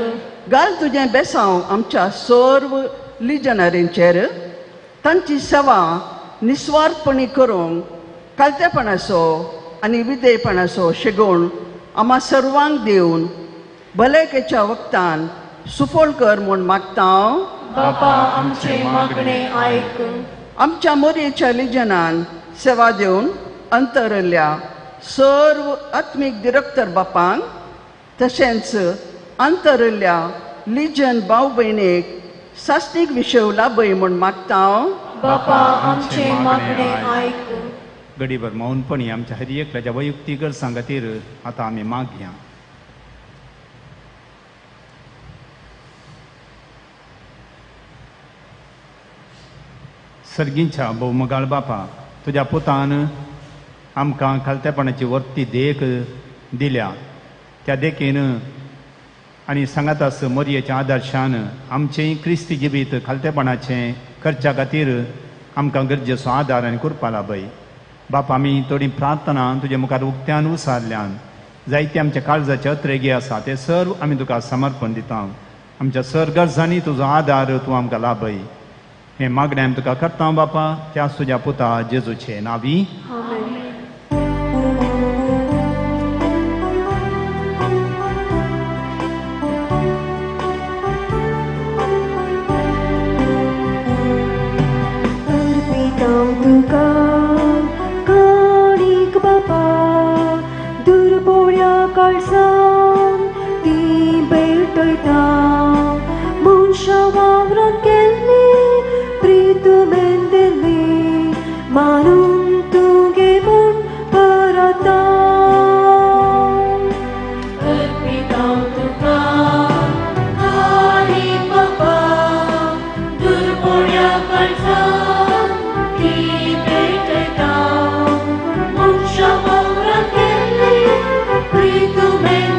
घाल तुजें बेसांव आमच्या सर्व लिजनरींचेर, तांची सेवा निस्वार्थपणी करूंक कालतेपणाचो आनी विधेयपणाचो शिगोण आमा सर्वांक दिवन भलायकेच्या वखदान सुफळ कर म्हूण मागता हांव. बापा आमचें मागणें आयक. आमच्या मोरयेच्या लिजनान सेवा दिवन अंतरल्या सर्व आत्मीक डिरेक्टर बापांक, तशेंच अंतरल्या लिजन भाव भयणीक सासणीक विशय लाभय म्हूण मागता हांव. बापा आमचें मागणें आयक. गडीभर मौनपणी आमच्या हर एकल्याच्या वैयक्तीक गरजां खातीर आतां आमी मागया. सर्गींच्या भोवमगाळ बापा, तुज्या पुतान आमकां खालतेपणाची वर्ती देख दिल्या. त्या देखीन आनी सांगातास मोरयेच्या आदर्शान आमचें क्रिस्ती जिवीत खालतेपणाचें करच्या खातीर आमकां गरजेचो आदार आनी कृपा लाभय. बापा, आमी थोडी प्रार्थना तुजे मुखार उक्त्यान उसारल्यान जायते आमच्या काळजाचे अत्रेगे आसा ते सर्व आमी तुका समर्पण दिता. आमच्या सर गरजांनी तुजो आदार तूं आमकां लाभय. हें मागणें आमी तुका करता बापा, त्याच तुज्या पुता जेजूचे नांवी. तुका काणीक बापा दुर्बोळ्या काळसान ती भेटयता, मनशा वावरान केल्ली प्रीत मेंदिल्ली मानून तुगे म्हूण परता. अर्पिता तुका काणीक बापा दुर्बोळ्या काळसान ती भेटयता, मनशा वावरान केल्ली प्रीत मेंदिल्ली.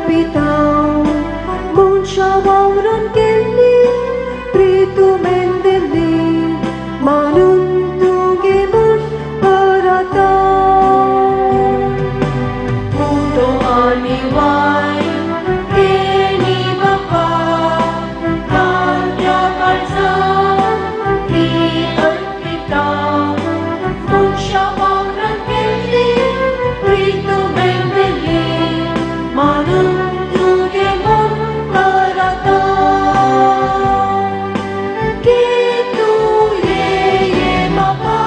अर्पिता मनशा वावरून केल्ली प्रीतुमेन दिल्ली मानून तुगे म्हूण परता उदो आनी वायन केणी बापा तांच्या काळजान ती अर्पिता मनशा वावरान केल्ली प्रीतुमेन दिल्ली मानून तुगे म्हूण परता की तूं ये बापा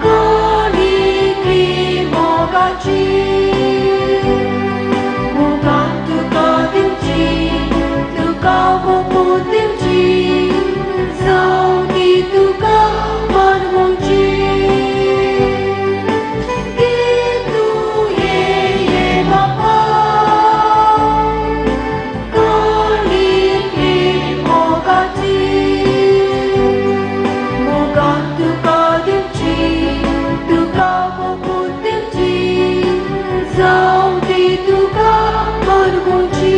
काणिकी मोगाची मोगान तुका दिवची तुका ओंपून दिवची जावं ती तुका मानवची की तूं ये बापा काणिकी मोगाची मोगान तुका दिवची तुका ओंपून दिवची जावं ती तुका मानवची.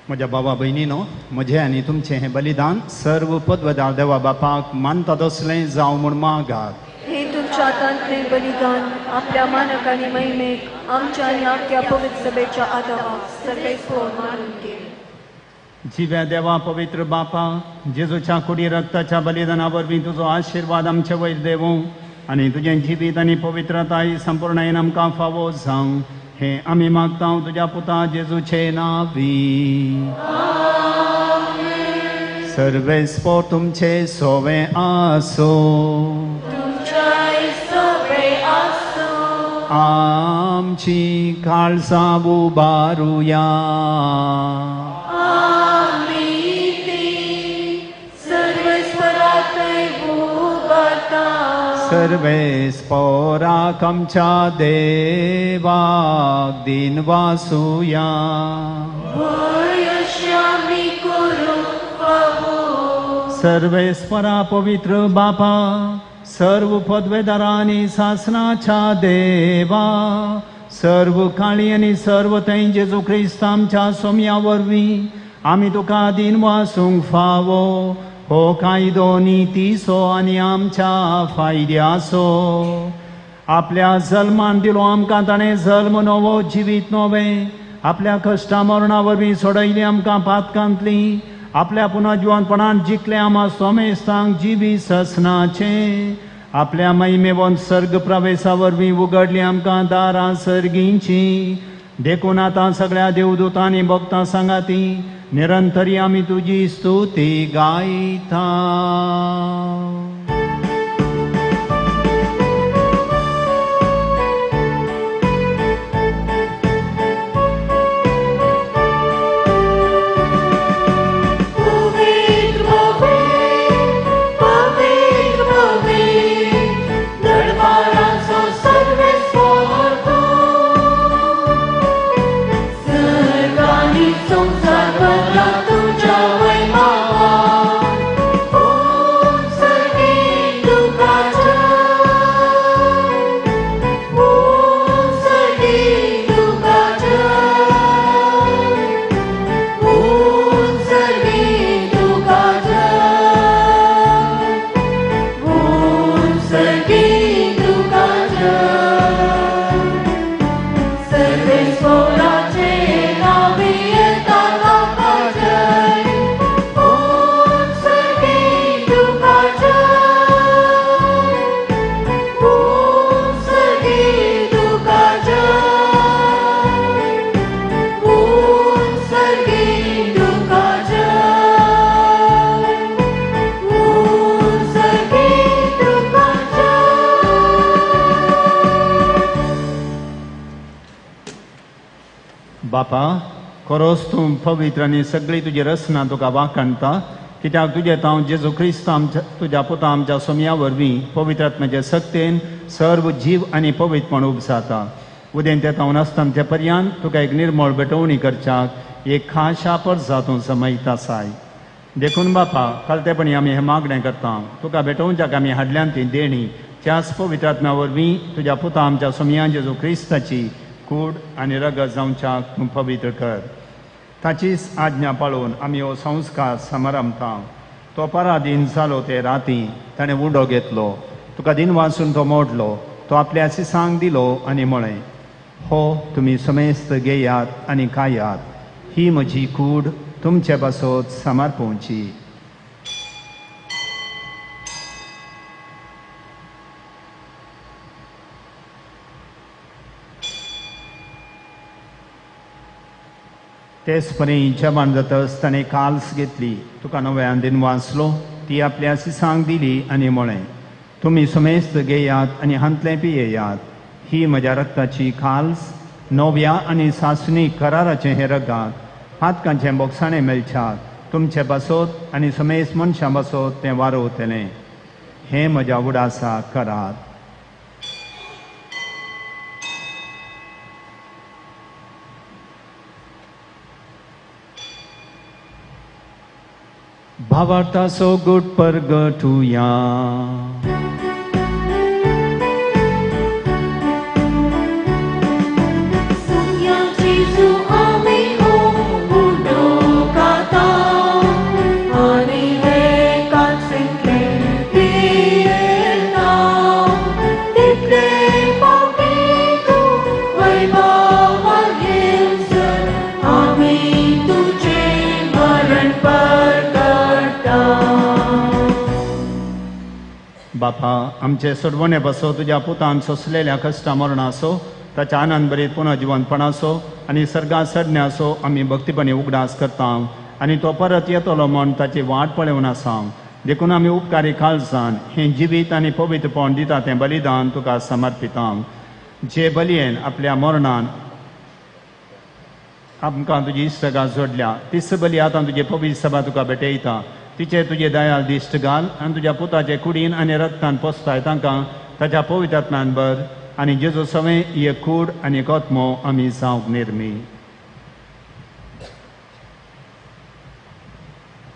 म्हज्या बाबा भयणीनो, म्हजें आनी तुमचें हें बलिदान सर्व पदवदार देवा बापाक मानता तसलें जावं म्हूण मागात. हे तुमच्या हातांतलें बलिदान आपल्या मानक आनी महिमेक आमच्या आनी आख्या पवित्र सभेच्या आदावाक सर्वेस्पोर मानून घे. जिव्या देवा पवित्र बापा, जेजूच्या कुडी रक्ताच्या बलिदाना वरवीं तुजो आशिर्वाद आमचे वयर देवूं आनी तुजें जिवीत आनी पवित्रताय संपूर्णायेन आमकां फावो जावं हें आमी मागता तुज्या पुता जेजूचे नांवी. सर्वेस्पोर तुमचे सोवे आसूं. तुमच्याय सोवे आसूं. आमची काळजां उबारुया. आमी ती सर्वेस्पराथंय उबारता. सर्वेस्पोराक आमच्या देवाक दिन वासुया. व्हय अशें आमी करूंक फावो. सर्वेस्परा पवित्र बापा, सर्व पदवेदारांनी सासनाच्या देवा, सर्व काळी आनी सर्व थंय जेजू क्रिस्त आमच्या सोम्या वरवीं आमी तुका दिन वासूंक फावो. हो कायदो नितीचो आनी आमच्या फायद्याचो. आपल्या जल्मान दिलो आमकां ताणें जल्म नवो जिवीत नवें, आपल्या कश्टा मरणा वरवीं सोडयली आमकां पातकांतली, आपल्या पुनर्जिवनपणान जिखलें आमा सोमेस्तांक जिवीत ससनाचें, आपल्या महिमेवन सर्ग प्रवेशा वरवीं उगडली आमकां दारां सर्गींची. देखून आतां सगळ्या देवदूतांनी भक्तां सांगाती निरंतरी आमी तुजी स्तुती गायता. पवित्र पवित्र पवित्र पवित्र दरबाराचो सर्वेस्पोर तूं. सर्ग आनी संवसार भरला तुज्या वैभवान. ॐ सर्गे बापा, खरोच तूं पवित्र आनी सगळी तुजी रचना तुका वाखाणता, कित्याक तुजें हांव जेजू क्रिस्त आमच्या तुज्या पुता आमच्या सोमया वरवीं पवित्र आत्म्याचे सक्तेन सर्व जीव आनी पवित्रपण उपजाता. उदें ते हांव नासतना ते पर्यंत तुका एक निर्मळ भेटवणी करच्याक एक खाशा परजा तूं समयता आसाय. देखून बापा, कालतेपणी आमी हें मागणें करता, तुका भेटोवच्याक आमी हाडल्यान ती देणी त्याच पवित्र आत्म्या वरवीं तुज्या पुता आमच्या सोमया जेजू क्रिस्ताची कूड आनी रगत जावच्याक तूं पवित्र कर. ताचीच आज्ञा पाळून आमी हो संस्कार समारंभता. तो पराधीन जालो ते राती ताणें उडो घेतलो, तुका दिन वाचून तो मोडलो, तो आपल्या सिसांक दिलो आनी म्हळें, हो तुमी समेस्त घेयात आनी खायात, ही म्हजी कूड तुमचे पासत समर्पोवची. तेच परी जेवण जातच ताणें काल्स घेतली, तुका नव्यान दिन वाचलो, ती आपल्या सिसांक दिली आनी म्हळें, तुमी समेस्त घेयात आनी हांतलें पियेयात, ही म्हज्या रक्ताची काल्स, नव्या आनी सासणी कराराचें हें रगात, पातकांचें बोगसाणें मेळच्याक तुमचे पासत आनी समेस्त मनशां पासत तें वारोवतलें. हें म्हज्या उडासा करात. भावार्थाचो गुट परगटुया. बापा, आमचे सोडवणे बसो तुज्या पुतान सोंसलेल्या कश्टा मरणाचो, ताच्या आनंद भरीत पुनर्जिवनपणाचो आनी सर्गात चडण्याचो आमी भक्तीपणी उगडास करता आनी तो परत येतलो म्हूण ताची वाट पळोवन आसा. देखून आमी उपकारी काळजान हें जिवीत आनी पवित्रपण दिता तें बलिदान तुका समर्पिता, जे बलयेन आपल्या मरणान आमकां तुजी इश्टगां जोडल्या. तीच बली आतां तुजी पवित्र सभा तुका भेटयता. तिचे तुजे दयाल दिश्ट घाल आनी तुज्या पुताचे कुडीन आनी रक्तान पोसताय तांकां ताच्या पवित्र आत्म्यान भर आनी जेजू सवें एक कूड आनी एक आत्मो आमी जावंक निर्मी.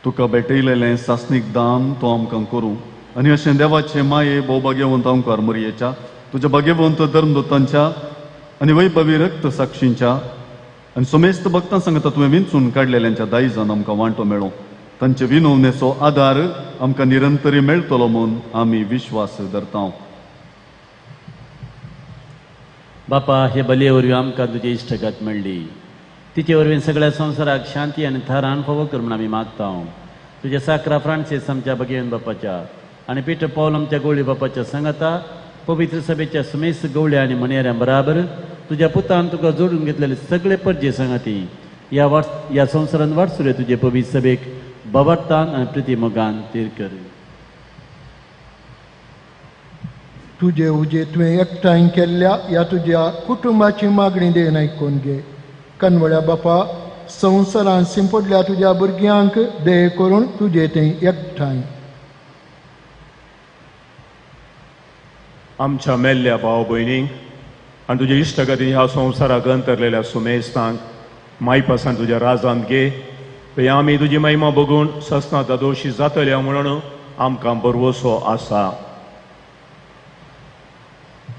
तुका भेटयलेलें सासणीक दान तो आमकां करूं आनी अशें देवाचें माये भोव भाग्यवंत अंकार मरयेच्या तुज्या भाग्यवंत धर्मदूतांच्या आनी वैभवी रक्त साक्षींच्या आनी समेस्त भक्तां सांगता तुवें विंचून काडलेल्यांच्या दायजान आमकां वांटो मेळो. तांचे विनवणेचो आदार आमकां निरंतरी मेळटलो म्हूण आमी विश्वास धरता. बापा, हे बलये वरवीं आमकां तुजी इश्टगात मेळ्ळी. तिचे वरवीं सगळ्या संवसाराक शांती आनी थारान फावो कर म्हूण आमी मागता. तुज्या साक्रा फ्रांसीस आमच्या भगेवन बापाच्या आनी पिटर पावल आमच्या गवळी बापाच्या सांगाता पवित्र सभेच्या सुमेस्त गवळ्या आनी मनेऱ्यां बराबर तुज्या पुतान तुका जोडून घेतलेले सगळे परजे सांगाती ह्या संवसारान वाटसुरे तुजे पवित्र सभेक बाबर्तान आनी प्रिती मोगान तीर कर. तुजे उजे तुवें एकठांय केल्ल्या ह्या तुज्या कुटुंबाची मागणी देन आयकून घे. कनवळ्या बापा, संवसारान सिंपडल्या तुज्या भुरग्यांक दे करून तुजे तें एकठांय. आमच्या मेल्ल्या भाव भयणींक आनी तुज्या इश्टगतीन ह्या संवसाराक अंतरलेल्या सुमेस्तांक मायपासान तुज्या राजांत घे. थंय आमी तुजी महिमा बघून ससना दोशी जातल्या म्हणून आमकां भरवसो आसा.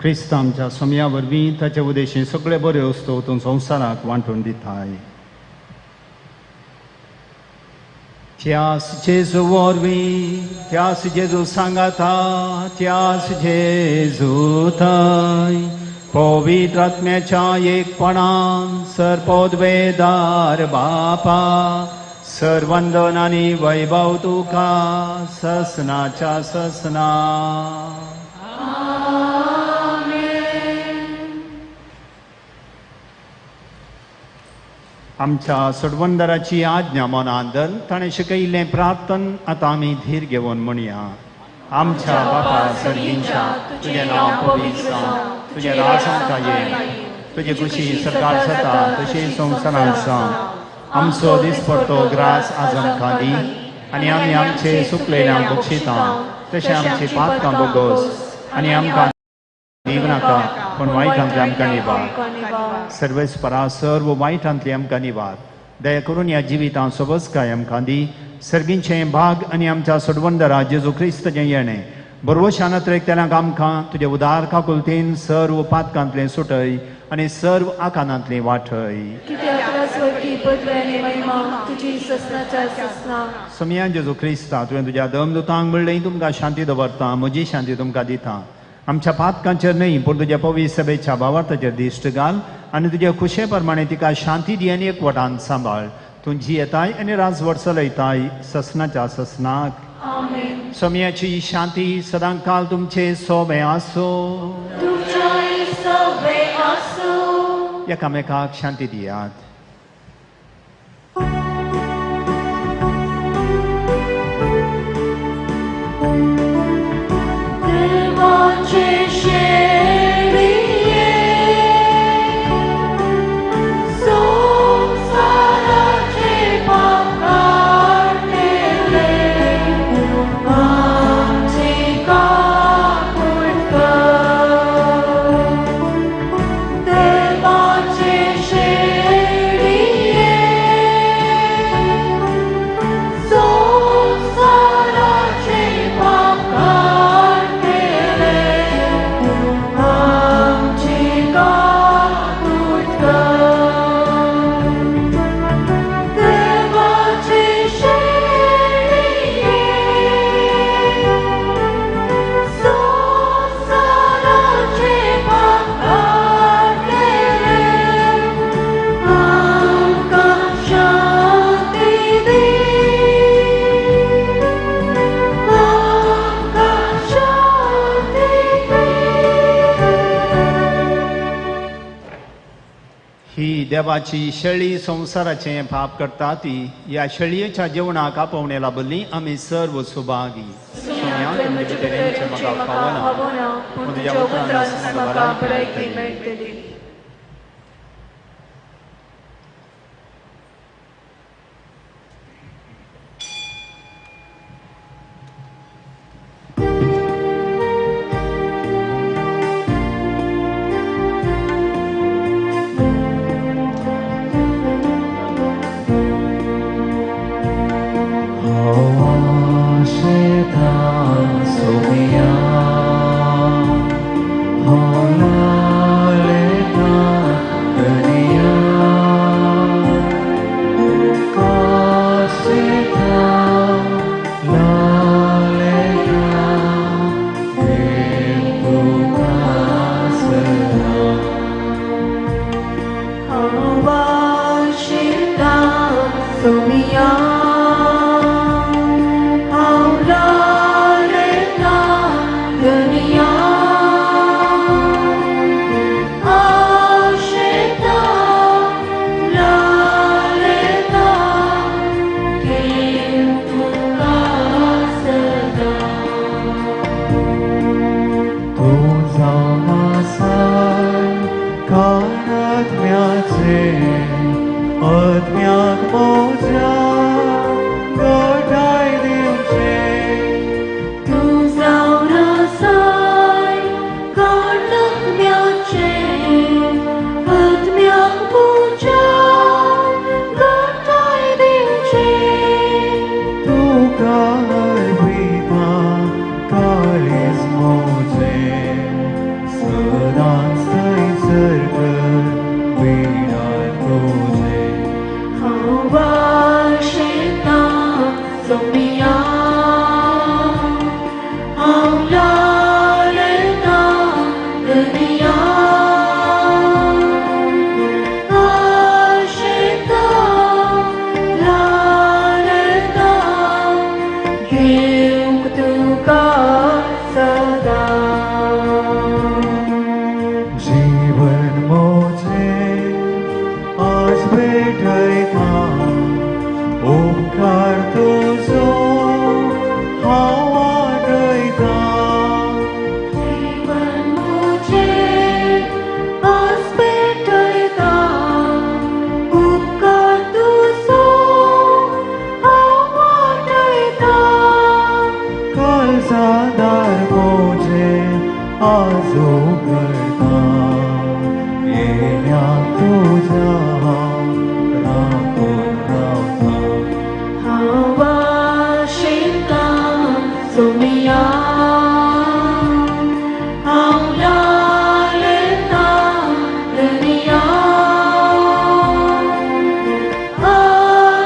क्रिस्त आमच्या सोमया वरवीं ताचे उदेशी सगळे बऱ्यो वस्तू तूं संवसाराक वांटून दिताय. त्यास जेजू वरवीं, त्यास जेजू सांगाता, त्यास जेजू थंय पवित्र आत्म्याच्या एकपणान सर्पोद्वेदार बापा सर्वंदन आनी वैभव तुका ससनाच्या ससना. आमच्या सोडवंदराची आज्ञा मनान धर ताणें शिकयिल्लें प्रार्थन आतां आमी धीर घेवन म्हणया. आमच्या बापा सर्गींच्या, तुजें नांव पवित्र जावं, तुजें राज आमकां येवं, तुजी खुशी सरकार जाता तशी संवसारांत जावं. आमचो दिसपडतो ग्रास आज आमकां दी आनी आमी आमचे सुकलेल्यांक बक्षिता तशें आमची पातकां बोगोस आनी आमकां दिव नाका पूण वायटांतले आमकां निवार. सर्वेस्परा सर्व वायटांतले आमकां निवार. दया करून ह्या जिवितांत सोबसकाय आमकां दी. सर्गींचें भाग आनी आमच्या सोडवंदरा जेजू क्रिस्ताचें येणें बरवशान त्रेकतेल्यांक आमकां तुजे उदार काकुलतेन सर्व पातकांतलें सुटय आनी सर्व आकानांतलें वाटय. सोमया जेजू क्रिस्ता तुवें तुज्या दमदुतांक म्हणलें तुमकां शांती दवरता, म्हजी शांती तुमकां दिता. आमच्या पातकांचेर न्हय पूण तुज्या पवित्र सभेच्या भावार्थाचेर दिश्ट घाल आनी तुज्या खुशे प्रमाणे तिका शांती दी आनी एकवटान सांबाळ. तूं जियेताय आनी राजवट चलयताय ससनाच्या ससनाक. सोमयाची शांती सदांकाल तुमचे सोबे आसो. एकामेकाक शांती दियात. देवाची शेळी संवसाराचें पाप करता ती ह्या शेळयेच्या जेवणाक आपोवणे लाभली आमी सर्व सुभागी. आज भेटयता, उपकार तुजो. आज उगडता येण्या तुज्या हांव राखून रावता. हांव आशेतां सोमिया, हांव लालतां धनिया,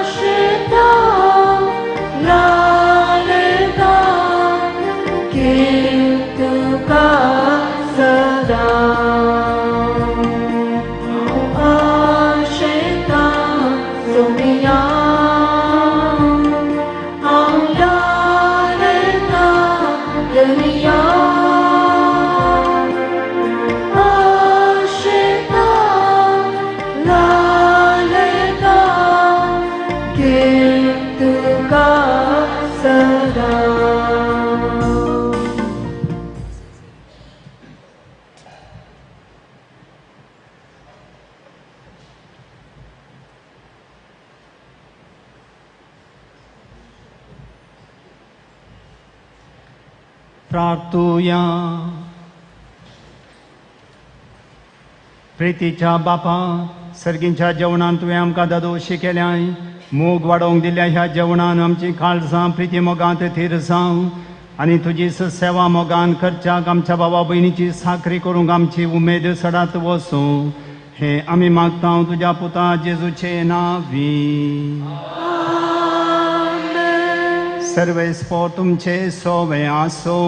आशेतां लालतां घेव तुका सदां. हांव आशेतां सोमिया, हांव लालतां धनिया, आशेतां लालतां घेव तुका सदां. प्रार्थुया. प्रितीच्या बापा, सर्गींच्या जेवणान तुवें आमकां दादोशी केल्याय, मोग वाडोवंक दिल्या ह्या जेवणान आमची काळजां प्रिती मोगांत थीर जावं आनी तुजी सेवा मोगान करच्याक आमच्या बाबा भयणीची साखरी करूंक आमची उमेद सडात वसूं, हें आमी मागता तुज्या पुता जेजूचे नांवी. सर्वेस्पोर तुमचे सोवे आसो.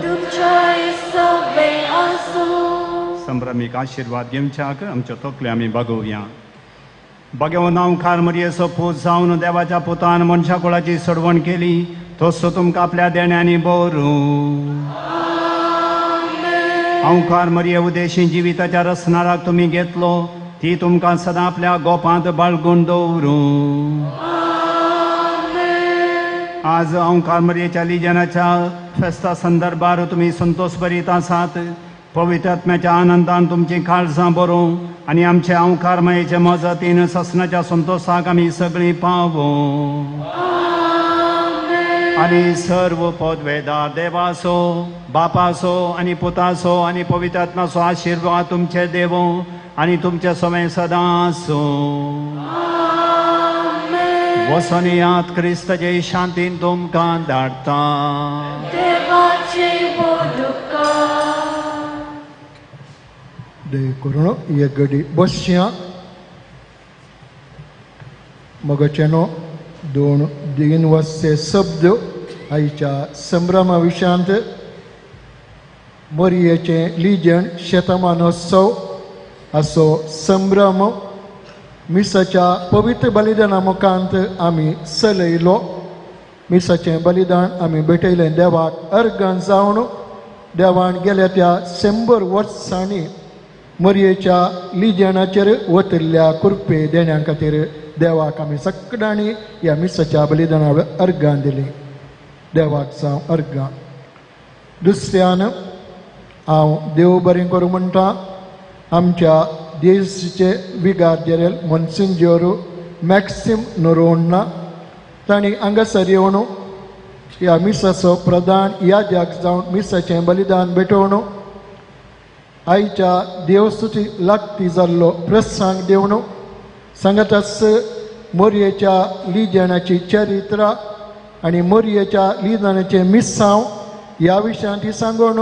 तुमच्याय सोवे आसूं. संभ्रमीक आशिर्वाद घेवच्याक आमच्यो तकल्यो आमी बागोवया. बागेवन मुखार मरयेचो पूत जावन देवाच्या पुतान मनशा कुळाची सोडवण केली, तसो तुमकां आपल्या देण्यांनी बरूं. अंवकार मरये उदेशी जिविताच्या रसनाराक तुमी घेतलो, ती तुमकां सदां आपल्या गोपांत बाळगून दवरूं. आज अंवकार मरयेच्या लिजनाच्या फेस्ता संदर्भार तुमी संतोष भरीत आसात. पवित्र आत्म्याच्या आनंदान तुमचीं काळजां बरोवं आनी आमचे अंवकार मायेचे मजतीन ससनाच्या संतोषाक आमी सगळीं पावों. आनी सर्व पदवेदार देवाचो, बापाचो आनी पुताचो आनी पवित्र आत्म्याचो आशिर्वाद तुमचे देवो आनी तुमचे समें सदां आसूं. वसोन याद क्रिस्तचे शांतीन तुमकां धाडटा. देवाचे बोडुका दया करून हे घडी बसया. मगाच्यानो दोन तीन वर्से शब्द आयच्या संभ्रमा विशयांत मरयेचें लिजण शतमानोत्सव असो संभ्रम मिसाच्या पवित्र बलिदाना मुखांत आमी चलयलो. मिसाचें बलिदान आमी भेटयलें देवाक अर्गण जावन देवान गेल्या त्या 100 वर्सांनी मरयेच्या लिजणाचेर वतिल्ल्या कृपे देण्या खातीर देवाक आमी सगळ्यांनी ह्या मिसाच्या बलिदाना अर्गां दिली. देवाक जावं अर्गां. दुसऱ्यान हांव देव बरें करूं म्हणटा आमच्या देशचे विगार जेरेल मोन्सिंजोर मॅक्सिम नोरोण्णा तांणी हांगासर येवन ह्या मिसाचो प्रधान याद्याक जावन मिसाचें बलिदान भेटोवन आयच्या देवस्तुती लागती जाल्लो प्रसंग देवन सांगताच मोरयेच्या लिजणाची चरित्र आनी मोरयेच्या लिजणाचें मिसांव ह्या विशयांत ती सांगून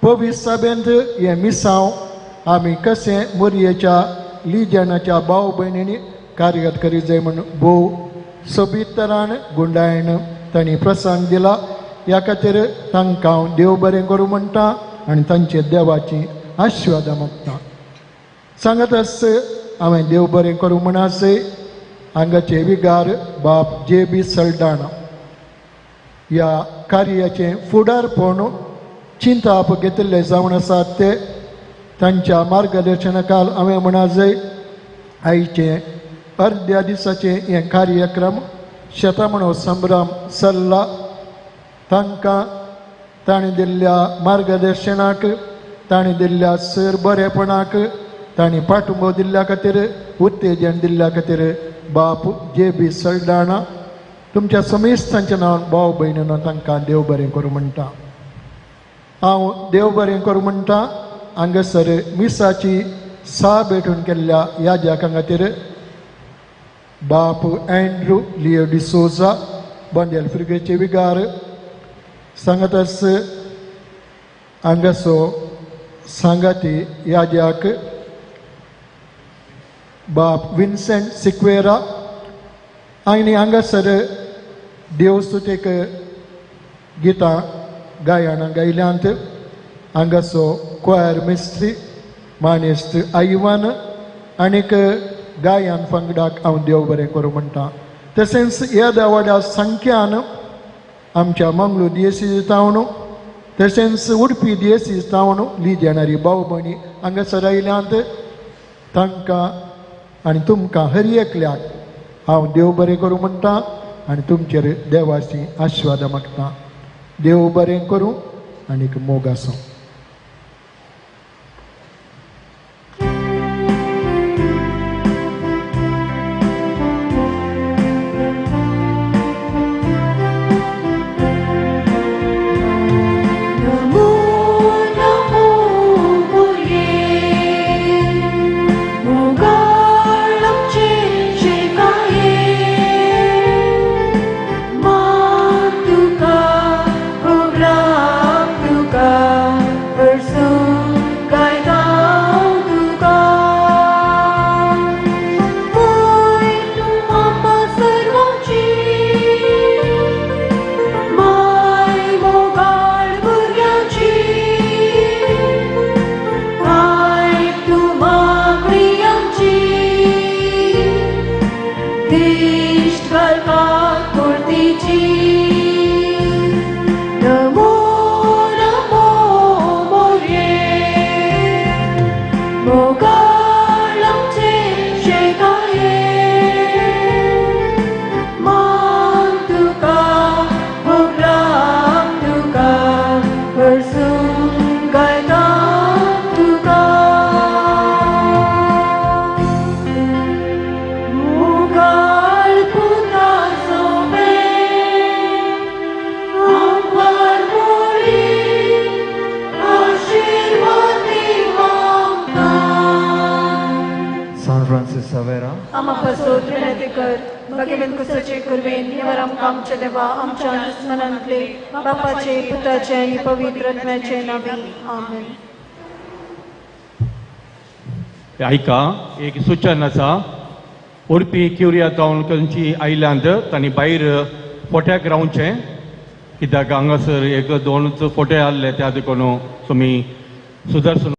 पवित्र सभेंत हें मिसांव आमी कशें मोरयेच्या लिजणाच्या भाव भयणींनी कार्यरत करीत जाय म्हूण भोव सोबीत तरान गुंडायन तांणी प्रसंग दिला. ह्या खातीर तांकां हांव देव बरें करूं म्हणटा आनी तांचे देवाची आशिर्वादां मागता. सांगत आस हांवें देव बरें करूं म्हणासे हांगाचे विगार बाप जे बी सल्डाणा ह्या कार्याचें फुडारपण चिंताप घेतिल्ले जावन आसात ते तांच्या मार्गदर्शनाखाल हांवें म्हणाजय आयचें अर्द्या दिसाचें हें कार्यक्रम शतमानो संभ्रम चल्ला. तांकां ताणें दिल्ल्या मार्गदर्शनाक, ताणें दिल्ल्या सर बरेपणाक, ताणें पाठिंबो दिल्ल्या खातीर, उत्तेजन दिल्ल्या खातीर बाप जे बी सल्डाणा तुमच्या समेस्तांच्या नांवान भाव भयणीनो तांकां देव बरें करूं म्हणटा. हांव देव बरें करूं म्हणटा हांगासर मिसाची सा भेटून केल्ल्या याज्याकां खातीर बाप अँड्रू लियो डिसोजा बांदेल फिरगेचे विगार सांगातच हांगासो सांगाती याज्याक बाप विन्सेंट सिक्वेरा आनी हांगासर देवस्तुतेक गितां गायनां गायल्यांत हांगासो क्वायर मिस्त्री मानेस्त आयवान आनीक गायन पंगडाक हांव देव बरें करूं म्हणटा. तशेंच येद्या व्हडल्या संख्यान आमच्या मंगळूर दियेसी तावन तशेंच उडपी दियेसी तावन लिजेणारी भाव भयणी हांगासर आयल्यांत तांकां आनी तुमकां हर एकल्याक हांव देव बरें करूं म्हणटा आनी तुमचेर देवाची आशिर्वाद मागता. देव बरें करूं आनीक मोग आसूं. आयका एक सूचन आसा. उडपी क्युरिया टावन खंयची आयल्यांत तांणी भायर फोट्याक रावचें कित्याक हांगासर एक दोनच फोटे आहले त्या देखून तुमी सुदर्शन